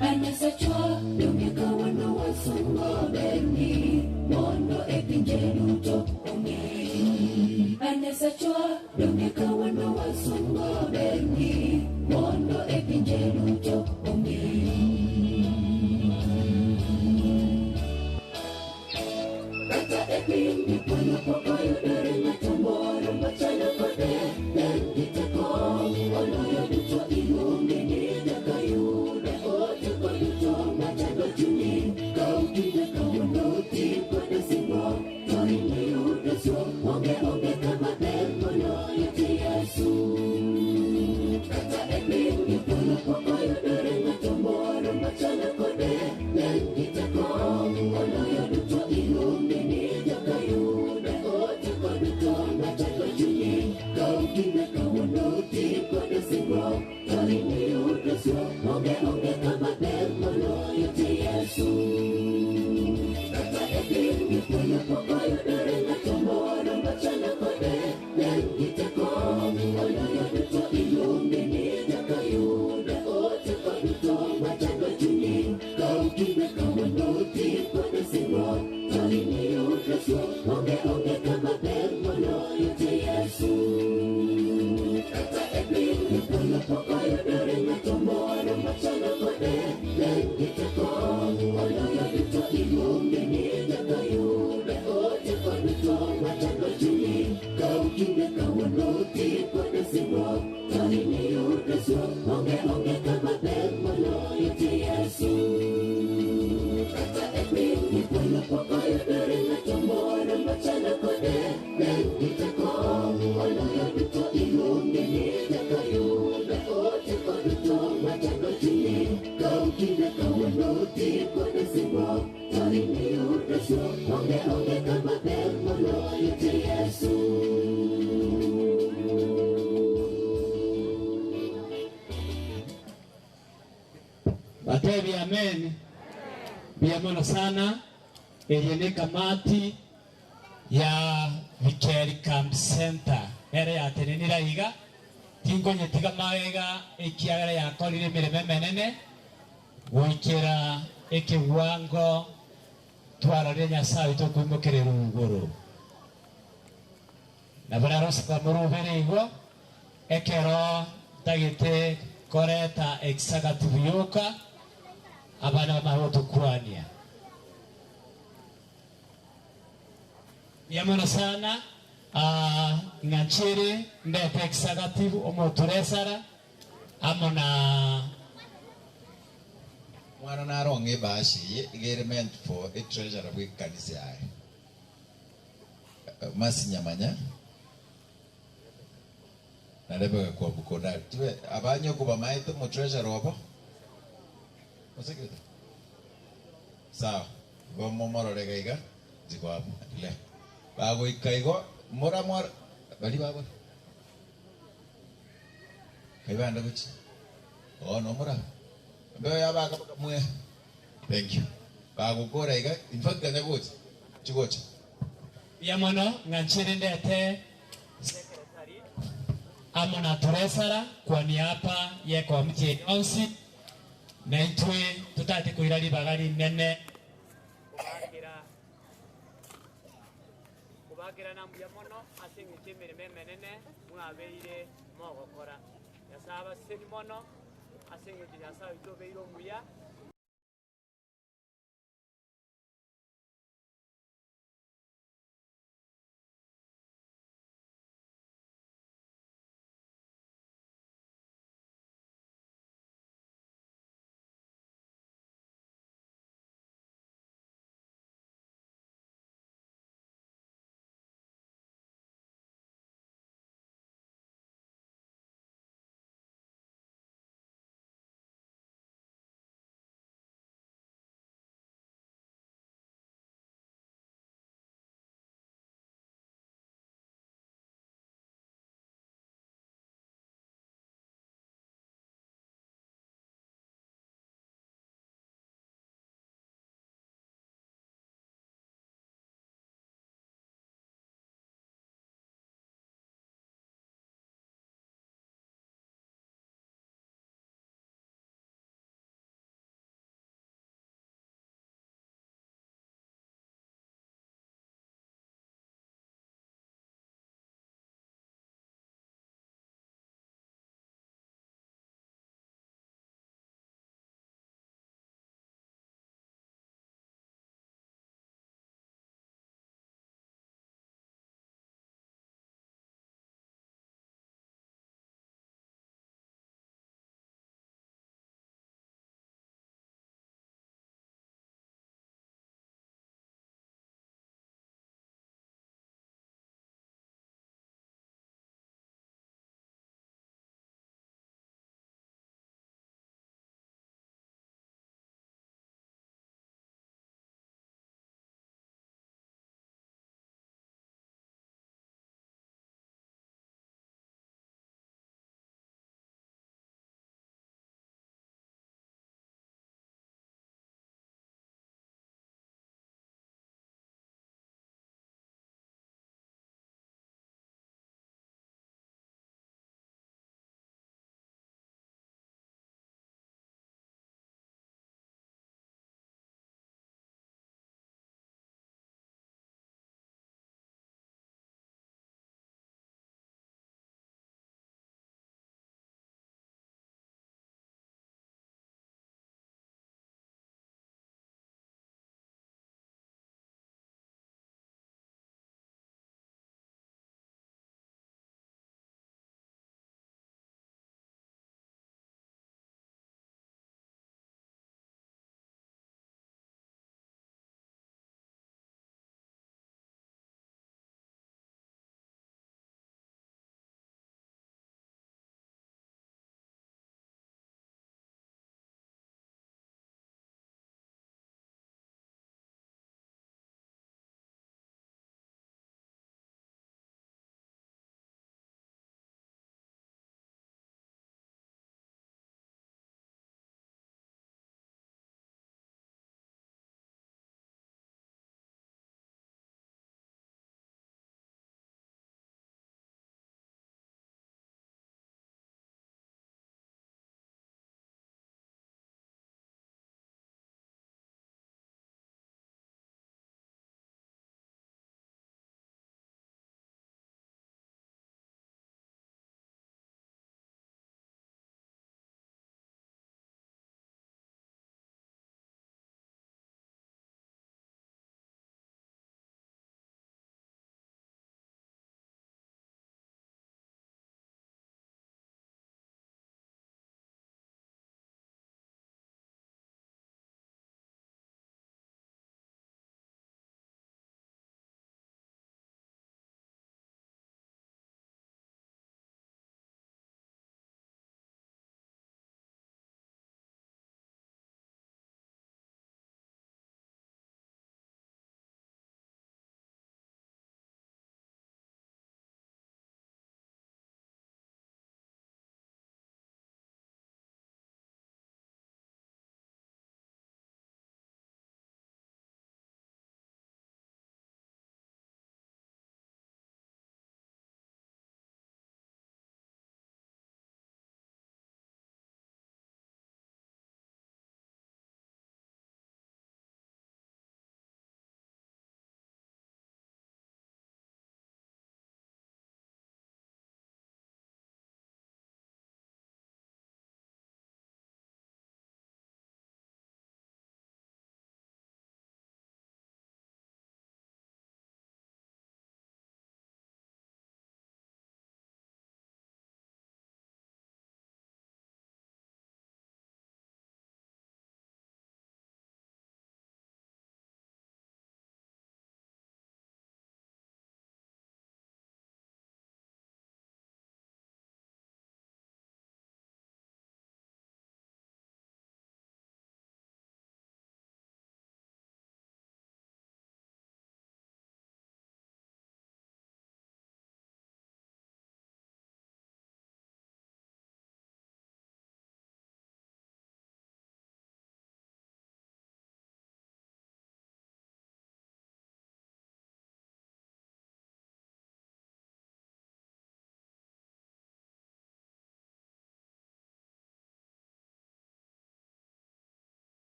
Anyasachwa donge kawuono wasungo berni mondo e pinje duto ong'e. Anyasachwa donge kawuono wasungo berni mondo e pinje duto ong'e. Kata e piny polo pok oyudore ng'ato moro machalo kode en gi teko oloyo duto iluonge ni jaka yuda oteko duto machando chunyi kaw kinde kawuono ti kode singruok to iniyud resruok onge onge kama ber moloyo ti Yesu. Kata e piny polo pok oyudore ng'ato moro machalo kode en gi teko oloyo duto iluonge ni jaka yuda oteko duto machando chunyi kaw kinde kawuono ti kode singruok to iniyud resruok onge onge kama ber moloyo ti Yesu. Kata e piny polo pok oyudore ng'ato moro machalo kode en gi teko oloyo duto iluonge ni jaka yuda oteko duto machando chunyi kaw kinde kawuono ti kode singruok to iniyud resruok onge onge kama ber moloyo ti Yesu. Kata e piny polo pok oyudore ng'ato moro machalo kode en gi teko oloyo duto iluonge ni jaka yuda oteko duto machando chunyi kaw kinde kawuono ti kode singruok to iniyud resruok onge onge kama ber moloyo ti Yesu. Kata e piny polo pok oyudore ng'ato moro machalo kode en gi teko oloyo duto iluonge ni jaka Onge onge kama ber moloyo te Yesu. Batebi amen. Biamono sana eye ni kamati ya Vikeri Camp Center ere yatenenire iga tinkonyetiga magega ekiagera yakorire emirimo emenene goikera ekewango twarorire Nyasaye tokoimokerera ruguru na bararosaba murubere igo ekero ntagete koreta executive yoka abana bamagotukwania yamono sana ng'anchire ndete executive omoturesara amo na mwana naronge bashi ye igere meant for a treasurer bwe kanisa yaye masinyamanya narebeka kwa bukonda tiwe abanyo kuba maito mo treasurer wabo Osekete sawa bomomororega iga ziko hapo endelea bagoika igo mora mora bali babo kaibanda kuchi oh no mora mbeyo yabaka mwe thank you bagukora iga in fact kanya gochi chigocha yamono ng'anchire ndete secretary amo na turesara kwa niaba ye komiti yonsi na itwe tutate kuira ribaga rinene kubakira na mbuya mono ase eng'encho emirimo emenene mwabeire mogokora Nyasaye abaseni mono ase eng'encho Nyasaye oito obeire omuya.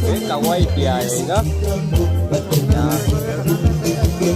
Beka white yaye iga. Beka iga igwe.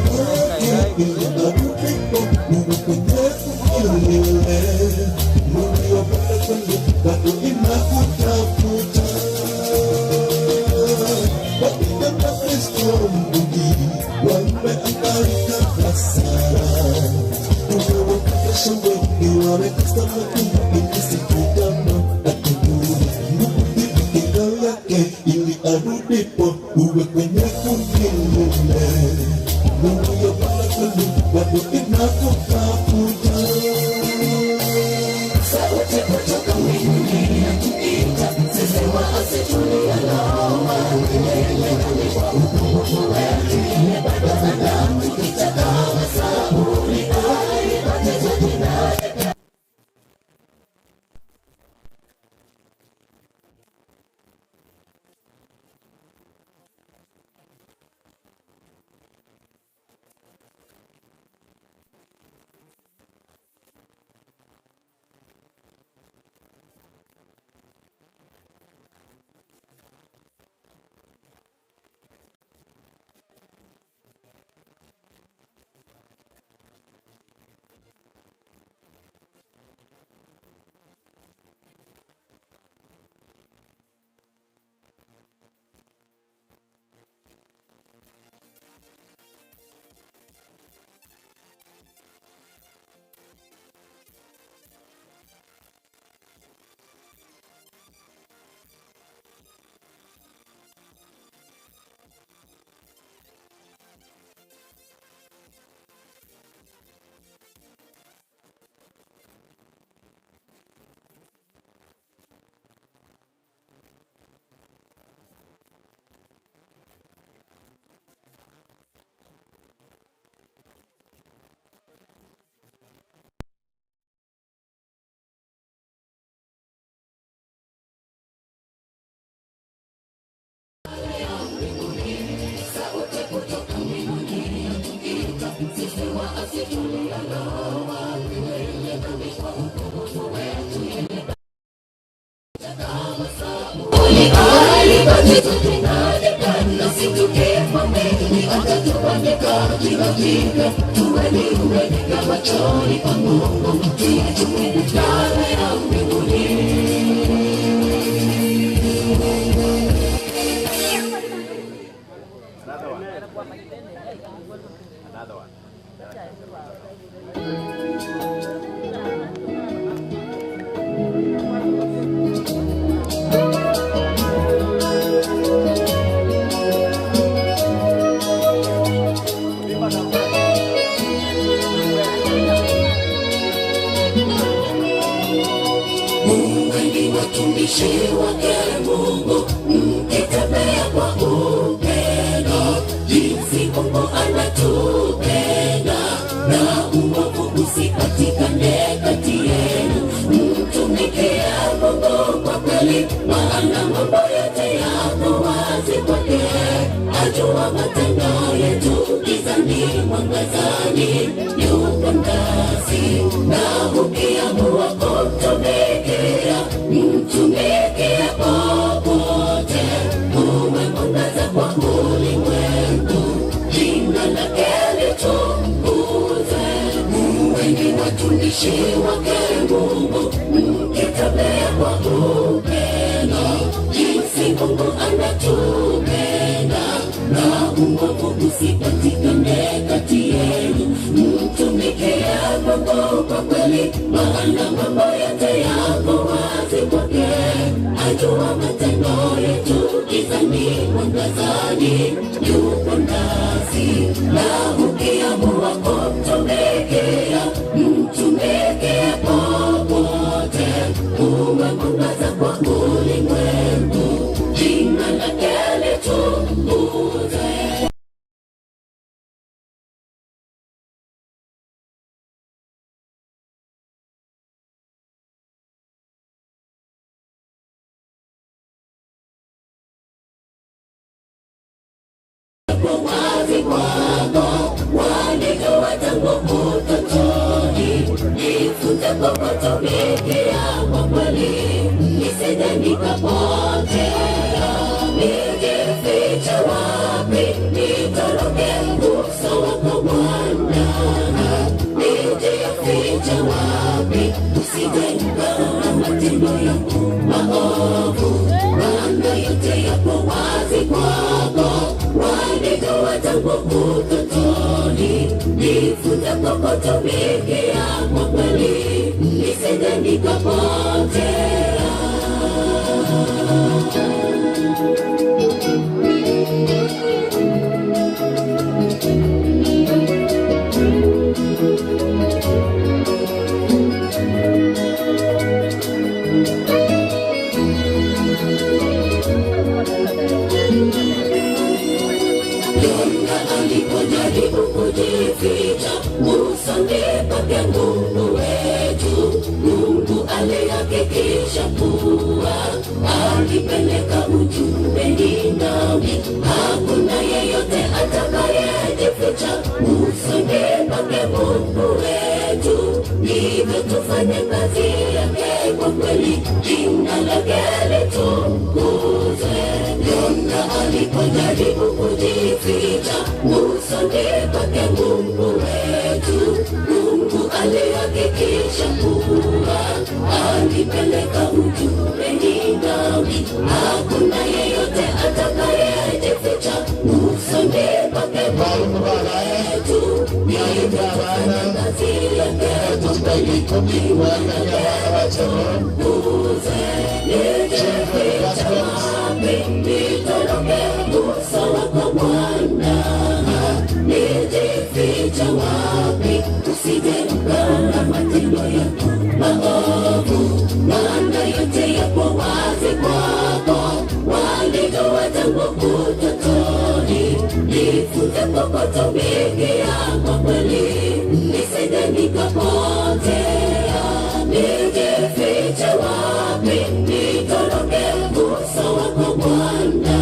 Another one. Mungu ni watumishi wake Mungu, mkitembea kwa upendo, jinsi Mungu anatupenda, na uovu usipatikane kati yenu. Mtumikie Mungu kwa kweli, maana mambo yote yako wazi kwake. Ajua matendo yetu gizani, mwangazani, yupo nasi, na ukiamua kumtumikia, mtumikie popote, uwe mwangaza kwa ulimwengu. Jina lake Watumishi wake Mungu, mkitembea kwa upendo, jinsi Mungu anatupenda, na uovu usipatikane kati yenu. Mtumikie Mungu kwa kweli, maana mambo yote yako wazi kwake. Ajua matendo yetu gizani, mwangazani, yupo nasi, na ukiamua kumtumikia, mtumikie popote, uwe mwangaza kwa ulimwengu, jina lake litukuzwe. Wazi kwako walijua tangu utotoni, nifunze kukutumikia kwa kweli, nisije nikapotea. Nijifiche wapi nitoroke uso wako Bwana? Nijifiche wapi usije nikaona matendo yangu maovu? Maana yote yapo wazi kwako, walijua tangu utotoni, nifunze kukutumikia kwa kweli, nisije nikapotea. Yona alipojaribu kujificha usoni pake Mungu wetu, Mungu alihakikisha kuwa alipeleka ujumbe Ninawi, hakuna yeyote atakayejificha usoni pake Mungu wetu. Ndivyo tufanye kazi yake kwa kweli, jina lake litukuzwe. Yona alipojaribu kujificha usoni pake Mungu wetu, Mungu alihakikisha kuwa alipeleka ujumbe Ninawi, hakuna yeyote atakayejificha usoni pake Mungu wetu. Ndivyo tufanye kazi yake kwa kweli, jina lake litukuzwe. Nijifiche wapi nitoroke uso wako Bwana? Nijifiche wapi usije ukaona matendo yangu maovu? Maana yote yapo wazi kwako, walijua tangu utotoni. Nifunze kukutumikia kwa kweli, nisije nikapotea. Nijifiche wapi nitoroke uso wako Bwana?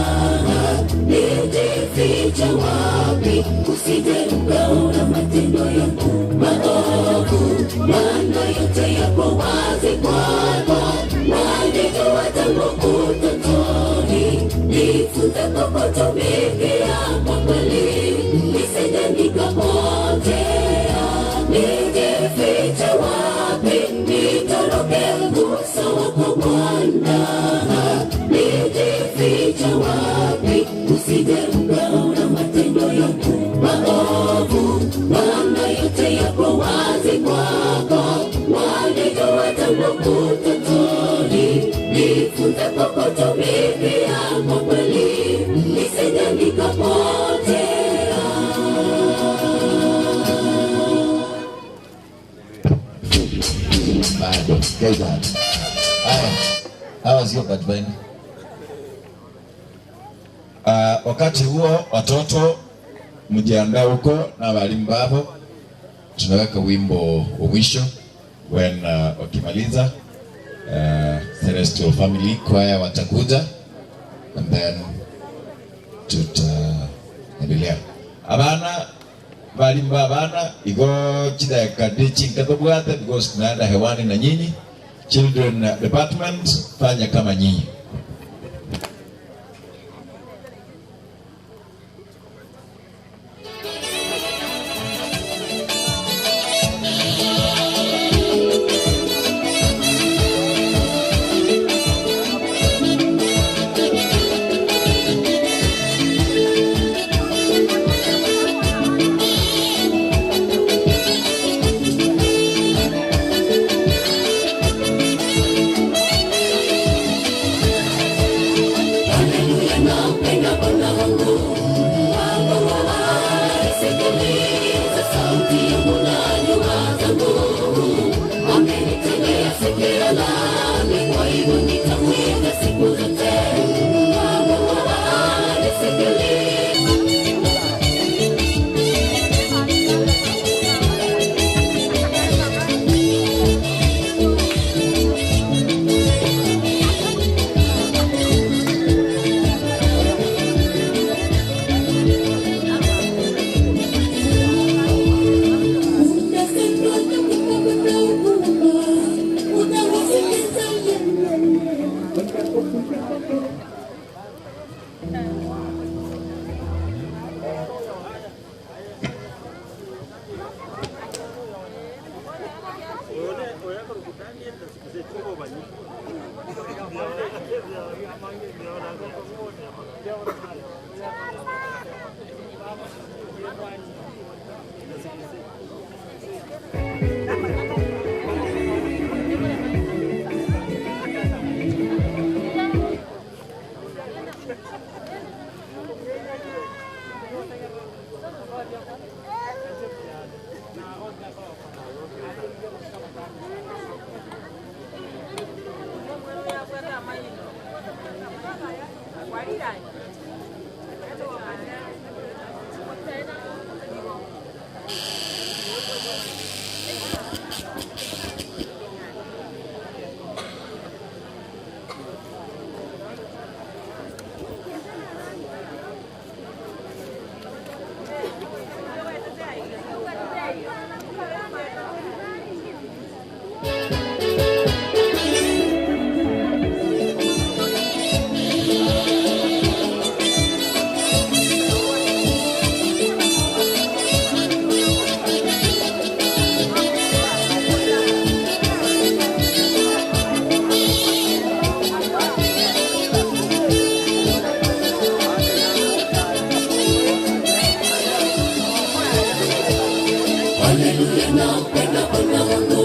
Nijifiche wapi usije ukaona matendo yangu maovu? Maana yote yapo wazi kwako, walijua tangu utotoni. Nifunze kukutumikia kwa kweli, nisije nikapotea. Nijifiche wapi nitoroke uso wako Bwana? Nijifiche wapi usije ukaona matendo yangu maovu? Maana yote yapo wazi kwako, walijua tangu utotoni. Nifunze kukutumikia kwa kweli, nisije nikapotea. Bado bado. Haya, hawa sio Pathfinder. Wakati huo watoto mjiandaa huko na walimu babo, tunaweka wimbo wa mwisho when wakimaliza Celestial Family Choir watakuja and then tutaendelea. Abana walimu abana igo chidakika chinkatobwate because tunaenda hewani na nyinyi. Children department fanya kama nyinyi. Thank you. wangu amenitegea sikio langu, kwa hivyo nitamwita siku zote. Mungu anisikilize. Haleluya, nampenda Bwana wangu,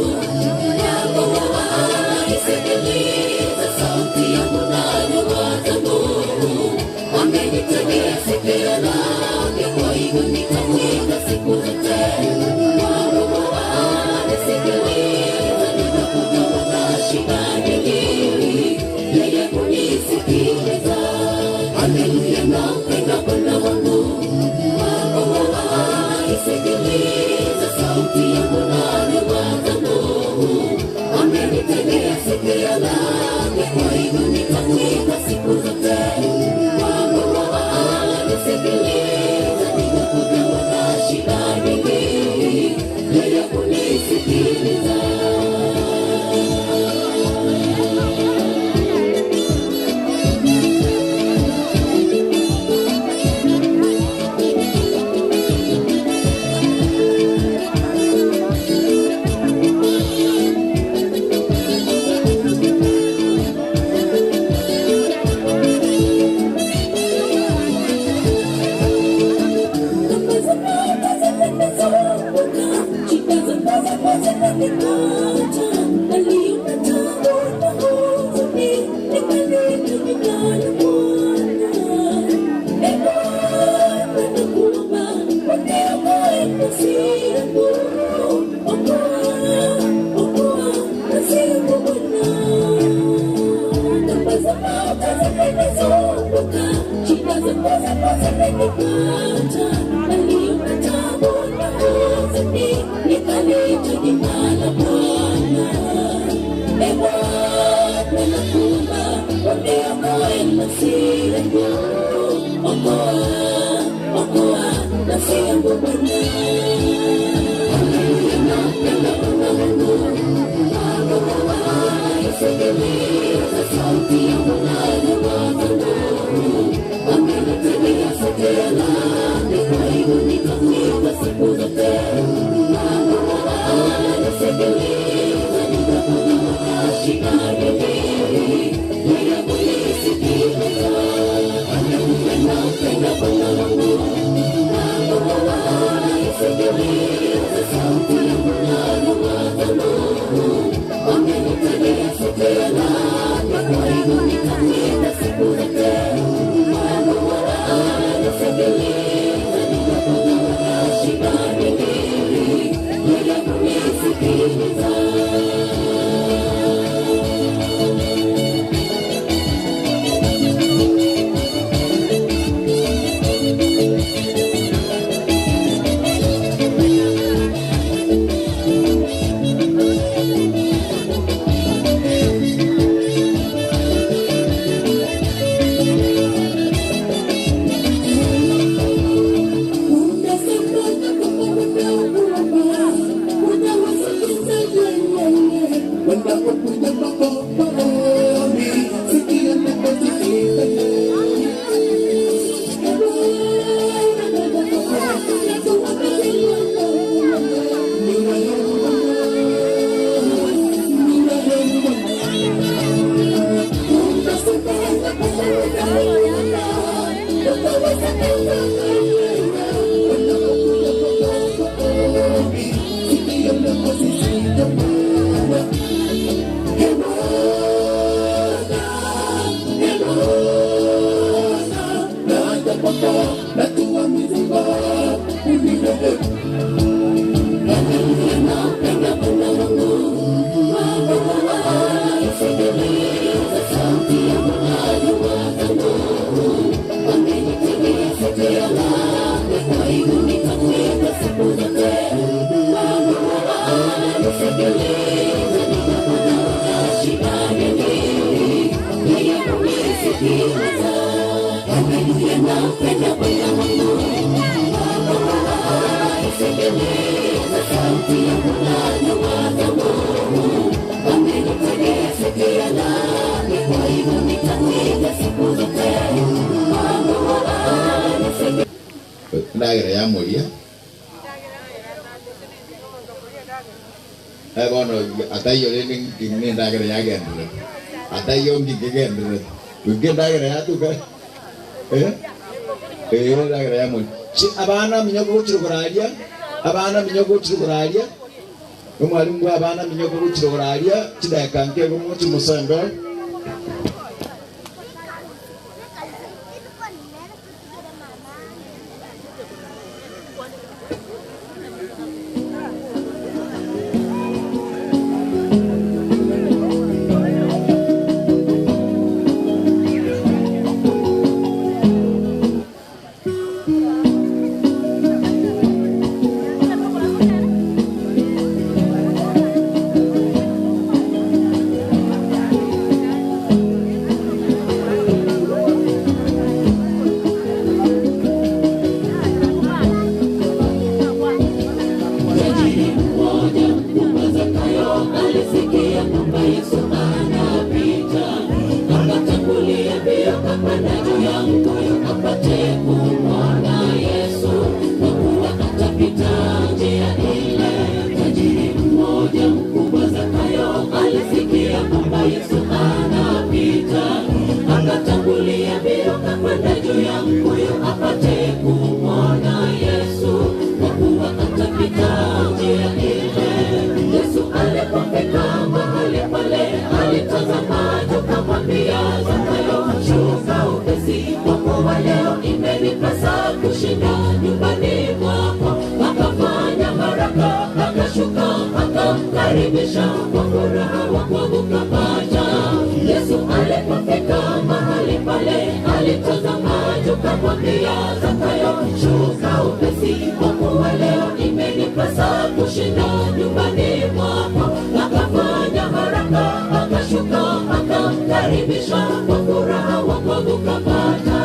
Mungu anisikiliza sauti yangu na nyumba zangu. Amenitegea sikio lake, kwa hivyo nitamwita siku zote. Mungu anisikiliza ninapokuwa na shida nyingi, yeye hunisikiliza. Haleluya, nampenda Bwana wangu, Mungu anisikiliza sauti yangu na nyumba zangu. Amenitegea sikio lake, kwa hivyo nitamwita siku zote. Mungu anisikiliza ninapokuwa na shida nyingi, yeye hunisikiliza. Nitamsikiliza. Ndagera yamoria bono ataiyo rende ng'ine ndagera yagendere ataiyo ngikegendere winge ndagera yatuka ndagera yamoria chi abana minyoko gochirogora abana minyoko gochirogora omwalimu bwa abana minyoko gochirogora chidakika nkego mochimusembe. Tajiri mmoja mkubwa Zakayo alisikia kwamba Yesu anapita, akatangulia mbio akapanda juu ya mkuyu apate kumwona Yesu, kwa kuwa atapita njia ile. Tajiri mmoja mkubwa Zakayo alisikia kwamba Yesu anapita, akatangulia mbio akapanda juu ya mkuyu apate kumwona Yesu, kwa kuwa atapita njia ile. Yesu alipofika mahali pale, alitazama juu akamwambia Zakayo, shuka upesi, kwa kuwa leo imenipasa kushinda nyumbani mwako. Akafanya haraka, akashuka, akamkaribisha kwa furaha, wakavuka paja. Yesu alipofika mahali pale, alitazama juu akamwambia Zakayo, shuka upesi, kwa kuwa leo imenipasa kushinda nyumbani mwako. Akafanya haraka, akashuka, akamkaribisha kwa furaha, wakavuka paja.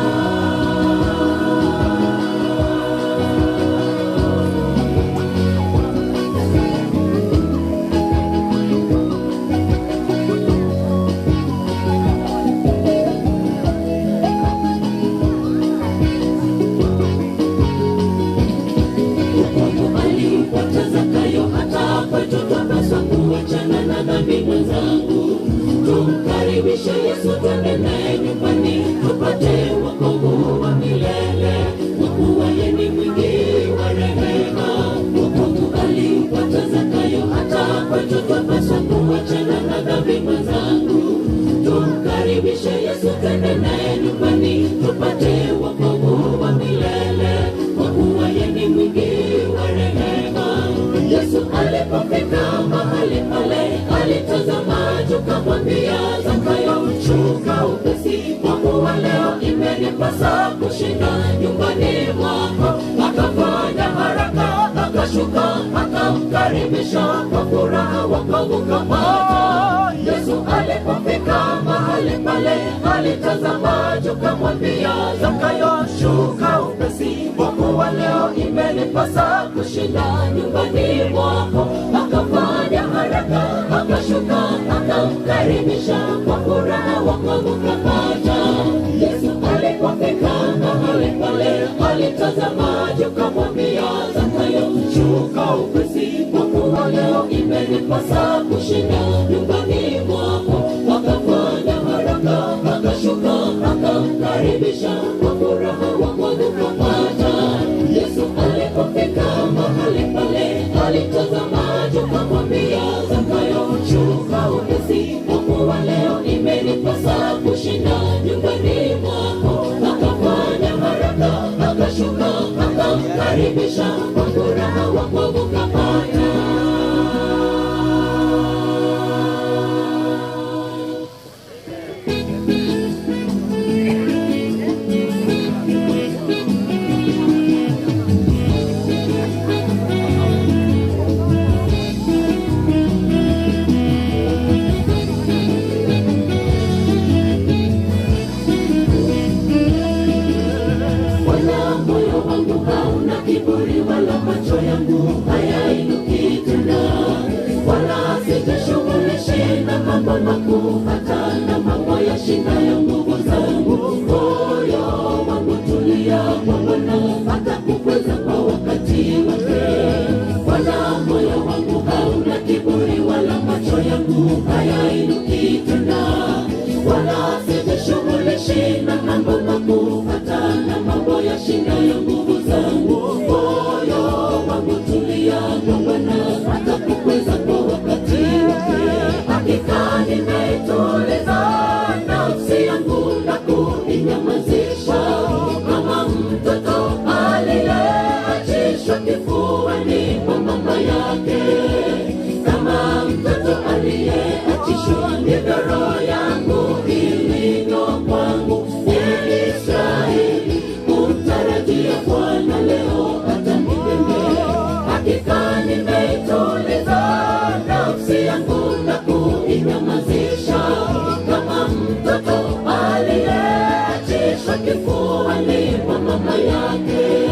Wokovu aliupata Zakayo, hata kwetu twapaswa kuachana na dhambi mwenzangu. Tumkaribishe Yesu, twende naye nyumbani, tupate wokovu wa milele, kwa kuwa yeye ni mwingi wa rehema. Wokovu aliupata Zakayo, hata kwetu twapaswa kuachana na dhambi mwenzangu. Tumkaribishe Yesu, twende naye nyumbani, tupate wokovu wa milele, kwa kuwa yeye ni mwingi wa rehema. Yesu alipofika mahali imenipasa kushinda nyumbani mwako. Akafanya haraka, akashuka, akamkaribisha kwa furaha, wakavuka pamoja. Yesu alipofika mahali pale, alitazama juu, kamwambia Zakayo, shuka upesi, kwa kuwa leo imenipasa kushinda nyumbani mwako. Akafanya haraka, akashuka, akamkaribisha kwa furaha, wakavuka pamoja. Yesu alipofika mahali pale, alitazama juu, kamwambia Zakayo, shuka upesi, kwa kuwa leo imenipasa kushinda nyumbani mwako. Akafanya haraka, akashuka, akamkaribisha kwa furaha, wakavuka pamoja. Yesu alipofika mahali pale, alitazama juu, kamwambia Zakayo, shuka upesi, kwa kuwa leo imenipasa kushinda nyumbani mwako. Akafanya haraka, akashuka, akamkaribisha kwa furaha, wakavuka pamoja. Wala moyo wangu hauna kiburi, wala macho yangu hayainuki tena, wala sijishughulishi na mambo makuu, hata na mambo yashindayo nguvu zangu. Moyo wangu tulia kwa Bwana, atakukweza kwa wakati wake. Wala moyo wangu hauna kiburi, wala macho yangu hayainuki tena, wala sijishughulishi na mambo makuu, hata na mambo yashindayo nguvu zangu. Moyo wangu tulia kwa Bwana, atakukweza kwa wakati wake. Hakika nimeituliza nafsi yangu na kuinyamazisha, kama mtoto aliyeachishwa kifuani mwa mama yake, kama mtoto aliyeachishwa, ndivyo roho yangu ilivyo kwangu. Ee Israeli, umtarajie Bwana leo hata milele. Hakika nimeituliza nafsi yangu na kuinyamazisha, kama mtoto aliyeachishwa kifuani mwa mama yake,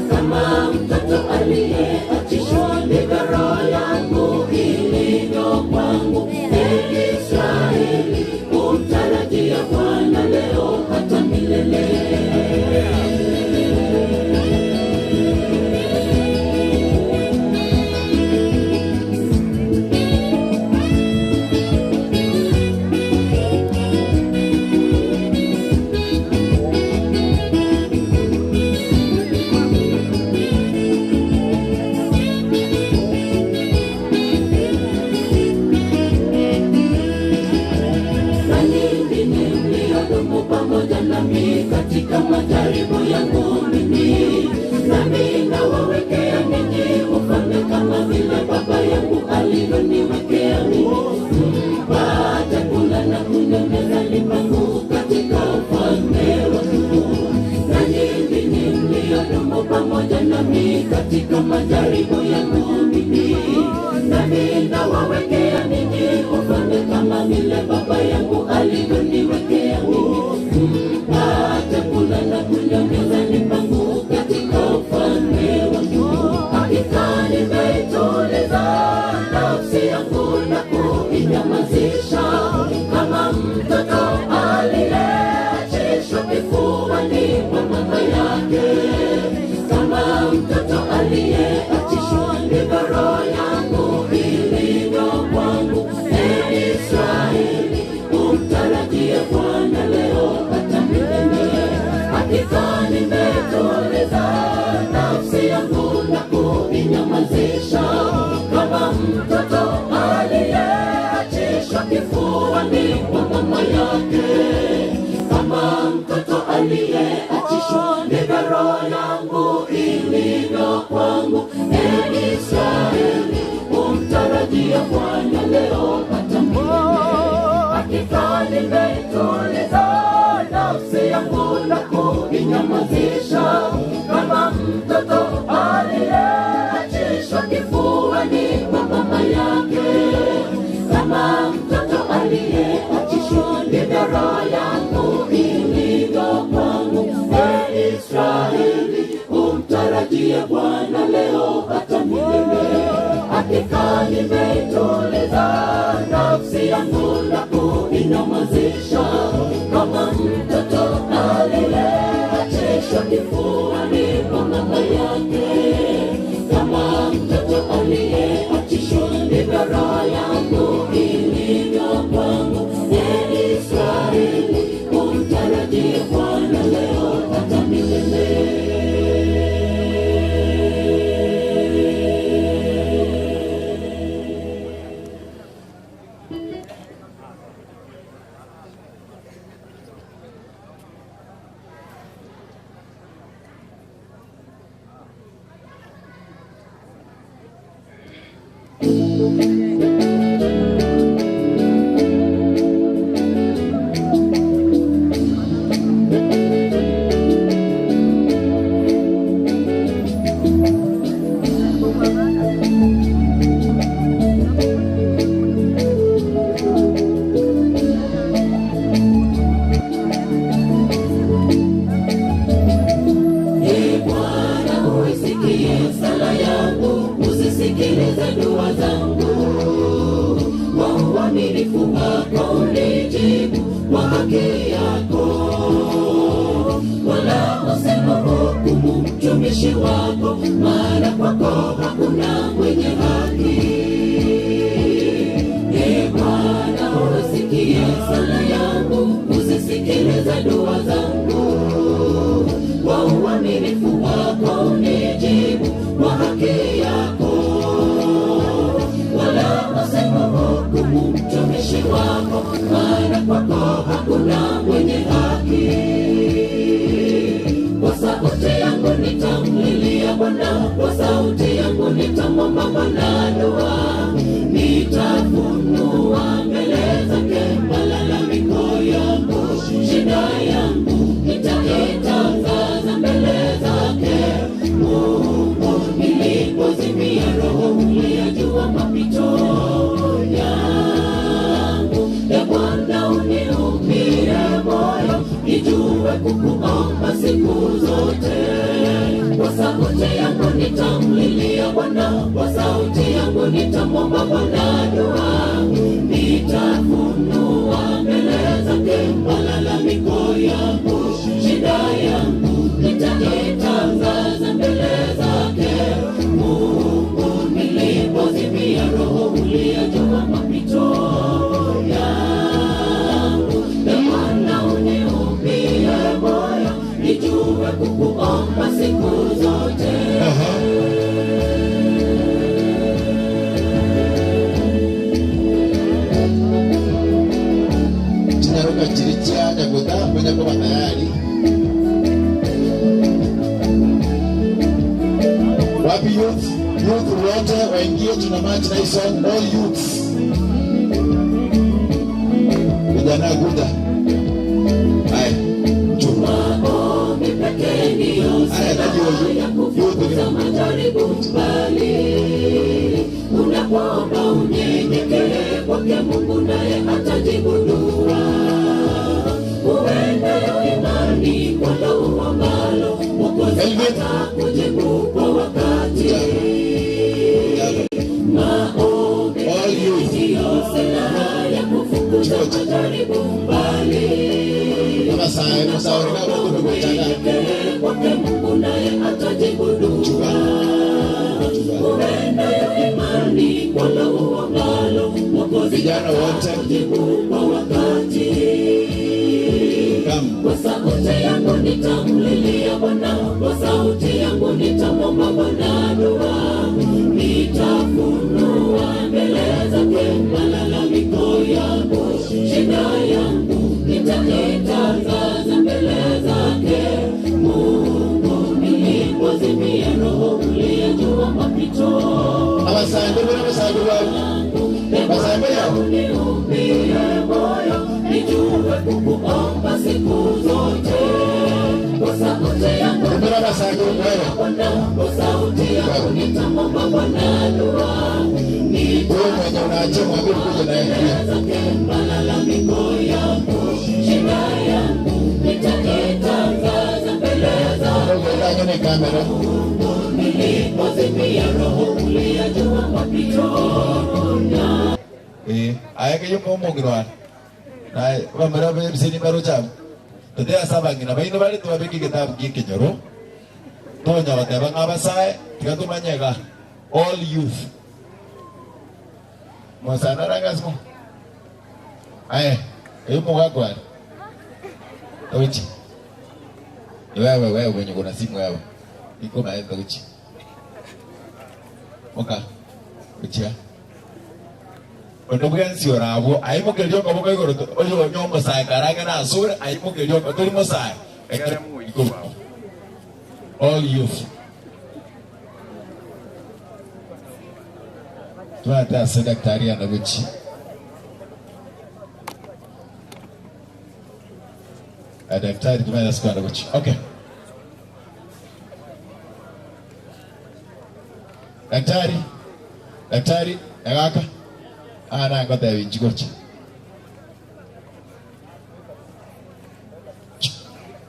kama mtoto aliyeachishwa, ndivyo roho yangu ilivyo kwangu. Ee Israeli, umtarajie Bwana leo hata milele. Nanyi ndinyi mliodumu pamoja nami katika majaribu yangu mimi, nami nawawekea ninyi ufalme kama vile Baba yangu alivyoniwekea mimi, mpate kula na kunywa mezani pangu katika ufalme wangu. Nanyi ndinyi mliodumu pamoja nami katika majaribu yangu mimi, nami nawawekea ninyi ufalme kama vile Baba yangu alivyoniwekea mimi, mpate kula na kunywa mezani pangu katika ufalme wangu. Hakika nimeituliza nafsi yangu na kuinyamazisha, kama mtoto aliyeachishwa kifuani mwa mama yake, kama mtoto aliyeachishwa, ndivyo roho yangu ilivyo kwangu. Ee Israeli, umtarajie Bwana leo hata milele. Hakika nimetuliza nafsi yangu na kuinyamazisha, kama mtoto aliyeachishwa kifuani mwa mama yake, kama mtoto aliyeachishwa, ndivyo roho yangu ilivyo kwangu. Ee Israeli, umtarajie Bwana leo hata milele. Hakika nimeituliza nafsi yangu na Hakika nimeituliza nafsi yangu na kuinyamazisha, kama mtoto aliyeachishwa kifuani mwa mama yake, kama mtoto aliyeachishwa, ndivyo roho yangu ilivyo kwangu. Ee Israeli, umtarajie Bwana leo hata milele. Ee Bwana, uisikie sala yangu, uzisikilize dua zangu. Kwa uaminifu wako unijibu, kwa haki yako, wala usimhukumu mtumishi wako, maana kwako hakuna mwenye haki. Ee Bwana, usikie sala yangu, uzisikilize dua zangu kwa uaminifu wako unijibu, kwa haki yako, wala usimhukumu mtumishi wako, maana kwako hakuna mwenye haki. Kwa sauti yangu nitamlilia Bwana, kwa sauti yangu nitamwomba Bwana dua, nitafunua mbele zake malalamiko yangu, shida yangu nitaitangaza mbele zake. Mungu, nilipozimia roho uliyajua mapito yangu. E Bwana, uniumbie moyo nijue kukuomba siku zote. Kwa sauti yangu nitamlilia Bwana, kwa sauti yangu nitamwomba Bwana dua, nitafunua mbele zake malalamiko yangu, shida yangu nitaitangaza mbele zake. Mungu, nilipozimia roho uliyajua mapito yangu. E Bwana, uniumbie moyo nijue kukuomba siku zote. Chinyaruka chiri chia nyaguta mwenye kuba tayari. Wapi youth? Youth wote waingie, tuna match na hii song, all youths. Vijana guda. Haya. Maombi pekee ndiyo silaha ya kufukuza majaribu mbali. Unapoomba unyenyekee kwake Mungu, naye atajibu dua. Uwe nayo imani kwamba uombalo Mwokozi atakujibu kwa wakati. Maombi ndiyo silaha ya kufukuza majaribu mbali. Kwake Mungu naye atajibu dua. Uwe nayo imani kwamba uombalo Mwokozi Vijana wote atakujibu kwa wakati. Kwa sauti yangu nitamlilia Bwana, kwa sauti yangu nitamwomba Bwana dua, nitafunua mbele zake malalamiko yangu, shida yangu nitaitangaza mbele zake. Mungu, nilipozimia roho uliyejua mapito Abasande bora abasande Basande uniumbie moyo nijue kukuomba siku zote. Kwa sauti yangu Bwana, kwa sauti yangu nitamwomba Bwana dua, Wewe mwenye unaachia mwambie kuja na yeye. zake malalamiko yangu, shida yangu nitaitangaza mbele zake. Ndio kamera. Nilipozimia roho uliyajua mapito Eh, aye keyio omong'ina one. Naye abamura b'ebiseni mbaroche abwo. Tote ase abang'ina baino bare tobabeke egetabu gi'ekenyoro, tonya goteba ng'a abasae, tiga tomanye iga, all youth. Mosani arange ase mo? Aye, oyio omogaka are. Tochi. Wewe wewe mwenye kuna simu wewe. Iko naye tochi. Moka. Gochia. Onde bwensi ore abwo aimokererie okoboko igoro, oyo onye omosae karang'e nasore, aimokererie okoboko, tori mosae, ekero korwa abwo. All youth. Twate ase daktari ande gochia. Eh, daktari tumanye ase kwenda gochia. Okay. Daktari, daktari, egaka. Ah, na ngotebi inchi gocha.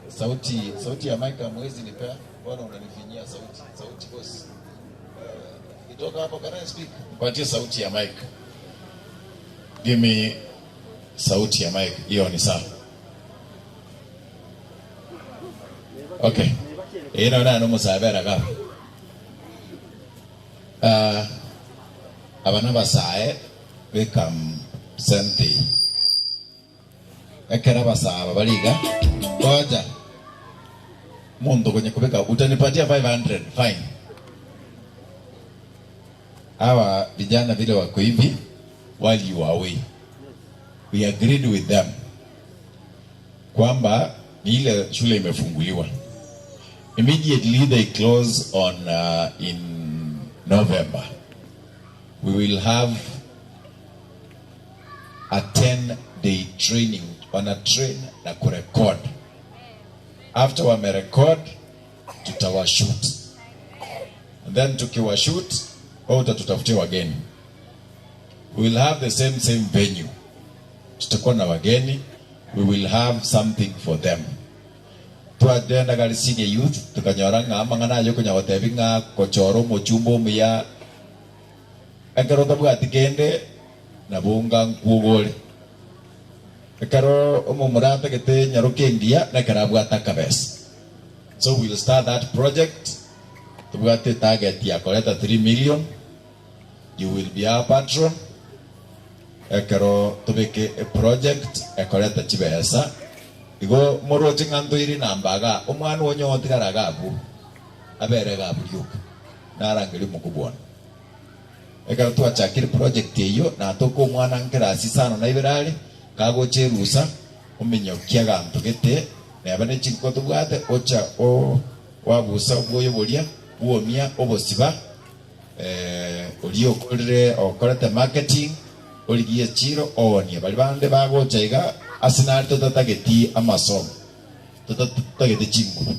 Sauti, sauti ya mic hamwezi nipea. Mbona unanifinyia sauti? Sauti boss. Uh, itoka hapo can I speak? Patie sauti ya mic. Give me sauti ya mic. Hiyo ni sawa. Okay. Ino na no musabera ga. Uh, abana basae bekam sente. Ekera basaba baliga. Ngoja. Mundu kwenye kubeka utanipatia 500 fine. Hawa vijana vile wako hivi while you are away. We agreed with them kwamba ni ile shule imefunguliwa. Immediately they close on in November. We will have a 10 day training. Wana train na kurekod. After wamerekod tutawashoot. And then tukiwashoot wao utatutafutia wageni. We will have the same same venue. Tutakuwa na wageni. We will have something for them. Twagenda gari senior youth tukanyora ng'a amang'ana aye okonya gotebi ng'a kochora omochumba omuya ekero otabwati kende nabo nga nkwogore ekero omomura atagete nyaroke engiya nekero abwate akabesa. So we'll start that project. Tobwate target ya koreta 3 million. You will be our patron. Ekero tobeke eproject ekoreta chibesa igo moroche ng'a ntoire namba iga omwana onye otigara iga abwo abere iga abwo rioka narangeria omokubwa one. Ekero twachakire project eyio natoka omwana nkerasi isano na ibere are kagocha erusa ominyokia aganto gete neba ne chinko tobwate ocha o wabusa obwoyo boria bwomia obosiba oria okorire okorete marketing origie echiro oonie. Baria bande bagocha iga ase nare totatageti amasomo, totatageti chinguru.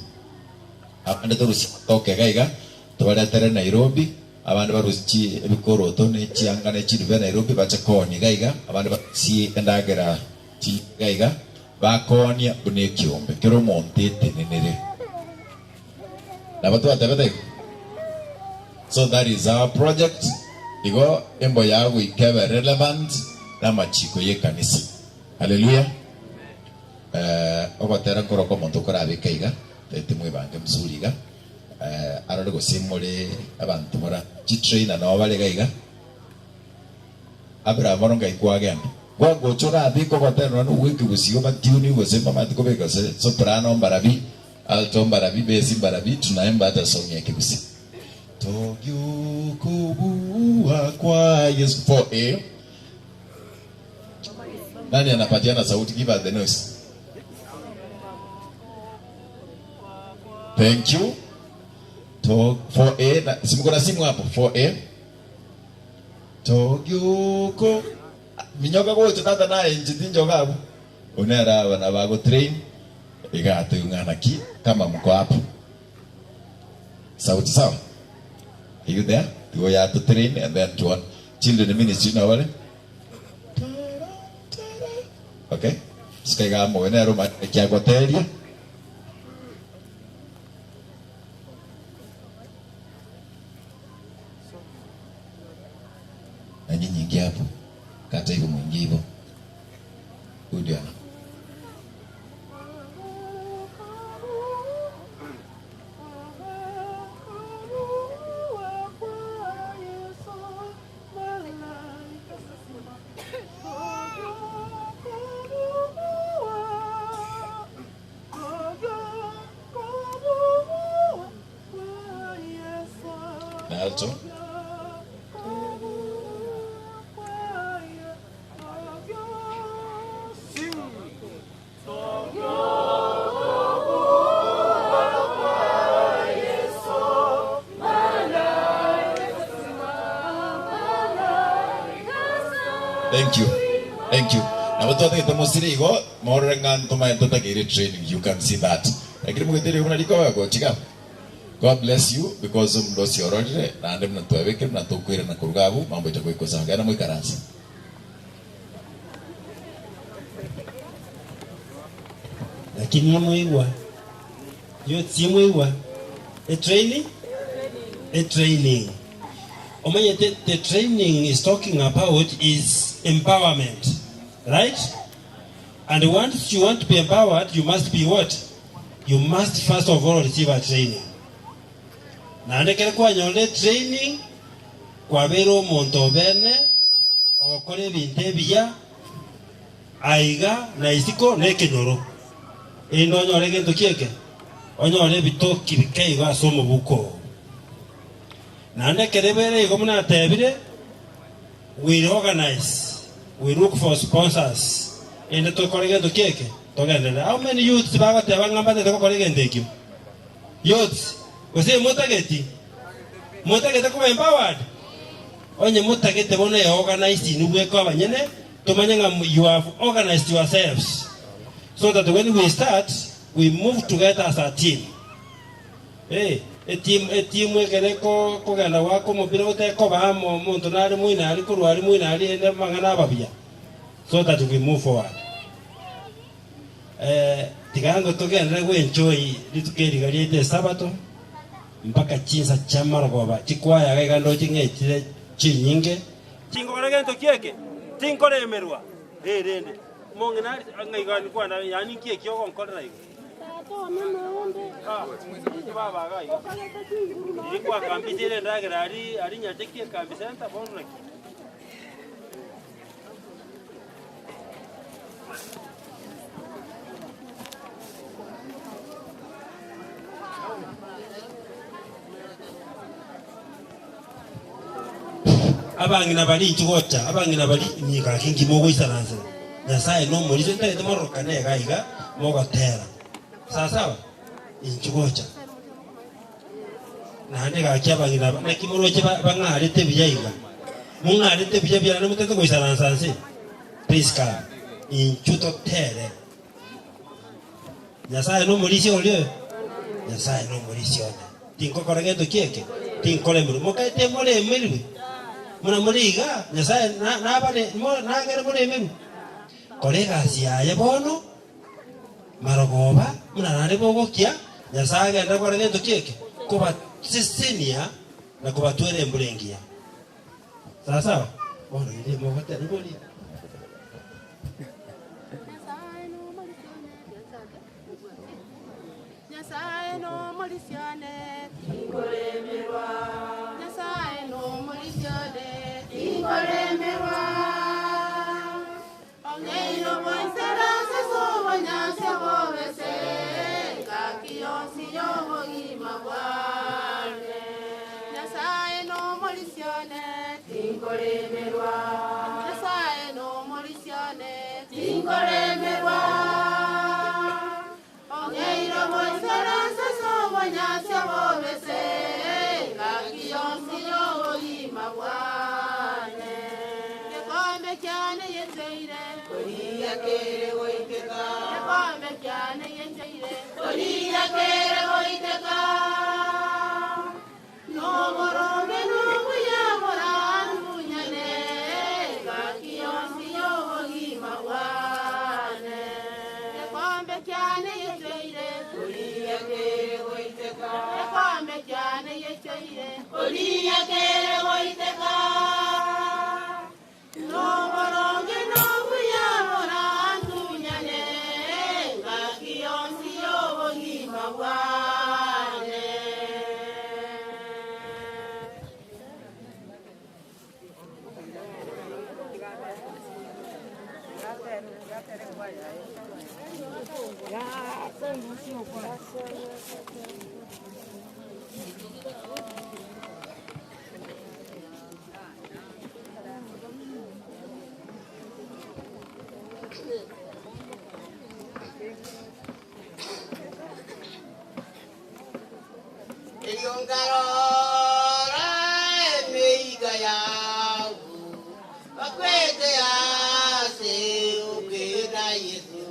Abande torusie amatoke iga iga tobaretere Nairobi, abande barusie chi ebikoroto ne chianga ne chiduve Nairobi bache koonia iga iga, abande barusie endagera chi iga iga bakoonia buna ekiombe kera omonto etenenere. Nabo twatebete igo? So that is our project. Igo embo yao goika ebe relevant na amachiko ye ekanisa. Hallelujah. Eh, ogotera nkoro kwa omonto okorabeka iga, tete mwebange mzuri iga. Eh, arore gose more abanto mora chitrainer nabo bare iga iga. Abraham bono ngai kwagenda. Gwagocha orabeke ogotera nonya ogweke gosio batune gose mbamanyete kobeka gose soprano mbarabi Alto mbarabi, besi mbarabi, tunaimba hata song ya Kigusii. Togyokobua kwa Yesu 4A. Nani anapatiana sauti? Give us the noise. Thank you. To 4A na si mko na simu hapo 4A. Togyoko minyoka gocha tata naye inche tinchoka abwo. Onera abana bago train iga atoigwa ng'a naki kama mko hapo. Sauti sawa? Are you there? Tigo yato train and then to on children ministry nabo bare. Okay? Sika iga moyo nero omanyete eki agoteria. Na nyinyi ingia hapo. Kata igo mwingi igo. Huyu ndio ana na alto. Thank you. Thank you. Na watu wategete musiri igo morore ng'a ntomae ntotakeire training you can see that. Lakini mugetere buna riko gochiga. God bless you because omundu ocio ororire naende buna twebekire buna tokwirana koruga abwo mambo itakuwa iko sawa. Genda moikaranse. Lakini imwigwa youths imwigwa a training a training omanye the, the training is talking about is empowerment right and once you want to be empowered you must be what you must first of all receive a training naende kere kwanyore training kwabera omonto obene ogokora ebinto ebiya aiga na isiko na ekenyoro ende onyore egento kieke onyore ebitoki bikeigo ase omobuko oo. Naende ekero ebere igo buna natebire we organize we look for sponsors ende tokore egento kieke togenderere. How many youths bagoteba ng'a mbatete gokora egento ekio? Youths gose motageti? Motagete koba empowered? Onye motagete bono eorganize inwe bweka abanyene tomanye ng'a you have organized yourselves so that when we start we move together as a team. Eh, etimu etimu ekere ko kogenda goaka omopira otekoba amo omonto nare moino aria korwa aria moino aria ende amang'ana ababuya so that we move forward. Eh, tiga ngo togenderere goenjoy rituko eri iga riaito esabato mpaka chinsa chia marogoba chikwaya iga iga ndoche ng'echire chinyinge. Tingokora gento kieke, tinkoremerwa, erende omong'ina aria ng'a iga kwana yaani nki eki ogonkorera igo? Ah, baba iga iga. Riria kwakambisire endagera aria aria Nyacheki ekambi center bono naki? Abang'ina baria inchuo gocha, abang'ina baria emiaka gaki inki mogoisaransera? Nyasae nomorisia, ntagete mororokane iga iga mogotera. Sawasawa? Inchuo gocha. Naende gaki abang'ina aba, naki moroche bang'arete buya iga? Mong'arete buya buya naende motagete goisaransa nse? Please come. Inchuo totere. Nyasae nomorisia oria oyo? Nyasae nomorisia one. Tinkokora gento ki eke? Tinkoremerwa. Mokaete moremerwe? Buna more iga, Nyasae nabare nagere moremerwe. Kora egasi yaye bono, marogoba, buna naende bogokia, Nyasae agende gokora gento ki eke? Kobasesenia na kobatwera embura engiya. Sawasawa? Bono rende mogoteba boria. Nyasae nomorisia one, tinkoremerwa. Nyasae nomorisia one, tinkoremerwa. Ong'eire oboisaranse ase obonyansi bobese, engaki yonsi y'obogima bwane. Nyasae nomorisia one, tinkoremerwa. Nyasae nomorisia one, tinkoremerwa. Ong'eire oboisaranse ase obonyansi bobese, engaki yonsi y'obogima bwane. Gekombe kiane giencheire, koria kere goiteka. Gekombe kiane giencheire, koria kere goiteka. Noboronge nobuya borandunyane, engaki yonsi y'obogima bwane. Gekombe kiane giencheire, koria kere goiteka. Gekombe kiane giencheire, koria kere goiteka. Noboronge Eliongarora emeiga yago bakwete ase okwena Yesu.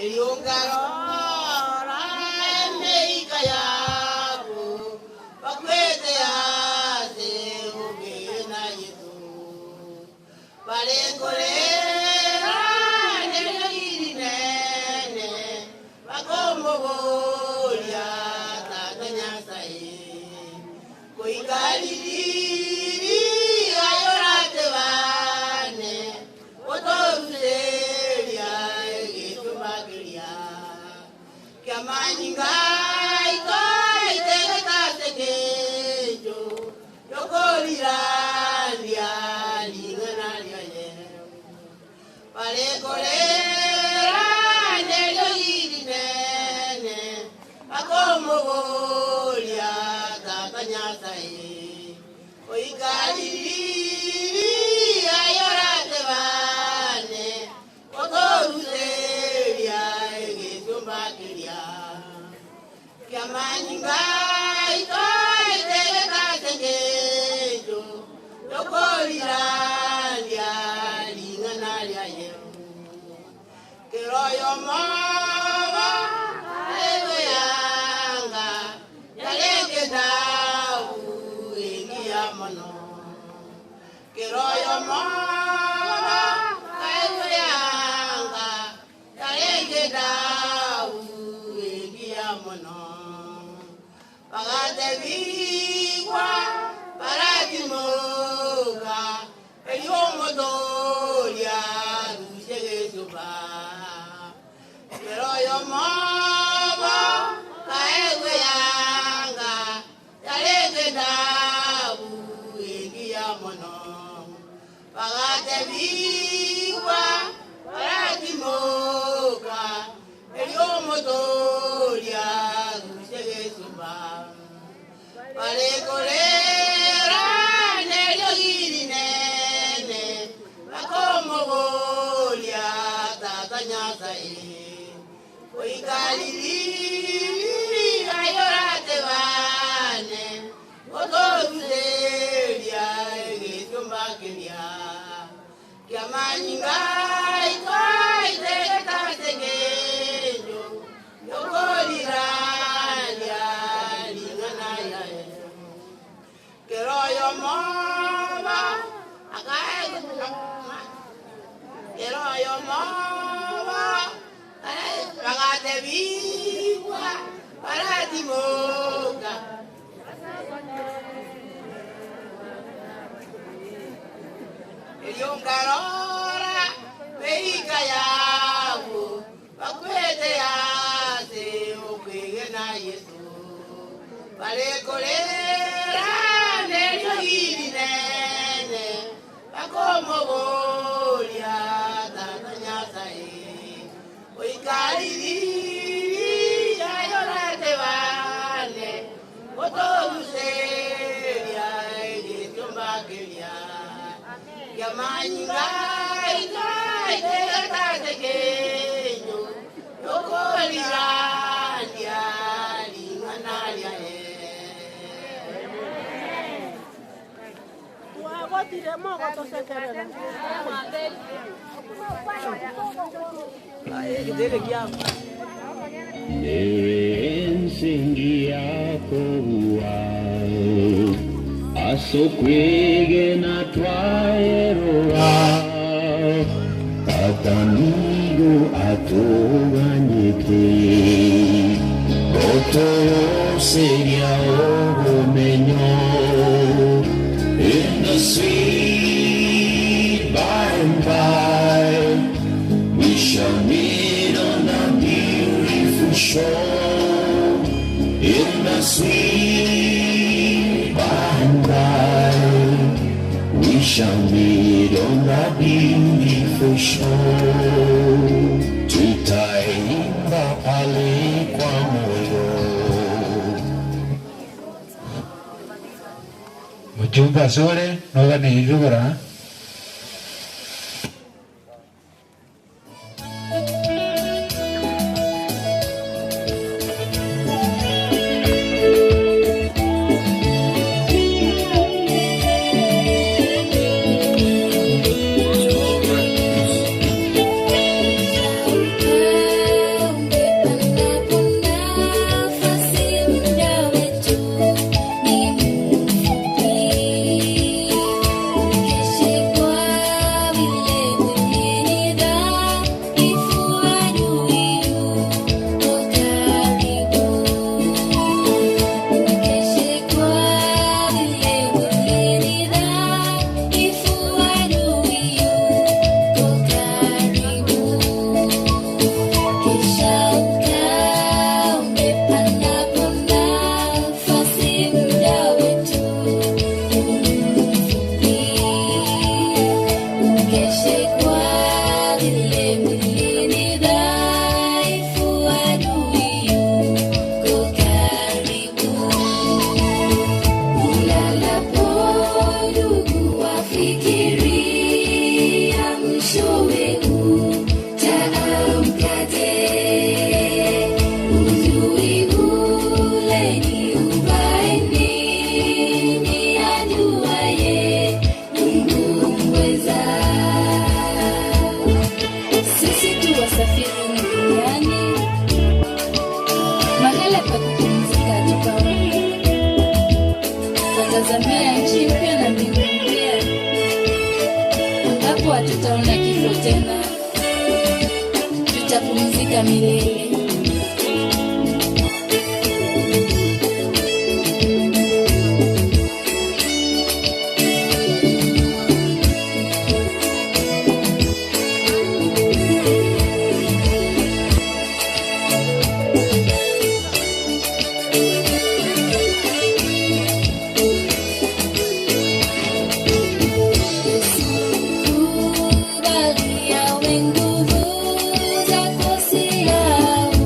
Eliongarora emeiga yago bakwete ase okwena Yesu. Balenkolera nebirinene bakomobolia tata Nyasaye koikalilili ayorate bane otoruselia egetumakiria kiamanyinga ikoitekatekejo yokolirandia ling'ana lyaye balekolera nelyo ilinene bakomobolia tata Nyasaye oikalilili ayorate bane otoruselia egesombakelia kiamanyinga ikoitekatekejo yokolirandia ling'ana lyaye keroyo mama ewe yanga yaleke dawu engiya mono keroyo mama ewe yanga yaleke dawu engiya mono bagatebigwa baratimoka eliomodolia rusegesoba keroyo mama kaewe yanga yaleke dawu engiya mono bagatebigwa baratimoka eliomodolia rusegesoba balekolera nelyo ilinene bakomobolia tata Nyasaye oikalilili ayorate bane otoruselia egetombakelia kiamanyinga ikoitekatekejo yokolirandia ling'ana yaye keroyo mama keroyo mama bagatebigwa baratimoka eliongarora beika yabo bakwete yase okwegena Yesu balekolera nelyo ilinene bakomobolia tata Nyasaye oikalilili ayorate bane otoruselia egetombakelia kiamanyinga ikaitekatekenyo yokolirandia ling'ana lyaye Twagotire moko tosekerera. Nsingi yako uwao asokwege na twaerora atanigo atoganyete otoseria ogomenyo in the sweet by and by we shall meet on a beautiful shore in the sweet by and by. We shall meet on that beautiful shore. Tutai Ujumbe asore noganeirie gora. Sisi tu wasafiri duniani, mahala pa kupumzika tukaona, twatazamia nchi mpya na mbingu mpya, ambapo hatutaona kifo tena, tutapumzika milele. Kubali awe nguvu zako si yao.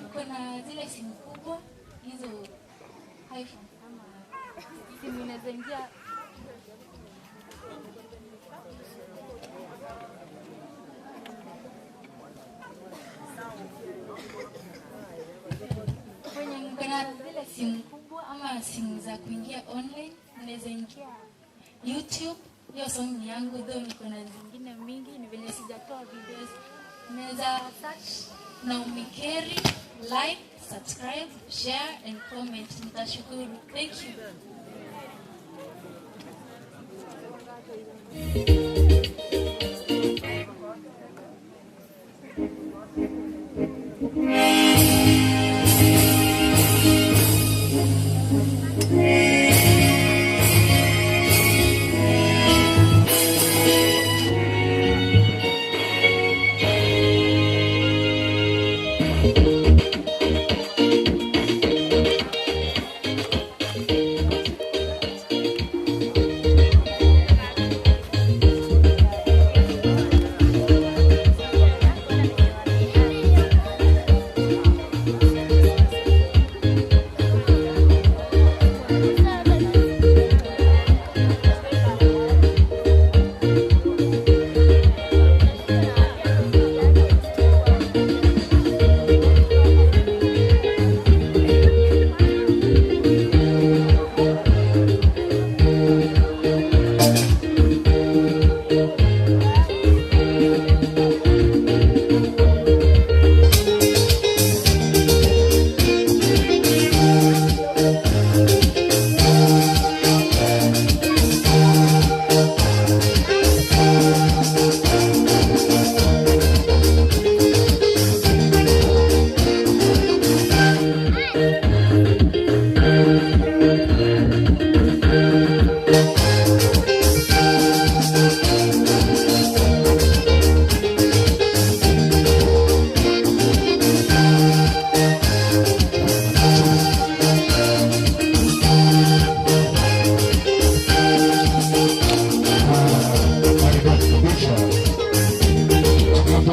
Uko na zile simu kubwa hizo iPhone ama simu inaweza ingia kwenye mko na zile simu kubwa ama simu za kuingia online, mnaweza ingia YouTube. Hiyo song ni yangu, though niko na zingine mingi, ni venye sijatoa videos. Mnaweza search Naomi Kerry, like, subscribe, share and comment. Nitashukuru. Thank you.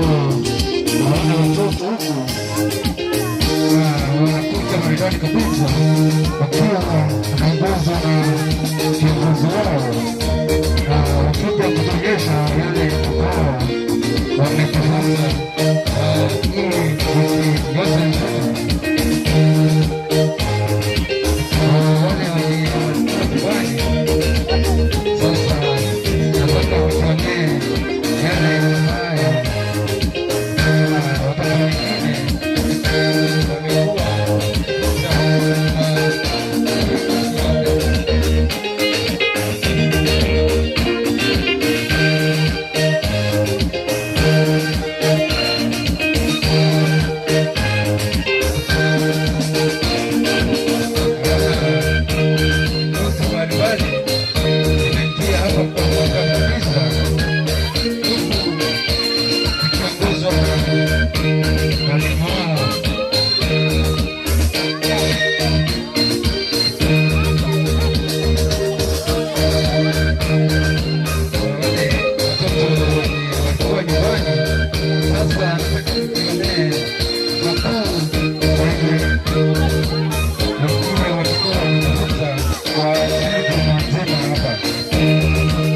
Naona watoto huku wanakuja maridadi kabisa wakiwa wanaongozwa na kiongozi wao, na wakija kutuonyesha yale ambao wamejifunza ili wiki yote nzima. Wale wenye nyumbani sasa, nataka watuonyee yale ambayo watoto wengine wamekuwa mbalimbali zinaingia hapa kwa mwaka kabisa, huku ikiongozwa na mwalimu wao. Wale watoto wenye walikuwa nyumbani sasa nataka nijionee wakuu wenye na kule walikuwa wanafunza kwa juma nzima hapa.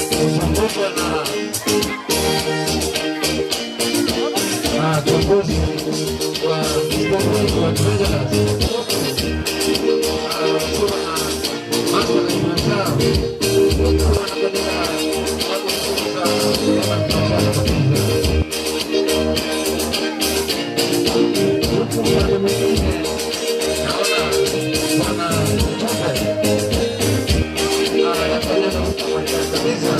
Kuzungukwa na kiongozi wa kiongozi wa Treasury wakiwa na masuala ya mazao, wakiwa wanaendelea na kufunza kama tunafanya kabisa. Huku upande mwingine naona bwana Mjumbe anafanya kabisa.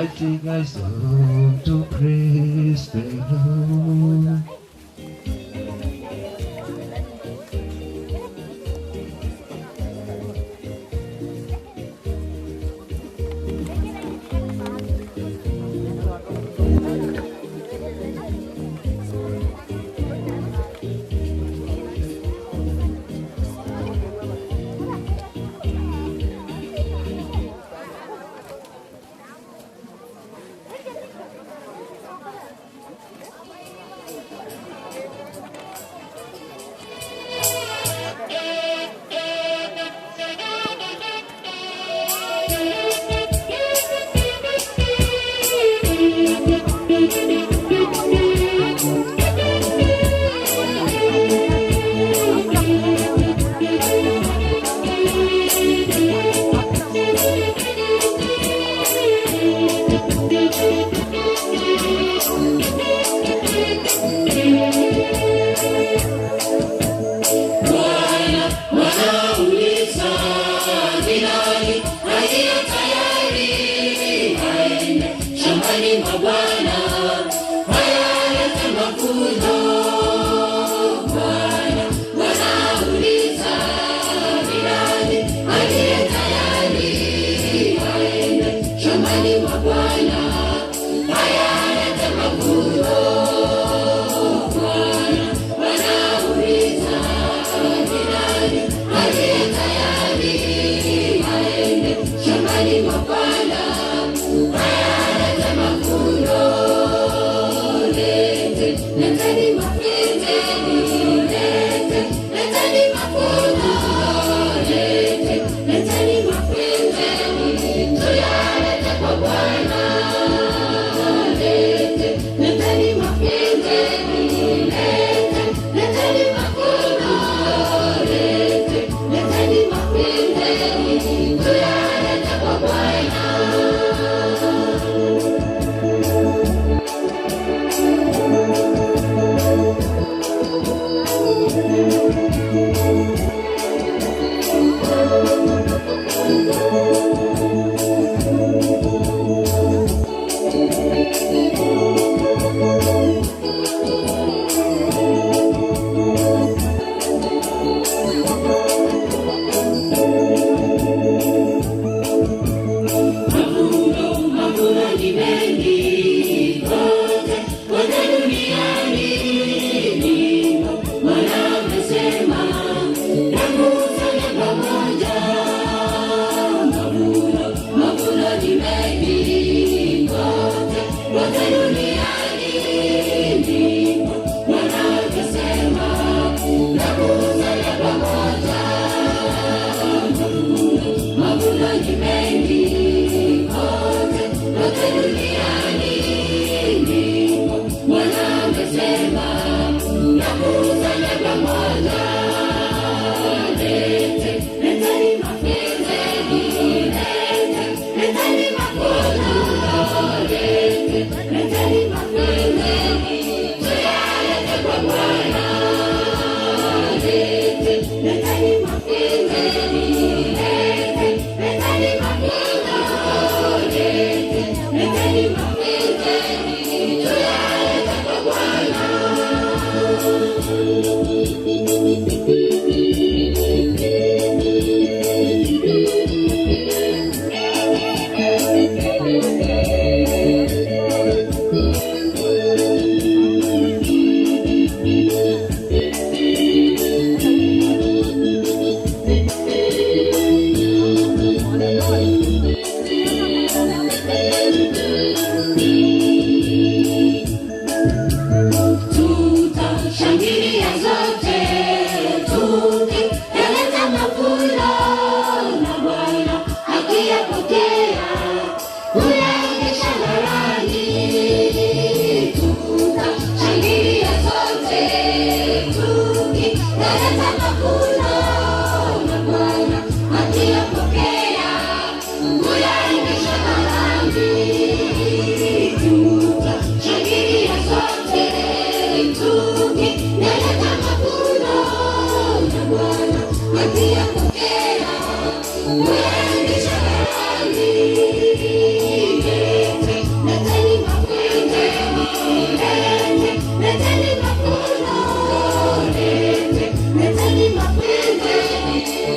I think I song to praise the Lord. Bwana wanauliza ni nani aliye tayari aende shambani mwa Bwana hayalete mavuno. Bwana wanauliza ni nani aliye tayari aende shambani mwa Bwana hayalete mavuno. Bwana wanauliza ni nani aliye tayari aende shambani mwa Bwana hayalete mavuno. Lete, leteni mavuno, lete, leteni mavuno, lete, leteni mavuno, tuyalete kwa Bwana. Lete, leteni mavuno, lete, leteni mavuno, lete, leteni mavuno, tuyalete kwa Bwana. Tutashangilia zote tukileta mavuno na Bwana akiyapokea huyaonyesha ghalani. Tutashangilia zote tukileta mavuno na Bwana akiyapokea huyaonyesha ghalani. Tutashangilia zote tukileta mavuno na Bwana akiyapokea huyaonyesha ghalani. Lete, leteni mavuno, lete, leteni mavuno, lete, leteni mavuno,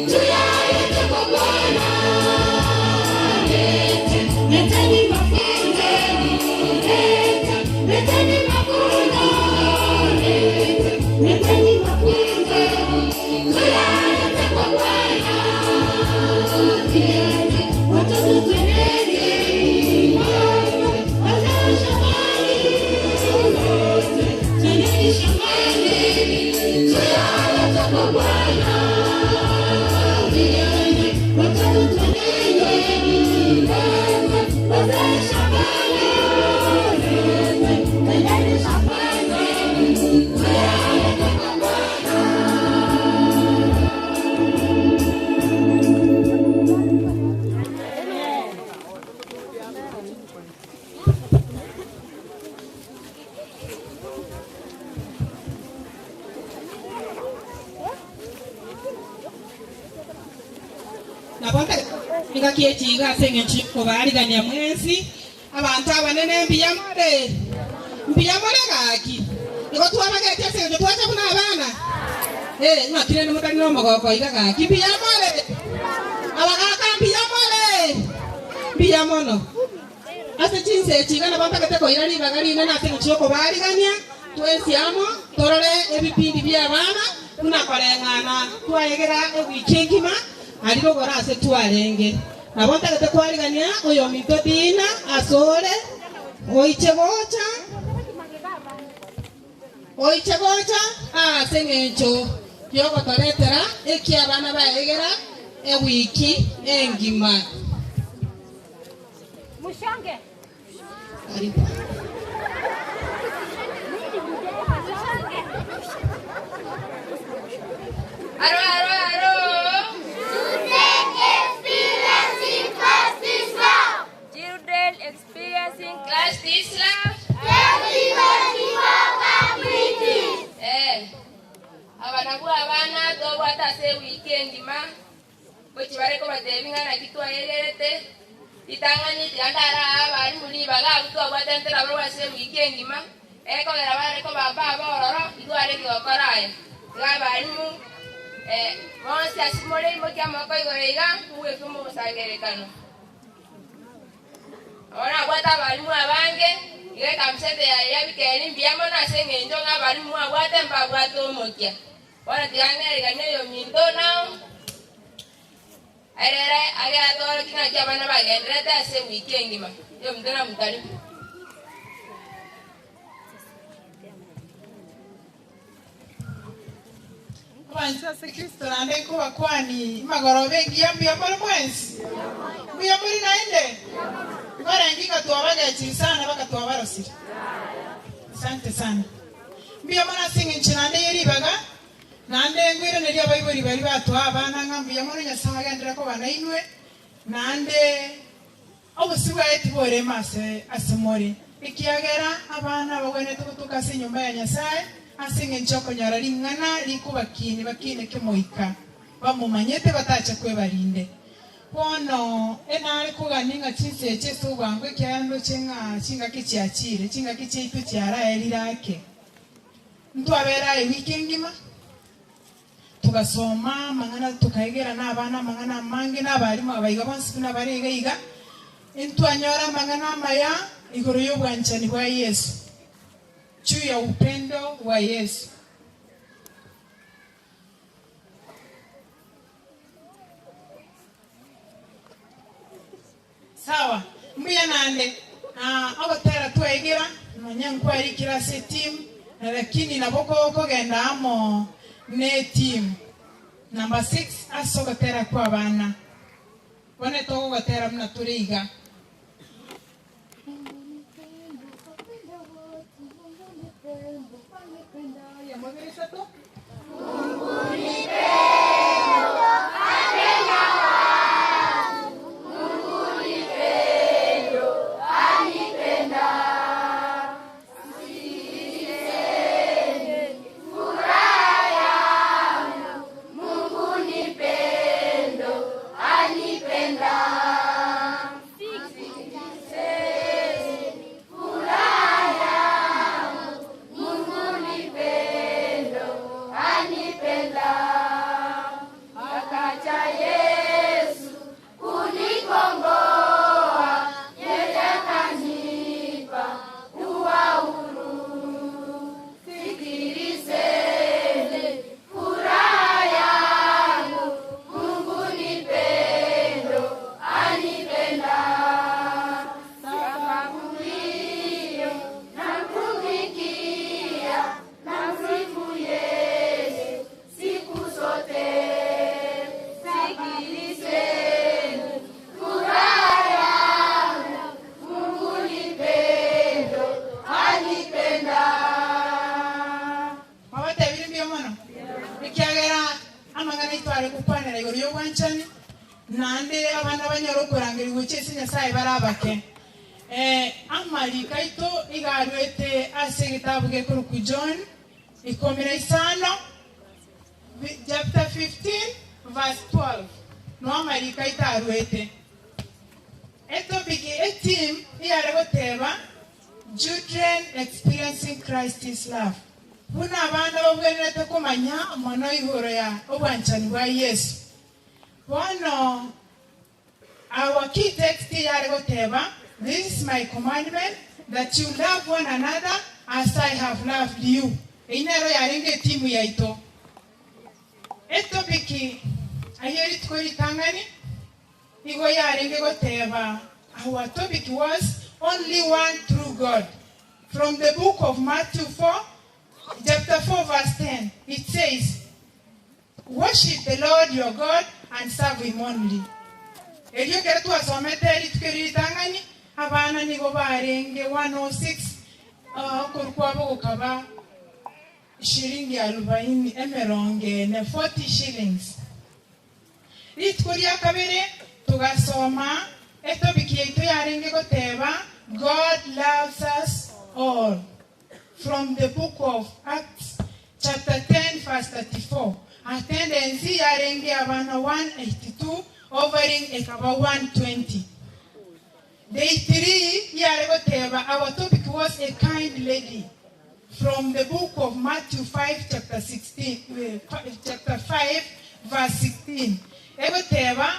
tuyalete kwa Bwana. Lete, leteni mavuno, lete, leteni mavuno, lete, leteni mavuno, tuyalete kwa Bwana. Lete, watoto twendeni, wazee shambani, lete, twendeni shambani, tuyalete kwa Bwana. Lete, watoto twendeni, wazee shambani, lete, twendeni shambani, tuyalete kwa Bwana. Nabonde ngakie ase eng'encho kobarigania mwensi abantu abanene mbuya more mbuya more gaki igo twabagetie ase eng'encho twacha buna abana eh ng'akire nimotari na omogoko iga gaki mbuya more abagaka mbuya more mbuya mono ase chinse echi iga nabo ntagete koira ribaga rinene ase eng'encho yokobarigania twensi amo torore ebipindi bia abana buna koreng'ana twaegera ewiki engima arirogora ase twarenge nabo ntagete kwarigania oyo minto dina asore oiche gocha oiche gocha ase eng'encho yogotoretera eki abana baegera ewiki engima Mushange. Karibu. Aro, aro, aro. Children experiencing class this love. Eh. Abana bwa abana tobwata ase ewiki engima gochi bareko batebing'ana ki twaegerete ritang'ani tigandara abarimu ribaga abwo twabwate ntera barwa ase ewiki engima ekogera bareko baba abororo itwareki gokora aya iga abarimu eh, bonsi ase more imoki amaboko igoro iga mugweka omosangerekano ona abwate abarimu abange iga ekamsete yabikeri mbuya mono ase eng'encho ng'a abarimu abwate mbabwate omokia bono tigang'erigania oyo minto nao erere ageatoroki naki abana bagenderete ase ewiki engima oyo minto namotaribu Abanto ase Kristo naende nkobakwani magoroba engiya mbuya muri mwensi mbuya muri naende barengi ikatwabagechiri sana bakatwabarosire asante sana mbuya mono ase eng'encho naende yeribaga naende ngwiraneri abaibori bari batwaa abana ng'a mbuya mono Nyasaye agendere koba nainwe naende obosi bwaye tiborema ase ase more ekiagera abana bagwenerete gotuka ase enyomba ya Nyasaye ase eng'encho okonyora ring'ana rikobakini bakine kemoika bamomanyete batache kwebarinde bono enare kogania ng'a chinse echi ase obwango ekiagera ndoche ng'a chingaki chiachire chingaki chiaito chiaraerire ake. Ntwabera aye wiki engima, tugasoma amang'ana tukaegera na abana amang'ana amange na abalimu aba iga bonsi buna bare iga iga, ntwanyora amang'ana amaya igoro ya obwanchani bwa Yeso, juu ya upendo wa Yesu. Sawa, mbuya nande ogotera twaegera nonya nkwarikire ase etimu lakini nabo kogenda amo ne etimu number 6 ase ogotera kwa abana. Bono togogotera buna tore iga. Mwabatebire mbuya mono ekiagera amang'ana aitware gokwanera igoro ya obwanchani naende abana banyore okorangeria gochia ase Nyasaye bare abake. Amariko aito iga arwete ase egetabu gekorokwa John ikomi na isano chapter 15 verse 12 no amariko aito arwete. Etopic etheme iyare goteba Children Experiencing Christ's Love, buna abana babwenerete komanya mono igoro ya obwanchani bwa Yeso. Bono our key text iyare goteba This is my commandment, that you love one another as I have loved you. Eyio nero yarenge etimu yaito. Etopic ayio rituko ritang'ani nigo yarenge goteba our topic was only one true God. From the book of Matthew 4, chapter 4 verse 10, it says, Worship the Lord your God and serve him only. Erio ekero twasomete rituko erio ritang'ani, abana nigo barenge 106, okorwa kwabo gokaba shilingi arubaini, emerongo ene, 40 shillings. Rituko ria kabere togasoma etopic yaito yarenge goteba God loves us all from the book of Acts chapter 10 verse 34. Attendance yarenge abana 182 offering ekaba 120. Day 3 yare goteba our topic was a kind lady from the book of Matthew 5 chapter 16, chapter 5 verse 16. Egoteba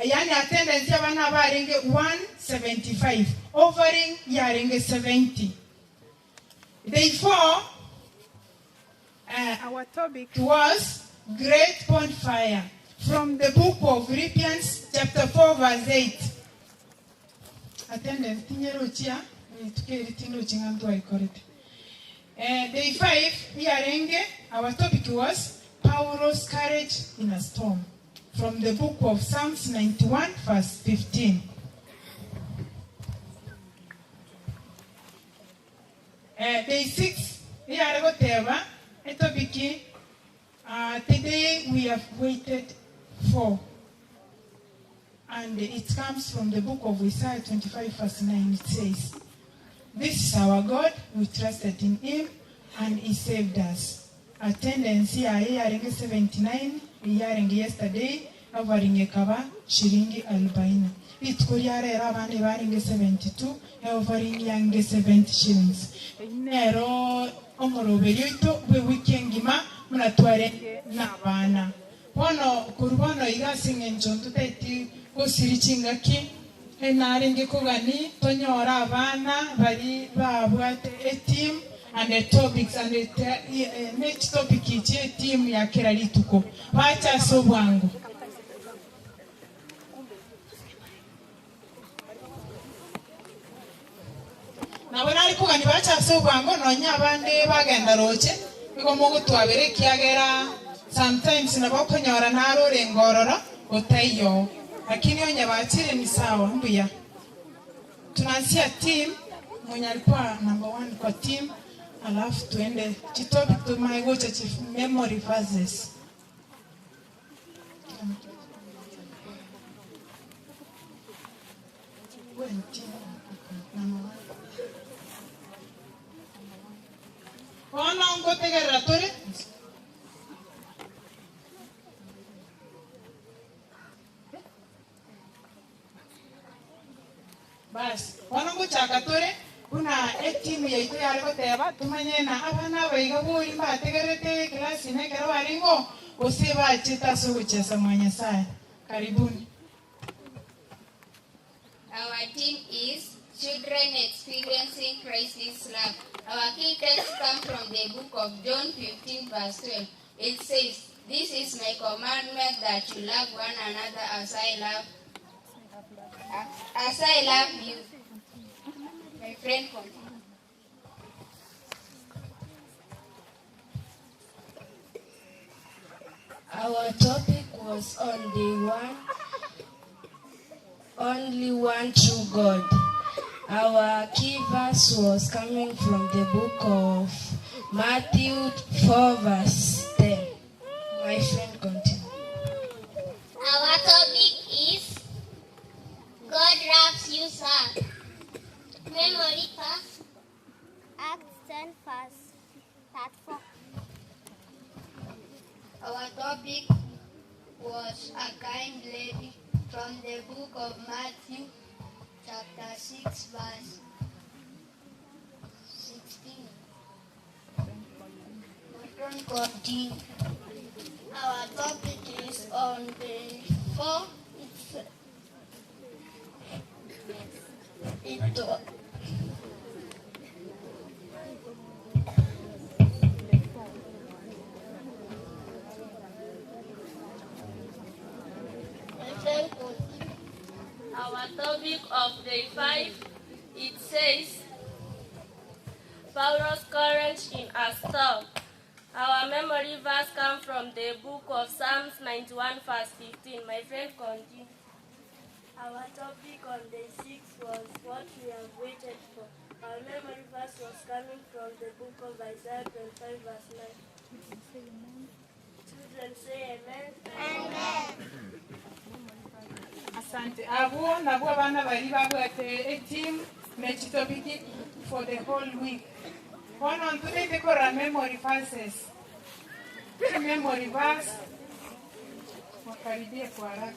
yani attendance y'abana barenge 175 offering yarenge 70. Day 4 our topic was Great Bonfire from the book of Philippians chapter 4 verse 8. Attendance tinyerochia tukeri tindochi ng'antu aikorete. Day 5 yarenge our topic was Paulo's courage in a storm from the book of Psalms 91 verse 15. Day 6 yare goteba etopic the day we have waited for, and it comes from the book of Isaiah 25 verse 9. It says, This is our God, we trusted in him and he saved us. Attendance yaye yarenge 79, yarenge yesterday, Offering ekaba shilingi arubaini. Rituko ria rero abana ebarenge 72, eoffering yange 70 shillings. Eyio nero omoroberio oito bw'ewiki engima buna twarenge nabana. Bono korwa bono iga ase eng'encho ntotaeti gosiria chingaki, narenge kogani tonyore abana baria babwate etheme and the topics and ne chitopic chie etheme ya kera rituko, bache ase obwango. Nabo nare kogania bache ase obwango, nonya abande bagenda roche, nigo mogotwabera ekiagera sometimes nabo okonyora naro orenge ororo otaiyo, lakini onye bachire ni sawa, mbuya. Tunaanzia team, mwenye alikuwa number one kwa team, alafu tuende chitopic tomae gocha chi memory verses. Bono ngotegerera tore. Basi, bono ngochaka tore buna etimu yaito yare goteba, tomanye na abana aba iga bori mbategererete ekelasi ime ekero barenge oo, gose bachete ase ogochiesa mwa Nyasae. Karibuni. Our team is Children Experiencing Christ's Love. Our key text comes from the book of John 15, verse 12. It says, This is my commandment that you love one another as I love as I love you. My friend continue. Our topic was on the one, only one true God. Our key verse was coming from the book of Matthew 4, verse 10. My friend, continue. Our topic is God loves you, sir. Memory verse Acts 10, verse 34. Our topic was a kind lady from the book of Matthew, chapter 6, verse 16. My continue. Our topic is on the four. It's, it, My friend continue. Our topic of day 5, it says, Pharaoh's courage in a storm. Our memory verse comes from the book of Psalms 91, verse 15. My friend, continue. Our topic on day 6 was what we have waited for. Our memory verse was coming from the book of Isaiah 25, verse 9. Children say amen. Amen. Asante. Abo nabwo abana bari babwate eteam ne chitopiki for the whole week. Bono nturete korora memory verses. Memory verse wakaribie kwa haraka.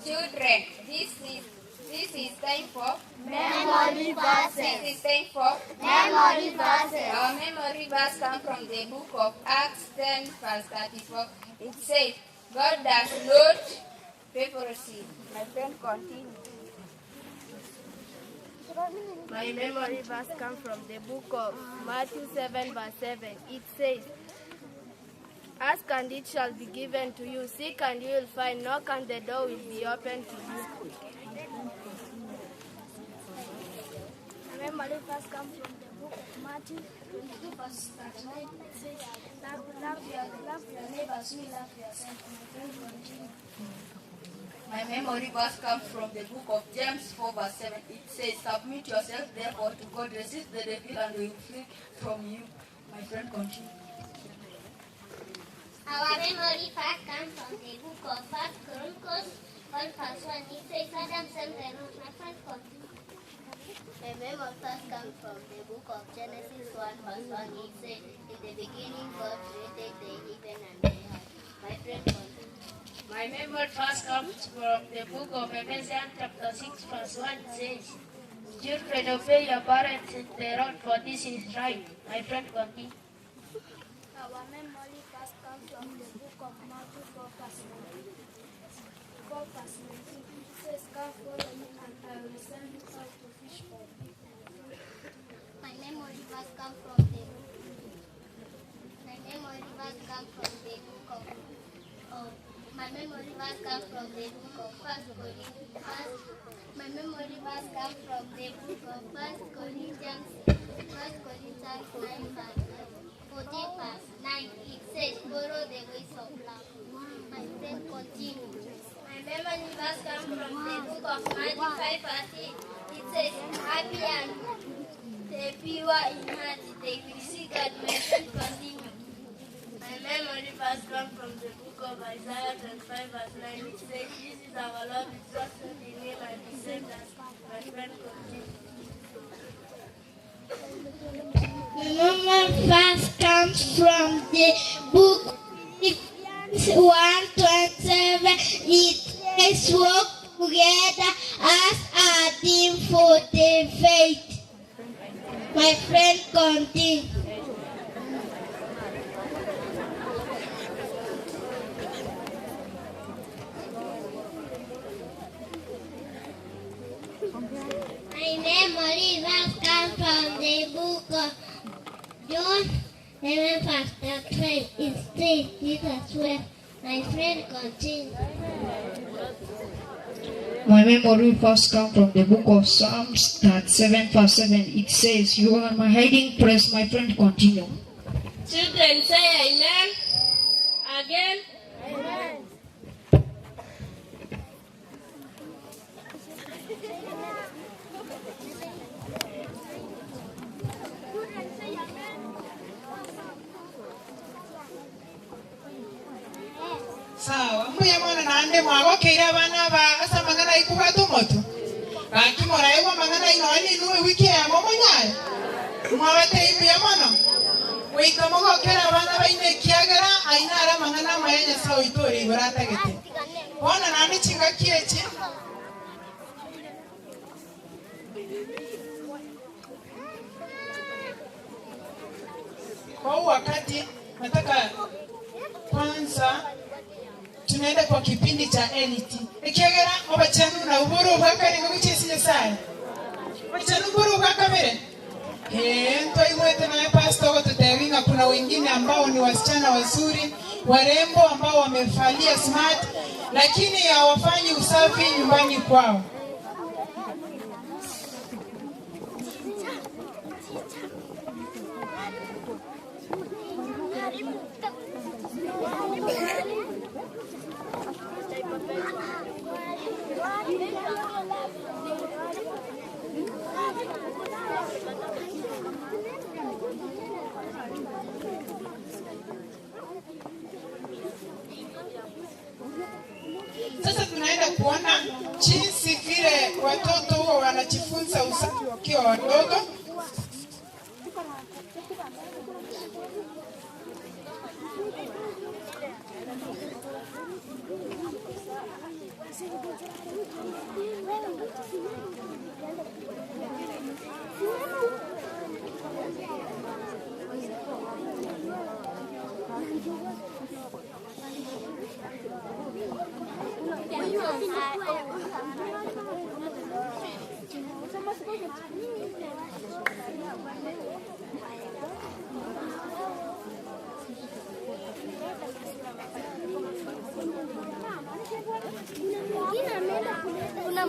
Children, this is time for Memory verses. This is time for Memory verses. Our memory verse comes from the book of Acts 10, verse 34. It says, God does not favor sin. My friend, continue. My memory verse comes from the book of Matthew 7, verse 7. It says, Ask and it shall be given to you. Seek and you will find. Knock and the door will be opened to you. My memory verse comes from the book of Matthew 22, verse 39. It says, love your neighbors, you love yourself. My friend, continue. My memory verse comes from the book of James 4, verse 7. It says, Submit yourself therefore to God, resist the devil, and he will flee from you. My friend, continue. Our memory verse comes from the book of 1 Chronicles 1 verse 1. It says, Adam sent the root. My friend continue. My memory verse comes from the book of Genesis 1 verse 1. It says, In the beginning God created the heaven and the earth. My friend continue. My memory verse comes from the book of Ephesians chapter 6 verse 1. It says, Children, obey your parents in the Lord, for this is right. My friend continue. Our memory verse comes from the book of Matthew 4 verse 19. 4 verse 19. It says, Come follow me and I will send you out to fish for people. My memory verse comes from the My memory verse comes from the book of, of my memory verse comes from the book of First Corinthians. My memory verse comes from the book of First Corinthians, First Corinthians 9 verse 14 verse 9. It says, "Follow the ways of love." My friend continue. My memory verse comes from the book of Matthew 5 verse 8. It says, Happy and the pure in heart, they will see God. My friend continue. My memory verse comes from the book of Isaiah 25 verse 9. It says, This is our Lord, we trust in him and he saved us. My friend continue. My memory verse comes from the book Philippians 1:27. It says, Work together as a team for the faith. My friend continue. My memory verse comes from the book of John 11 verse 12. It says, Jesus wept. My friend continue. My memory verse comes from the book of Psalms 37 verse 7. It says, You are my hiding place, my friend. Continue. Children say amen. Again. Amen. Sawa, mbuya mono naende mwagokeire abana aba ase amang'ana aikobwata omoto. Gaki moraigwe amang'ana aino onye inwe ewiki eyemo monyare. Mwabatebia mbuya mono. Goika mogokere abana baino ekiagera aino are amang'ana amaya Nyasae oito ore igoro atagete. Bono naende chingaki echi. Kwa huu wakati nataka kwanza tunaenda kwa kipindi cha eliti ekiagera obachenu na uburu obwakare ngogochiesi Nyasaye obachenu uburu obwakamere Twaigwete naye pastor ogotutebi ng'a kuna wengine ambao ni wasichana wazuri warembo ambao wamevalia smart lakini hawafanyi usafi nyumbani kwao. Sasa tunaenda kuona jinsi vile watoto huwa wanajifunza usafi wakiwa wadogo.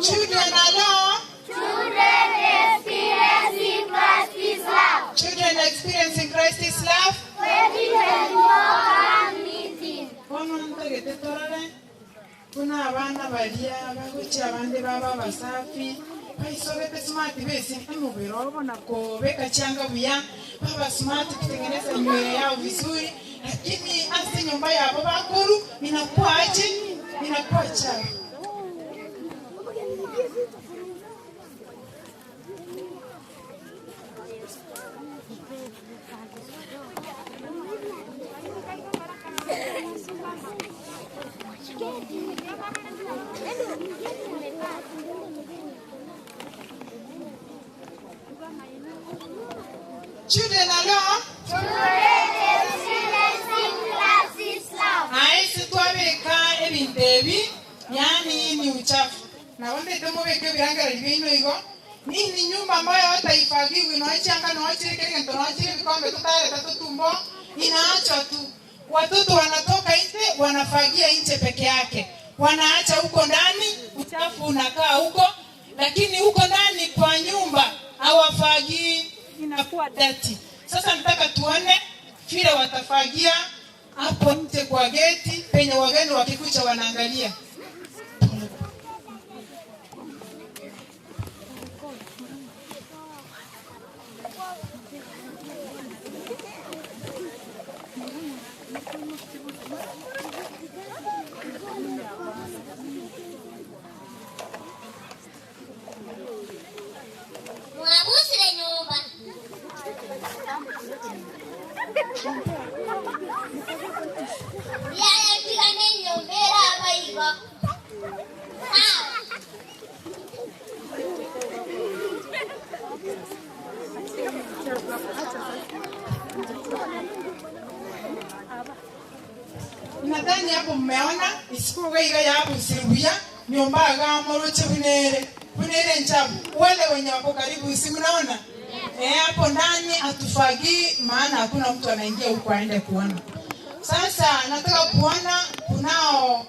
Children, hello. Children experiencing Christ's love. Children experiencing Christ's love. 2024 meeting. Bono ntagete torore kuna abana baria bagochia abande baba abasafi baisobete smart bese emubiri obo na kubeka changa buya baba smart kutengeneza nywele yao vizuri, lakini ase nyumba yabo bakuru inakuwa aje? Inakuwa chafu. Children, hello? Aye, twabeka ebintu ebi, yani ni uchafu. Na wende tumubeke ebirangereri biaino igo, nini nyumba ambayo hataifagiwi noechanga noechirike gento noechire vikombe tutareta tutumbo inaachwa tu. Watoto wanatoka nje wanafagia nje peke yake, wanaacha huko ndani, uchafu unakaa huko, lakini huko ndani kwa nyumba hawafagii, inakuwa dirty. Sasa nataka tuone vile watafagia hapo nje kwa geti penye wageni wakikucha wanaangalia. Mwabusire nyumba. Yayatigane nyumba era abayigo. Nadhani hapo mmeona isikuwa iga yabusirubuya nyumba agamoroche bunere bunere nchabu wale wenye wako karibu si mnaona eh, hapo ndani hatufagii maana hakuna mtu anaingia huko aende kuona. Sasa nataka kuona kunao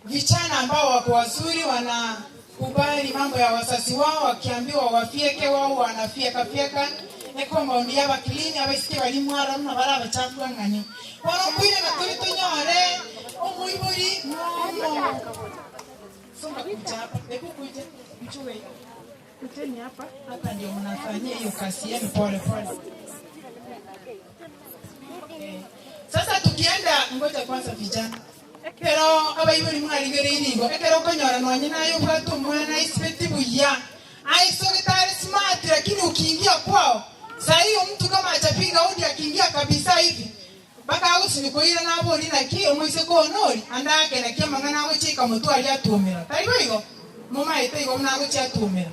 vijana ambao wako wazuri wanakubali mambo ya wazazi wao, wakiambiwa wafieke wao wanafieka fieka ekomaundi y'abakilini abaisike bari mwaro na bari abachafua ng'ani bono kwire na turi tunyore omuibori nomo songa kuja hapa hebu kuja mchue kuteni hapa hapa ndio mnafanyia hiyo kazi yenu pole pole. Eh, Sasa tukienda ngoja kwanza vijana ekero abaibori mwarigereire igo ekero okonyora nonye naye obwate omwana aisibeti buya aisogete smart lakini ukiingia kwao saa hiyo mtu kama achapiga undi akiingia kabisa hivi mpaka agosinikoira nabori naki omoise konori andake naki amang'ana agochika motu aria atumira tari boigo momaete igo buna agochi atumira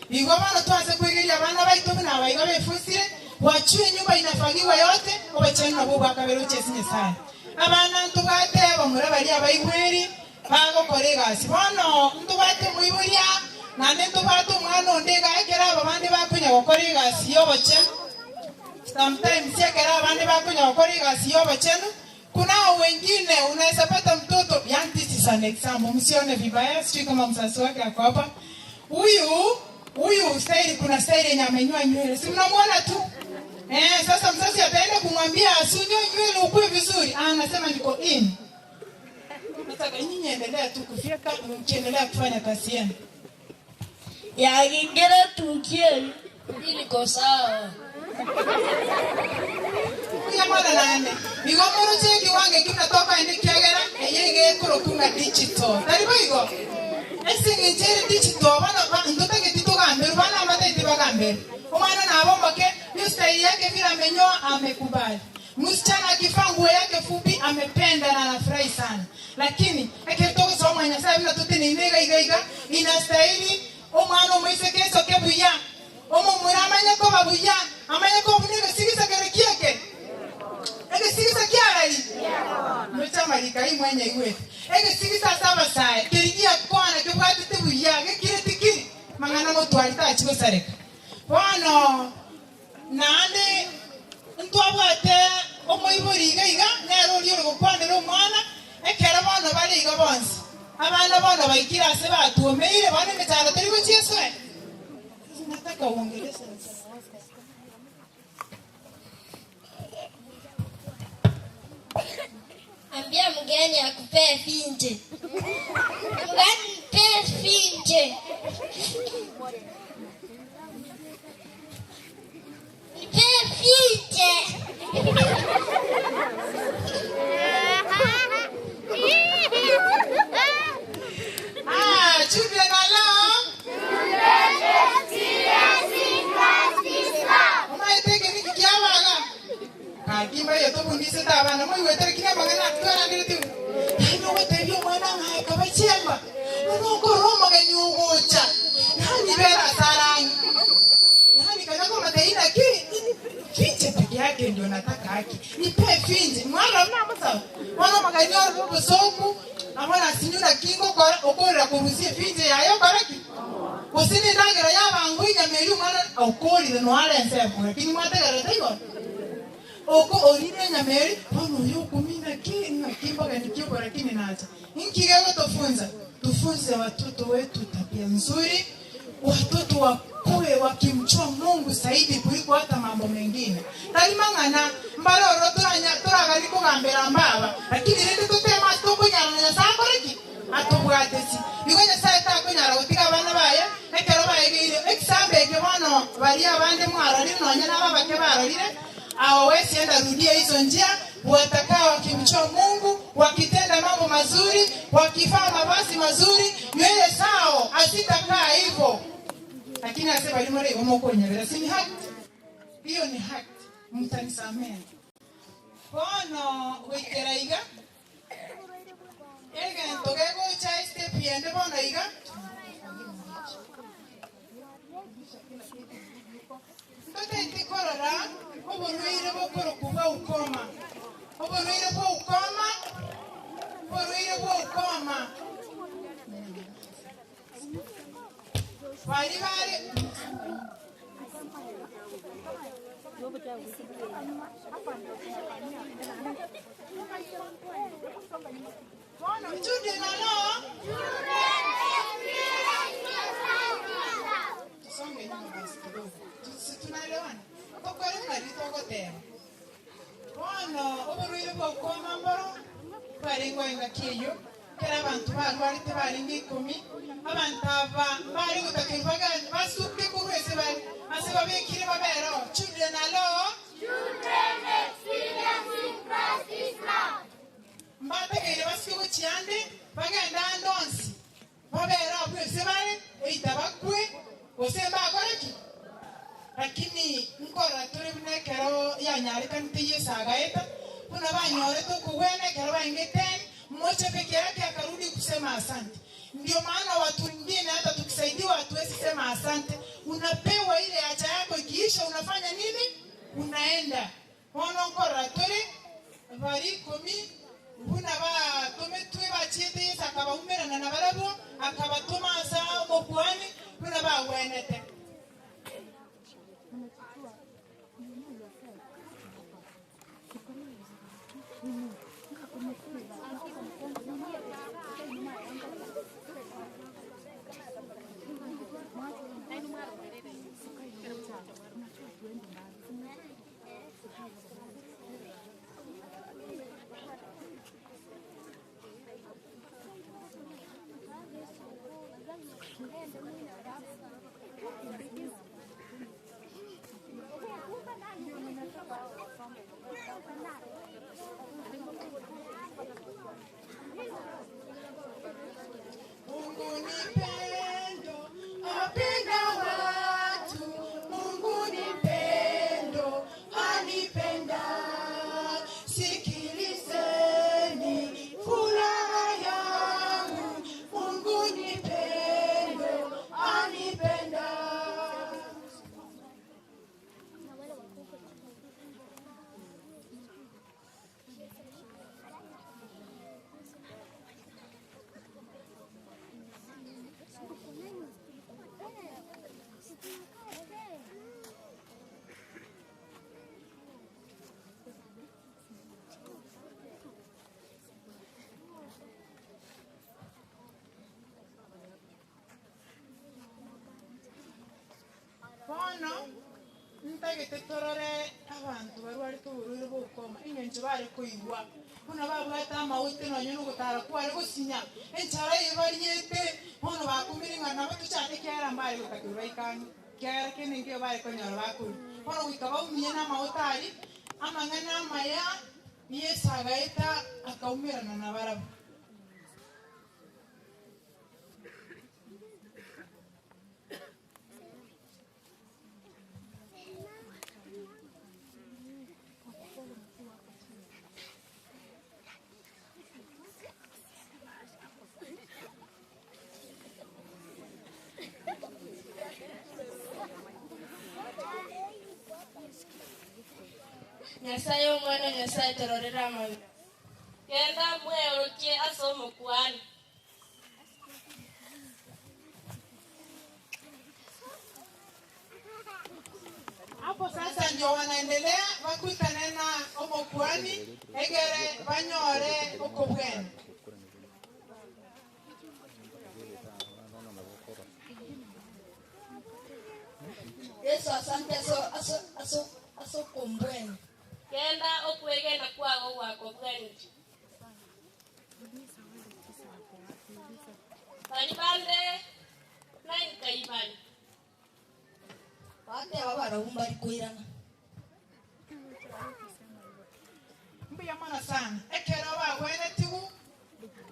igo bono twanse kwegeria abana baito buna abaigo befusire wachue nyumba inafagiwa yote obachani nabo bwakabere ochesi nyasaye abana ntubwate bamura baria abaigweri bagokora egasi bono ntubwate moiboria nande ntubwate omwana onde egakera aba bande bakonya gokora egasi ya obochenu sometimes ekera abande bakonya gokora egasi ya obochenu kunao wengine unaweza pata mtoto yani this is an example msione vibaya sijui kama mzazi wake ako hapa huyu huyu staili kuna staili yenye amenyoa nywele si mnamwona tu eh sasa mzazi ataenda kumwambia asunyoe nywele ukue vizuri ah anasema niko in nataka nyinyi endelea tu kufyeka mkiendelea kufanya kazi yenu Yakingira tukie niko sawa. Kuya mwana nane igo muruche kiwango kimnatoka ende kiagera eye igekuro kunga digital tari boigo esing'enche ere digital bana ntotageti tugamberu bana amatageti bagamberu omwana nabomoke hiyo staili yake vile amenyoa amekubali msichana akivaa nguo yake fupi amependa na anafurahi sana lakini eketogosoma nyasaye bina tutinine iga iga iga inastahili omwana omoiseke esoke buya omomura amanye koba buya amanye koba buna egesigisa kere kieke egesigisa kiarari nochamarika imwenya igwete egesigisa ase abasae keri giakwana kebwatete buya gekire tikiri mang'ana motwari tachigosareka bono naende ntwabwate omoibori iga iga nere oria ori gokwanera omwana ekero bono bare iga bonsi abana bono baikire ase batuomeire bono emechando tori gochieswe nataka uongeleshe Ambia mgeni akupee finje. Mgeni pee finje. Nipee finje. Ah, children alone. Omaeteke niki kiabaga. Kakimba yeto bundise tabana moiwetere kina mangana atwarandirete. Yaani ogotebia omwana ng'ae Agobatebia naki finche peke yake ndio nataka haki. Nipe finche. Mwarora buna amosaba. Bono omogeni orore obosoku, nabo nasinyu naki ngokora, okorera korusia efinche yaye okore ki? Gose nendagera y'abango enyama eria omwana okorire noe are ensemo, lakini mwategererete igoro. Oko orire enyama eria, bono oyo okumia naki ng'aki mbogeni ki obo lakini nacha. Inki gegotofunza? Tufunze watoto wetu tabia nzuri, watoto wakue wakimjua Mungu zaidi kuliko hata mambo mengine. Tari mang'ana mbare ororo toranya toraganie kogambera mbaba, lakini rende toteme ase tokonyara na Nyasae akore ki? Atobwatesi. Igo Nyasae takonyara gotiga abana baye ekero baegeire ekisambe eke bono baria abande mwarorire nonya naba abake barorire, Hawawezi enda rudia hizo njia, watakaa wakimjua Mungu, wakitenda mambo mazuri, wakivaa mavazi mazuri, nywele zao hazitakaa hivyo. Lakini ase baria more igo mokonyabera, si ni haki? Hiyo ni haki, mtanisamehe. Bono goikera iga, egento gegocha estep yende bono iga, Ntotaeti korora oborwaire bokorokwa bwa ukoma, oborwaire bwa ukoma, oborwaire bwa ukoma. Baria bare Bono children alo. Tusonge nyuma basi kidogo. Si tunaelewana? Tokore buna riria togoteba. Bono oborwaire bwa ukoma mboro bwarenge engaki eyio, ekero abanto barwarete barenge ikomi, abanto aba mbare gotakerwa bagende basuke korwa ase bare, ase babekire babere oo. Children alo. Mbategeire basike gochia ande, bagende ande onsi, babere abwo ase bare, eita bakwe, gose mbakore ki? Lakini nkorora tore buna ekero yanyarekanete Yeso agaeta, buna banyorete okogwena ekero baenge ten, mmocha peke yake akarudi kusema asante. Ndio maana watu wengine hata tukisaidiwa hatuwezi sema asante. Unapewa ile haja yako ikiisha unafanya nini? Unaenda. Bono nkorora tore baria ikomi buna batometwe bachiete Yeso akabaumerana nabarabwo, akabatoma ase omokuani buna bagwenete. Mungu ni pendo, apenda watu. Mungu ni pendo, anipenda. Sikilizeni furaha yangu. Mungu ni pendo, anipenda. Bono ntagete torore abanto barwarete oborwaire bwa ukoma, engencho bare koigwa buna babwate amaote nonya na ogotara kware gosinya, enchara eye bariete, bono bakumire ng'a nabo tochate ekiagera mbare gotakerwa baike ang'e, ekiagera kende nkeiyo bare konyora bakoria. Bono goika baumie na amaote aria, amang'ana amaya Yeso agaeta akaumerana nabarabwo. Nyasaye omwana Nyasaye tororera amabi. Genda mweorokie ase omokuani. Hapo sasa ndio wanaendelea bakutane na omokuani egere banyore okobwene. Yesu asante aso aso aso aso kumbwena. Genda okwegena kwago gwakobwenire. Bari bande nainkaibari. Bateba barabwo mbari koirana. Mbuya mono sana ekero bagwenetigu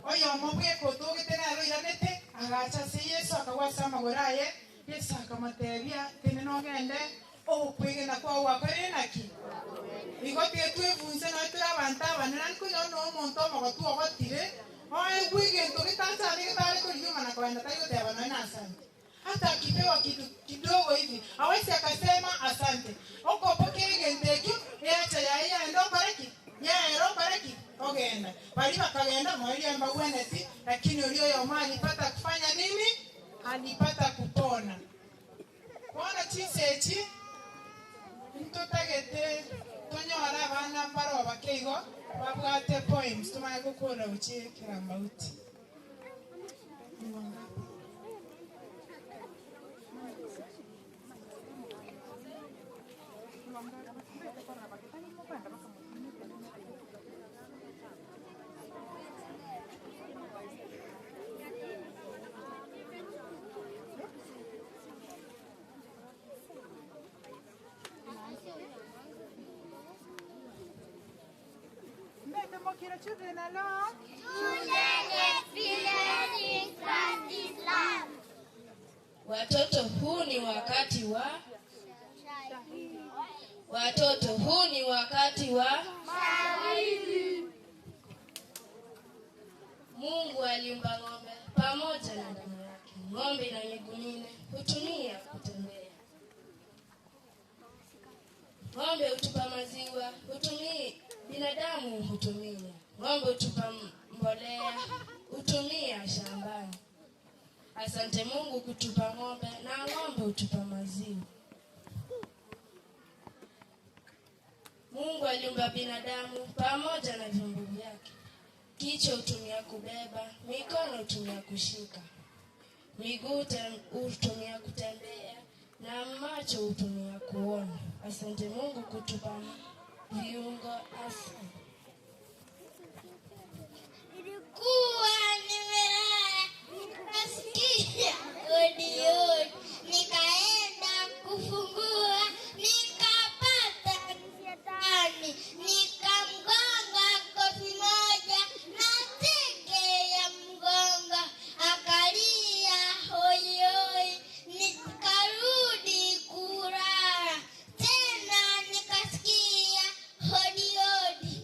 oyomo bweka otogete naro oiranete agacha ase Yesu akagwa ase amagoro aye Yesu akamotebia tene nogende okwegena kwao gwakorire naki igo tiga twebunse noe tore abanto abanene nari konyora noe omonto omogotu ogotire oegwe egento getasane getare korigia omana kogenda tari goteba noe na asante hata akipewa kitu kidogo hivi awezi akasema asante okopokera egento ekio eacha yaye yaenda okore ki yaera okore ki ogenda bari bakagenda mwaria mbagweneti lakini oria oyomo alipata kufanya nini alipata kupona bono chinsa echi ntotagete tonyore abana mbaro bake igo babwate poems tomanye gokora gochia kerambauti. Mbete mokiro children alone. Children experiencing Christ is love. Watoto, huu ni wakati wa watoto, huu ni wakati wa Mungu aliumba ng'ombe pamoja na damu yake. Ng'ombe ina miguu minne, hutumia kutembea. Ng'ombe hutupa maziwa, hutumia binadamu hutumia. Ng'ombe hutupa mbolea, hutumia shambani. Asante Mungu kutupa ng'ombe na ng'ombe hutupa maziwa. Mungu aliumba binadamu pamoja na vyombo vyake. Kichwa hutumia kubeba, mikono hutumia kushika, miguu hutumia kutembea na macho hutumia kuona. Asante Mungu kutupa viungo. Asante. Nilikuwa nimelala nikasikia odi odi, nikaenda kufungua nikapata shetani, nikamgonga kofi moja na teke ya mgongo, akalia hoi hoi. Nikarudi kulala tena, nikasikia hodi hodi,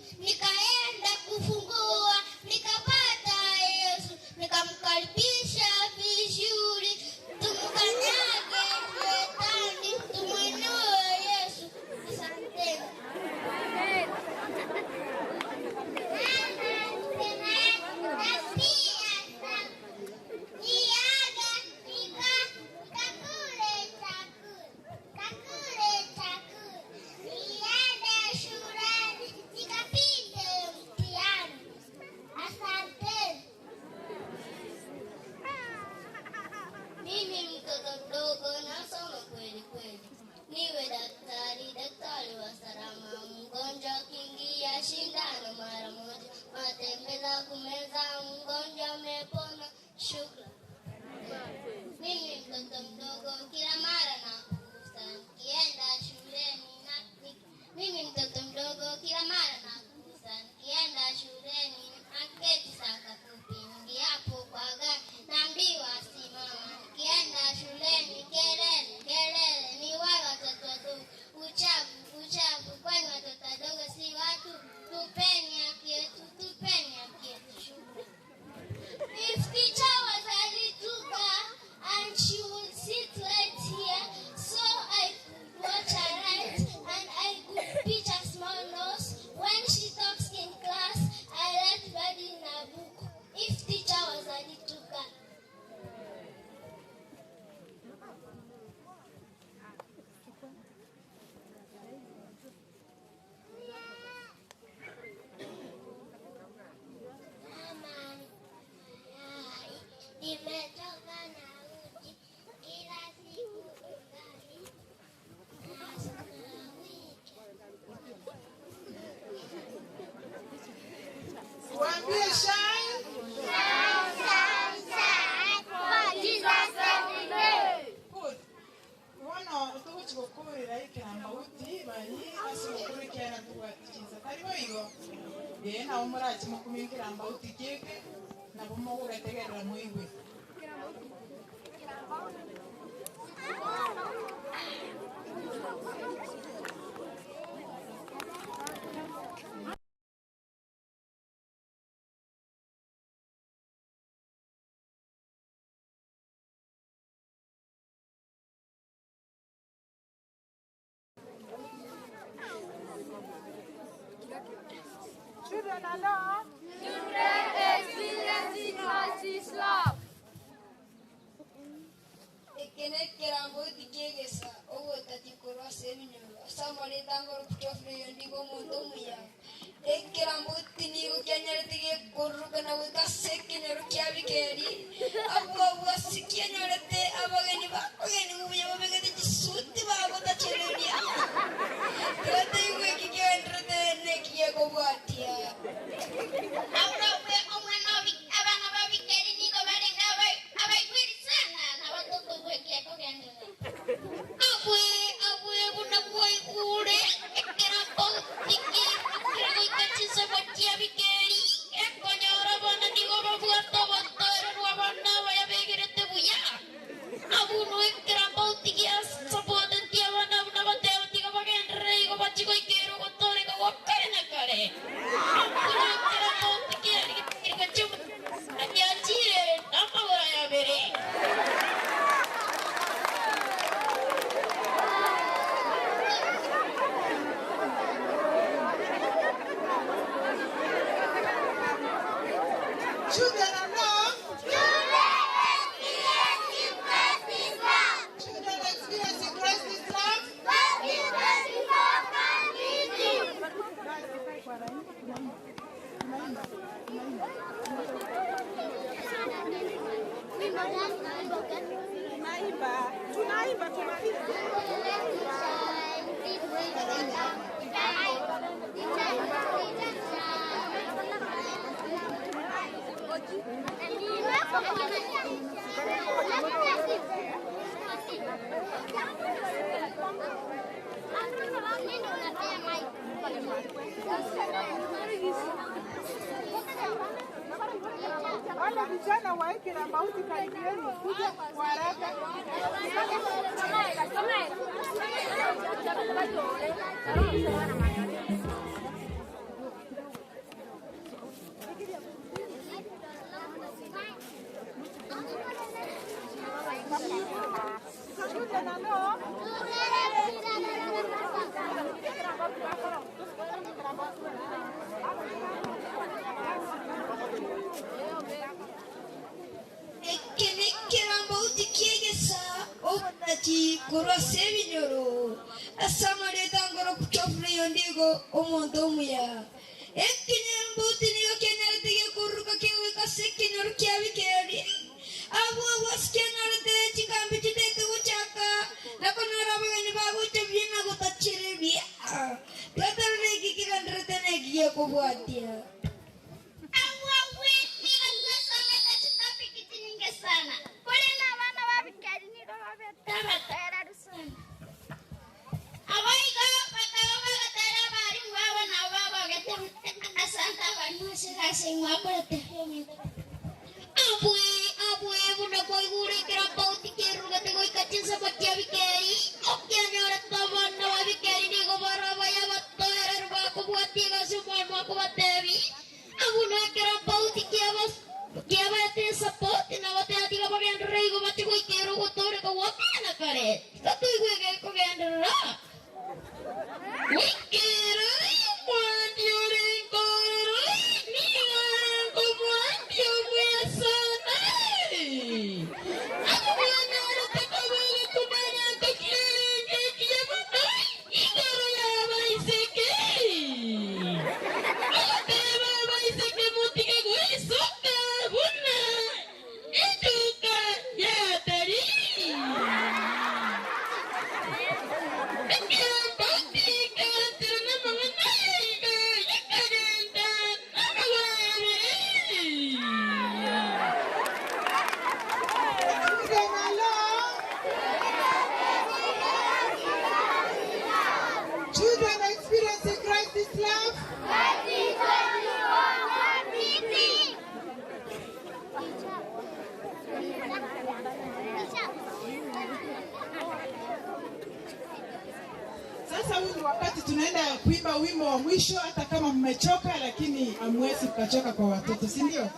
If teacher was a little girl. Mama mayai, nimetoka na uji kila siku ugali na sukuma wiki. Waambie shine. Good. Bono tuguchigukurira ikirambauti bari ase gukurikiana tugwatichiza tari boigo ee nabo morachi mokumia ekirambauti kieke nabo mogogetegerera moigwe. Children, hello. Children experiencing Christ's love. Ekene kirambo tikegesa ogotati korwa ase ebinyoro ase amareta ngoro kuchofuna ndigo omonto omuya ekirambo tinigo kianyarete gekororokana goika ase ekenyoro kia bikeri abwo abwo ase kianyorete abageni bakogeni buya babegete chisuti bagotachereria tigateigwa eki kiaenderete neki gekobwatia. Aurokwe omwana abana babikeri nigo barenga abaigweri sana na batoto gwekia kogenderera. Abwe abwe buna bwaigure ekerambo tikirukire goika chinsemo chia bikeri ekonyora abana nigo babwate obotoereru abana abaya begerete buya. Abuno ekerambo tigiasapoteti abana buna bateba tiga bagenderere igo bachi goikera ogotoreka gwa kare na kare. Children, hello. Children experiencing Christ's love. Tunaimba, tunaimba tumalize. Wale vijana wa Ikirambauti karibieni kuja kwa haraka. Children, hello. Ekene kirambo tikiegesa obonaki korwa ase ebinyoro ase amareta ngoro kuchofuna iyo ndigo omonto omuya ekinyambuti nigo kianyarete gekoruruka kegoika ase ekenyoro kia bikeri abwo abwo ase kianyorete chikambi chitete gochaka nakonyora abageni bagocha buya na gotachereria tigatarora eki kiganderete na eki gekobwatia. Awe nigo twasomete chitopiki chinyinge sana. Kuri na abana babikeri nigo babetera sana. Abaiga bakaba bagatera abarimu babo nabo babagete asante abarimu ase gasi mwakorete. Abwe abwe buna kwaigure kirambo tikirugete goika chinsemo chia bikeri okianyorete abana ba bikeri nigo barabaya batoereru bakobwatia egasi omwarimu akobatebi abuno ekirambo kiabaete esapoti nabateba tiga bagenderera igo bachi goikera ogotoreka gwakare na kare tiga toigwe gekogenderera wikera omwandi ore nkorero nigo ore nkomwandi omwe. Huu ni wakati tunaenda kuimba wimbo wa mwisho, hata kama mmechoka, lakini hamwezi mkachoka kwa watoto, si ndio?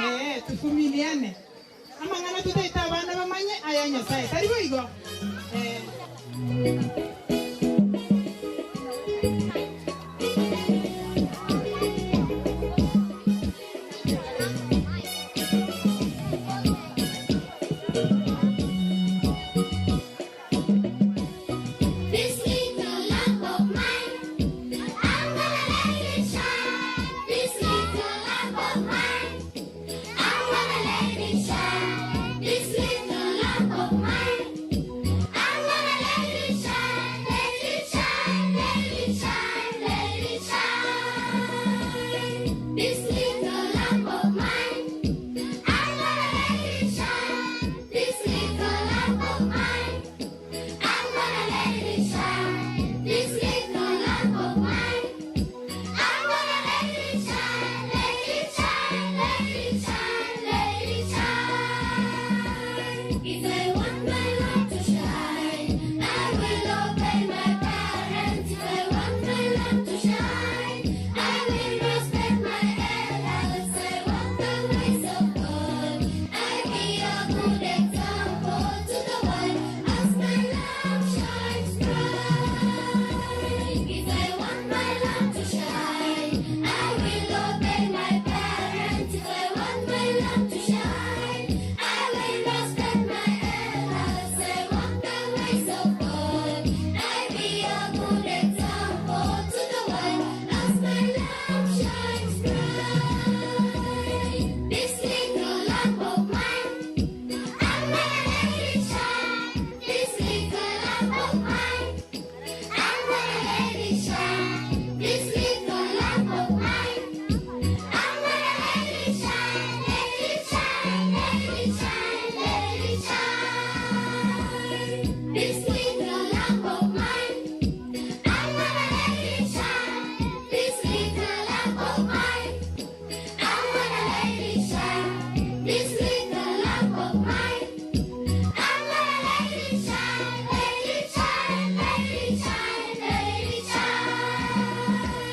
Eh, tuvumiliane amang'ana tutaita abana bamanye aya Nyasaye tari boigo eh. This little lamp of mine, I'm gonna let it shine. This little lamp of mine, I'm gonna let it shine. This little lamp of mine, I'm gonna let it shine. Let it shine, let it shine, let it shine. This little lamp of mine, I'm gonna let it shine. This little lamp of mine. I'm gonna let it shine, this little lamp of mine. I'm gonna let it shine, let it shine, let it shine, let it shine. If I want my light to shine, I will obey my parents. If I want my lamp to shine, I will respect my elders. I want the ways of God. I be a good example to the world as my lamp shines bright. If I want my lamp to shine, I will obey my parents. If I want my lamp to shine, I will respect my elders. I want the ways of God. I be a good example to the world as my lamp shines bright. This little lamp of mine, I'm gonna let it shine. This little lamp of mine, I'm gonna let it shine. This little lamp of mine, I'm gonna let it shine. Let it shine, let it shine, let it shine. This little lamp of mine, I'm gonna let it shine. This little lamp of mine, I'm gonna let it shine. This little lamp of mine. I'm gonna let it shine, let it shine, let it shine, let it shine.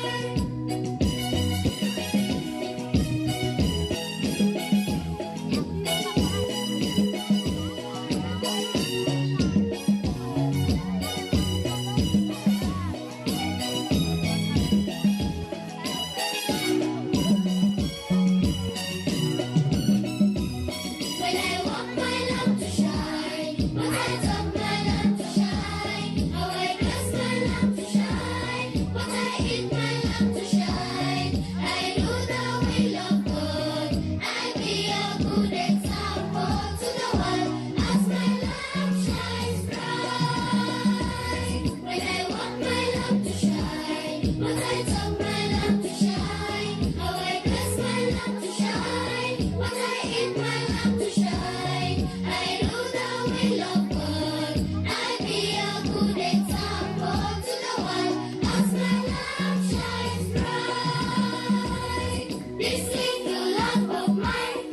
When I want my lamp to shine, when I talk my lamp to shine, how I dress my lamp to shine, what I eat my lamp to shine, I do the will of God, I be a good example to the world as my lamp shines bright. When I want my lamp to shine, what I talk my lamp to shine, how I dress my lamp to shine, what I eat my lamp to shine, I do the will of God, I be a good example to the world as my lamp shines bright. This little lamp of mine,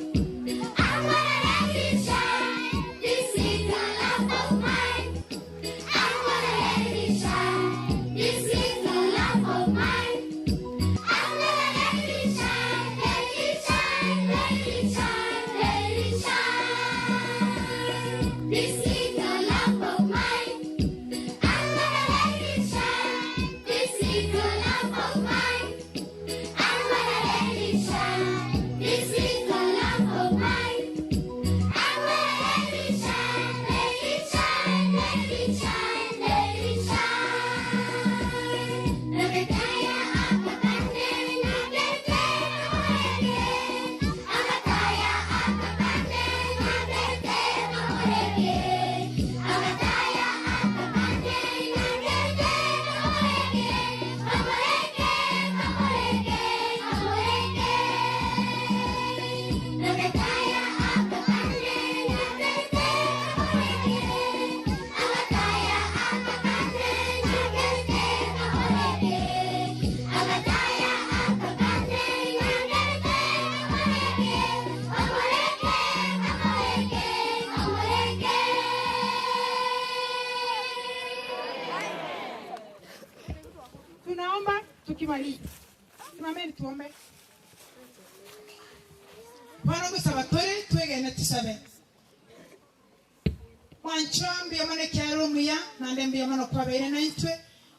I'm gonna let it shine. This little lamp of mine, I'm gonna let it shine. This little lamp of mine. I'm gonna let it shine, let it shine, let it shine, let it shine. This little lamp of mine, I'm gonna let it shine. This little lamp of mine, I'm gonna let it shine. This little lamp of mine, I'm gonna let it shine, let it shine, let it shine, let it shine. Nagataya akapande, nagete oege. Agataya akapande, Maria. Simameni tuombe. Bono ngosaba tore twegene tusabe. Mwanchwa mbuya mono ekiagera omuya, naende mbuya mono kwabeire naintwe,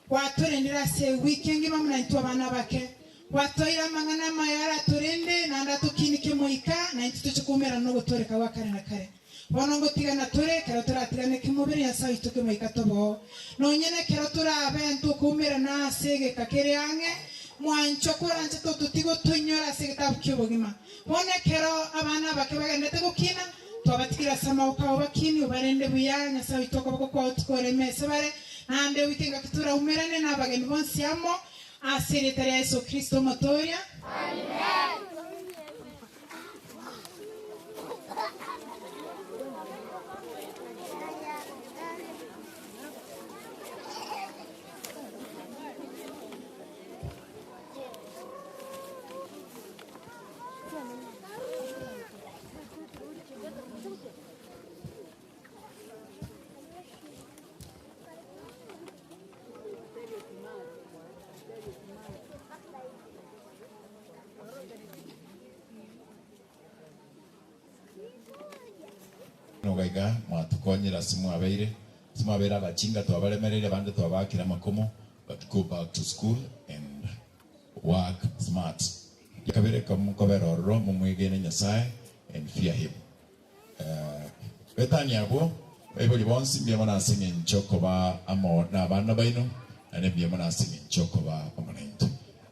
gwatorendire ase ewiki engima buna intwe abana abake. Gwatoeire amang'ana amaya aratorende naende atokinike moika, naintwe toche koumerana nogotooreka gwa kare na kare. Bono ngotigana tore, ekero toratigane kemobere, Nyasae oito kemoika toboo. Nonye nekero torabe ntokoumerana ase egeka kere ang'e, mwanchwa koranche tototige otoinyore ase egetabu ki'obogima. Bono ekero abana abake bagenderete gokina, twabatigire ase amaboko abo bakini, obarende buya, Nyasae oito okoboko kwao tikoreme ase bare, naende goika engaki toraumerane nabageni bonsi amo, ase erieta ria Yeso Kristo Omotooria. Noga iga mwatukonyire ase mwabeire, ase mwabeire abachinga twabaremereire abande twabaakire amakomo but go back to school and work smart. Kabere mokobera ororo momwegene Nyasaye and fear him. Betania abwo baibori bonsi mbuya mono ase eng'encho koba amo nabana baino naende mbuya mono ase eng'encho koba amo naintwe.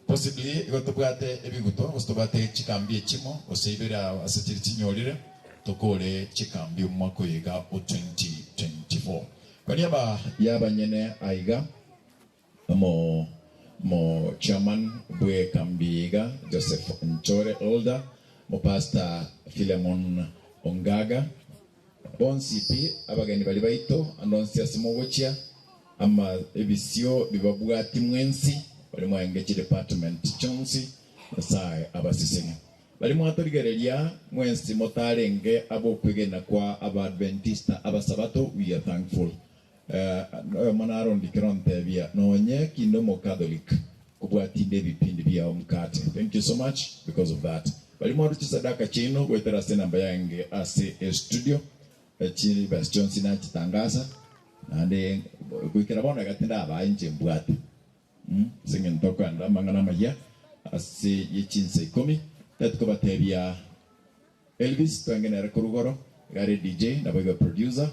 Possibly igo tobwate ebiguto gose tobwate chikambi echimo gose ibere ase chiri chinyorire tokore chikambi omwaka oyo iga o 2024. Baria aba yabanyene aiga Omo mo chairman bwe kambi iga Joseph Nchore Elder, mo pastor Philemon Ongaga, bonsi pi abageni baria baito ande onsi ase mogochia ama ebisio bibabwati mwensi baria mwaenge chidepartment chionsi Nyasae abasesenie. Baria mwatorigereria mwensi motarenge abokwegena kwa Abaadventista Abasabato we are thankful. Oyomo narondikire ontebia, Nonye kinde Omocatholic, kobua tinde ebipindi biao mkate. Thank you so much because of that. Baria mwarwa chisadaka chiaino goetera ase enamba yaenge ase estudio, chibesa chionsi nachitangasa, naende goikera bono iga tindabaa inche mbwate. Ase eng'encho tokoenda amang'ana amayia ase ye chinsa ikomi, tatokobatebia Elvis twenge nere korwa igoro, iga are DJ naboigo producer.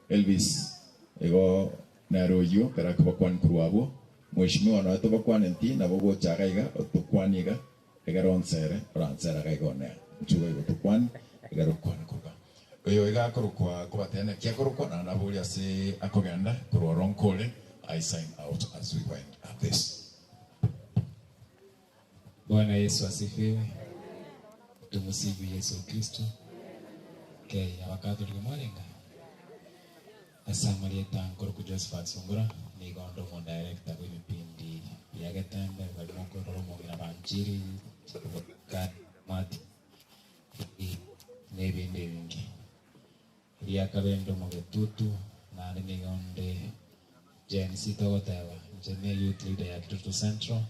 Elvis igo nere oyio ekero akobakwani korwa abwo. Mheshimiwa nonya tobakwaneti nabo ogocha iga iga otokwanie iga egere onsere oransere iga iga one inchuo iga igo tokwani egere okwane korwa. Oyo iga akorokwa kobatebia naki akorokwa naende aborie ase akogenda korwa oro nkore I sign out as we wind up this. Bwana Yesu asifiwe. Tumusifu Yesu Kristo. Okay, abakatoliki mwarenga? Ase amarieta nkorokwa Josephat Sungura, nigo onde omo director bwa ebipindi bia Getembe, bari mokorora omong'ina Banchiri, Mati, na ebinde ebinge. Riakabere nde omogetutu, naende nigo onde Gen Z togoteba, inche ne youth leader ya Kitutu Central.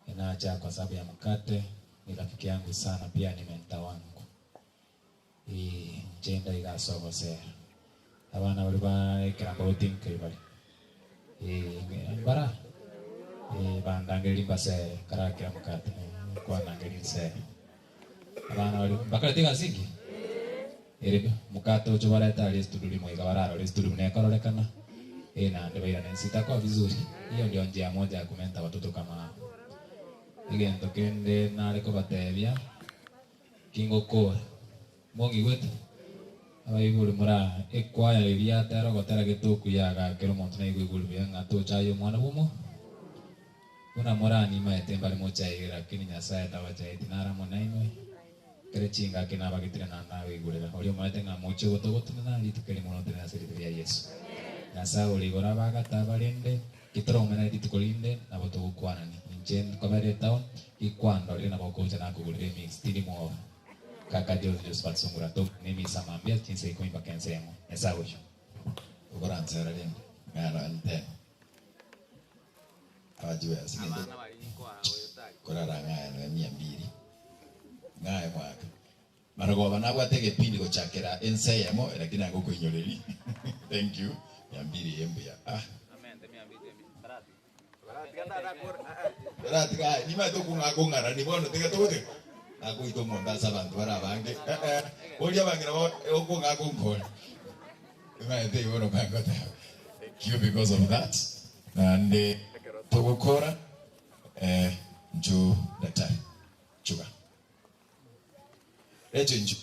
Enacha kwa sababu ya mkate, ni rafiki yangu sana pia ni mentor wangu. Ee, inche ndaiga ase obosera. Abana baria ba ekerambo gotinka bari. Ee, mbara. Ee, bandangereria mbasere karakera mkate. Kwandangereria nsere. Abana baria mbakorete egasi engiya? Ere mkate ocho barete aria estudio rimo iga bararore estudio buna ekororekana. Ee, naende bairane nse itakuwa vizuri. Hiyo ndio njia moja ya kumenta watoto kama hao. Egento kende nare kobatebia, kingokora, mong'igwete? Abaibori mora ekwaya eria atera ogotera getoku yagakera omonto naigwe iguru buya ng'a tochaye omwana bw'omo buna moranimaete mbare mochaire lakini Nyasaye tabachaeti nare amo nainwe kere chingaki nabagetire naende nabaigurera oria omaete ng'a mochie gotogotenena rituko erimo notenene ase erieta ria Yeso. Nyasaye ore igoro abagate abarende Ki toraumerane rituko rinde, nabo togokwanani. Inche nkobera etown, gikwandorire nabo okocha nakogorera emix, tindi mwoba. Kaka Jose Josephat Sungura tokwane emisa mambia chinsa ikomi mpaka ensa emo. Nyasae oyio. Okoransera rende, ng'a nonye teme. Abachiwe ase egento. Abana baria ninkoa Korara ng'aya nonya mia mbiri. Ng'aye mwaka. Marogoba nabwate egepindi gochakera ensa eyemo lakini agokoinyoreri. Thank you. Mia mbiri eye mbuya. Ah. Baratiga aye nimanyete okong'a kong'arani bono tiga togotiga. Nagoita omonto ase abanto bare abange. Eh eh. Boria abang'ina bo okong'a konkore. Nimanyete igo bono kangoteba. Thank you because of that. Naende togokora eh nchu daktari. Chuga. Recho inchu.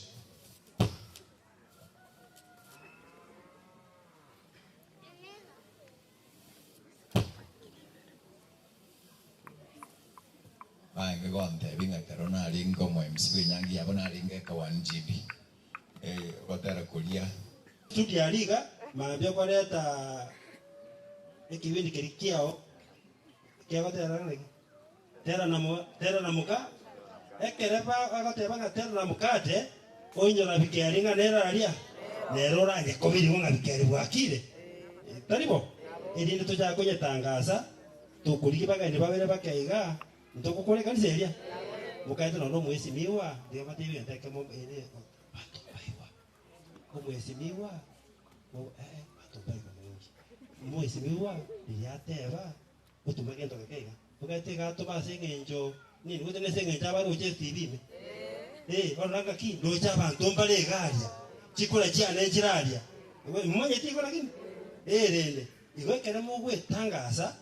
Baenge gontebia ng'a ekero narenge omo MC bw'enyangi yabo narenge eka 1GB. Eh, ogotera koria. Studio aria iga mambia okoreta ekebindi keria kiao kiagotera ng'a ki? Tera na mo tera na moka ekere ba agoteba ng'a tera na mokate oinyora bikeri ng'a nere aria nere orange kobirigwa ng'a bikeri bwakire tari bo? Erinde tochake konyetangasa tokorigia bageni babere bake iga ntogokora ekanisa eria mokaete nonye omwesimiwa tiga mbatebie egento ekemo ere banto mbaigwa omwesimiwa eh banto mbaigwa moingi omwesimiwa riria ateba Gotuma gento geke iga. Togete iga atobe ase eng'encho nini gose nase eng'encho abaroche etibi ime. Eh, orora ngaki ndoche abanto mbare iga aria, chikura chiane nchire aria. Momanyeti igo lakini? Eh rende, igo ekero mogwetangasa,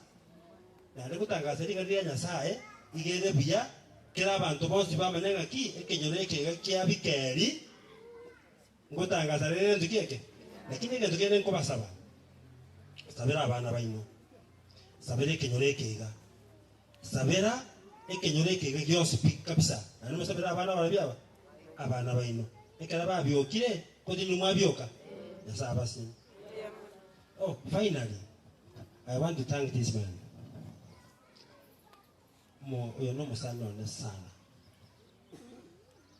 naende gotangasa ring'ana ria Nyasaye, iga ere buya, kera abanto bonsi bamanye ng'aki ekenyoro eke iga kia bikeri, ngotangasa rere gento ki eke? Lakini egento kende nkobasaba, sabera abana baino, sabera ekenyoro eke iga, sabera ekenyoro eke iga gionsi pi kabisa, naende mosabere abana barabio aba, abana baino. Ekero babiokire, ko tinwe mwabioka? Nyasae abasemi. Oh, finally, I want to thank this man. Mo, oyo nomosani one sana.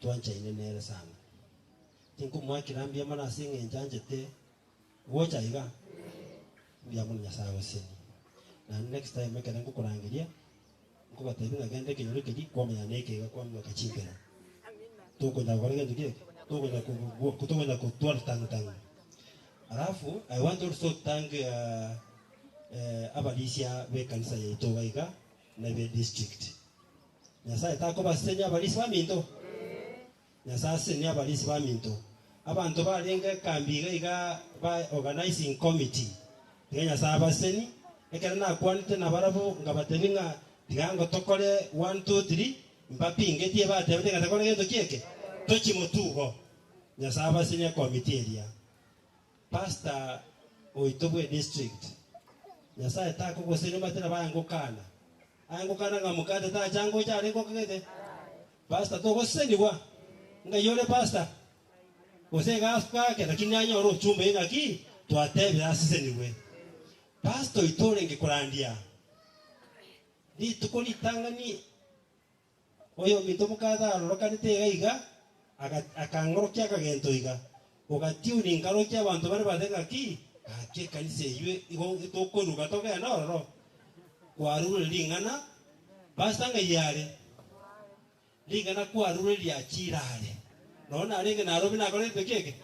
Twanchaine nere sana. Tinkomoakera mbuya mono ase eng'encho anchete gocha iga. Mbuya mono Nyasae agosesenie. Naende next time ekero nkokorangeria, nkobatebia ng'a genda ekenyoro keria kwamanya neke iga kwang'aka chimbero. Tokonya gokora gento ki eke? Tokonya ko tokonya kotwara tang'u tang'u. Alafu I want also to thank uh, eh, abarisia b'ekanisa yaito iga iga na be district. Nyasae takobasesenia abarisia baminto? Nyasae asesenie abarisia baminto. Abanto barenge ekambi iga iga ba organizing committee, tiga Nyasae abasesenie. Ekero nakwanete nabarabwo nkabatebia ng'a tiga ngo tokore one, two, three, mbapingetie batebete ng'a tokore gento ki eke? Tochie motugo. Nyasae abasesenie ekomiti eria. Pastor oito bwe district, Nyasae takogosenia omanyete nabo aye ngokana. Aye ngokana ng'a mokate tacha ngocha arenge okagete. Pastor togosesenigwa? Ngai ore pastor? Gose iga ake lakini nanyore ochumbe ng'aki twatebire asesenigwe. Pastor oito orenge korandia rituko ritang'ani Oyominto mokate arorokanete iga iga, akang'orokia akagento iga, Ogatiuni nkaroche abanto bare bate ng'aki, gaki ekanisa eyio igo tokoiruka togende ororo. Kwarure ring'ana, pastor ng'ai are? Ring'ana kwarure riachire are. Nonya narenge narobi nakorete ki eke?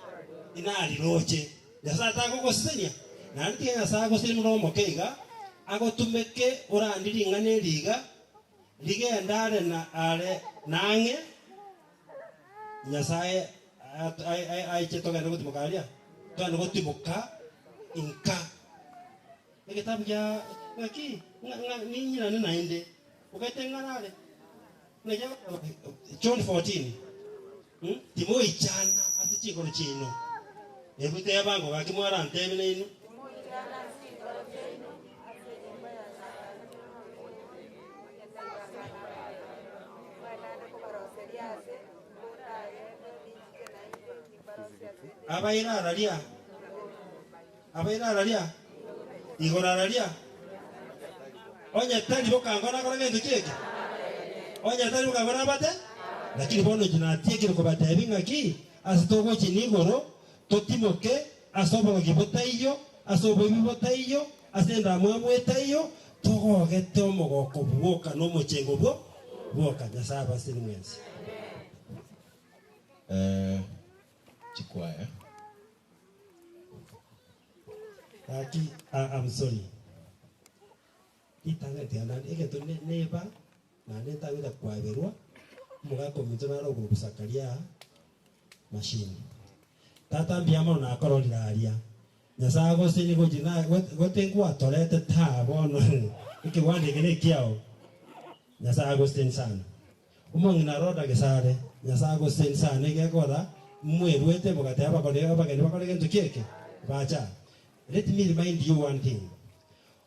Inariroche. Nyasae tagogosesenia? Naende tiga Nyasae agosesenie buna omoke iga, agotumeke orandie ring'ana eri iga, Rigende are na are na ang'e, Nyasae aiche togende gotimoka aria, togende gotimoka inka. Egetabu gia ng'aki ng'a ninyirane naende, ogaete ng'ara are. Naki agoteba John 14, Timoichana ase chinkoro chiaino. Ebu teba ng'o gaki mwarantebie nainwe. Abaire araria, abaire araria, igoro araria, onye tari bokango nakora gento ki eke? Onye tari bokango nabate? Lakini bono inche natiekire kobatebia ng'aki, ase togochia nigoro, totimoke ase oborogi botaiyo, ase oboibi botaiyo, ase endamwamu etaiyo, togogete omogoko bwoka na omochengo bwo. Bwoka, Nyasae abaseri mwensi. Eh, chikwaya. Gaki, ah, I'm sorry. Ritang'ani tiga naende egento ne neba naende ntang'ete kwaberwa, omogaka ominto nare okorokwa Zakaria Machine. Tata mbuya mono nakororire aria. Nyasae agosenie gochia na gote ngwatoretete aa bono ekewanda eke nekiao. Nyasae agosenie sana. Omong'ina Rhoda Gesare, Nyasae agosesenie sana egekora mwerwete mogateba abakori abageni bakore gento ki eke? Bacha aa. Let me remind you one thing.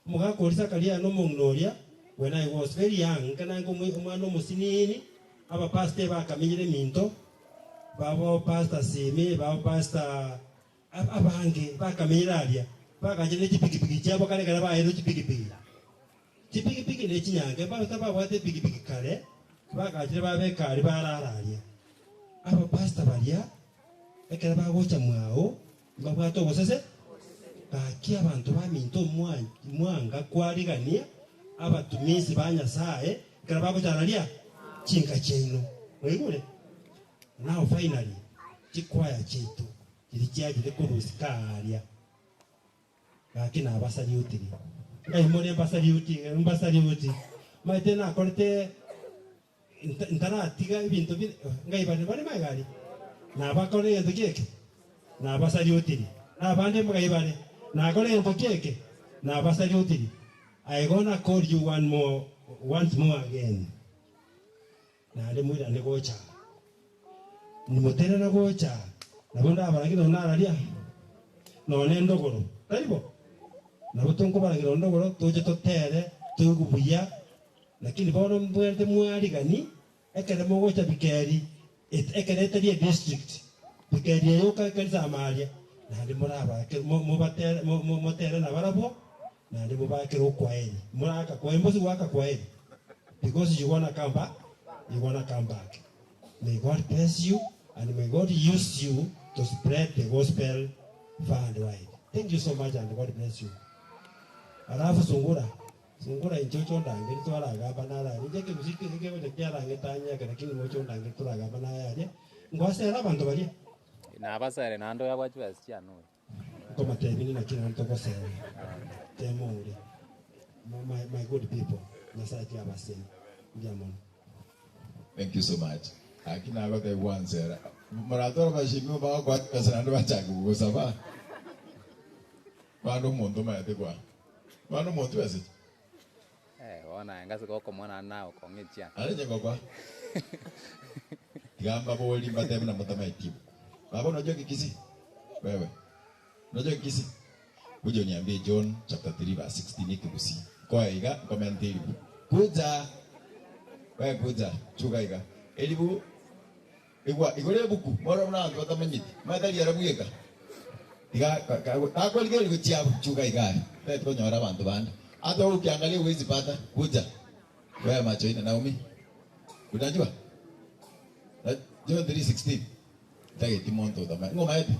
Omogaka oria Zakaria na omong'ina oria, when I was very young, nke nange omwana omosinini, abapastor ebakamenyire eminto, babo pastor Simi, babo pastor abange bakamenyire aria, bagachire ne chipikipiki chiabo kare ekero baeirwe chipikipiki. Chipikipiki ne chinyange, mbabete babwate epikipiki kare, bagachire babeka aria barara aria. Abapastor baria, ekero bagocha mwao, mbabwate obosese, gaki abanto baminto mwanga kwarigania abatumisi ba Nyasae ekero bagocha aria chinka chiaino. Mwaigure? Now finally, chikwaya chiaito chiria chiachire korwa isiko aaria. Gaki nabasaliutiri. Ngai more mbasaliuti, mbasaliuti. Maete nakorete ntaratiga ebinto bire, ngai bare bare magega aria? Nabakore egento ki eke? Nabasaliutiri. Nabande ngai bare? Nakore egento ki eke? Nabasaliutiri. I gonna call you one more, once more again. Naende moirane gocha aa. Nimoterera gocha aa, nabo ndabarangere nonya nararia, nonya nendogoro, tari bo? Nabo tonkobarangera nonya ndogoro, toche totere, toigwe buya, lakini bono mbwenerete mwarigani, ekero mogocha bikeri, ekero etari edistrict, bikeri eye yoka ekanisa amo aria, naende morabake mobatere motere nabarabwo, naende mobakere okwaeri. Moraka kwaeri, mbosi goaka kwaeri. Because you gonna come back, you gonna come back. May God bless you and may God use you to spread the gospel far and wide. Thank you so much and God bless you. Alafu sungura, sungura inche oche ondangeri twaragamba naro aria. Inche ekegusi ekegocha kiarangete anyeke lakini oche ondangeri toragamba naye aria. Ngwasere abanto baria. Nabasere naende oyabwate chibesa chiane oyo. Nkomatebia naki naende togosera tema oria. My, my good people, Nyasaye tiga abaseni. Mbuya mono. Thank you so much. Aki nagotebia gwansera. Moratware abashemi bagokoa chibesa naende bachake gogosaba. Bande omonto omanyete kwa. Bande omonto besa chi. Eh, bono aye ngase gokomoa naende naye okong'a echiana. Naende inche ngokwa. Tiga mbaborie mbatebie buna motamaeti ibuku. Baba unajua Kikisii? Wewe. Unajua Kikisii? Kuja uniambie John chapter 3 verse 16 Ekegusii. Nkoe iga nkomente eribu. Kuja! Wewe kuja, chuka iga. Eribu igwa igoro ebuku morore buna abanto batamanyeti. Omanyete tari ere bweka. Tiga takorigereria gochia abwo, chuka iga aria. Tari konyora abanto bande. Hata wewe ukiangalia huwezi pata. Kuja. Wewe macho ine Naomi. Unajua? John 3:16. Tageti monto otamanyeti. Ng'o omaete?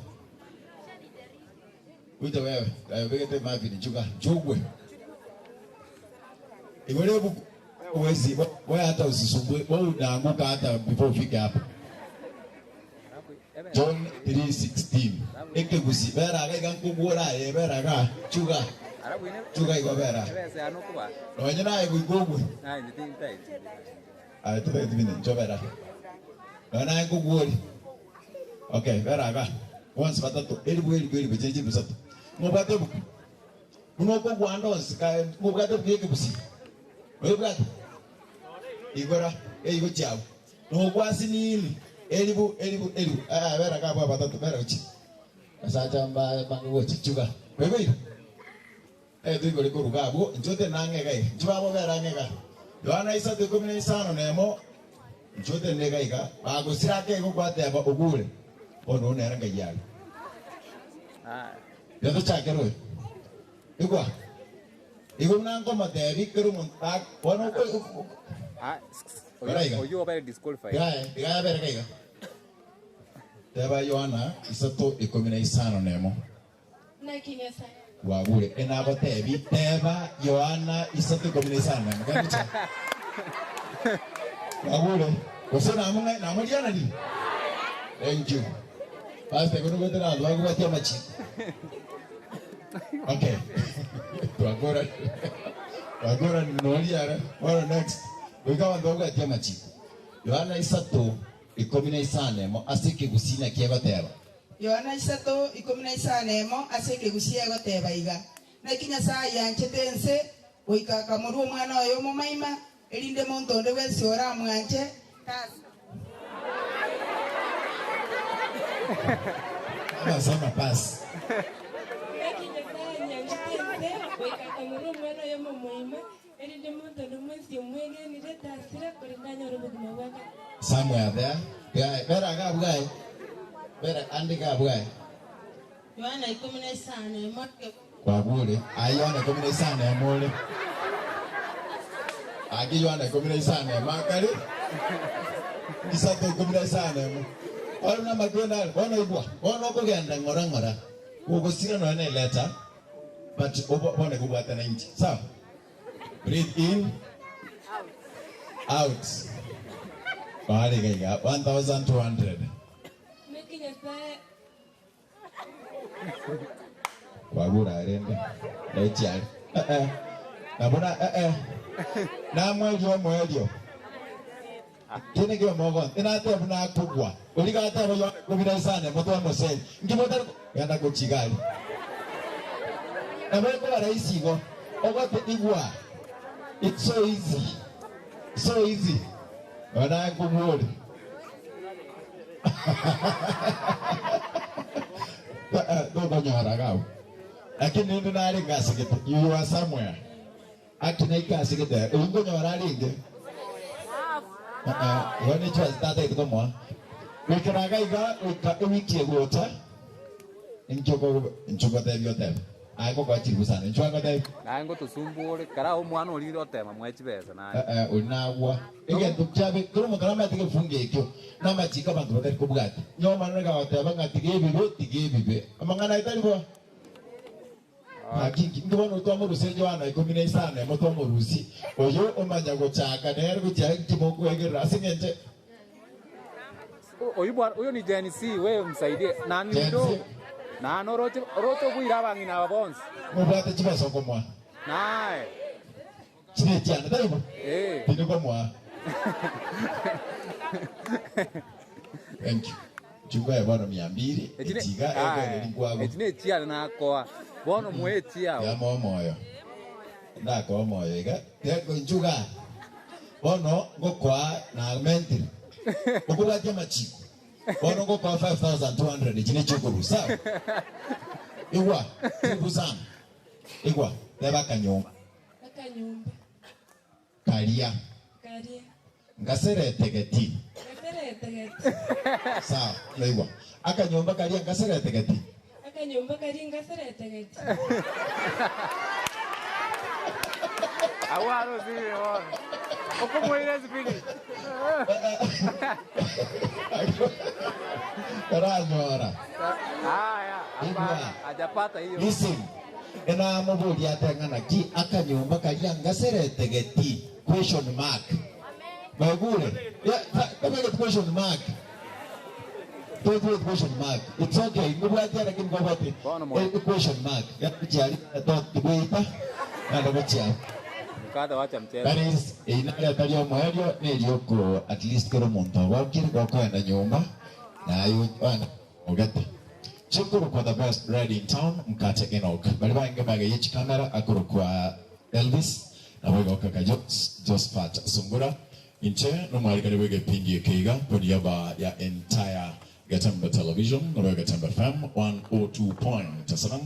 Kuja wewe. Aye obegete Marvin chuka. Chugwe. Igoro ebuku. Huwezi, wewe hata usisumbue, wewe unaanguka hata before ufike hapa. John 3:16. Ekegusi beraga iga nkogwora aye beraga chuga chuga igo bera. Nonye naye goika ogwe. Aye totageti binde ncho bera. Nonye naye nkogwori. Okay, beraga. Bonsi batato, elibu elibu elibu chinche chilifu isato. Ng'obwate ebuku. Buna okogwanda onsi kae ng'obwate ebuku y'ekegusi. Oibwate? Igora eigo chiabo. Nogwasi nini? Elibu, elibu, elibu. Eh, bera kabwa abatato, bera gochia. Abasacha mbaye bange gocha, chuga. Oiboire? Eh, toigore koruga abwo, inchuo tenena ang'e iga iga. Inchuo babo bera ang'e iga. Yohana isato ikomi na isano na emo, inchuo tenena iga iga. Bagosira ake igo gwateba ogure. Bono oyio nere ngai aria. Riria tochakere oyo. Igwa. Igo buna nkomotebia kera omonto gaki bono oko Rora iga. Oyio obaire disqualified. Iga aye, iga yabere iga iga. Teba Yohana 3:51. Naki Nyasae. Gwagure. Enagotebi, teba Yohana 3:51. Genda gochia. Bagure gose namong'ai namorianani? Thank you. Pastor kono goetera abanto bakobwatia amachiko. Okay. Twakora twakora noria are. Bono next. Goika abanto babwatie amachiko. Yohana isato ikomi na isano emo ase ekegusii naki egoteba. Yohana isato ikomi na isano emo ase ekegusii egoteba iga, Naki Nyasae ayanchete ense, goika akamorua Omwana oye omomaima, erinde monto onde bwensi oramwanche, tasa. Abasoma pass. Naki Nyasae anyanchete ense, goika akamorua Omwana oye omomoima, erinde monto onde bwensi omwegenire tasira, korende anyore obogima bwa kare. Somewhere there. Bwaye. Bera iga bwaye. Bera ande iga bwaye. Yohana ikomi na isano emo. Kwagure. Aye Yohana ikomi na isano emo ore. Ake Yohana ikomi na isano emo akare. Isato ikomi na isano emo. Ore buna amakwenda are. Bono igwa. Bono okogenda ng'ora ng'ora. Gogosira nonya na eleta. But obo bono ekobwata na inche. Sawa? Breathe in. Out. Bare iga iga. 1200. Naki Nyasae Kwagura rende nechiari eh eh nabo na eh eh namwerio omoerio kende kiomogo inateba buna akogwa ori gateba yo kobira isane motwe omoseri nki motari genda gochigari nabo ekoba rahisi igo ogote igwa it's so easy so easy ona nkobwori Tokonyora iga abwo. Lakini rende nare ngasegete, you are somewhere. Aki naika ase gete, oyio nkonyora arenge. Igo ne chibesa tatagete komoa. Goikera iga iga goika ewiki egocha, inki oko inche ngotebia otebe. Aye ngokoa chiribu sana, inchuo angotebia. Naye ngotosumbore, kara omwana oria otema moe chibesa naye. Eh, oria nagwa. Egento kiabe, kera omonto namaete egefungo ekio, na amachiko abanto batari kobwatia. Onye Omonene gagoteba ng'a tiga ebibe, tiga ebibe. Amang'ana aye tari bo? Naki inki bono twamorusia Yohana ikomi na isano emo twamorusie, oyo omanya gochaka nere gochia inki mokoegerera ase eng'encho Oyu bwana huyo ni Gen Z wewe msaidie na ni Gen Z. mdogo na noroche oroche obuire abang'ina aba bonsi Mobwate chibesa okomoa. naye Chire chiane, tari bo? Eh. Tindi komoa. Thank you. Chunga bono mia mbili, echiga ekwene rinkwago. Echi nechiane nakoa bono moe echiao. Yamo omoyo. Ndakoa omoyo iga. Teko nchuga. Bono ngokoa na mentire. Okobwatia amachiko. Bono ngokoa 5200 echi nechiokoru. Sawa? Igwa, chiribu sana. Igwa, teba akanyomba. Akanyomba. Karia. Karia. Ngaseretegeti. Ngaseretegeti. Sawa, naigwa. Akanyomba karia ngaseretegeti. Akanyomba karia ngaseretegeti. Agwo aro osibire bono. Okomoira esipini. Karanyora. Haya, hapana, hajapata hiyo. Listen. Enamoboria ate ng'a naki akanyomba karia ngaseretegeti question mark. Mwaigure? Yeah, tabegeti question mark. Totweti question mark. It's okay. Ngobwati lakini ngobwati eh, question mark. Yachiari totibwita nando gochiari. Mkate wacha mchezo. That is einare atari omoerio nerioko at least kero omonto ogokire gokoenda nyomba naye ogete. Chikorokwa the best bread in town mkate Enoch. Bari bainge maega ye chikamera akorokwa Elvis naboigo kaka Josphat Sungura. Inche nomwarikani bw'egepindi eke iga kwa niaba ya entire Getembe Television naboigo Getembe FM 102.7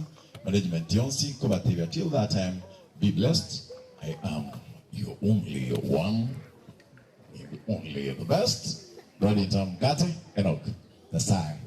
management yonsi nkobatebia till that time be blessed I am your only one and only the best bread in town mkate Enoch. Nyasaye.